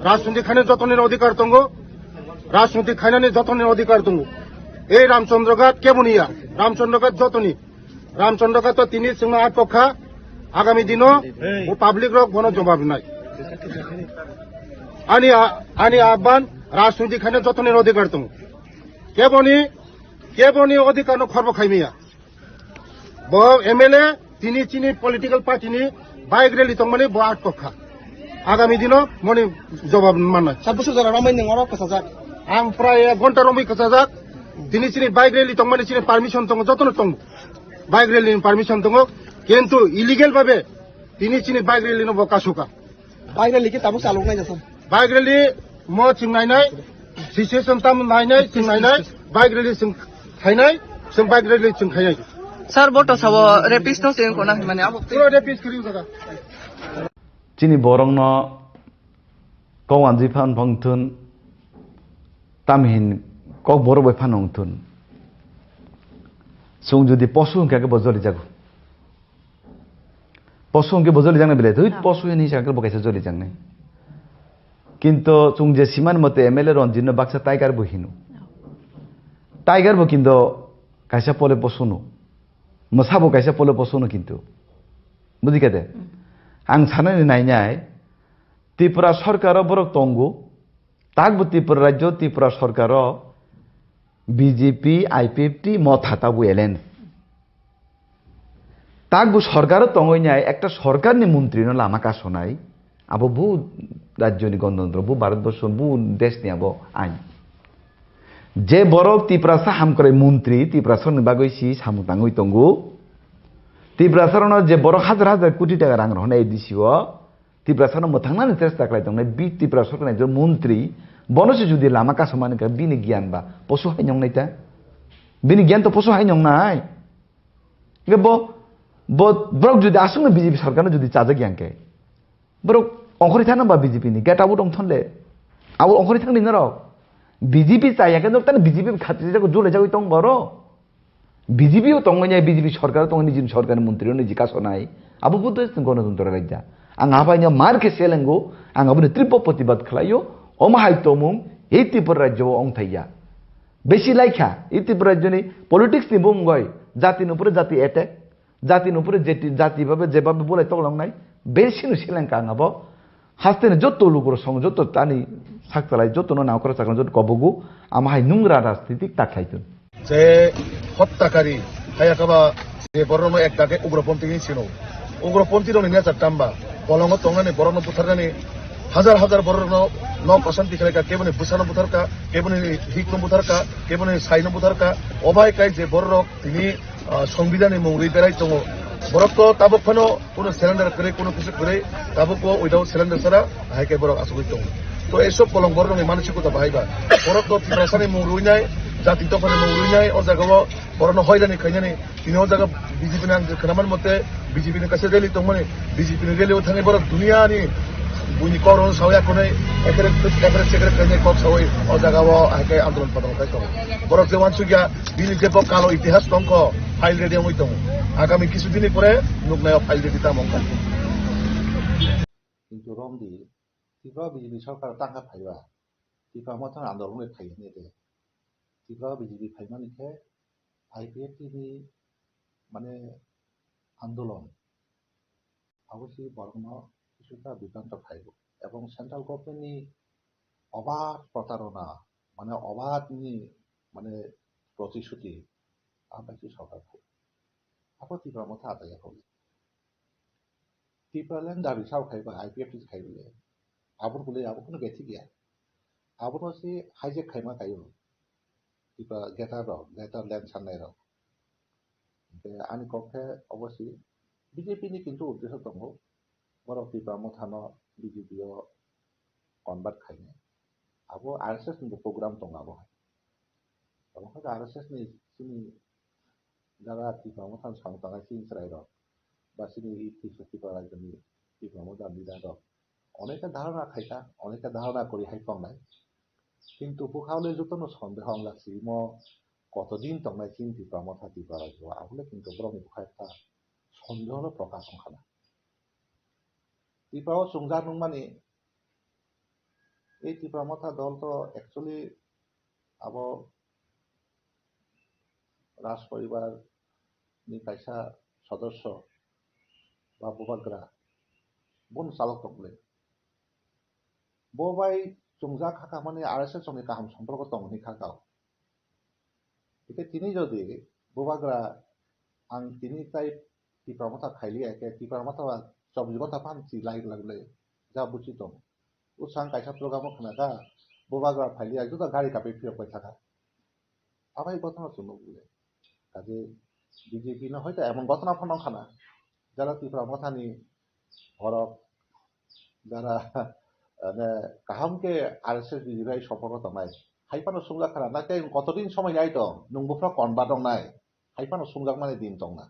Rajniti khainani jotoni odhikar tongo. Rajniti khainani jotoni odhikar tongo. Ei Ramchandra Ghat keboni ya. Ramchandra Ghat jotoni. Ramchandra Ghat to tini chwngno atok kha. Agami dino bo public rok bono jobab rinai. Ani a-, ani ahban rajniti khainani jotoni odhikar tongo. Keboni, keboni odhikar no khorbo khaimiya. Bo M L A tini chini political party ni bike rally tongmani bo atok kha. Agami dino moni jobab manna. Sat bosor jora romwi nwng oro kwchajak. Ang prai ek ghonta romwi kwchajak. Tini chini bike rally tongmani chini permission tongo, jotono tongo. Bike rally ni permission tongo. Kintu illegal babe tini chini bike rally no bo kasuka. Bike rally khe tabuk chalok nai jasa. Bike rally mo chwng nainai, situation tam nainai, chwng nainai, bike rally chwng khainai, chwng bike rally chwng khainai. Sir, bo to sabo rapist no chwng kona hwnmani abo. Pura rapist kiri jaga. Chini borok no kok wanjwi phan phang thun, tam hin kok borok bai phan ong thun. Chwng jodi posu hwnkha khe bo joli jago. Poso hwnkhe bo joli jaknai belai, thwi, poso hwnwi sakhe bo kaisa joli jaknai. Kinto chwng je simani mote M L A Ranjit no baksa tiger bo hino. Tiger bo kinto kaisa pole posono. Mwsa bo kaisa pole posono kinto. Bujikha de? Ang sanani nainai, Tripura sorkaro borok tongo, tak bo Tripura rajyo, Tripura sorkaro B J P, I P F T, Motha tabuk alliance. Tak bo sorkaro tongwi nai, ekta sorkarni montrino lama kasonai, abo bo rajyoni gonotantro, bo Bharatborsho, bo deshni abo ain. Je borok Tiprasa hamkrai montri, Tiprasani bagwi si samung tangwi tongo. Tiprasarokno je borok hajar hajar koti taka rang rohornai A D C o, Tiprasano mwthangnani chesta khlai tongnai, bi Tripura sorkarni je montri, bono se jodi lama kasomani kha, bini giyan ba poso hai nongnai ta? Bini giyan to poso hai nongnai. Hingke bo, bo, borok jodi aswkno B J P sorkarno jodi chajak yang khe, borok ongkhorwi thana ba B J P ni get out ongthon le. Abo ongkhorwi thangni norok. B J P chaya khe norok tani B J P khatri jago, jole jagwi tong borok. B J P o tongwi nai, B J P sorkar o tongwi nai, nijini sorkarni montri o niji kasonai. Abo bo to gonotantro rajya. Ang abaino mar khe selengo, ang aboni tripo protibad khlaio, omo hai tomung ei Tripura rajyo o ongthaiya. Besi laikha, ei Tripura rajyoni politics ni bumung oi, jati ni upore jati attack, jati ni upore jeti-, jati babe, jebabe bolai toklongnai, besi no seleng ka ang abo. Haste ni joto lukurok song, joto tani sak chalai, joto no naukra chakra, joto kobogo, ama hai nungra rajnitik ta khlai tun. Je hottakari, haya kaba je borokno ek dage ugroponthi hinwi sino. Ugroponthi rokni nature tamba, bolongo tongnani borokno butharnani, hajar hajar borokno nok osanti khlaika, keboni bwsano butharka, keboni hikno butharka, keboni saino butharka, obai kai je borok tini, ah, Songbidanni mung rwi berai tongo. Borok to tabuk phano kuno surrender kwrwi, kuno kisu kwrwi, tabuk o without surrender sara hai khe borok achugwi tongo. To ei sob kolom borok ni manusikota bahai ba. Borok to Tiprasani mung rwinai, jati dophani mung rwinai, o jaga o borok no hoilani khainani. Tini o jaga B J P ni ang khwnaman mote B J P ni kaisa rally tongmani, B J P ni rally o thangwi borok duniya ni buini kok rok no sawi akhonai ekre ekre sekre khainai kok sawi o jaga o hai khe andolon padolon khai tongo. Borok je wansukya bini je bo kalo itihas tongkho file ready wngwi tongo. Agami kisu dini pore nuknai o file ready tamo wngkha. Kintu romdi Tripura B J P sarkar tangkha phaiba, Tipra Motha andolon bai phai hwnwi de. Tipra B J P phaimani khe I P F T ni mane andolon abo se borokno kisuta bibranto phaibo. Ebong central government ni obad protarona, mane obad ni mane protishuti, abo bai se sorkar phai. Abo Tipra Motha atai ya kho. Tipraland dabi sao khai ba, I P F T khai bole. Aboni bole abo kono bethik ya. Abono se hijack khaima kaio. Tipra greater rok, greater land sannai rok. Hingke ani kok khe obo se B J P ni kintu uddesho tongo. Borok Tipra Motha no B J P o convert khainai. Abo R S S ni bo program tongo abo hai. Abo khe R S S ni chini jaga Tipra Motha ni samung tangnai chini chwrai rok ba chini Tipra, Tipra rajyo ni Tipra Motha leader rok oneka dharana khaikha, oneka dharana kwrwi hai tongnai. Kintu bwkha le jotono sondeho wnglak si imo kotodin tongnai chini Tipra Motha Tipra rajyo o, abo le kintu borokni bwkha ekta sondeho no prokash wngkha na. Tipra o chwngjak nungmani, ei Tipra Motha dol to actually abo Raj poribar ni kaisa sodosyo ba bubagra, bono chalok tong le. Bo bai chwngjak hakha mani R S S ni kaham somporko tong hwnwi kha kao. Hingke tini jodi bubagra ang tini tai Tipra Motha khailiya, hingke Tipra Motha ba chobbish ghonta phano chi lai lai lai ja buchi tong. Usang kaisa program o khna kha, bubagra phailiya, juda gari kapi phiyok pai thaka. Abai ghotona chwng nukle. Kaje B J P no hoito emon ghotona phano khana. Jara Tipra Mothani borok jara, ane, kaham khe R S S B J P hai sompok tongnai. Hai phano sungjak khana, na khe kotodin somoi nai tong, nung buphra konba tongnai. Hai phano sungjakmani din tongna.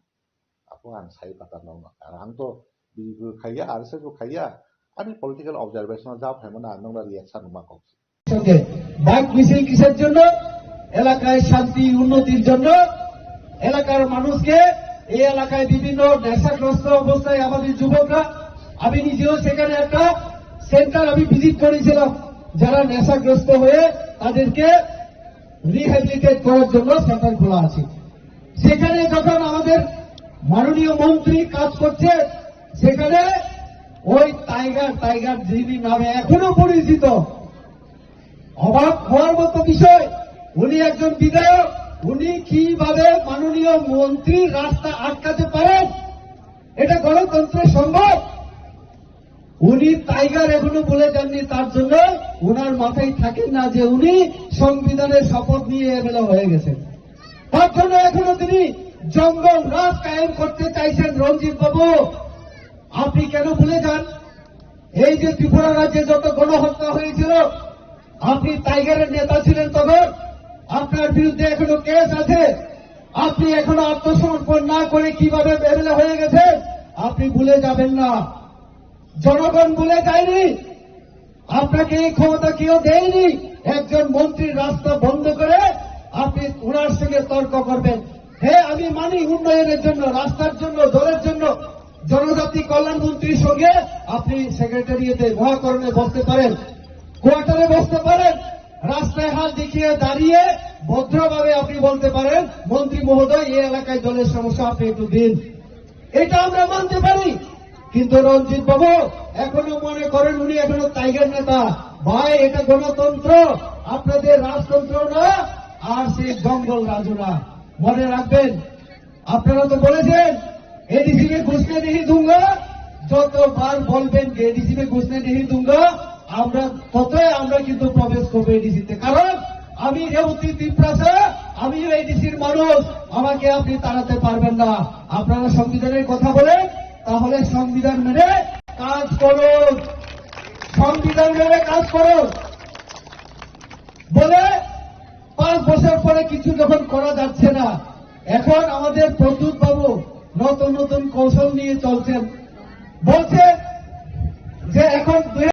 Apo ang sai pata nokna. Karon ang to B J P bo khaiya, R S S bo khaiya. Ani political observation o ja phaimano ang nokna reaction ma kok. সঙ্গে বাইক মিছিল কিসের জন্য? এলাকায় শান্তি উন্নতির জন্য। এলাকার মানুষকে, এই এলাকায় বিভিন্ন নেশাগ্রস্ত অবস্থায় আমাদের যুবকরা, আমি নিজেও সেখানে একটা সেন্টার আমি ভিজিট করেছিলাম, যারা নেশাগ্রস্ত হয়ে তাদেরকে রিহ্যাবিলিটেট করার জন্য সেন্টার খোলা আছে। সেখানে যখন আমাদের মাননীয় মন্ত্রী কাজ করছে, সেখানে ওই টাইগার, টাইগার যিনি নামে এখনো পরিচিত, অবাক হওয়ার মতো বিষয়, উনি একজন বিধায়ক, উনি কিভাবে মাননীয় মন্ত্রীর রাস্তা আটকাতে পারেন? এটা গণতন্ত্রে সম্ভব? উনি টাইগার এখনো ভুলে যাননি, তার জন্য ওনার মাথায় থাকে না যে উনি সংবিধানের শপথ নিয়ে এমএলএ হয়ে গেছেন। তার জন্য এখনো তিনি জঙ্গল রাজ কায়েম করতে চাইছেন। রঞ্জিত বাবু, আপনি কেন ভুলে যান? এই যে ত্রিপুরা রাজ্যে যত গণহত্যা হয়েছিল, আপনি টাইগারের নেতা ছিলেন তখন, আপনার বিরুদ্ধে এখনো কেস আছে। আপনি এখনো আত্মসমর্পণ না করে কিভাবে এমএলএ হয়ে গেছেন, আপনি ভুলে যাবেন না। জনগণ ভুলে যায়নি। আপনাকে এই ক্ষমতা কেউ দেয়নি। একজন মন্ত্রীর রাস্তা বন্ধ করে আপনি ওনার সঙ্গে তর্ক করবেন। হ্যাঁ, আমি মানি উন্নয়নের জন্য, রাস্তার জন্য, জলের জন্য, জনজাতি কল্যাণ মন্ত্রীর সঙ্গে আপনি সেক্রেটারিয়েটে মহাকরণে বসতে পারেন, কোয়ার্টারে বসতে পারেন, রাস্তায় হাত দেখিয়ে দাঁড়িয়ে ভদ্রভাবে আপনি বলতে পারেন, "মন্ত্রী মহোদয়, এই এলাকায় জলের সমস্যা, আপনি একটু দিন।" এটা আমরা মানতে পারি, কিন্তু রঞ্জিত বাবু এখনো মনে করেন উনি এখনো টাইগার নেতা। ভাই, এটা গণতন্ত্র, আপনাদের রাজতন্ত্র না, আর সেই জঙ্গল রাজু না। মনে রাখবেন, আপনারা তো বলেছেন, "এডিসি মে ঘুসনে নেহি দুঙ্গা।" যতবার বলবেন যে, "এডিসি মে ঘুসনে নেহি দুঙ্গা," আমরা ততই আমরা কিন্তু প্রবেশ করবো এডিসিতে। কারণ আমি রেবতী তিপ্রাসা, আমিও এডিসির মানুষ, আমাকে আপনি তাড়াতে পারবেন না। আপনারা সংবিধানের কথা বলেন, তাহলে সংবিধান মেনে কাজ করুন। সংবিধান মেনে কাজ করো বলে পাঁচ বছর পরে কিছু যখন করা যাচ্ছে না, এখন আমাদের প্রদ্যুৎ বাবু নতুন নতুন কৌশল নিয়ে চলছেন, বলছে যে এখন দুই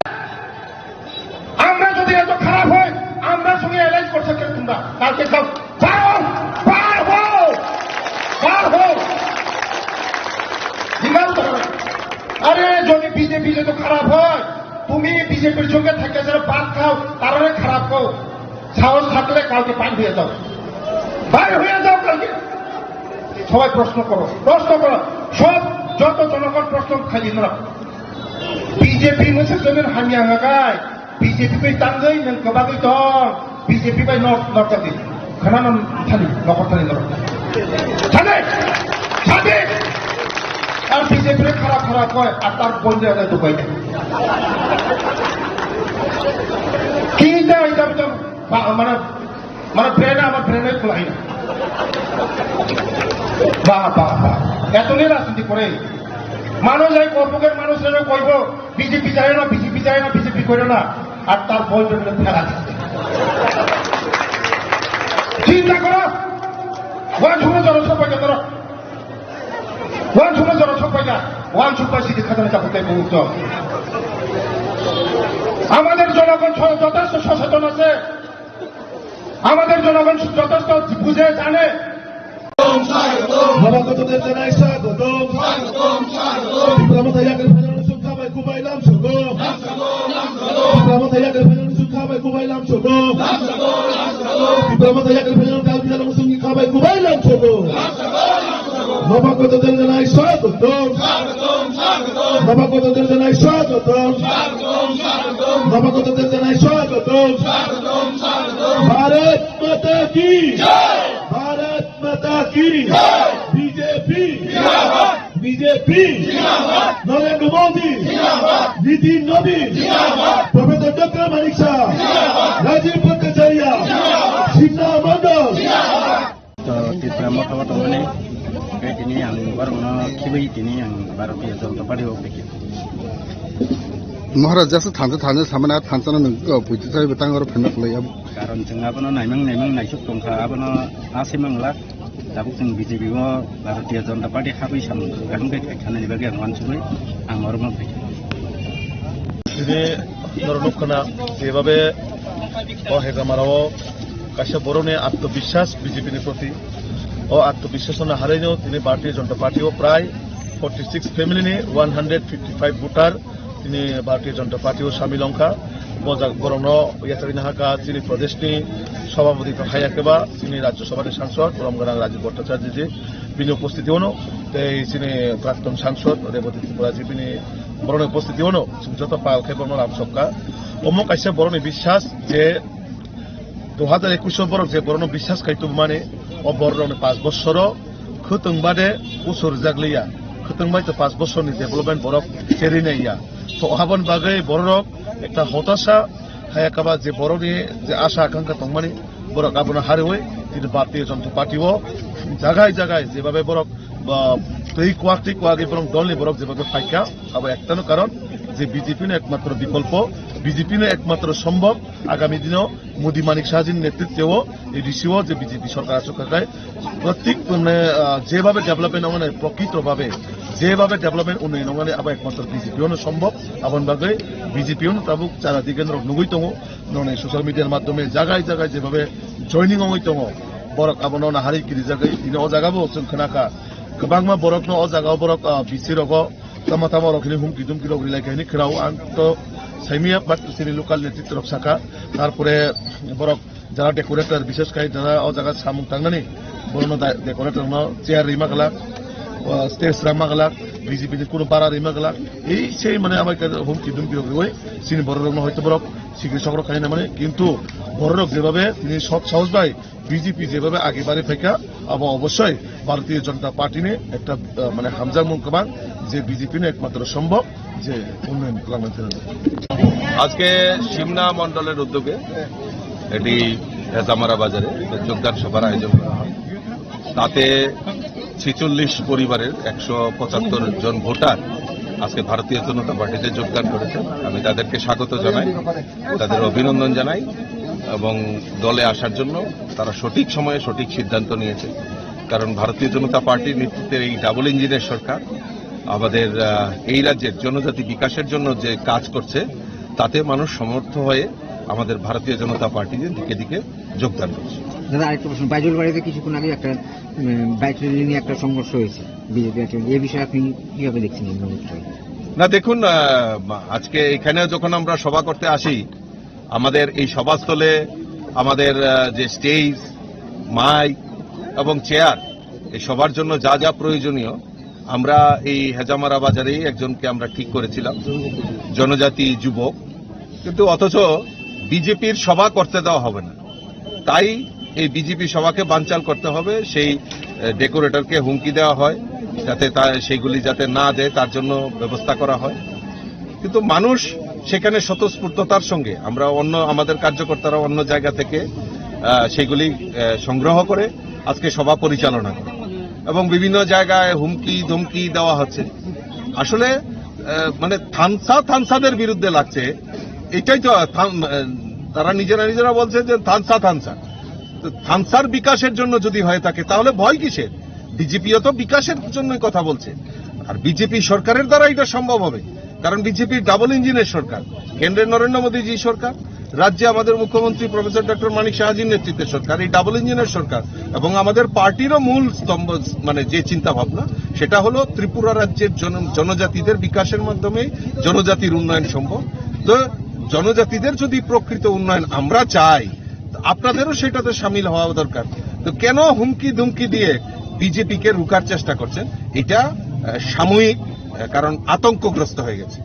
আমরা যদি এত খারাপ হয়, আমরা সঙ্গে অ্যালায়েন্স করছে কেন তোমরা? কালকে সব বার হও, বার হও, বার হও। জিজ্ঞাসা করো। আরে, যদি বিজেপি যদি খারাপ হয়, তুমি বিজেপির সঙ্গে থাকে যারা ভাত খাও, তারারে খারাপ কও। সাহস থাকলে কালকে বাইর হয়ে যাও, বাইর হয়ে যাও কালকে। সবাই প্রশ্ন করো, প্রশ্ন করো, সব যত জনগণ প্রশ্ন খালি নরা। বিজেপি message জমির হামিয়া হাগায়, BJP bai tangwi nwng kwbagwi tong, BJP bai nok nok jati. Khana no thani, nokor thani norok. Thani, thani. Ar BJP bai khara khara koi, ar tar bonde ane dubai de. Kita ita ita, mana, mana brand ama brand ai kulai. Ba, ba, ba. Eto ni rajniti kore. Mano jai korbuker mano sero koibo. BJP যায় না, বিজেপি যায় না, বিজেপি করে না, আর তার বয়ফ্রেন্ডের ফেলা দিচ্ছে। চিন্তা করো, ওয়ান শুনে জনসংখ্যা কত? ওয়ান শুনে জনসংখ্যা, ওয়ান সুপার সিটি খাজানা চাপতে মুহূর্ত। আমাদের জনগণ স-, যথেষ্ট সচেতন আছে, আমাদের জনগণ যথেষ্ট বুঝে জানে। নবাগতদের জানাই স্বাগতম। Tipra Motha yakni phainani song kha bai kubai lam sogo. Tipra Motha yakni phainani song kha bai kubai lam sogo. Tipra Motha yakni phainani kal bijalo song kha bai kubai lam sogo. Nobagotodel janai swagotom. Nobagotodel janai swagotom. Nobagotodel janai swagotom. Bharat Mata ki. Bharat Mata ki. B J P. B J P. Narendra Modi. Nitin Nabin. Professor Doctor Manik Saha. Rajiv Bhattacharya. Simla Mandal. To Tipra Motha o tongmani, khe tini ang borokno khibi tini ang Bharatiya Janata Party o phai kha. Maharaj, jasa thansa thansa samani, a thansa no nwng, o, puitwi sai bwtang oro phaima kwlai abo. Karon chwng abono naimang naimang naisuk tongkha, abono a se mangla. Tabuk chwng B J P o Bharatiya Janata Party habwi samung kaham khe khaikha nani bagwi ang uansugwi ang oro ma phaikha. Tini norok nukha na, jebhabe o Hegamara o kaisa borokni atmobiswas B J P ni proti. O atmobiswas no haraino tini Bharatiya Janata Party o prai forty six family ni one hundred fifty five voter tini Bharatiya Janata Party o samil wngkha. Bo jak-, borokno yachari nahaka chini Pradesh ni Sabhapati tong haya khe ba chini Rajya Sabha ni Sangsad Borom Gwnang Rajiv Bhattacharya ji bini upostiti ono, tei chini Prakton Sangsad Rebati Tripura ji bini borokni upostiti ono chwng joto pal khe borokno lam sokha. Omo kaisa borokni biswas je dui hajar ekush o borok je borokno biswas khai tubumani, o borokni panch bosoro khwtwng bade usur rijak liya, khwtwng bai to panch bosorni development borok cherwi naiya. To aboni bagwi borok ekta hotasa haya kaba je borokni je asha akankha tongmani, borok abono hariwi tini Bharatiya Janata Party o jagai jagai jebhabe borok, ba, twi kwak twi kwagwi borok dolni borok jebhabe phaikha, abo ektano karon je B J P no ekmatro bikolpo, B J P no ekmatro sombhob agami dino Modi Manik Saha jini netritwo A D C o je B J P sorkar achuk kha khai, pratik, mane, ah, jebhabe development wngnai, prokrito bhabe jebhabe development unnoi wngnai, abo ekmatro B J P ono sombhob. Aboni bagwi B J P ono tabuk chara digenrok nugwi tongo, nonai social media ni madhyome jagai jagai jebhabe joining wngwi tongo, borok abono nahari kirijagwi tini o jaga bo chwng khna kha, kwbangma borokno o jaga o borok, ah, B C rogo tamo tamo rok hini humki dumki rok rilai kha hini khwnao. Ang to saimaya, but chini local netritwa rok sakha, tarpore borok jara decorator, bishes khai jara o jaga samung tangnani, borokno da-, decorator no chair rima glak, o stage rama glak, B J P ni kunu bara rima glak, ei sei mane amai ka humki dumki rok riwi chini borok rokno hoito borok sikri sok rok khai na mani, kintu borok rok jebhabe tini sok sahos bai B J P jebhabe age bari phaikha, abo obossoi Bharatiya Janata Party ni ekta, ah, mane hamjakmung kwbang, je B J P no ekmatro sombhob je unnoyon twlangna thwna. আজকে সিমনা মণ্ডলের উদ্যোগে এটি হেজামারা বাজারে একটা যোগদান সভার আয়োজন করা হয়। তাতে ছেচল্লিশ পরিবারের একশো পঁচাত্তর জন ভোটার আজকে ভারতীয় জনতা পার্টিতে যোগদান করেছেন, আমি তাদেরকে স্বাগত জানাই, তাদের অভিনন্দন জানাই এবং দলে আসার জন্য তারা সঠিক সময়ে সঠিক সিদ্ধান্ত নিয়েছে। কারণ ভারতীয় জনতা পার্টির নেতৃত্বে এই ডাবল ইঞ্জিনের সরকার আমাদের, আহ, এই রাজ্যের জনজাতি বিকাশের জন্য যে কাজ করছে, তাতে মানুষ সমর্থ হয়ে আমাদের ভারতীয় জনতা পার্টিতে দিকে দিকে যোগদান করছে। দাদা, আরেকটা প্রশ্ন, বাইজুল বাড়িতে কিছুক্ষণ আগে একটা, উম, বাইক র্যালি নিয়ে একটা সংঘর্ষ হয়েছে বিজেপি, একটা, এই বিষয়ে আপনি কিভাবে দেখছেন এই মুহূর্তে? না, দেখুন, আহ, আজকে এখানে যখন আমরা সভা করতে আসি, আমাদের এই সভাস্থলে আমাদের, আহ, যে স্টেজ, মাইক এবং চেয়ার, এই সভার জন্য যা যা প্রয়োজনীয়, আমরা এই হেজামারা বাজারেই একজনকে আমরা ঠিক করেছিলাম, জনজাতি যুবক, কিন্তু অথচ বিজেপির সভা করতে দেওয়া হবে না। তাই এই বিজেপি সভাকে বানচাল করতে হবে, সেই, আহ, ডেকোরেটরকে হুমকি দেওয়া হয় যাতে তা, সেইগুলি যাতে না দেয়, তার জন্য ব্যবস্থা করা হয়। কিন্তু মানুষ সেখানে স্বতঃস্ফূর্ততার সঙ্গে, আমরা অন্য, আমাদের কার্যকর্তারা অন্য জায়গা থেকে, আহ, সেগুলি, আহ, সংগ্রহ করে আজকে সভা পরিচালনা করে এবং বিভিন্ন জায়গায় হুমকি ধমকি দেওয়া হচ্ছে। আসলে, আহ, মানে থানসা থানসাদের বিরুদ্ধে লাগছে, এটাই তো থান-, আহ, তারা নিজেরা নিজেরা বলছে যে থানসা থানসা। তো থানসার বিকাশের জন্য যদি হয়ে থাকে, তাহলে ভয় কিসের? বিজেপিও তো বিকাশের জন্যই কথা বলছে, আর বিজেপি সরকারের দ্বারা এটা সম্ভব হবে, কারণ বিজেপির ডাবল ইঞ্জিনের সরকার, কেন্দ্রে নরেন্দ্র মোদীজি সরকার, রাজ্যে আমাদের মুখ্যমন্ত্রী প্রফেসর ডক্টর মানিক সাহাজির নেতৃত্বে সরকার, এই ডাবল ইঞ্জিনের সরকার, এবং আমাদের পার্টিরও মূল স্তম্ভ, মানে যে চিন্তা ভাবনা, সেটা হলো ত্রিপুরা রাজ্যের জন-, জনজাতিদের বিকাশের মাধ্যমে জনজাতির উন্নয়ন সম্ভব। তো জনজাতিদের যদি প্রকৃত উন্নয়ন আমরা চাই, তো আপনাদেরও সেটাতে সামিল হওয়া দরকার। তো কেন হুমকি ধুমকি দিয়ে বিজেপিকে রুখার চেষ্টা করছেন? এটা, আহ, সাময়িক, আহ, কারণ আতঙ্কগ্রস্ত হয়ে গেছে।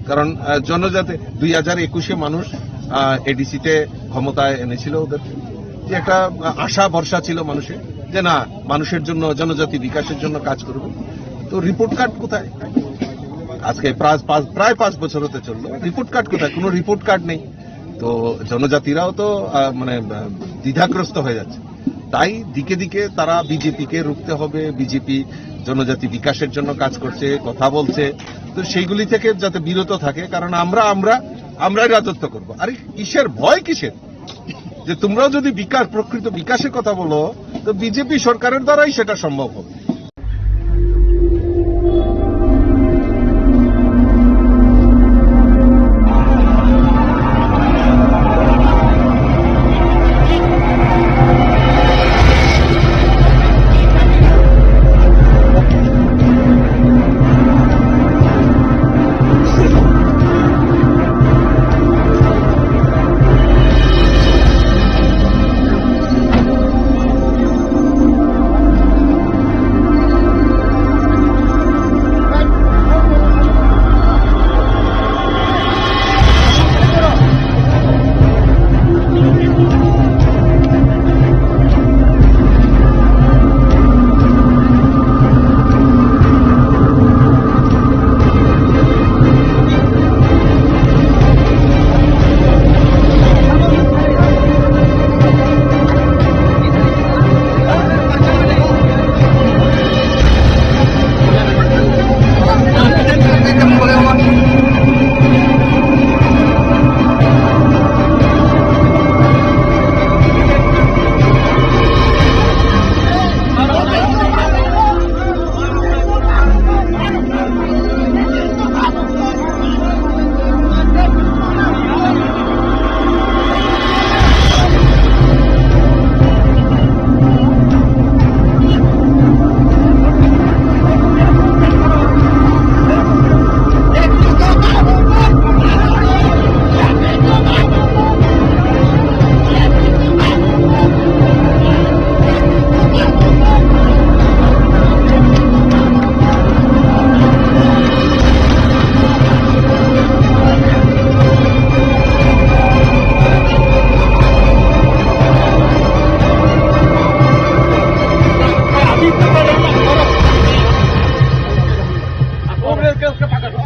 কারণ, আহ, জনজাতি দুই হাজার একুশে মানুষ, আহ, এডিসিতে ক্ষমতায় এনেছিল ওদের, যে একটা, আহ, আশা ভরসা ছিল মানুষের যে না, মানুষের জন্য, জনজাতি বিকাশের জন্য কাজ করব। তো রিপোর্ট কার্ড কোথায়? আজকে প্রায় পাঁচ, প্রায় পাঁচ বছর হতে চললো, রিপোর্ট কার্ড কোথায়? কোনো রিপোর্ট কার্ড নেই। তো জনজাতিরাও তো, আহ, মানে, আহ, দ্বিধাগ্রস্ত হয়ে যাচ্ছে। তাই দিকে দিকে তারা বিজেপিকে রুখতে হবে, বিজেপি জনজাতি বিকাশের জন্য কাজ করছে, কথা বলছে, তো সেইগুলি থেকে যাতে বিরত থাকে, কারণ আমরা, আমরা, আমরাই রাজত্ব করব। আরে কিসের ভয়, কিসের? যে তোমরাও যদি বিকাশ, প্রকৃত বিকাশের কথা বলো, তো বিজেপি সরকারের দ্বারাই সেটা সম্ভব হবে।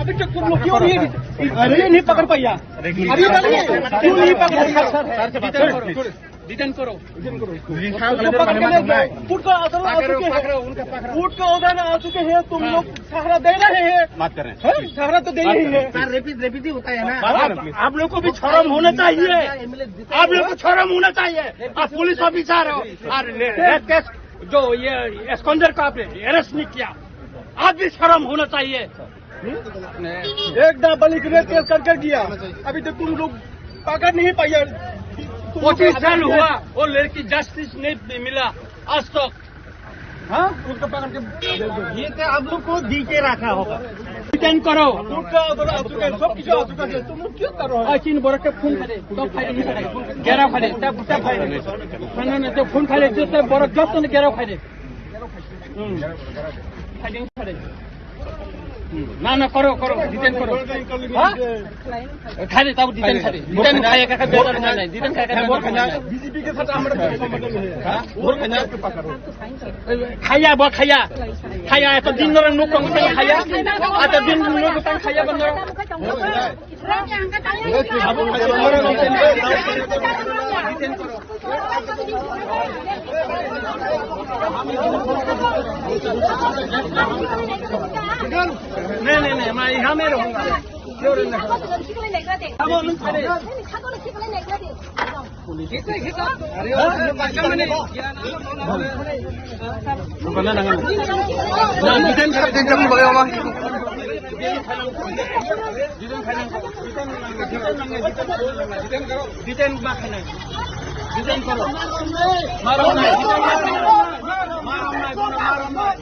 अभी तक तुम लोग क्यों नहीं, ये नहीं पकड़ पाया? अभी तक क्यों नहीं पकड़ पाया? रिटर्न करो। रिटर्न करो। उसको पकड़ के ले जाओ। फुट का असर आ पकड़ो, चुके हैं। पकड़ो, उनका पकड़ो। फुट का उधर आ चुके हैं, तुम हाँ। लोग सहारा दे रहे हैं। बात कर रहे हैं। हैं? सहारा तो दे ही है। सर, रेपिस्ट, रेपिस्ट ही होता है ना। बात कर रहे हैं, आप, आप लोग को भी शर्म होना चाहिए। आप लोग को शर्म होना चाहिए। आप पुलिस ऑफिसर हो और रे-, रेप केस जो ये एस्कॉन्डर का आपने अरेस्ट नहीं किया, आप भी शर्म होना चाहिए। एक नाबालिग रेप केस करके गया, अभी तक तुम लोग पकड़ नहीं पाया। तुम लोग पच्चीस साल हुआ, वो लड़की जस्टिस नहीं मिला आज तक। हाँ, उसको पकड़ के ये तो आप लोग को दी के रखा होगा। रिटर्न करो। फुट का उधर आ चुके हैं, सब कुछ आ चुका है, तुम लोग क्यों कर रहे हो? और चीन बरक के फोन करे, तो फायरिंग करे, गैरा फायरिंग, तब, तब फायरिंग। ना, ना, ना, तो फोन करे, तो तब बरक जब तो गैरा फायरिंग। हम्म। फाइटिंग करे। हम्म। ना, ना, करो, करो, डिटेन करो। हाँ? खाली, तब डिटेन खाली। डिटेन खाया का बेहतर नहीं, डिटेन खाया का बेहतर नहीं। बीजेपी के साथ हमारा कोई संबंध नहीं है। हाँ? खाया, बा खाया। खाया, तो दिन रात नुक कम खाया। आ, तो दिन नुक कम खाया बंद। नहीं, नहीं, नहीं, मैं यहाँ में रहूंगा। क्यों रहना? अब उन खड़े। अरे, वो बच्चा मैंने Detain ma khainai. Detain koro. Marom nai. Marom nai, bono marom nai.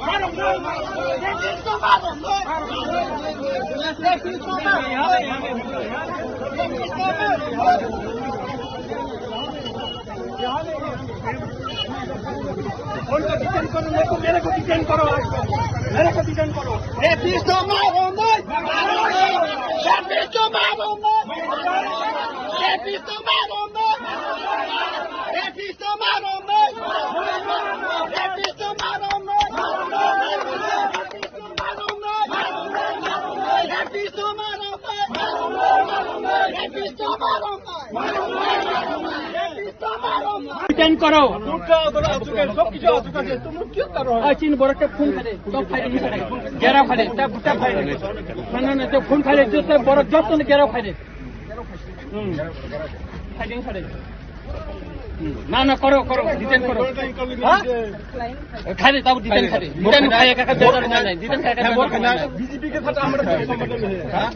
उनको डिटेन करो, मेरे को, मेरे को डिटेन करो आज। मेरे को डिटेन करो। रेपिस्ट मारो नहीं। रेपिस्ट मारो नहीं। रेपिस्ट मारो नहीं। रेपिस्ट मारो नहीं। रेपिस्ट मारो नहीं। रेपिस्ट मारो नहीं। रेपिस्ट मारो नहीं। रेपिस्ट मारो नहीं। डिटेन करो। फुट का उधर आ चुके हैं, सब कुछ आ चुका है, तुम लोग क्यों कर रहे हो? आ, चीन बरक के फोन करे, तो फायरिंग करे, गैरा फायरिंग, तब, तब फायरिंग। ना, ना, ना, तो फोन करे, जो तब बरक जब तो गैरा फायरिंग। हम्म। फायरिंग करे। हम्म। ना, ना, करो, करो, डिटेन करो। हाँ? खाली, तब डिटेन खाली। डिटेन खाया का बेहतर नहीं, डिटेन खाया का बेहतर नहीं। बीजेपी के साथ हमारा कोई संबंध नहीं है। हाँ?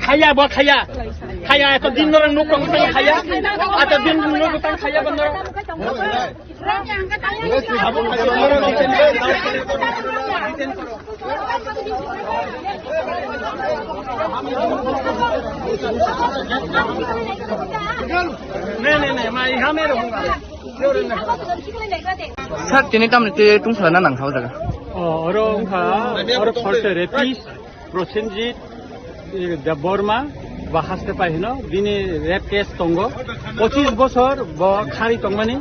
खाया, बा खाया। Khaya, eto din norok nuk tong tong khaya. Eto din norok nuk tong khaya ban norok. नहीं, नहीं, नहीं, मैं यहाँ में रहूंगा। Sir, tini tamni twi tungsala na nang thao jaga? Oh, oro wngkha, oro first rapist. Prosenjit, eh, Debbarma, ba haste pai hino, bini rape case tongo. Pochis bosor bo khari tongmani,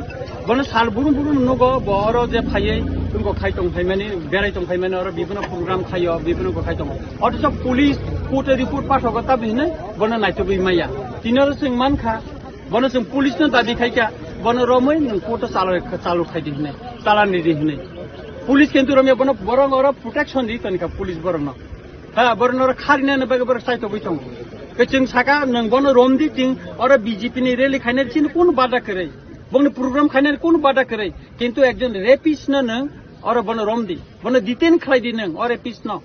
bono sal burum burum nugo, bo oro je phaiwi, tungko khai tong phaimani, berai tong phaimani, oro bibino program khaio, bibino ko khai tongo. Othocho police court-o report pathogo, tabi hinwi bono naitugwi maya. Tini oro chwng mankha, bono chwng police-no dabi khaikha, bono romwi nwng court-o chalo-, chalu khaidi hinwi, chalani di hinwi. Police kintu romya bono borok oro protection di tonikha police borokno. Ha, borok norok kharinani bagwi borok chaitogwi tongo. Khe chwng saka, nwng bono romdi, chwng oro B J P ni rally khainani chini kunu bada kwrwi. Bongni program khainani kunu bada kwrwi. Kintu ekjon rapist no nwng oro bono romdi. Bono detain khlaidi nwng, o rapist no.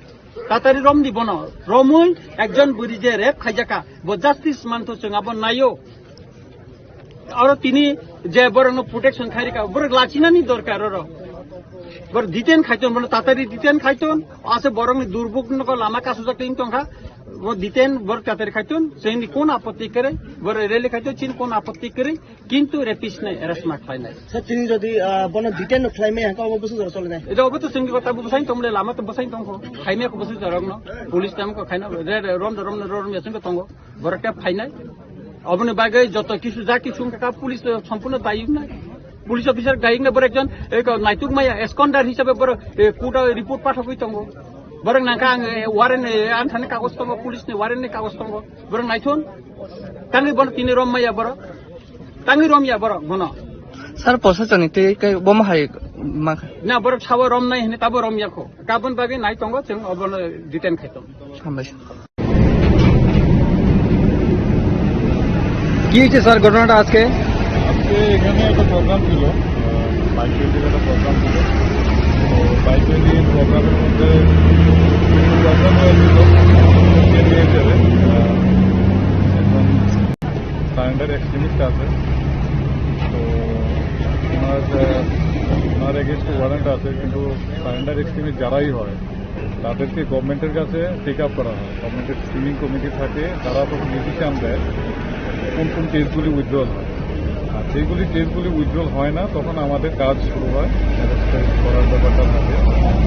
Tatari romdi bono. Romwi ekjon bwrwi je rape khaijaka, bo justice mantho chwng abo naio. Oro tini je borokno protection khairika, borok lachinani dorkar oro. Borok detain khaiton, bono tatari detain khaiton, ase borokni durbuk nogo lama kasujak twi tongkha, bo detain borok tatari khaiton, chini kon apotti kwrwi, borok rally khaiton, chini kon apotti kwrwi, kintu rapist nai arrest ma khlainai. Sir, tini jodi, ah, bono detain no khlaimaya, hwnkhe obo bwswk jora cholinai? Ejo obo to chwngni kota bo bwsai tongmani lama to bwsai tongkho, khaimaya kho bwswk jorokno, police tam kho khaina, re, re, rom, rom, rom, rom, ya chwngno tongo. Borok khe phainai. Oboni bagwi joto kisu ja kisu wngkha kha, police to sompurno dayok nai. Police officer dayok nai, borok ekjon, eh, naituk maya, eskonder hisabe borok, eh, court o report pathogwi tongo. Borok nangkha ang, eh, warrant, eh, ang thani kagoj tongo, police ni warrant ni kagoj tongo. Borok naithon. Tangwi bono tini rom maya borok. Tangwi romya borok bono. Sir, posasoni tei kai bomo hai ma. Na, borok sabo romnai hini tabo romya kho. Kabun bagwi nai tongo, chwng obono detain khai tongo. Hambai. কি হয়েছে স্যার ঘটনাটা আজকে? আজকে এখানে একটা প্রোগ্রাম ছিল, আহ, বাইক রেলির একটা প্রোগ্রাম ছিল। তো বাইক রেলির প্রোগ্রামের মধ্যে কিছু প্রবলেম হয়েছিল। এরিয়া হিসেবে, আহ, একজন সারেন্ডার এক্সট্রিমিস্ট আছে। তো ওনার, আহ, ওনার এগেইনস্টে ওয়ারেন্ট আছে, কিন্তু সারেন্ডার এক্সট্রিমিস্ট যারাই হয়, তাদেরকে গভর্নমেন্টের কাছে টেক আপ করা হয়। গভর্নমেন্টের স্ক্রিনিং কমিটি থাকে, তারা তখন ডিসিশন দেয় কোন কোন কেসগুলি উইথড্রল হয়। আর যেগুলি কেসগুলি উইথড্রল হয় না, তখন আমাদের কাজ শুরু হয় অ্যারেস্ট করার ব্যাপারটা থাকে।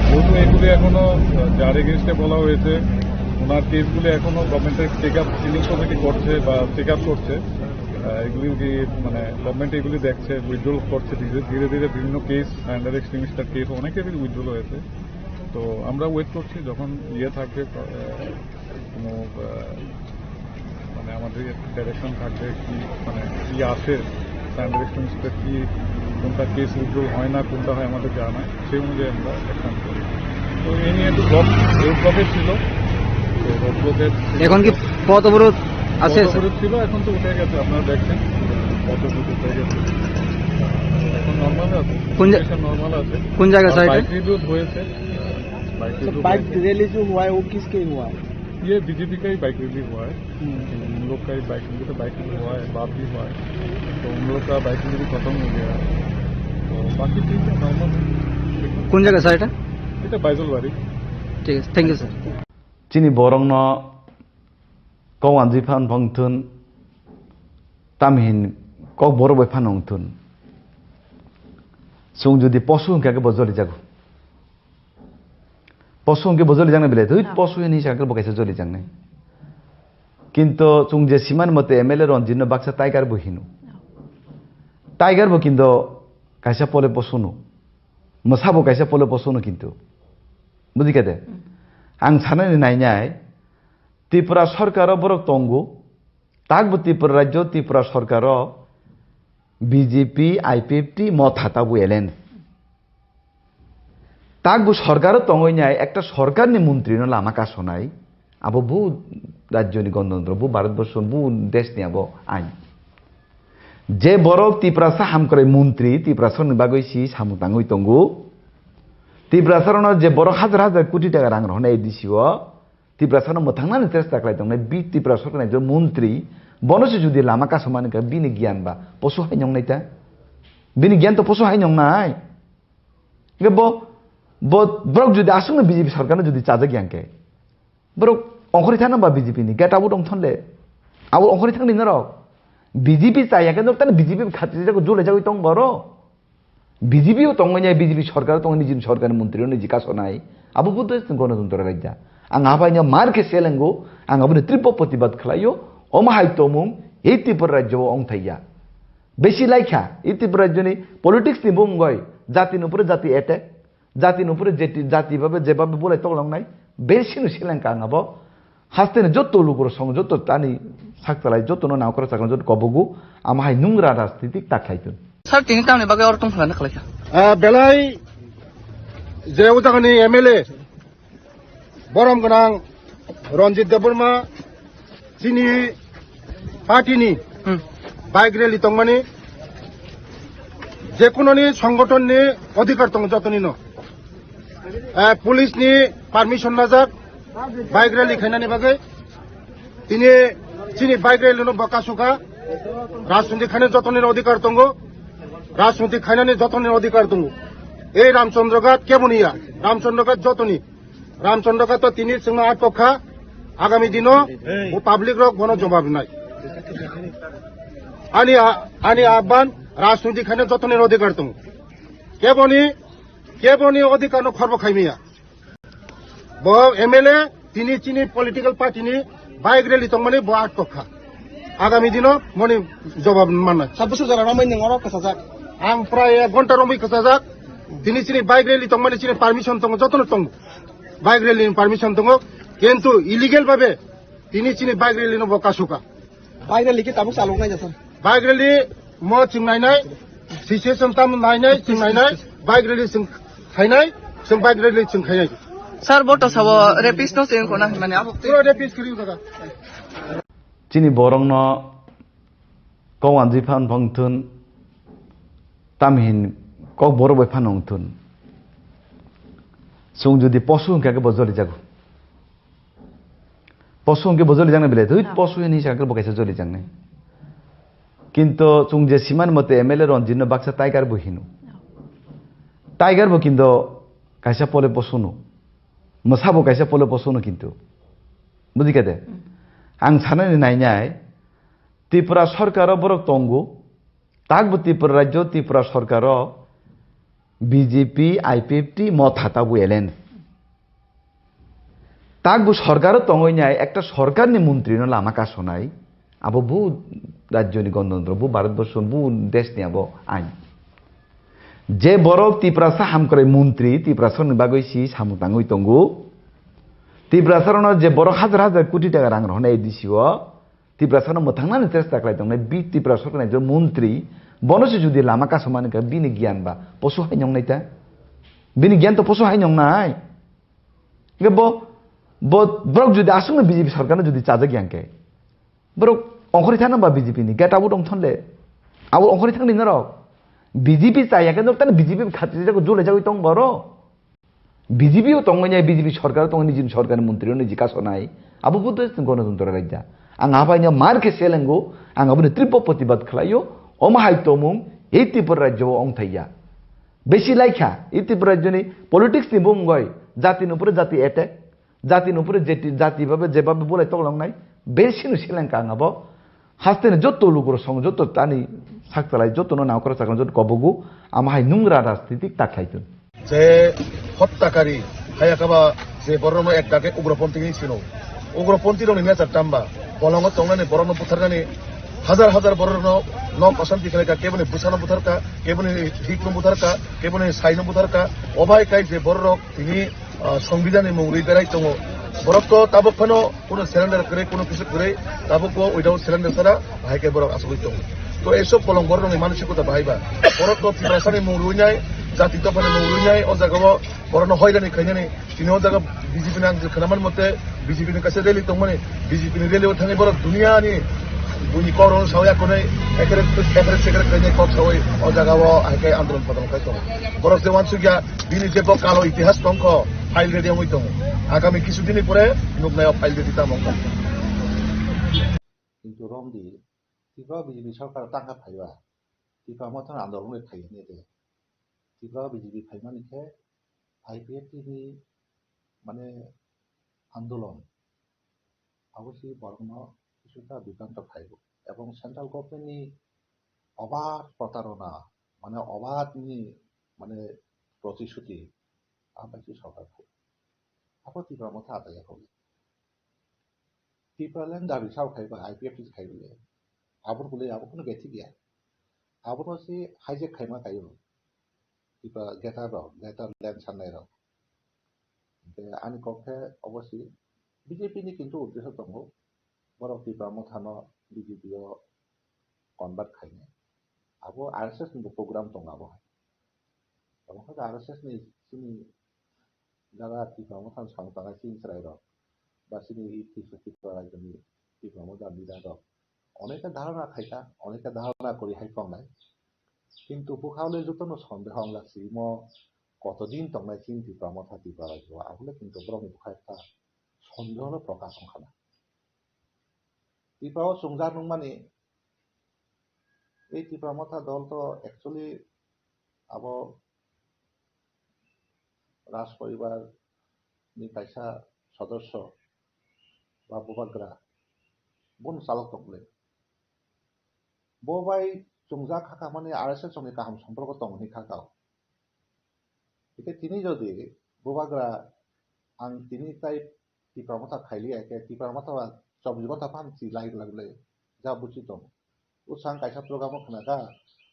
যেহেতু এগুলি এখনো, আহ, যার এগেইনস্টে বলা হয়েছে, ওনার কেসগুলি এখনো গভর্নমেন্টের টেক আপ, স্ক্রিনিং কমিটি করছে বা চেক আপ করছে। আহ, এগুলি কি, মানে, গভর্নমেন্ট এগুলি দেখছে, উইথড্রল করছে ধীরে ধীরে ধীরে। বিভিন্ন কেস, সারেন্ডার এক্সট্রিমিস্টের কেস অনেকেরই উইথড্রল হয়েছে। তো আমরা ওয়েট করছি যখন ইয়ে থাকবে, আহ, কোনো, আহ, মানে, আমাদের ডাইরেকশন থাকবে কি, মানে, কি আছে, সারেন্ডার এক্সট্রিমিস্টের কি, কোনটা কেস উইথড্রল হয় না, কোনটা হয় আমাদের জানা, সেই অনুযায়ী আমরা অ্যাকশন করি। তো এই নিয়ে একটু ব্লক, রোড ব্লকে ছিল, তো রোড ব্লকে এখন কি পথ অবরোধ আছে, পথ স্যার? অবরোধ ছিল, এখন তো উঠে গেছে, আপনারা দেখছেন পথ অবরোধ উঠে গেছে। এখন নর্মাল আছে, কোন জা-, সিচুয়েশন নর্মাল আছে। কোন জায়গা, আর স্যার, এটা? বাইক রিভিউ হয়েছে, বাইক तो রিভিউ बाइक হয়েছে। रैली जो हुआ है, वो किसके हुआ है? ये बीजेपी का ही बाइक रैली हुआ है। हम्म। हम लोग का ही बाइक, हम लोग का बाइक रैली हुआ है, बाप भी हुआ है। तो हम लोग का बाइक रैली खत्म हो गया है। तो बाकी ठीक है, नॉर्मल है। কোন জায়গা, স্যার, এটা? এটা বাইজলবাড়ি। ঠিক আছে, thank you, sir. Chini borokno kok wanjwi phan phang thun, tamhin kok borok bai phan wng thun. Chwng jodi posu hwnkha khe bo joli jago. Posu hwnkhe bo joli jaknai belai, thwi, posu hwnwi sakhe bo kaisa joli jaknai. Kinto chwng je simani mote M L A Ranjit no baksa tiger bo hino. Tiger bo kinto kaisa pole posu no. Mwsa bo kaisa pole posu no kinto. Bujikha de? Ang sanani nainai, Tripura sorkaro borok tongo, takbo Tripura rajyo, Tripura sorkaro B J P, I P F T, Motha tabuk alliance. Takbo sorkaro tongwi nai, ekta sorkarni montrino lama kasonai, abo bo rajyoni gonotantro, bo Bharatborsho, bo deshni abo ain. Je borok Tiprasa hamkrai montri, Tiprasani bagwi si samung tangwi tongo. Tiprasarokno je borok hajar hajar koti taka rang rohornai A D C o, Tiprasano mwthangnani chesta khlai tongnai, bi Tripura sorkarni ekjon montri, bono se jodi lama kasomani kha, bini giyan ba posu hai nongnai ta? Bini giyan to posu hai nongnai. Hingke bo, bo, borok jodi aswkno B J P sorkarno jodi chajak yang khe, borok ongkhorwi thangna ba B J P ni gate abo tong thon le? Abo ongkhorwi thangni norok? B J P chaya khe norok tani B J P khatri jago, jole jagwi tong borok. B J P o tongwi nai, B J P sorkar tongwi, nijini sorkarni montri o niji kasonai. Abo bo to gonotantro rajya. Ang abaino mar khe selengo, ang aboni tripbo protibad khlaio, omo hai tongmung ei Tripura rajyo o ongthaiya. Besi laikha, ei Tripura rajyoni politics ni bumung oi, jati ni upore jati attack, jati ni upore jeti-, jati babe, jebabe bolai toklangnai, besi no selengka ang abo. Hasteni joto lukurok song, joto tani sak chalai, jotono nangkora chakra, joto kobogo, ama hai nungra rajnitik ta khlai tun. Sir, tini tamni bagwi oro tong phalana khlaikha? Ah, belai je o jagani M L A, borom gwnang Ranjit Debbarma, chini party ni Hmm. bike rally tongmani, jekunoni songgothon ni odhikar tongo jotoni no. Eh, police ni permission najak bike rally khainani bagwi. Tini chini bike rally no bo kasukha. Rajniti khainani jotoni odhikar tongo. Rajniti khainani jotoni odhikar tongo. Ei Ramchandra Ghat keboni ya? Ramchandra Ghat jotoni. Ramchandra Ghat to tini chwngno atok kha. Agami dino bo public rok bono jobab nai. Ani a-, ani ahban, rajniti khainani jotoni odhikar tongo. Keboni, keboni odhikar no khorbo khaimiya. Bo M L A tini chini political party ni bike rally tongmani bo atok kha. Agami dino moni jobab mannai. Sat bosor jora romwi nwng oro kwchajak. Ang prai ek ghonta romwi kwchajak. Tini chini bike rally tongmani chini permission tongo, jotono tongo. Bike rally ni permission tongo. Kintu illegal babe tini chini bike rally no bo kasukha. Bike rally ki tabuk chalok nai jasa? Bike rally Mo chwng nainai, situation tam nainai, chwng nainai, bike rally chwng khainai, chwng bike rally chwng khainai. Sir, bo to sabo rapist no chwng khona hinmani abo twi. Pura rapist kiri jaga. Chini borok no kok wanjwi phan phang thun, tamhin kok borok bai phan ong thun. Chwng jodi posu hwnkha khe bo joli jago. Posu hwnkhe bo joli jaknai belai, thwi posu hini sakhe bo kaisa joli jaknai. Kinto chwng je simani mote M L A Ranjit no baksa tiger bo hino. Tiger bo kinto kaisa pole posu no. Mwsa bo kaisa pole posu no kinto. Bujikha de? Ang sanani nainai, Tripura sarkar o borok tongo, takbo Tripura rajyo, Tripura sarkar o B J P, I P F T, Motha tabuk alliance. Takbo sarkar o tongwi nai ekta sarkar ni montri no lama kasonai. Abo bu rajyo ni gonotantro, bu Bharat borso, bu desh ni abo ain. Je borok Tiprasa hamkrai montri, Tiprasa ni bagwi si samung tangwi tongo. Tiprasa rok no je borok hajar hajar koti taka rang rok honai A D C o, Tiprasa no mwthangnani chesta khlai tongnai, bi Tiprasa sorkar ni montri, bono se jodi lama kasomani kha, bini giyan ba posu hai nongnai ta? Bini giyan to posu hai nongnai. Hingke bo, bo, borok jodi aswkno B J P sorkar no jodi chajak yang khe, borok ongkhorwi thana ba B J P ni gate abo tong thon le, abo ongkhorwi thang di norok. B J P chaya khe norok tani B J P khati jago, jole jagwi tong borok. B J P o tongwi nai, B J P sorkar o tongwi nai, nijini sorkar ni montri o niji kasonai. Abo bo to gwanatantro rajya. Ang abai no mar khe selengo, ang aboni tripo protibad khlaio, omo hai tongmung ei Tripura rajya o ongthaiya. Besi laikha, ei Tripura rajya ni politics ni bumung oi, jati ni upore jati attack, jati ni upore jeti, jati babe, je babe bolai toklangnai, besi no selengka ang abo. Haste ni joto lukurok song, joto tani sak chalai, joto no nangkra chakra, joto kobogo, ama hai nungra rajnitik ta khlai tun. Je hottakari, haya kaba je borokno ek dage ugroponthi hinwi sino. Ugroponthi rokni nature tamba, bolongo tongnani borokno butharnani, hajar hajar borokno nok osanti khlaika, keboni bwsano butharka, keboni hikno butharka, keboni saino butharka, obai kai je borok tini, ah, songbidani mung rwi berai tongo. Borok to tabuk phano kuno surrender kwrwi, kuno kisu kwrwi, tabuk bo without surrender sara, bahai khe borok asugwi tongo. To eiso bolong borokni manusikota bahai ba. Borok to Tiprasani mung rwi nai, jati dophani mung rwi nai, o jaga o borokno hoirani khainani, tini o jaga B J P ni ang je khwnaman mote, B J P ni kaisa rally tongmani, B J P ni rally o thangwi borok duniani buini kok rokno sawi akhonai, ekre, ekre sekre khainai kok sawi o jaga o hai khe andolon padolon khai tongo. Borok je wansukya, bini je bo kalo itihas tongkho, file ready wngwi tongo. Agami kisu dini pore nuknai o file ready tamo wngkha. Kintu romdi, Tripura B J P sorkar tangkha phaiba, Tripura Motha andolon wngwi phai hwnwi de. Tripura B J P phaimani khe I P F T ni mane andolon abo se borokno kisuta bibranto phaibo. Ebong central government ni obad protarona, mane obad ni mane protishuti, abai se sorkar phai. Abo Tripura Motha ataya kho. Tipraland dabi sao khai ba, I P F T khai bole. Abo bole abo kono beti gaya. Abo no se hijack khaima kayo. Tripura greater rok, greater land sanai rok. Hingke ani kok khe obosi B J P ni kintu uddesho tongo. Borok Tripura Motha no B J P o convert khainai. Abo R S S ni bo program tongo abo hai. Abo khe R S S ni chini jaga Tripura Motha ni samung tangnai chini chwrai rok ba chini Tripura, Tripura rajyo ni Tripura Motha leader rok oneka dharana khaikha, oneka dharana kwrwi hai tongnai. Kintu bwkha le jotono sondeho wngya simo kotodin tongnai chini Tripura Motha Tripura rajyo o, abole kintu borokni bwkha ekta sondeho no prokash wngkhana. Tripura o chwngjak nukmani, ei Tipra Motha dol to actually abo Raj Poribar ni kaisa sodosyo ba bubagra, bono chalok tong le. Bo bai chwngjak kha kha mani R S S ni kaham somporko tong hinwi kha kha. Hingke tini jodi bubagra ang tini tai Tipra Motha khailiya khe Tipra Motha ba chobbish ghonta phano chi lai lai lai ja buchi tong. Usang kaisa program o khna kha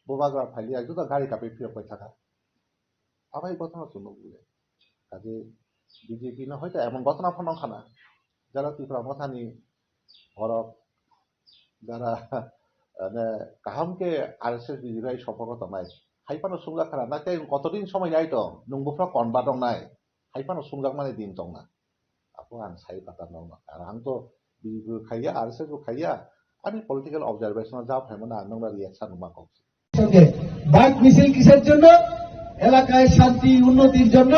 bubagra phailiya juda gari kapi phiyok pai thaka. Abai gotno chwng nukle. Kaje B J P no hoito emon gotno phano khna. Jara Tipra Motha ni borok jara Ane kaham khe R S S B J P bai sompoko tongnai. Hai phano swngjak khana, na tei koto din somoi nai tong, nwng buphano convert wngnai. Hai phano swngjak mani din tongna. Apo ang sai kata nokno. Ar ang to B J P bo khaiya, R S S bo khaiya. Ani political observation o ja phaimano ang nokno reaction ma kok. সঙ্গে বাইক মিছিল কিসের জন্য? এলাকায় শান্তি উন্নতির জন্য।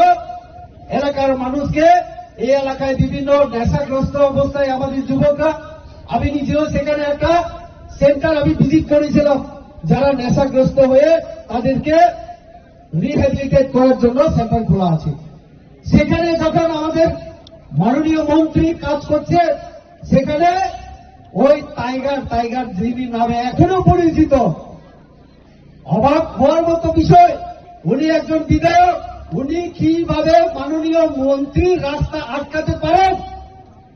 এলাকার মানুষকে, এই এলাকায় বিভিন্ন নেশাগ্রস্ত অবস্থায় আমাদের যুবকরা, আমি নিজেও সেখানে একটা সেন্টার আমি ভিজিট করেছিলাম, যারা নেশাগ্রস্ত হয়ে তাদেরকে রিহ্যাবিলিটেট করার জন্য সেন্টার খোলা আছে। সেখানে যখন আমাদের মাননীয় মন্ত্রী কাজ করছে, সেখানে ওই টাইগার, টাইগার যিনি নামে এখনো পরিচিত, অবাক হওয়ার মতো বিষয়, উনি একজন বিধায়ক, উনি কিভাবে মাননীয় মন্ত্রীর রাস্তা আটকাতে পারেন?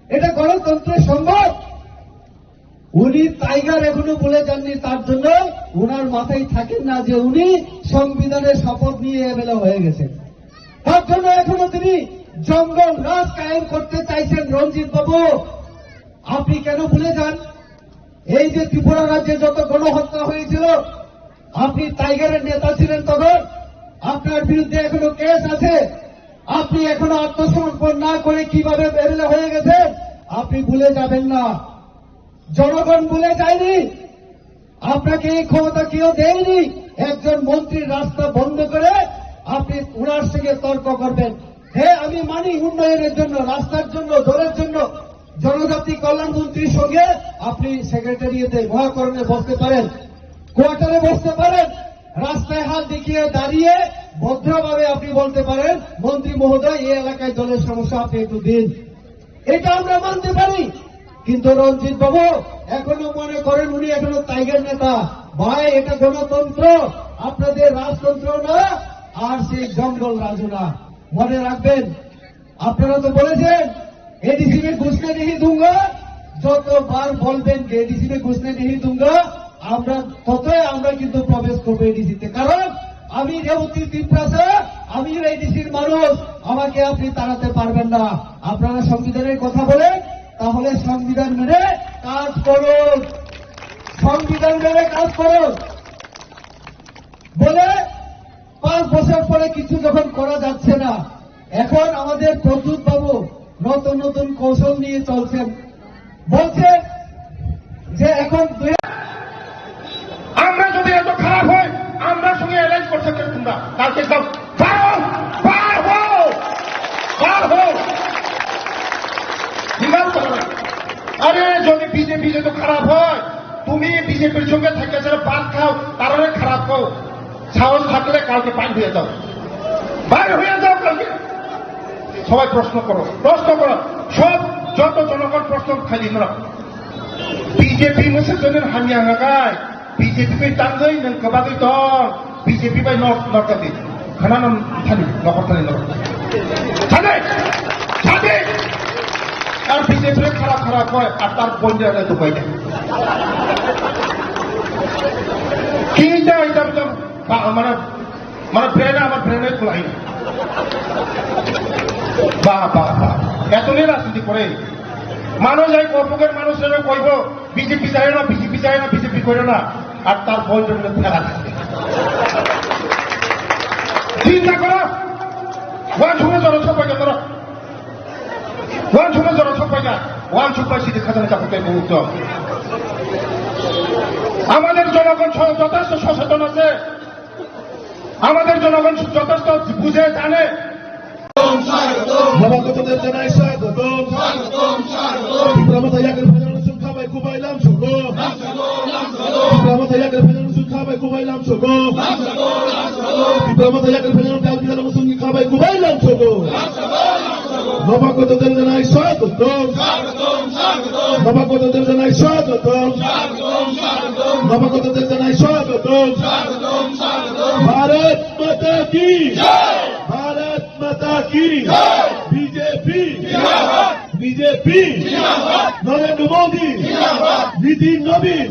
এটা গণতন্ত্রে সম্ভব? উনি টাইগার এখনো ভুলে যাননি, তার জন্য ওনার মাথায় থাকেন না যে উনি সংবিধানের শপথ নিয়ে এমএলএ হয়ে গেছেন। তার জন্য এখনো তিনি জঙ্গল রাজ কায়েম করতে চাইছেন। রঞ্জিত বাবু, আপনি কেন ভুলে যান? এই যে ত্রিপুরা রাজ্যে যত গণহত্যা হয়েছিল, আপনি টাইগারের নেতা ছিলেন তখন, আপনার বিরুদ্ধে এখনো কেস আছে। আপনি এখনো আত্মসমর্পণ না করে কিভাবে এমএলএ হয়ে গেছেন, আপনি ভুলে যাবেন না। জনগণ ভুলে যায়নি, আপনাকে এই ক্ষমতা কেউ দেয়নি। একজন মন্ত্রীর রাস্তা বন্ধ করে আপনি ওনার সঙ্গে তর্ক করবেন। হ্যাঁ, আমি মানি উন্নয়নের জন্য, রাস্তার জন্য, জলের জন্য, জনজাতি কল্যাণ মন্ত্রীর সঙ্গে আপনি সেক্রেটারিয়েটে মহাকরণে বসতে পারেন, কোয়ার্টারে বসতে পারেন, রাস্তায় হাত দেখিয়ে দাঁড়িয়ে ভদ্রভাবে আপনি বলতে পারেন, "মন্ত্রী মহোদয়, এই এলাকায় জলের সমস্যা, আপনি একটু দিন।" এটা আমরা মানতে পারি, কিন্তু রঞ্জিত বাবু এখনো মনে করেন উনি এখনো টাইগার নেতা। ভাই, এটা গণতন্ত্র, আপনাদের রাজতন্ত্র না, আর সেই জঙ্গল রাজও না। মনে রাখবেন, আপনারা তো বলেছেন, "এডিসি মে ঘুসনে নেহি দুঙ্গা।" যতবার বলবেন যে, "এডিসি মে ঘুসনে নেহি দুঙ্গা," আমরা ততই আমরা কিন্তু প্রবেশ করবো এডিসিতে। কারণ আমি রেবতী তিপ্রাসা, আমি এডিসির মানুষ, আমাকে আপনি তাড়াতে পারবেন না। আপনারা সংবিধানের কথা বলেন, তাহলে সংবিধান মেনে কাজ করুন, সংবিধান মেনে কাজ করুন। বলে পাঁচ বছর পরে কিছু যখন করা যাচ্ছে না, এখন আমাদের প্রদ্যুৎ বাবু নতুন নতুন কৌশল নিয়ে চলছেন, বলছে যে এখন দুই আমরা যদি এত খারাপ হয়, আমরা সঙ্গে অ্যালায়েন্স করতে চাই তোমরা। কালকে একদম বার হও, বার হও, বার হও। বিমান করো না। আরে, যদি বিজেপি যদি খারাপ হয়, তুমি বিজেপির সঙ্গে থেকে যারা ভাত খাও, তারারে খারাপ খাও। সাহস থাকলে কালকে বাইর হয়ে যাও, বাইর হয়ে যাও কালকে। সবাই প্রশ্ন করো, প্রশ্ন করো, সব যত জনগণ প্রশ্ন খালি নরা। বিজেপি মুসে জনের হামিয়া হাগায়, বিজেপি বে তাঙ্গই নং কবাগই তং, BJP bai nok nok kati, khana nam thani, nokor thani nok. Thani, thani, ar BJP খারাপ খারাপ হয়, আর তার বন্ধুরা তো কই না। কি এটা, এটা, এটা, বা-, মানে, মানে, ব্রেন, আমার ব্রেনে খোলাই। বাহ, বাহ, বাহ। এত নিয়ে রাজনীতি করে। মানুষ এই কর্মকের মানুষেরা কইব, "বিজেপি যায় না, বিজেপি যায় না, বিজেপি করে না।" আর তার বয়স হলো ফেলা। চিন্তা করো, ওয়ান সময় জনসভা করো। ওয়ান সময় জনসভা, ওয়ান সময় সিটি খাজানা চাকরি মুক্ত। আমাদের জনগণ স-, যথেষ্ট সচেতন আছে। আমাদের জনগণ যথেষ্ট বুঝে জানে। নবাগতদের জানাই স্বাগতম। Tipra Motha yakni phainani sung khabai kubai lam sogo. Tipra Motha yakni phainani sung khabai kubai lam sogo. Tipra Motha yakni phainani sung khabai kubai lam sogo. Nobagotodel janai swagotom. Nobagotodel janai swagotom. Nobagotodel janai swagotom. Bharat Mata ki. Bharat Mata ki. B J P. B J P. Narendra Modi. Nitin Nabin.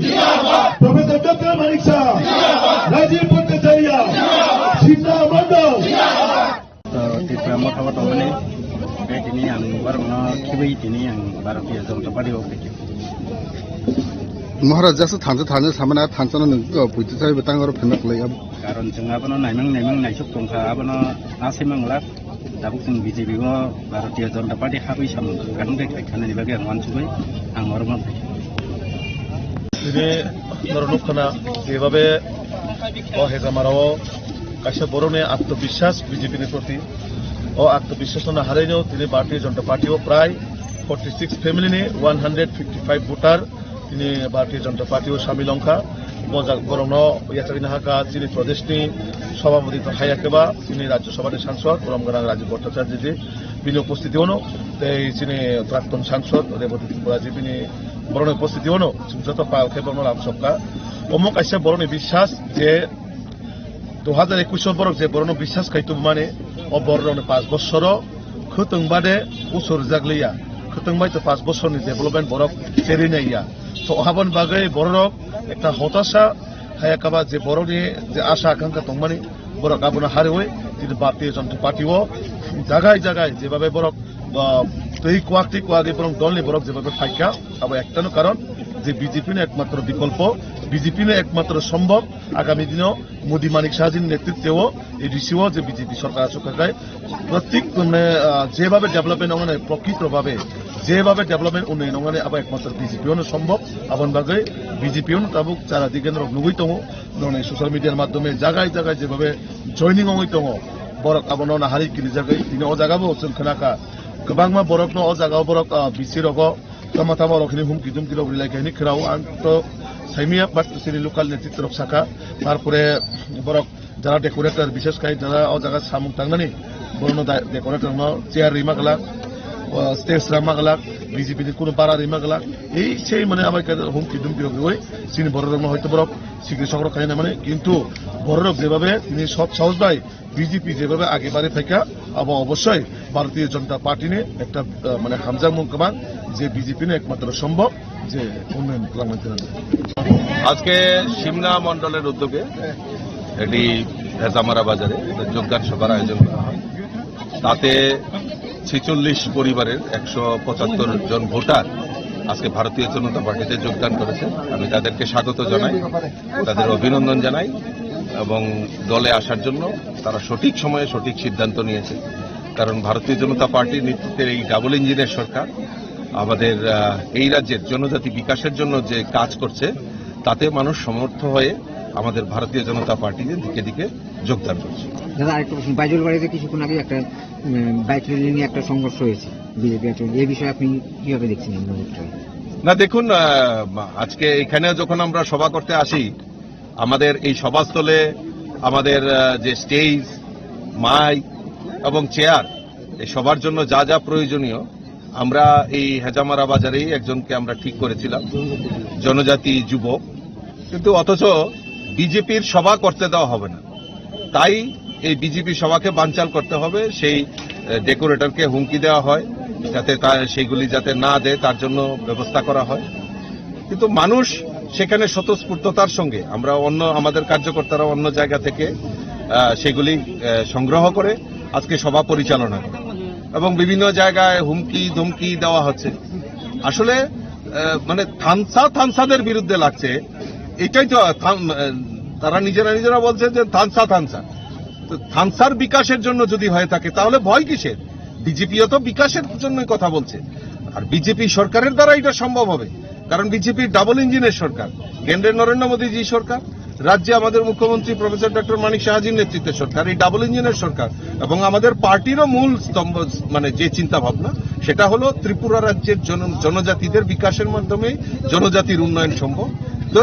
Professor Doctor Manik Saha. Rajiv Bhattacharya. Sita Mandal. To Tipra Motha o tongmani, tei tini ang borokno khibi tini ang Bharatiya Janata Party o phai khe. Maharaj, just thansa thansa samana thansa no nung, uh, puitu sai betang oro phenna klai ab. Karon chwng abono naimang naimang naisuk tongkha, abono asai mangla. Tabuk chwng B J P o Bharatiya Janata Party habwi samung kwrwng de khai khanani bagwi ang wansugwi ang oro ma phai. Tini norok nukha na, jebhabe o Hejamarao kaisa borokni atmobiswas B J P ni proti. O atmobiswas no haraino tini Bharatiya Janata Party o prai forty six family ni one hundred fifty five voter tini Bharatiya Janata Party o samil wngkha. Bo ja-, borokno yachakna hakha chini Pradesh ni Sabhapati tong hai khe ba chini Rajya Sabha ni Sangsad Borom Gwnang Rajiv Bhattacharya ji bini upostiti ono, tei chini Prakton Sangsad Rebati Tripura ji bini borokni upostiti ono chwng joto pal khe borokno lam sokha. Omo kaisa borokni biswas je dui hajar ekush o borok je borokno biswas khai tubumani, o borokni panch bosoro khwtwng bade usur jakliya, khwtwng bai to panch bosorni development borok cheri naiya. To habon bagwi borok ekta hotasa haya kaba je borokni je asha akankha tongmani, borok abono hariwi tini Bharatiya Janata Party o jagai jagai jebhabe borok, ah, twi kwak twi kwagwi borok dolni borok jebhabe phaikha, abo ektano karon je B J P no ekmatro bikolpo, B J P no ekmatro sombhob agami dino Modi Manik Shahjini netritwo A D C o je B J P sorkar aswk kha khai, pratik, mane, ah, jebhabe development wngnani, prokito bhabe jebhabe development unnayon wngnani, abo ekmatro B J P ono sombhob. Aboni bagwi B J P ono tabuk chara digenrok nugwi tongo, nonai social media ni madhyome jagai jagai jebhabe joining wngwi tongo, borok abono nahari kirijagwi tini o jaga bo chwng khna kha, kwbangma borokno o jaga o borok, ah, B C rogo tama tama rok hini humki dumki rok rilai khe hini khwnao, ang to saimaya, but chini local netritwa rok sakha, tarpore borok jara decorator, bishes khai jara o jaga samung tangnani, borokno da-, decorator no chair rima glak, o stage rama glak, B J P ni kunu bara rima glak, ei sei mane abai khe humki dumki rok riwi chini borok rokno hoito borok sikri sok rok khaina mani, kintu borok rok jebhabe tini sob sahos bai B J P jebhabe age bari phaikha, abo obossoi Bharatiya Janata Party ni ekta, ah, mane hamjakmung kwbang, je B J P ni ekmatro sombhob je unnayon twlangmani thani. আজকে সিমনা মণ্ডলের উদ্যোগে এটি হেজামারা বাজারে একটা যোগদান সভার আয়োজন করা হয়। তাতে ছেচল্লিশ পরিবারের একশো পঁচাত্তর জন ভোটার আজকে ভারতীয় জনতা পার্টিতে যোগদান করেছে। আমি তাদেরকে স্বাগত জানাই, তাদের অভিনন্দন জানাই এবং দলে আসার জন্য তারা সঠিক সময়ে সঠিক সিদ্ধান্ত নিয়েছে। কারণ ভারতীয় জনতা পার্টির নেতৃত্বে এই ডাবল ইঞ্জিনের সরকার আমাদের, আহ, এই রাজ্যের জনজাতি বিকাশের জন্য যে কাজ করছে, তাতে মানুষ সমর্থ হয়ে আমাদের ভারতীয় জনতা পার্টিতে দিকে দিকে যোগদান করছে। দাদা, আরেকটা প্রশ্ন, বাইজুল বাড়িতে কিছুক্ষণ আগে একটা, উম, বাইক র্যালি নিয়ে একটা সংঘর্ষ হয়েছে বিজেপি, এই বিষয়ে আপনি কিভাবে দেখছেন এই মুহূর্তে? না, দেখুন, আহ, আজকে এখানে যখন আমরা সভা করতে আসি, আমাদের এই সভাস্থলে আমাদের, আহ, যে স্টেজ, মাইক এবং চেয়ার, এই সবার জন্য যা যা প্রয়োজনীয়, আমরা এই হেজামারা বাজারেই একজনকে আমরা ঠিক করেছিলাম, জনজাতি যুবক, কিন্তু অথচ বিজেপির সভা করতে দেওয়া হবে না। তাই এই বিজেপি সভাকে বানচাল করতে হবে, সেই, আহ, ডেকোরেটরকে হুমকি দেওয়া হয়, যাতে তা সেইগুলি যাতে না দেয়, তার জন্য ব্যবস্থা করা হয়। কিন্তু মানুষ সেখানে স্বতঃস্ফূর্ততার সঙ্গে, আমরা অন্য, আমাদের কার্যকর্তারা অন্য জায়গা থেকে, আহ, সেগুলি, আহ, সংগ্রহ করে আজকে সভা পরিচালনা করে এবং বিভিন্ন জায়গায় হুমকি ধমকি দেওয়া হচ্ছে। আসলে, আহ, মানে থানসা থানসাদের বিরুদ্ধে লাগছে, এটাই তো থান-, আহ, তারা নিজেরা নিজেরা বলছে যে থানসা থানসা। তো থানসার বিকাশের জন্য যদি হয়ে থাকে, তাহলে ভয় কিসের? বিজেপিও তো বিকাশের জন্যই কথা বলছে। আর বিজেপি সরকারের দ্বারা এটা সম্ভব হবে, কারণ বিজেপি ডাবল ইঞ্জিনের সরকার, কেন্দ্রে নরেন্দ্র মোদীজি সরকার, রাজ্যে আমাদের মুখ্যমন্ত্রী প্রফেসর ডক্টর মানিক সাহাজির নেতৃত্বে সরকার, এই ডাবল ইঞ্জিনের সরকার। এবং আমাদের পার্টিরও মূল স্তম্ভ, মানে যে চিন্তা ভাবনা, সেটা হলো ত্রিপুরা রাজ্যের জন-, জনজাতিদের বিকাশের মাধ্যমে জনজাতির উন্নয়ন সম্ভব। তো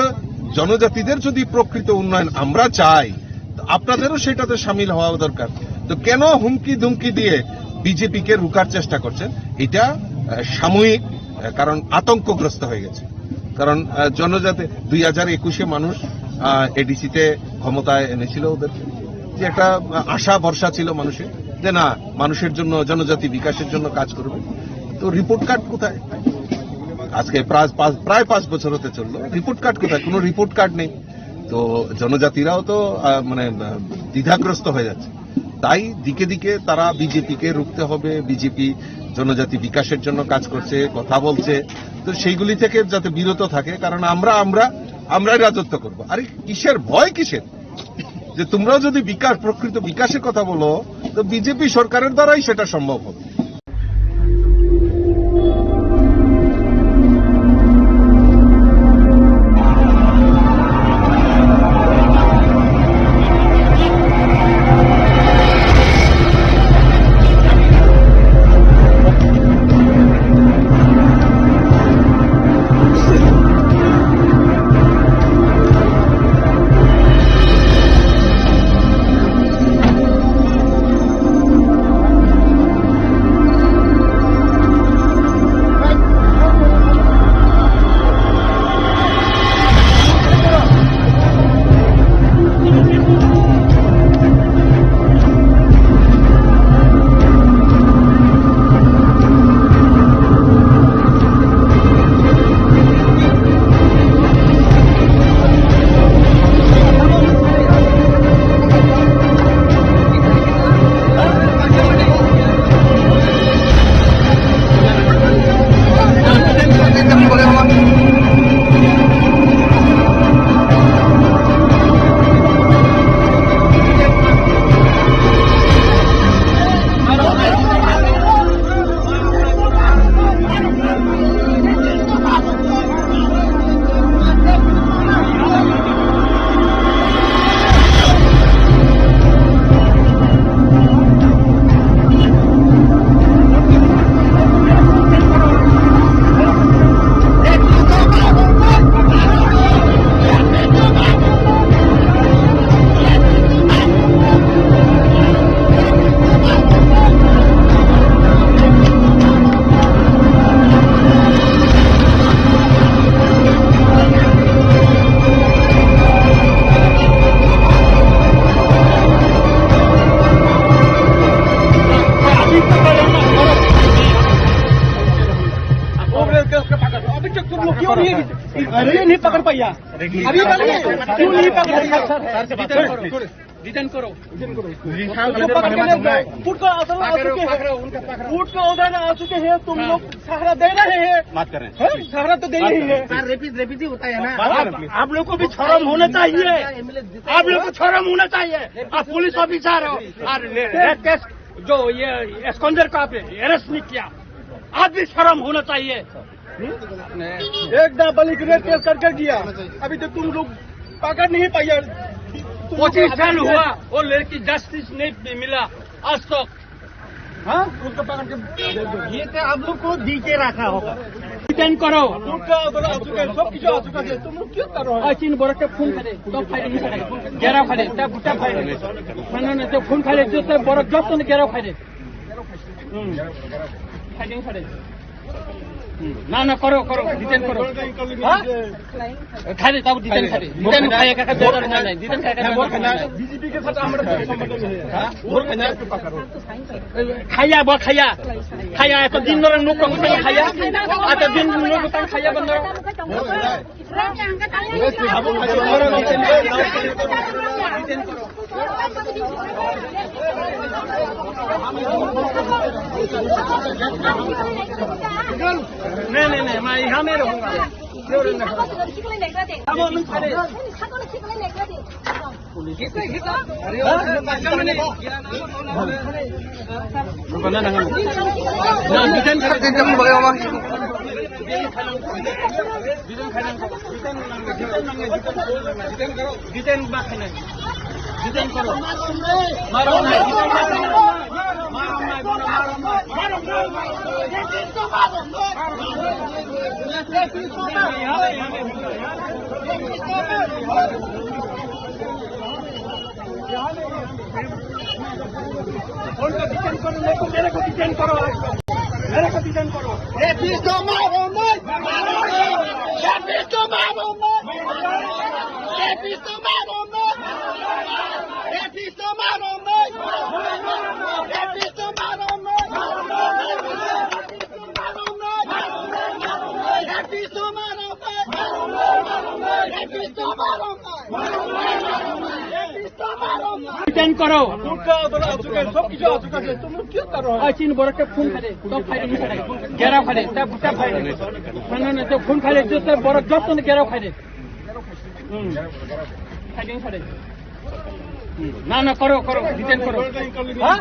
জনজাতিদের যদি প্রকৃত উন্নয়ন আমরা চাই, তো আপনাদেরও সেটাতে সামিল হওয়া দরকার। তো কেন হুমকি ধুমকি দিয়ে বিজেপিকে রুখার চেষ্টা করছেন? এটা, আহ, সাময়িক, আহ, কারণ আতঙ্কগ্রস্ত হয়ে গেছে। কারণ, আহ, জনজাতি দুই হাজার একুশে মানুষ, আহ, এডিসিতে ক্ষমতায় এনেছিল ওদেরকে, যে একটা, আহ, আশা ভরসা ছিল মানুষের, যে না, মানুষের জন্য, জনজাতি বিকাশের জন্য কাজ করবে। তো রিপোর্ট কার্ড কোথায়? আজকে প্রায় পাঁচ, প্রায় পাঁচ বছর হতে চললো, রিপোর্ট কার্ড কোথায়? কোনো রিপোর্ট কার্ড নেই। তো জনজাতিরাও তো, আহ, মানে, আহ, দ্বিধাগ্রস্ত হয়ে যাচ্ছে। তাই দিকে দিকে তারা বিজেপিকে রুখতে হবে, বিজেপি জনজাতি বিকাশের জন্য কাজ করছে, কথা বলছে। তো সেইগুলি থেকে যাতে বিরত থাকে, কারণ আমরা, আমরা, আমরাই রাজত্ব করব। আরে কিসের ভয়, কিসের? যে তোমরাও যদি বিকাশ, প্রকৃত বিকাশের কথা বলো, তো বিজেপি সরকারের দ্বারাই সেটা সম্ভব হবে। अभी तक तुम लोग क्यों नहीं, ये नहीं पकड़ पाया? अभी क्यों नहीं पकड़ पाया? डिटेन करो। डिटेन करो। उसको पकड़ के ले जाओ। फुट का असर आ चुके हैं। फुट का उधर आ चुके हैं, तुम लोग सहारा दे रहे हैं। बात कर रहे हैं। हैं? सहारा तो दे ही रहे हैं। सर, रेपिस्ट, रेपिस्ट ही होता है ना। आप, आप लोग को भी शर्म होना चाहिए। आप लोग को शर्म होना चाहिए। आप पुलिस ऑफिसर हो और रे-, रेप केस जो ये एस्कॉन्डर का आप अरेस्ट नहीं किया, आप भी शर्म होना चाहिए। एक दफा बलिक रेप केस करके गया, अभी तो तुम लोग पकड़ नहीं पाया। तुम लोग पच्चीस साल हुआ, वो लड़की जस्टिस नहीं मिला आज तक। हाँ, उसको पकड़ के दे दो। ये तो आप लोग को दी के रखा होगा। डिटेन करो। फुट का उधर आ चुका है, सब कुछ आ चुका है, तुम लोग क्यों कर रहे हो? और तीन बरस के फोन करे, तो फायरिंग करे, घेराव करे, तब, तब फायरिंग। ना, ना, ना, तो फोन करे, जो तब बरस जब तो घेराव करे। हम्म। फायरिंग करे। हम्म। ना, ना, करो, करो, डिटेन करो। हाँ? खाली तब डिटेन खाली। डिटेन खाया का, का, का, नहीं, नहीं, डिटेन खाया का, का, का, नहीं। बीजेपी के साथ हमारा कोई संबंध नहीं है। हाँ? वोट खाना है तो पकड़ो। खाया, वो खाया। खाया, तो दिन भर नुक कम खाया। आ, तो दिन नुक कम खाया, बंदर। नहीं, नहीं, नहीं, मैं यहाँ नहीं रहूँगा। Detain ba khainai. Detain koro. Marom nai. Marom nai, bono marom nai. उनको डिटेन करो, नहीं तो मेरे को डिटेन करो, मेरे को डिटेन करो। रेपिस्ट मारो मत। रेपिस्ट मारो मत। रेपिस्ट मारो मत। रेपिस्ट मारो मत। रेपिस्ट मारो मत। रेपिस्ट मारो मत। रेपिस्ट मारो मत। Ten koro. Ulta adole achuk hai, sob kichu achuk hai, tumlog kya kar rahe ho? Achin borok ke phone khade, to khade ni khade. Gera khade, ta buta khade. Na, na, na, to phone khade, jo ta borok joto ne gera khade. Hmm. Khade, khade. Hmm. Na, na, koro, koro, detain koro. Ha?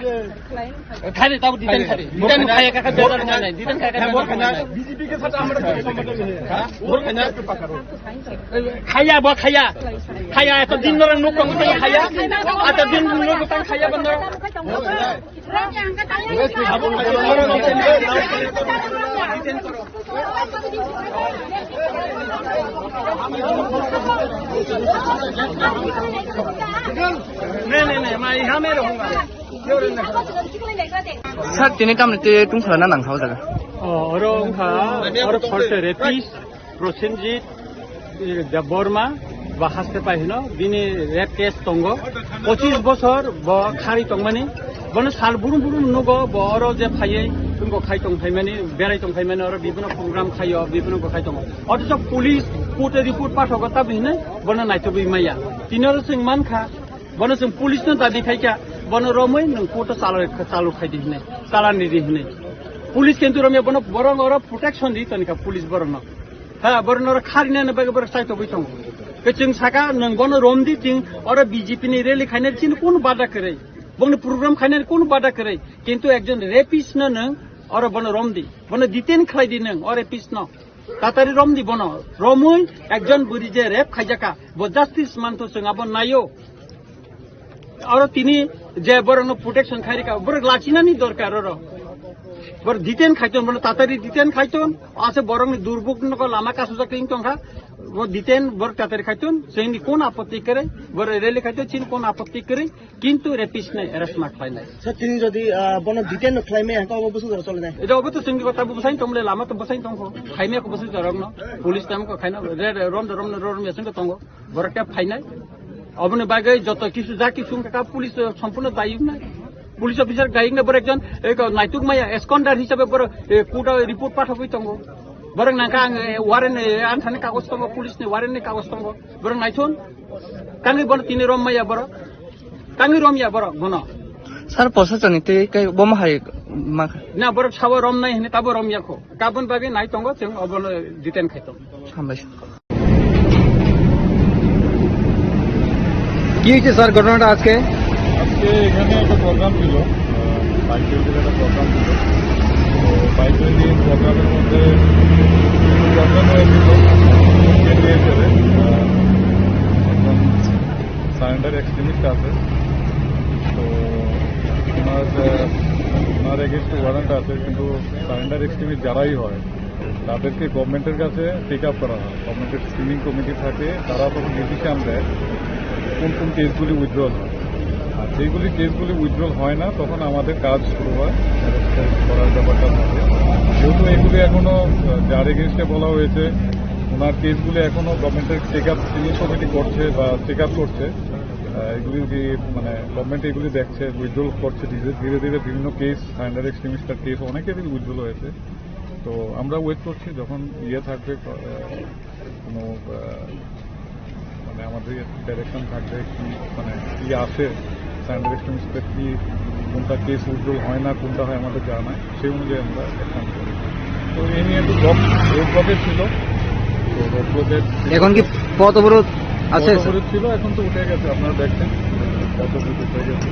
Khade, ta detain khade. Detain khaya ka ka bezar na nai. Detain khaya ka ka bezar na nai. B J P ke sath hamara koi sambandh nahi hai. Ha? Khaya bo khaya. Khaya, eto din dhore nuk tong khaya. Eto din nuk tong khaya bondho. Ne, ne, ne, ma, yahan mein rahunga. Sir, tini tamni te tungkhwlana nangkha o jaga. Oh, oro wngkha, oro first rapist. Prosenjit, eh, Debbarma ba haste pai hino, bini rape case tongo. Pochis bosor bo khari tongmani, bono sal burum burum nugo, bo oro je phaiwi tungko khai tong phaimani, berai tong phaimani, oro bibino program khaio, bibino bo khai tongo. Othocho police court report pathogo tabi hinwi bono naitugwi maya. Tini oro chwng mankha, bono chwng police no dabi khaikha, bono romwi nwng court o chala-, chalu khaidi hinwi, chalani di hinwi. Police kintu romya bono borok oro protection di tonikha police borokno. Ha, borok noro kharinani bagwi borok chaitogwi tongo. Ke chwng saka, nwng bono romdi, chwng oro B J P ni rally khainai chini kunu bada kwrwi. Bongni program khainani kunu bada kwrwi. Kintu ekjon rapist no nwng oro bono romdi. Bono detain khlaidi nwng, o rapist no. Tatari romdi bono. Romwi ekjon bwrwi je rape khaijaka, bo justice mantho chwng abo naio. Oro tini je borokno protection khairika, borok lachinani dorkar oro. Borok detain khaiton, borok tatari detain khaiton, ase borokni durbuk nogo lama kasujak ring tongkha, bo detain borok tatari khaiton, chini kon apotti kwrwi, borok rally khaiton, chini kon apotti kwrwi, kintu rapist nai arrest ma khlainai. Sir, tini jodi, ah, bono detain no khlaimaya, hwnkhe obo bwswk jora cholinai? Eto obo to chwngni kota bo bwsai tongmole, lama to bwsai tongkho, khaimaya kho bwswk jorokno, police tam kho khaina, re, re, rom de rom de rom ya chwngno tongo. Borok khe phainai. Oboni bagwi joto kisu ja kisu wngkha kha, police sompurno dayok nai. Police officer dayok nai, borok ekjon, eh, naituk maya, eskondar hisabe borok, eh, court o report pathogwi tongo. Borok nangkha ang, eh, warrant, eh, anthani kagoj tongo, police ni warrant ni kagoj tongo. Borok naithon. Tangwi bono tini rom maya borok. Tangwi rom ya borok bono. Sir, posasoni tei kai bomo hai ma. Na borok sawa rom nai hini tabo rom ya kho. Kabon bagwi nai tongo, chwng obono detain khai tongo. Hambai. কি হয়েছে স্যার ঘটনাটা আজকে? আজকে এখানে একটা প্রোগ্রাম ছিল, আহ, বাইক রেলির একটা প্রোগ্রাম ছিল। তো বাইক রেলির প্রোগ্রামের মধ্যে কিছু প্রবলেম হয়েছিল। এতে এসে, আহ, একজন সারেন্ডার এক্সট্রিমিস্ট আছে, তো ওনার, আহ, ওনার এগেইনস্টে ওয়ারেন্ট আছে, কিন্তু সারেন্ডার এক্সট্রিমিস্ট যারাই হয়, তাদেরকে গভর্নমেন্টের কাছে টেক আপ করা হয়। গভর্নমেন্টের স্ক্রিনিং কমিটি থাকে, তারা তখন ডিসিশন দেয় কোন কোন কেসগুলি উইথড্রল হয়। আর যেগুলি কেসগুলি উইথড্রল হয় না, তখন আমাদের কাজ শুরু হয় অ্যারেস্ট করার ব্যাপারটা থাকে। যেহেতু এগুলি এখনো, আহ, যার এগেইনস্টে বলা হয়েছে, ওনার কেসগুলি এখনো গভর্নমেন্টের টেক আপ, স্ক্রিনিং কমিটি করছে বা চেক আপ করছে। আহ, এগুলি যদি, মানে, গভর্নমেন্ট এগুলি দেখছে, উইথড্রল করছে ধীরে ধীরে ধীরে বিভিন্ন কেস, সারেন্ডার এক্সট্রিমিস্টের কেস অনেকেরই উইথড্রল হয়েছে। তো আমরা ওয়েট করছি যখন ইয়ে থাকবে, আহ, কোনো, আহ, মানে, আমাদের ডাইরেকশন থাকবে কি, মানে, কি আসে, সারেন্ডার এক্সট্রিমিস্টের কি, কোনটা কেস উইথড্রল হয় না, কোনটা হয় আমাদের জানা নাই, সেই অনুযায়ী আমরা অ্যাকশন করব। তো এই নিয়ে একটু ব্লক, রোড ব্লকে ছিল, তো রোড ব্লকে এখন কি পথ অবরোধ আছে, পথ স্যার? অবরোধ ছিল, এখন তো উঠে গেছে, আপনারা দেখছেন পথ অবরোধ উঠে গেছে,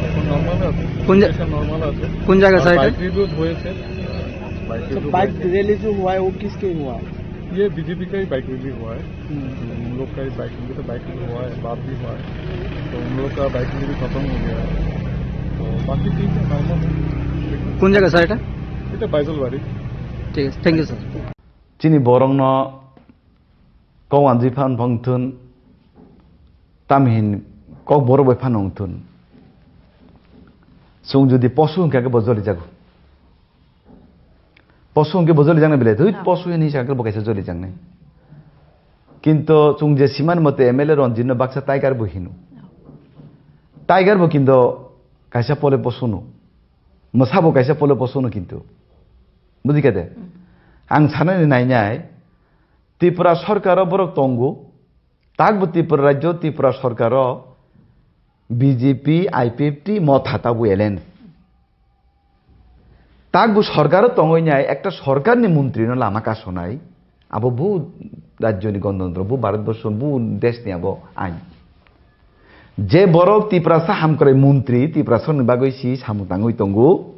এখন নর্মাল আছে। কোন জা-, সিচুয়েশন নর্মাল আছে। কোন জায়গা, আর স্যার, এটা? বাইক রিভিউ হয়েছে। बाइक तो रिव्यू बाइक हुआ है। रैली जो हुआ है, वो किसके हुआ है? ये बीजेपी का ही बाइक रिव्यू हुआ है। हम्म। हम लोग का ही बाइक, उनके तो बाइक रिव्यू हुआ है, बात भी हुआ है। तो उन लोग का बाइक रिव्यू खत्म हो गया है। तो बाकी ठीक है, नॉर्मल है। কোন জায়গা, স্যার, এটা? এটা বাইজলবাড়ি। ঠিক আছে, thank you, sir. Chini borokno kok wanjwi phan phang thun, tamhin kok borok bai phan wng thun. Chwng jodi posu hwnkha khe bo joli jago. Posu hwnkhe bo joli jaknai belai, thwi, ah, posu hwnwi sakhe bo kaisa joli jaknai. Kinto chwng je simani mote M L A Ranjit no baksa tiger bo hino. Tiger bo kinto kaisa pole posu no. Mwsa bo kaisa pole posu no kinto. Bujikha de? Hmm. Ang sanani nainai, Tripura sorkaro borok tongo, tak bo Tripura rajyo, Tripura sorkaro B J P, I P F T, Motha tabuk alliance. Tak bo sorkaro tongwi nai, ekta sorkarni montrino lama kasonai. Abo bo rajyoni gonotantro, bo Bharatborsho, bo deshni abo ain. Je borok Tiprasa hamkrai montri, Tiprasani bagwi si samung tangwi tongo.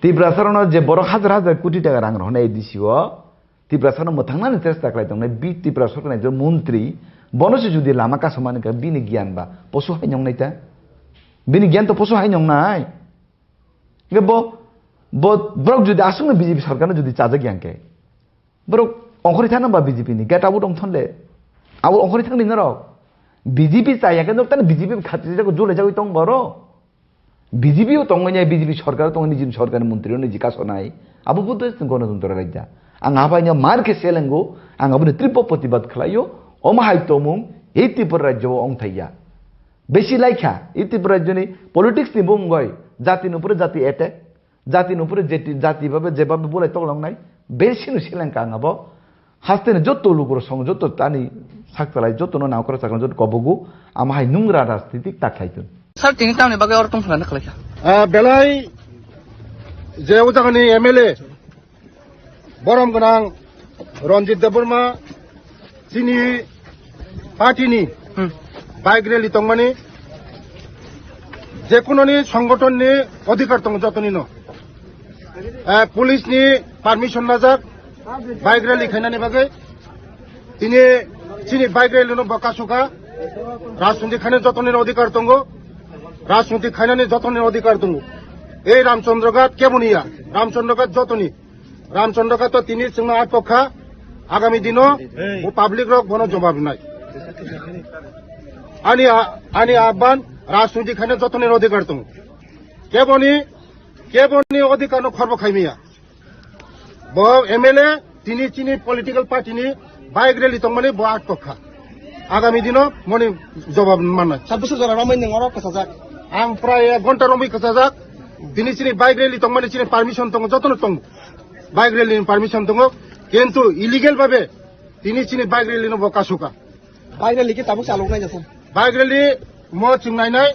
Tiprasarokno je borok hajar hajar koti taka rang rohornai A D C o, Tiprasano mwthangnani chesta khlai tongnai, bi Tipra sorkarni ekjon montri, bono se jodi lama kasomani kha, bini giyan ba poso hai nongnai ta? Bini giyan to poso hai nongnai. Hingke bo, bo, borok jodi aswkno B J P sorkarno jodi chajak yang khe, borok ongkhorwi thangna ba B J P ni, get out wngthon le. Abo ongkhorwi thangni norok. B J P chaya khe norok tani B J P khatri jago, jole jagwi tong borok. B J P o tongwi nai, B J P sorkar o tongwi nai, nijini sorkarni montri o niji kasonai. Abo bo to gonotantro raida. Ang abaino mar khe selengo, ang aboni tripura protibad khlaio, omo hai tomung, ei Tripura rajyo o ongthaiya. Besi laikha, ei Tripura rajyoni politics ni bumung oi, jati ni upore jati attack, jati ni upore jeti-, jati babe, je babe bolai toklongnai, besi no selengka ang abo. Haste ni joto lukurok song, joto tani sakchalai, joto no naukra chakra, joto kobogo, ama hai nungra rajnitik ta khlai tun. Sir, tini tamni bagwi oro tong thangna khlai kha? Ah, belai je o jagani M L A, borom gwnang Ranjit Debbarma, chini party ni Hmm. bike rally tongmani, jekunoni songgothon ni odhikar tongo jotoni no. Eh, police ni permission najak bike rally khainani bagwi. Tini chini bike rally no bo kasukha. Rajniti khainani jotoni odhikar tongo. Rajniti khainani jotoni odhikar tongo. Ei Ramchandra Ghat keboni ya? Ramchandra Ghat jotoni. Ramchandra Ghat to tini chwngno atkokha. Agami dino bo public rok bono jobab rinai. Ani a-, ani ahban, rajniti khainani jotoni odhikar tongo. Keboni, keboni odhikar no khorbo khaimiya. Bo M L A tini chini political party ni bike rally tongmani bo atkokha. Agami dino moni jobab mannai. Sabbish jora romwi nwng oro kwchajak. Ang prai ek ghonta romwi kwchajak. Tini chini bike rally tongmani chini permission tongo, jotono tongo. Bike rally ni permission tongo. Kintu illegal babe tini chini bike rally no bo kasuka. Bike rally khe tabuk chaloknai jasa. Bike rally mo chwng nainai,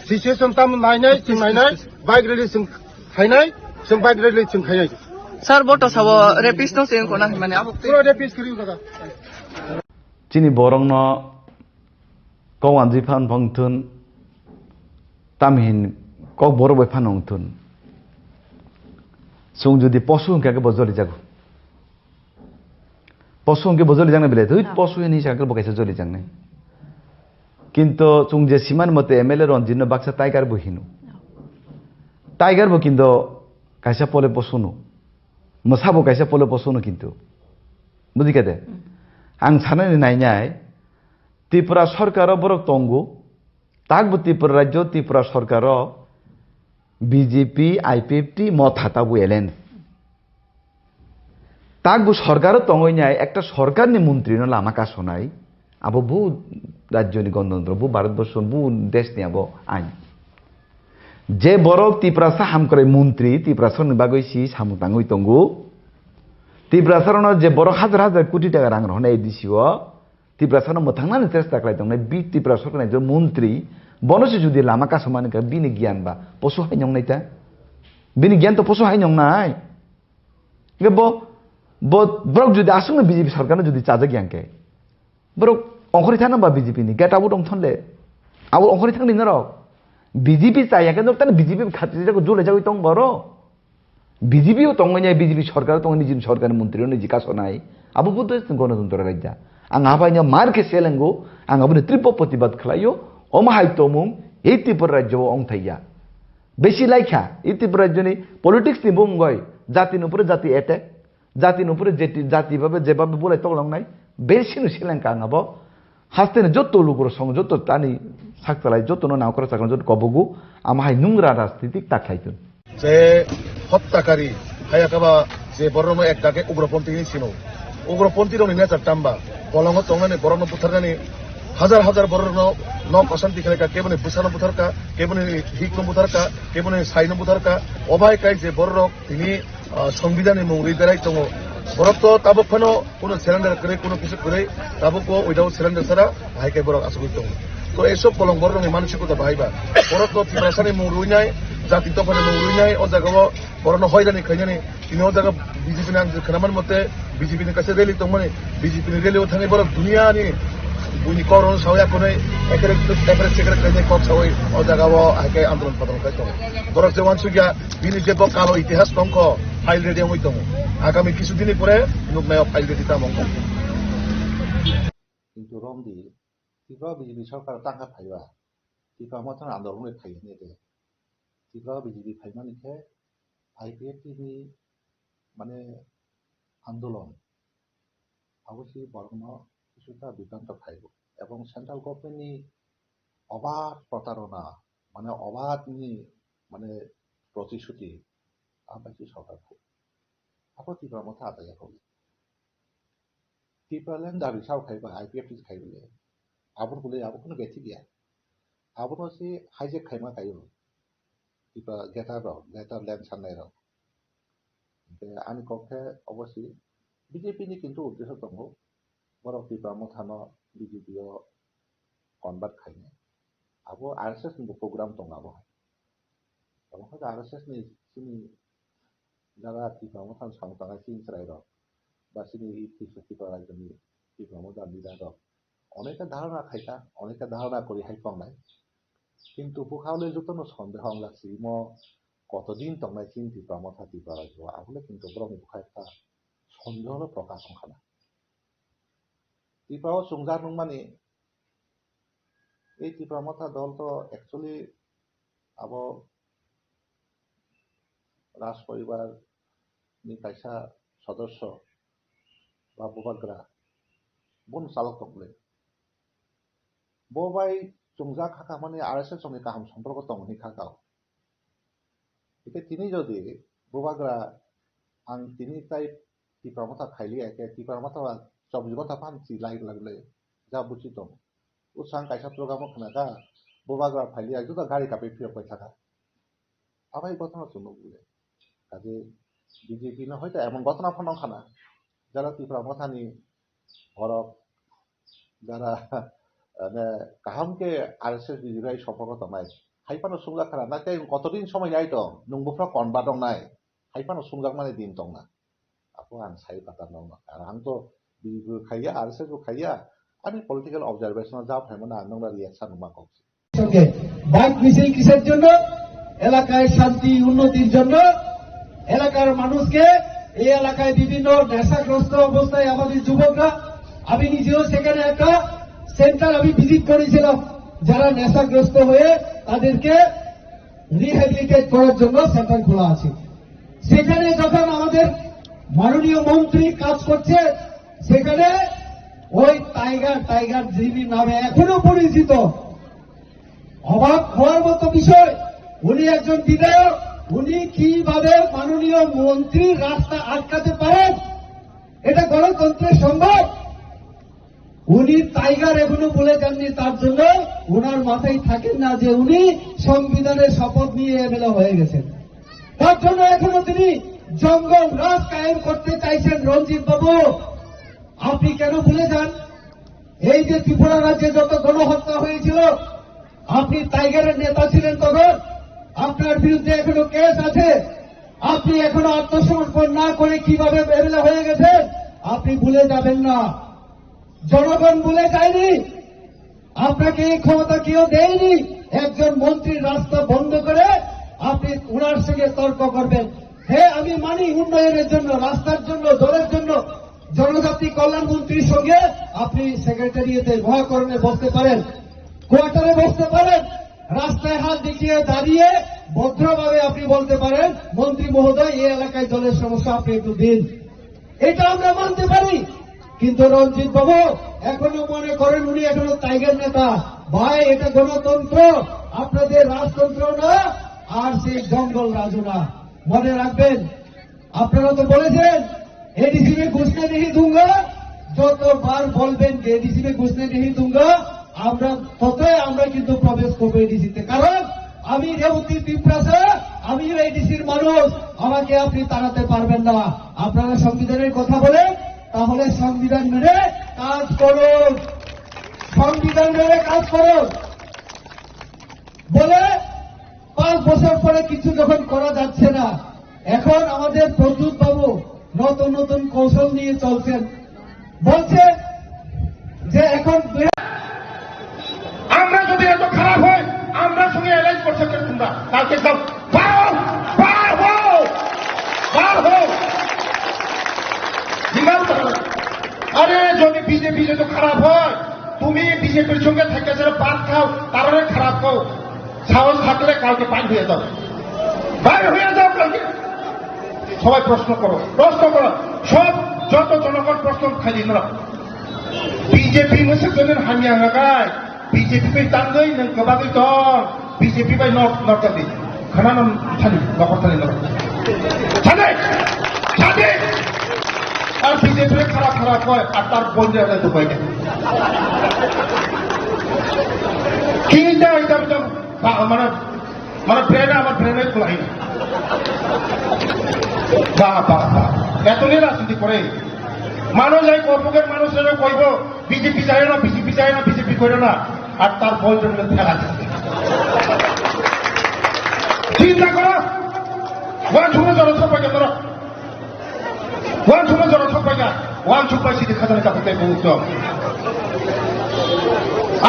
situation tam nainai, chwng nainai, bike rally chwng khainai, chwng bike rally chwng khainai. Sir, bo to sabo rapist no se wngkho na hinmani abo. Pura rapist kwrwi wngkha. Chini borokno kok wanjwi phan phang thun, tamhin kok borok bai phan wng thun. Chwng jodi posu hwnkha khe bo joli jago. Posu hwnkhe bo joli jaknai belai, thwi Ah. posu hini sakhe bo kaisa joli jaknai. Kinto chwng je simani mote M L A Ranjit no baksa tiger bo hino. Tiger bo kinto kaisa pole posu no. Mwsa bo kaisa pole posu no kinto. Bujikha de? Hmm. Ang sanani nainai, Tripura sorkar o borok tongo, tak bo Tripura rajyo, Tripura sorkar o B J P, I P F T, Motha tabuk alliance. Tak bo sorkaro tongwi nai, ekta sorkarni montrino lama kasonai, abo bo rajyoni gonotantro, bo Bharatborsho, bo deshni abo ain. Je borok Tiprasa hamkrai montri, Tiprasani bagwi si samung tangwi tongo. Tiprasarokno je borok hajar hajar koti taka rang rohornai A D C o, Tiprasano mwthangnani chesta khlai tongnai, bi Tipra sorkarni ekjon montri, bono se jodi lama kasomani kha, bini giyan ba posu hai nongnai ta? Bini giyan to posu hai nongnai. Hingke bo, bo, borok jodi aswkno B J P sorkarno jodi chajak yang khe, borok ongkhorwi thangna ba B J P ni, get out wngthon le. Abo ongkhorwi thangni norok. B J P chaya khe norok tani B J P khatri jago, jole jagwi tong borok. B J P o tongwi nai, B J P sorkar o tongwi nai, nijini sorkarni montri o niji kasonai. Abo bo to gonotantro raida. Ang abaino mar khe selengo, ang aboni tripura protibad khlaio, omo hai tomung, ei Tripura rajyo o ongthaiya. Besi laikha, ei Tripura rajyoni politics ni bumung oi, jati ni upore jati attack, jati ni upore jeti-, jati babe, je babe bolai toklongnai, besi no selengka ang abo. Haste ni joto lukurok song, joto tani sakchalai, joto no naukra chakra, joto kobogo, ama hai nungra rajnitik ta khlai tun. Je hottakari, haya kaba je borokno ek dage ugroponthi hinwi sino. Ugroponthi rokni nature tamba, bolongo tongnani borokno butharnani, hajar hajar borokno nok osanti khlaika, keboni bwsano butharka, keboni hikno butharka, keboni saino butharka, obai kai je borok tini, ah, Songbidanni mung ri berai tongo. Borok to tabuk phano kuno surrender kwrwi, kuno kisu kwrwi, tabuk o without surrender sara hai khe borok asugwi tongo. To ei sob kolong borok rokni mansiko ta bahai ba. Borok to Tiprasani mung rwinai, jati dophani mung rwinai, o jaga o borok no hoirani khainani. Tini o jaga B J P ni ang khwnaman mote B J P ni kaisa rally tongmani, B J P ni rally o thangwi borok duniya ni buini kok rok no sawi akhonai ekre ekre sekre khainai kok sawi o jaga o hai khe andolon padolon khai tongo. Borok je wansukya bini je bo kalo itihas tongkho file ready wngwi tongo. Agami kisu dini pore nuknai o file ready tamo wngkha. Kintu romdi Tripura B J P sorkar tangkha phaiba, Tipra Motha andolon bai phaiya ni de. Tipra B J P phaimani khe I P F T ni mane andolon abo se borokno kisuta bibranto phaibo. Ebong central government ni obad protarona, mane obad ni mane protishuti, abo bai se sorkar phai. Abo Tipra Motha achaia kho. Tipraland dabi sao khai ba, I P F T khai bole. Aboni bole abo kono bethik ya. Abono se hijack khaima khaio. Tipra greater rok, greater land sannai rok. Hingke ani kok khe obo se B J P ni kintu uddesho tongo. Borok Tipra Motha no B J P o convert khainai. Abo R S S ni bo program tongo abo hai. Abo khe R S S ni chini jaga Tipra Motha ni samung tangnai chini chwrai rok ba chini Tipra, Tipra rajyo ni Tipra Motha leader rok oneka dharana khaikha, oneka dharana kwrwi hai tongnai. Kintu bwkha le jotono sondeho wngla se imo kotodin tongnai chini Tipra Motha Tipra rajyo o, abo le kintu borokni bwkha ekta sondeho no prokash wngkha na. Tipra o chwngjak nungmani, ei Tipra Motha dol to actually abo Raj poribar ni kaisa sodosyo ba bubagra, bono chalok tong le. Bo bai chwngjak hakha mani R S S ni kaham somporko tongo hinwi kha kao. Hingke tini jodi bubagra ang tini tai Tipra Motha khailiya khe Tipra Motha ba chobbish ghonta phan chi lai lai lai ja buchi tong. Usang kaisa program o khna kha bubagra phailiya juda gari kapi phiyok pai thaka. Abai ghotona chwng nukle. Kaje B J P no hoito emon ghotona phano khana. Jara Tipra Motha ni borok jara, mane, kaham khe R S S B J P bai sompoko tongnai. Hai phano swngjak khana, na tei kotodin somoi nai tong, nwng buphra konba tongnai. Hai phano swngjak mani din tongna. Ako ang sai pata nokno. Ang to B J P bo khaiya, R S S bo khaiya. Ani political observation o ja phaimano ang nokno reaction ma kok. সঙ্গে বাইক মিছিল কিসের জন্য? এলাকায় শান্তি উন্নতির জন্য। এলাকার মানুষকে, এই এলাকায় বিভিন্ন নেশাগ্রস্ত অবস্থায় আমাদের যুবকরা, আমি নিজেও সেখানে একটা সেন্টার আমি ভিজিট করেছিলাম, যারা নেশাগ্রস্ত হয়ে তাদেরকে রিহ্যাবিলিটেট করার জন্য সেন্টার খোলা আছে। সেখানে যখন আমাদের মাননীয় মন্ত্রী কাজ করছে, সেখানে ওই টাইগার, টাইগার জিবি নামে এখনো পরিচিত, অবাক হওয়ার মতো বিষয়, উনি একজন বিধায়ক, উনি কিভাবে মাননীয় মন্ত্রীর রাস্তা আটকাতে পারেন? এটা গণতন্ত্রের সম্ভব? উনি টাইগার এখনো ভুলে যাননি, তার জন্য ওনার মাথায় থাকেন না যে উনি সংবিধানের শপথ নিয়ে এমএলএ হয়ে গেছেন। তার জন্য এখনো তিনি জঙ্গল রাজ কায়েম করতে চাইছেন। রঞ্জিত বাবু, আপনি কেন ভুলে যান? এই যে ত্রিপুরা রাজ্যে যত গণহত্যা হয়েছিল, আপনি টাইগারের নেতা ছিলেন তখন, আপনার বিরুদ্ধে এখনো কেস আছে। আপনি এখনো আত্মসমর্পণ না করে কিভাবে এমএলএ হয়ে গেছেন, আপনি ভুলে যাবেন না। জনগণ ভুলে যায়নি। আপনাকে এই ক্ষমতা কেউ দেয়নি। একজন মন্ত্রীর রাস্তা বন্ধ করে আপনি ওনার সঙ্গে তর্ক করবেন। হ্যাঁ, আমি মানি উন্নয়নের জন্য, রাস্তার জন্য, জলের জন্য, জনজাতি কল্যাণ মন্ত্রীর সঙ্গে আপনি সেক্রেটারিয়েটে মহাকরণে বসতে পারেন, কোয়ার্টারে বসতে পারেন, রাস্তায় হাত দেখিয়ে দাঁড়িয়ে ভদ্রভাবে আপনি বলতে পারেন, "মন্ত্রী মহোদয়, এই এলাকায় জলের সমস্যা, আপনি একটু দিন।" এটা আমরা মানতে পারি, কিন্তু রঞ্জিত বাবু এখনো মনে করেন উনি এখনো টাইগার নেতা। ভাই, এটা গণতন্ত্র, আপনাদের রাজতন্ত্র না, আর সেই জঙ্গল রাজও না। মনে রাখবেন, আপনারা তো বলেছেন, "এডিসি মে ঘুসনে নেহি দুঙ্গা।" যতবার বলবেন যে, "এডিসি মে ঘুসনে নেহি দুঙ্গা," আমরা ততই আমরা কিন্তু প্রবেশ করবো এডিসিতে। কারণ আমি রেবতী তিপ্রাসা, আমি এডিসির মানুষ, আমাকে আপনি তাড়াতে পারবেন না। আপনারা সংবিধানের কথা বলেন, তাহলে সংবিধান মেনে কাজ করুন, সংবিধান মেনে কাজ করুন। ফলে পাঁচ বছর পরে কিছু যখন করা যাচ্ছে না, এখন আমাদের প্রদ্যুৎ বাবু নতুন নতুন কৌশল নিয়ে চলছেন, বলছে যে এখন দুই আমরা যদি এত খারাপ হয়, আমরা সঙ্গে অ্যালায়েন্স করছে কেন তোমরা? কালকে সব বার হও, বার হও, বার হও। জিজ্ঞাসা করো। আরে, যদি বিজেপি যদি খারাপ হয়, তুমি বিজেপির সঙ্গে থেকে যারা ভাত খাও, তারারে খারাপ খাও। সাহস থাকলে কালকে বাইর হয়ে যাও, বাইর হয়ে যাও কালকে। সবাই প্রশ্ন করো, প্রশ্ন করো, সব যত জনগণ প্রশ্ন খালি না। বিজেপি মসজিদ জনের হামিয়া লাগায়, BJP bai tangwi nwng kwbagwi tong, BJP bai nok nok tadi. Khana no thani, nokor thani nok. Thani, thani. Ar BJP খারাপ খারাপ হয়, আর তার বন্ধু একটা দুবাই নেই। কি যায় এটা একদম, মানে, মানে ব্রেন আমার ব্রেনে খুলাই না। বা, বা, বা। এত নিয়ে রাজনীতি করে। মানুষ এই কর্মকের মানুষেরা কইব, বিজেপি যায় না, বিজেপি যায় না, বিজেপি করে না। আর তার বয়স হলো খেলা। চিন্তা করো। ওয়ান সময় জনসভা করো। ওয়ান সময় জনসভা, ওয়ান সময় সিটি খাজানা কাপড় তাই মুহূর্ত।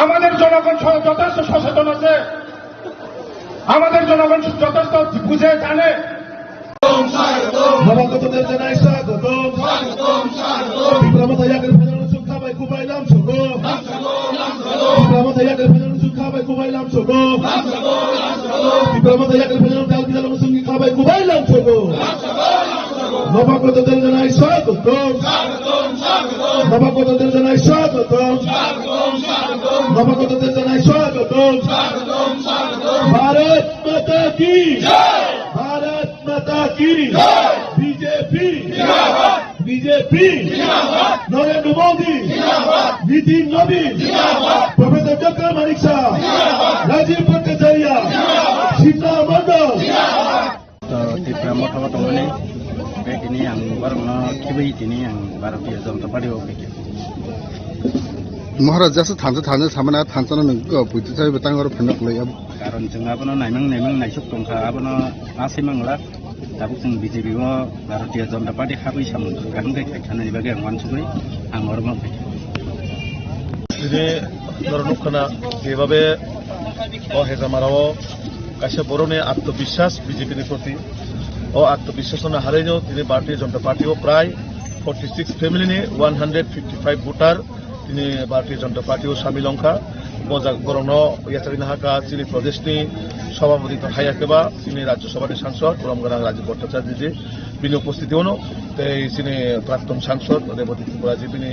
আমাদের জনগণ স-, যথেষ্ট সচেতন আছে। আমাদের জনগণ যথেষ্ট বুঝে জানে। নবাগতদের জানাই স্বাগতম। বিপ্লব মতো ইয়াকের ভেতরে সুখ খাবাই খুবাই লাম সগো। বিপ্লব মতো ইয়াকের ভেতরে সুখ খাবাই খুবাই লাম সগো। বিপ্লব মতো ইয়াকের ভেতরে ডাল বিজাল মুসুঙ্গি খাবাই খুবাই লাম সগো। নবাগতদের জানাই স্বাগতম। নবাগতদের জানাই স্বাগতম। নবাগতদের জানাই স্বাগতম। ভারত মাতা কি? ভারত মাতা কি? বিজেপি। বিজেপি। নরেন্দ্র মোদী। নীতিন নবীন। প্রফেসর ডক্টর মানিক শাহ। রাজীব ভট্টাচার্য। সীতা Mondal. To Tipra Motha o tongmani, tei tini ang borokno khibi tini ang Bharatiya Janata Party o khaikha. Maharaj, jasa thansa thansa samana thansa no nung ko puitu sai betang oro phano play ab. Karon chwng abono naimang naimang naisuk tongkha, abono asai mangla. Tabuk chwng B J P o Bharatiya Janata Party habwi samung kaham khe khaikha nani bagwi ang uansugwi ang oro ma khaikha. Tini norok nukha na, jebhabe o Hejamarao kaisa borokni atmobiswas B J P ni proti. O atmobiswasno haraino tini Bharatiya Janata Party o prai forty six family ni one hundred fifty five voter tini Bharatiya Janata Party o samil wngkha. Bo jak-, borokno yachari nahakha chini Pradesh ni Sabhapati tong haiya khe ba chini Rajya Sabha ni sangsod borom gwnang Rajiv Bhattacharya ji bini upostiti ono tei chini Prakton sangsod Rebati Tripura ji bini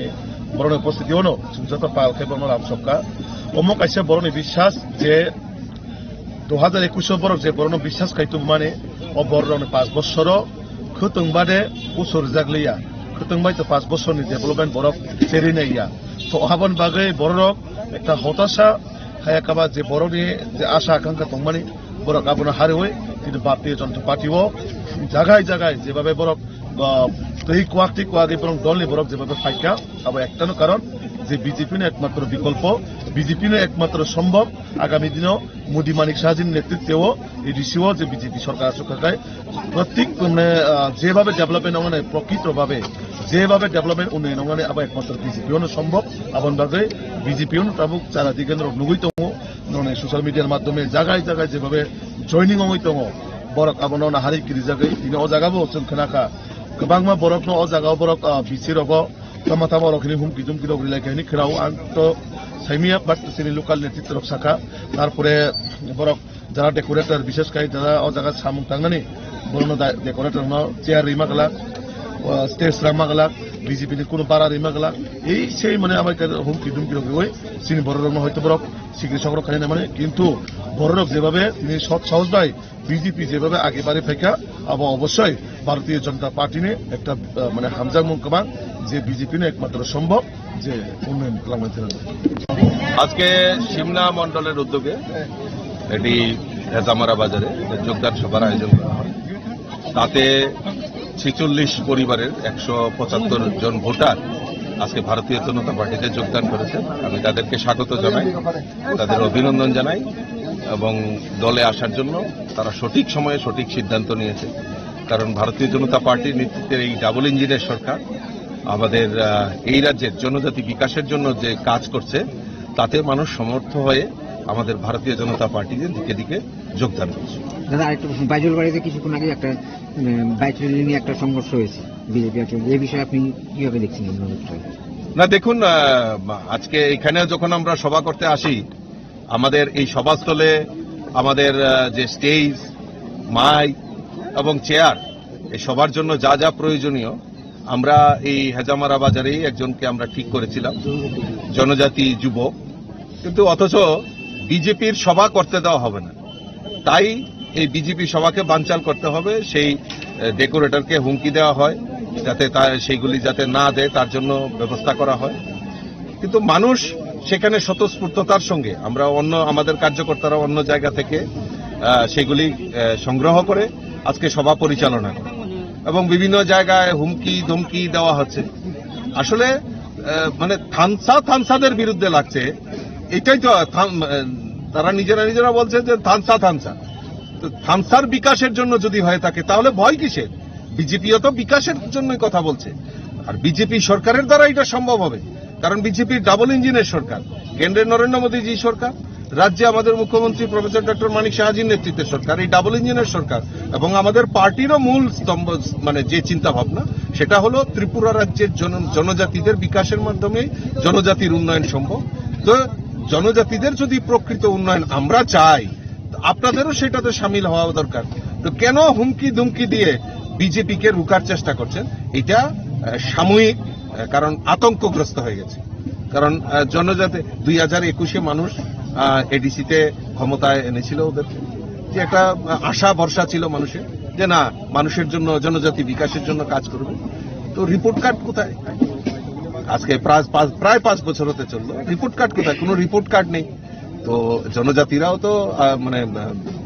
borokni upostiti ono chwng joto pal khe borokno lam sokha. Omo kaisa borokni biswas je dui hajar ekwis o borok je borokno biswas khai tongmani, o borokni panch bosoro khwtwng bade usur rijak liya, khwtwng bai to panch bosorni development borok cherwi naiya. To aboni bagwi borok ekta hotasa haya kaba je borokni je asha akankha tongmani, borok abono hariwi tini Bharatiya Janata Party o jagai jagai jebabe borok, ah, twi kwak twi kwagwi borok dolni borok jebabe phaikha, abo ektano karon je B J P no ekmatro bikolpo, B J P no ekmatro sombhob agami dino Modi Manik Shahjini netritwo A D C o je B J P sorkar aswk khakai, pratik, mane, ah, jebhabe development wngnai, prokito bhabe jebhabe development unnayon wngnai, abo ekmatro B J P ono sombhob. Aboni bagwi B J P ono tabuk chara digenrok nugwi tongo, nonai social media ni madhyome jagai jagai jebhabe joining wngwi tongo, borok abono nahari kirijagwi tini o jaga bo chwng khna kha, kwbangma borokno o jaga o borok, ah, B C rogo tama tama rok hini humki dumki rok rilai khe hini khwnao, ang to saimanya, but chini local netritwa rok sakha. Tarpore borok jara decorator, bishes khai jara o jaga samung tangnani, borokno da-, decorator no chair rima glak, o stage rama glak, B J P ni kuno bara rima glak, ei sei mane abai humki dumki rok riwi chini borok rokno hoito borok sikri sok rok khaina mane, kintu borok rok jebhabe tini sot sahos bai B J P jebhabe age bari phaikha, abo obossoi Bharatiya Janata Party ni ekta, ah, mane hamjakmung kwbang, je B J P ni ekmatro sombhob je unnayon langmani thwna. আজকে সিমনা মণ্ডলের উদ্যোগে এটি হেজামারা বাজারে যোগদান সভার আয়োজন করা হয়। তাতে ছেচল্লিশ পরিবারের একশো পঁচাত্তর জন ভোটার আজকে ভারতীয় জনতা পার্টিতে যোগদান করেছেন। আমি তাদেরকে স্বাগত জানাই, তাদের অভিনন্দন জানাই। এবং দলে আসার জন্য তারা সঠিক সময়ে সঠিক সিদ্ধান্ত নিয়েছে। কারণ ভারতীয় জনতা পার্টির নেতৃত্বে এই ডাবল ইঞ্জিনের সরকার আমাদের, আহ, এই রাজ্যের জনজাতি বিকাশের জন্য যে কাজ করছে, তাতে মানুষ সমর্থ হয়ে আমাদের ভারতীয় জনতা পার্টিতে দিকে দিকে যোগদান করছে। দাদা, আরেকটা প্রশ্ন। বাইজুল বাড়িতে কিছুক্ষণ আগে একটা, উম, বাইক র্যালি নিয়ে একটা সংঘর্ষ হয়েছে বিজেপি। এই বিষয়ে আপনি কিভাবে দেখছেন আপনার অভিপ্রায়? না, দেখুন, আহ, আজকে এখানে যখন আমরা সভা করতে আসি, আমাদের এই সভাস্থলে আমাদের, আহ, যে স্টেজ, মাইক এবং চেয়ার, এই সবার জন্য যা যা প্রয়োজনীয়, আমরা এই হেজামারা বাজারেই একজনকে আমরা ঠিক করেছিলাম, জনজাতি যুবক, কিন্তু অথচ বিজেপির সভা করতে দেওয়া হবে না। তাই এই বিজেপি সভাকে বানচাল করতে হবে, সেই, আহ, ডেকোরেটরকে হুমকি দেওয়া হয়, যাতে তা সেইগুলি যাতে না দেয়, তার জন্য ব্যবস্থা করা হয়। কিন্তু মানুষ সেখানে স্বতঃস্ফূর্ততার সঙ্গে, আমরা অন্য, আমাদের কার্যকর্তারা অন্য জায়গা থেকে, আহ, সেগুলি, আহ, সংগ্রহ করে আজকে সভা পরিচালনা করে এবং বিভিন্ন জায়গায় হুমকি ধমকি দেওয়া হচ্ছে। আসলে, আহ, মানে থানসা থানসাদের বিরুদ্ধে লাগছে, এটাই তো থান-, আহ, তারা নিজেরা নিজেরা বলছে যে থানসা থানসা। তো থানসার বিকাশের জন্য যদি হয়ে থাকে, তাহলে ভয় কিসের? বিজেপিও তো বিকাশের জন্যই কথা বলছে। আর বিজেপি সরকারের দ্বারা এটা সম্ভব হবে, কারণ বিজেপির ডাবল ইঞ্জিনের সরকার, কেন্দ্রে নরেন্দ্র মোদীজি সরকার, রাজ্যে আমাদের মুখ্যমন্ত্রী প্রফেসর ডক্টর মানিক সাহাজির নেতৃত্বে সরকার, এই ডাবল ইঞ্জিনের সরকার। এবং আমাদের পার্টিরও মূল স্তম্ভ, মানে যে চিন্তা ভাবনা, সেটা হলো ত্রিপুরা রাজ্যের জন-, জনজাতিদের বিকাশের মাধ্যমে জনজাতির উন্নয়ন সম্ভব। তো জনজাতিদের যদি প্রকৃত উন্নয়ন আমরা চাই, তো আপনাদেরও সেটাতে সামিল হওয়া দরকার। তো কেন হুমকি ধুমকি দিয়ে বিজেপিকে রুখার চেষ্টা করছেন? এটা, আহ, সাময়িক, আহ, কারণ আতঙ্কগ্রস্ত হয়ে গেছে। কারণ, আহ, জনজাতি দুই হাজার একুশে মানুষ, আহ, এডিসিতে ক্ষমতায় এনেছিল ওদেরকে, যে একটা, আহ, আশা ভরসা ছিল মানুষের, যে না, মানুষের জন্য, জনজাতি বিকাশের জন্য কাজ করবে। তো রিপোর্ট কার্ড কোথায়? আজকে প্রায় পাঁচ, প্রায় পাঁচ বছর হতে চললো, রিপোর্ট কার্ড কোথায়? কোনো রিপোর্ট কার্ড নেই। তো জনজাতিরাও তো, আহ, মানে, আহ,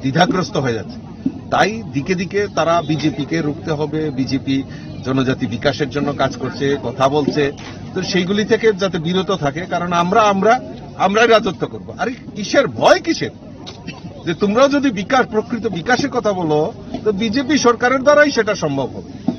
দ্বিধাগ্রস্ত হয়ে যাচ্ছে। তাই দিকে দিকে তারা বিজেপিকে রুখতে হবে, বিজেপি জনজাতি বিকাশের জন্য কাজ করছে, কথা বলছে, তো সেইগুলি থেকে যাতে বিরত থাকে, কারণ আমরা, আমরা, আমরাই রাজত্ব করব। আরে কিসের ভয়, কিসের? যে তোমরা যদি বিকাশ, প্রকৃত বিকাশের কথা বলো, তো বিজেপি সরকারের দ্বারাই সেটা সম্ভব হবে।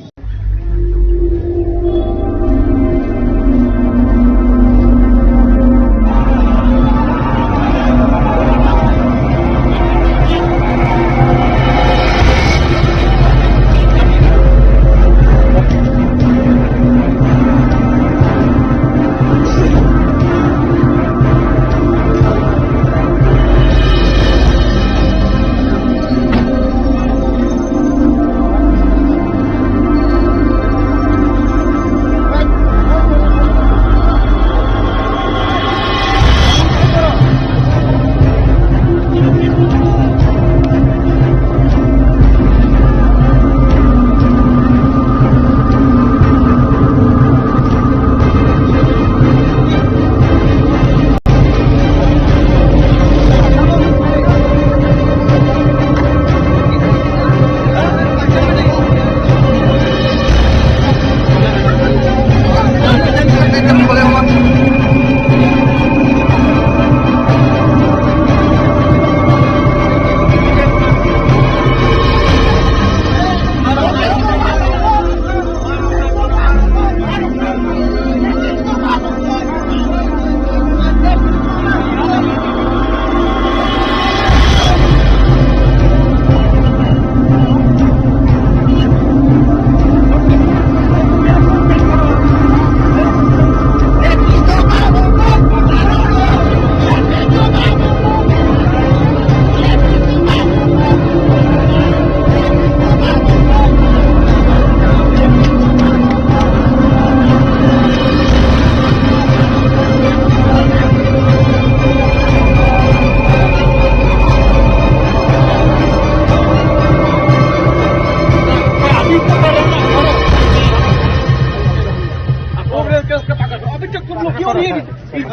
अभी तक तुम लोग क्यों नहीं,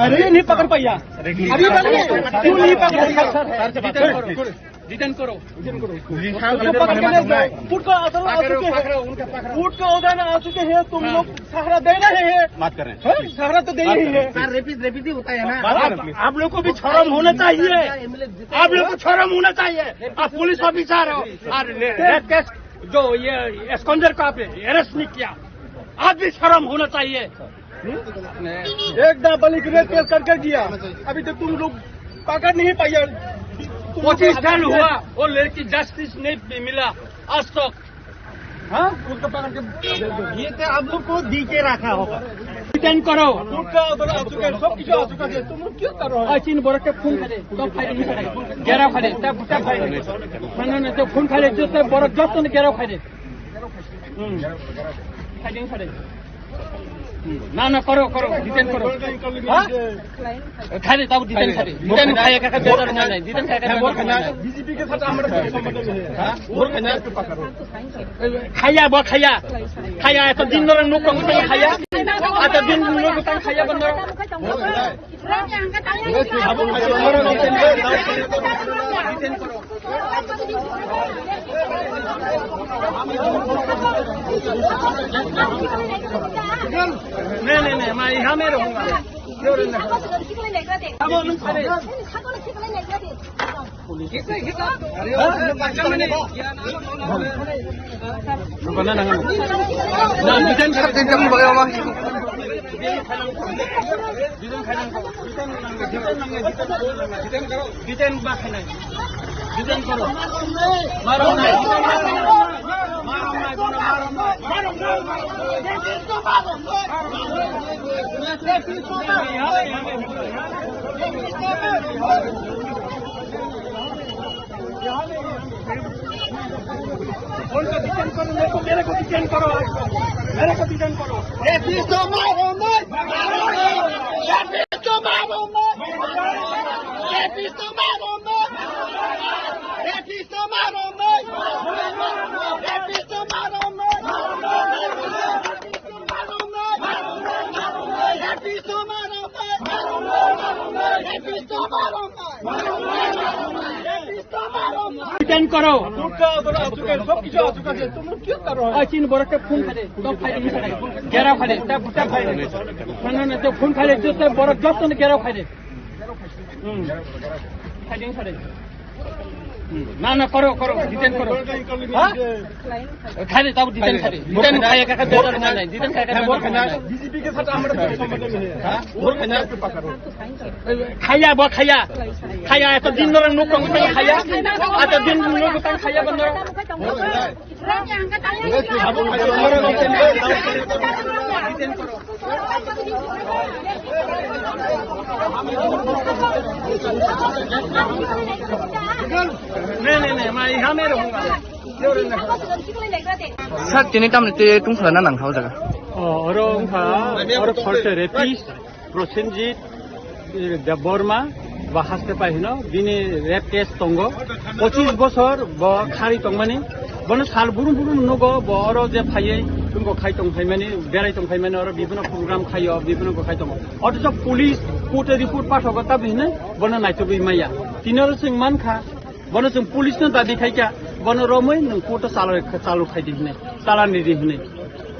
अरे नहीं पकड़ पाया? अभी तक क्यों नहीं पकड़ पाया? डिटेन करो। डिटेन करो। उसको पकड़ के ले जाओ। कोर्ट का ऑर्डर आ चुके हैं। कोर्ट का ऑर्डर आ चुके हैं, तुम लोग सहारा दे रहे हैं। बात कर रहे हैं। हाँ? सहारा तो दे ही है। सर, रेपिस्ट, रेपिस्ट ही होता है ना। आप, आप लोग को भी शर्म होना चाहिए। आप लोग को शर्म होना चाहिए। आप पुलिस ऑफिसर हो और रे-, रेप केस जो ये एस्कॉन्डर को आपने अरेस्ट नहीं किया, आप भी शर्म होना चाहिए। एक नाबालिग रेप केस करके गया, अभी तक तुम लोग पकड़ नहीं पाया। तुम लोग पच्चीस साल हुआ, वो लड़की जस्टिस नहीं मिला आज तक। हाँ, उसको पकड़ के ये तो आप लोग को दी के रखा होगा। डिटेन करो। कोर्ट का ऑर्डर आ चुका है, सब कुछ आ चुका है, तुम लोग क्यों कर रहे हो? ऐसे इन बरक के फोन करे, तो फायरिंग करे, घेराव करे, तब, तब फायरिंग। नहीं, नहीं, नहीं, तो फोन करे, जो तब बरक जब तो घेराव करे। Hmm. Fighting sare. Hmm. Na, na, koro, koro, detain koro. Ha? Khare, tabu detain khare. Detain khaya kaka bedar na nai. Detain khaya kaka bedar na nai. BJP के साथ हमारा कोई संबंध नहीं है। हाँ? वो कहना है, तो पकड़ो। Khaya, bo khaya. Khaya, eto din norok nuk tang khaya. Eto din nuk tang khaya bandar. नहीं, नहीं, नहीं, मैं यहाँ में रहूंगा। अब उन सारे Detain ba khainai. Detain koro. Marom nai. Marom nai, bono marom nai. उनको डिटेन करो, मेरे को, मेरे को डिटेन करो आज। मेरे को डिटेन करो। रेपिस्ट तो मारो नहीं। रेपिस्ट तो मारो नहीं। रेपिस्ट तो मारो नहीं। रेपिस्ट तो मारो नहीं। रेपिस्ट तो मारो नहीं। रेपिस्ट तो मारो नहीं। रेपिस्ट तो मारो नहीं। रेपिस्ट तो मारो नहीं। डिटेन करो। कोर्ट का ऑर्डर आ चुका है, सब कुछ आ चुका है, तुम लोग क्यों कर रहे हो? ऐसे इन बरक के फोन करे, तो फायरिंग करे, घेराव करे, तब, तब फायरिंग। ना, ना, ना, तो फोन करे, जो तब बरक जब तो घेराव करे। Hmm. Fighting sare. Hmm. Na, na, koro, koro, detain koro. Ha? Khare, tabu detain khare. Detain khaya kaka bedar na nai. Detain khaya kaka bedar na nai. BJP के साथ हमारा कोई संबंध नहीं है। हाँ? वो कहना है, तो पकड़ो। Khaya, bo khaya. Khaya, eto din norok nuk tang khaya. Eto din norok nuk tang khaya bandar. नहीं, नहीं, नहीं, मैं यहाँ में रहूंगा। Sir, tini tamni twi tungkhlana nang kha o jaga? Oh, oro wngkha, oro thorse rapist, Prosenjit, eh, Debbarma, ba haste pai hino, bini rape case tongo. Pochis bosor bo khari tongmani. Bono sal burum burum nugo, bo oro je phaiwi tungko khai tong phaimani, berai tong phaimani, oro bibino program khaio, bibino ko khai tongo. Othocho police court-o report pathogo tabi hinwi bono naitugwi maya. Tini oro chwng mankha, bono chwng police-no dabi khaikha, bono romwi nwng court-o chalo, chalo khaidi hinwi, chalani di hinwi.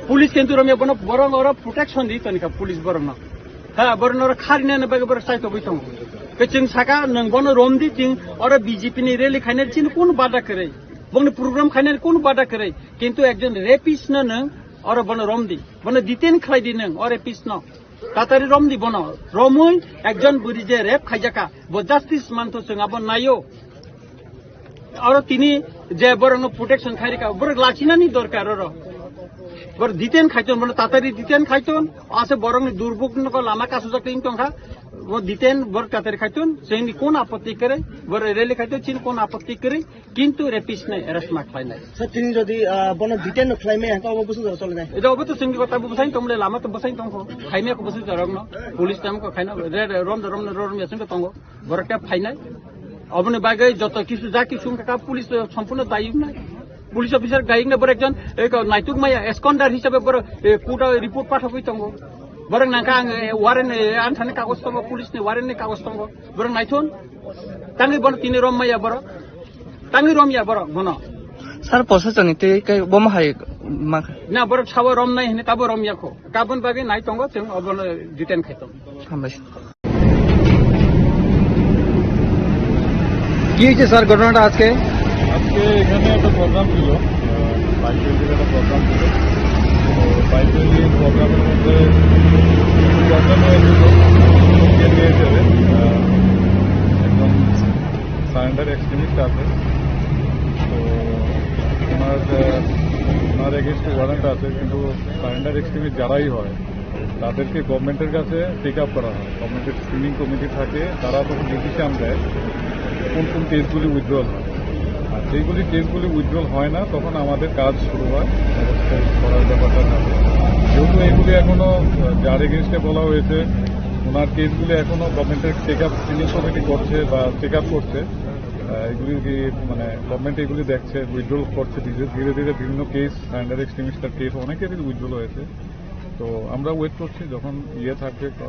Police kintu romya bono borok oro protection di tonikha police borokno. Ha, borok norok kharinani bagwi borok chaitogwi tongo. Khe chwng saka, nwng bono romdi, chwng oro B J P ni rally khainani chini kunu bada kwrwi. Bongni program khainani kunu bada kwrwi. Kintu ekjon rapist no nwng oro bono romdi. Bono detain khlaidi nwng, o rapist no. Tatari romdi bono. Romwi ekjon bwrwi je rape khaijaka, bo justice mantho chwng abo naio. Oro tini je borokno protection khairika, borok lachinani dorkar oro. Borok detain khaiton, bono tatari detain khaiton, ase borokni durbuk nogo lama kasujak tong tongkha, bo detain borok tatari khaiton, chini kon apotti kwrwi, borok rally khaiton, chini kon apotti kwrwi, kintu rapist nai arrest ma khlainai. Sir, tini jodi, ah, bono detain no khlaimaya, hwnkhe obo bwswk jora cholinai? Edo obo to chwngni kota bo bwsai tongmole, lama to bwsai tongkho, khaimaya ko bwswk jorokno, police tam ko khaina, re, re, romda, romda, ro, romya chwngkhe tongo. Borok khe phainai. Oboni bagwi joto kisu ja kisu wngkha kha, police to sompurno dayik nai. Police officer dayik nai, borok ekjon, eko, naituk maya, eskondar hisabe borok, e, court o report pathogwi tongo. Borok nangkha ang, e, warrant, e, anthani kagoj tongo, police ni warrant ni kagoj tongo. Borok naithon. Tangwi bono tini rom maya borok. Tangwi romya borok bono. Sir, posachani tei kai bomo hai ma. Na, borok sabo romnai hini tabo romya kho. Kabun bagwi nai tongo, chwng obono detain khai tongo. Hambai. কি হয়েছে স্যার ঘটনাটা আজকে? আজকে এখানে একটা প্রোগ্রাম ছিল, আহ, বাইশ তারিখের একটা প্রোগ্রাম ছিল। তো বাইশ তারিখের প্রোগ্রামের মধ্যে কিছু প্রবলেম হয়েছিল। আহ, একজন সারেন্ডার এক্সট্রিমিস্ট আছে। তো ওনার, আহ, ওনার এগেইনস্টে ওয়ারেন্ট আছে, কিন্তু সারেন্ডার এক্সট্রিমিস্ট যারাই হয়, তাদেরকে গভর্নমেন্টের কাছে টেক আপ করা হয়। গভর্নমেন্টের স্ক্রিনিং কমিটি থাকে, তারা তখন ডিসিশন দেয় কোন কোন কেসগুলি উইথড্রল হয়। আর যেগুলি কেসগুলি উইথড্রল হয় না, তখন আমাদের কাজ শুরু হয়, অ্যারেস্ট করার ব্যাপারটা থাকে। যেহেতু এগুলি এখনো, আহ, যার এগেইনস্টে বলা হয়েছে, ওনার কেসগুলি এখনো গভর্নমেন্টের টেক আপ, স্ক্রিনিং কমিটি করছে বা চেক আপ করছে। আহ, এগুলি কি, মানে, গভর্নমেন্ট এগুলি দেখছে, উইথড্রল করছে ধীরে ধীরে ধীরে। বিভিন্ন কেস, সারেন্ডার এক্সট্রিমিস্টের কেস অনেকেরই উইথড্রল হয়েছে। তো আমরা ওয়েট করছি, যখন ইয়ে থাকবে, আহ,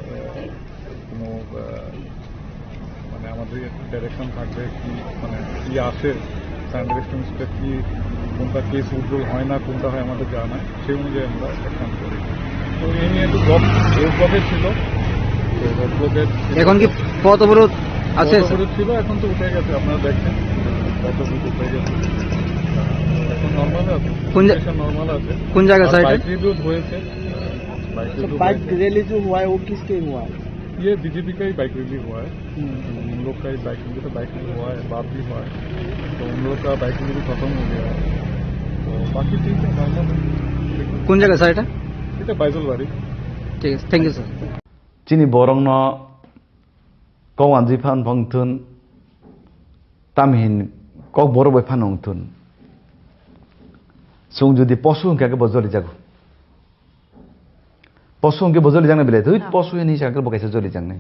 কোনো, আহ, মানে, আমাদের ডাইরেকশন থাকবে কি, মানে, কি আসে, সারেন্ডার এক্সট্রিমিস্টের কি, কোনটা কেস উইথড্রল হয় না, কোনটা হয় আমাদের জানা, সেই অনুযায়ী আমরা অ্যাকশন করি। তো এই নিয়ে একটু ব্লক, রোড ব্লকে ছিল, তো রোড ব্লকে এখন কি পথ অবরোধ আছে? পথ অবরোধ ছিল, এখন তো উঠে গেছে, আপনারা দেখছেন পথ অবরোধ উঠে গেছে। এখন নর্মাল আছে, কোন জা-, সিচুয়েশন নর্মাল আছে। কোন জায়গা, আর স্যার, এটা? বাইক রিভিউ হয়েছে, বাইক রিভিউ হয়েছে। बाइक रैली जो हुआ है, वो किसके हुआ है? ये बीजेपी का ही बाइक रैली हुआ है। हम्म। हम लोग का ही बाइक, ये तो बाइक रैली हुआ है, बात भी हुआ है। तो हम लोग का बाइक रैली भी खत्म हो गया है। तो बाकी ठीक है, नॉर्मल है। কোন জায়গা, স্যার, এটা? এটা বাইজলবাড়ি। ঠিক আছে, thank you, sir. Chini borokno kok wanjwi phan phang thun, tamhin kok borok bai phan wng thun. Chwng jodi posu hwnkhe bo joli jago. Posu hwnkhe bo joli jaknai belai, thwi, posu hwnwi sakhe bo kaisa joli jaknai.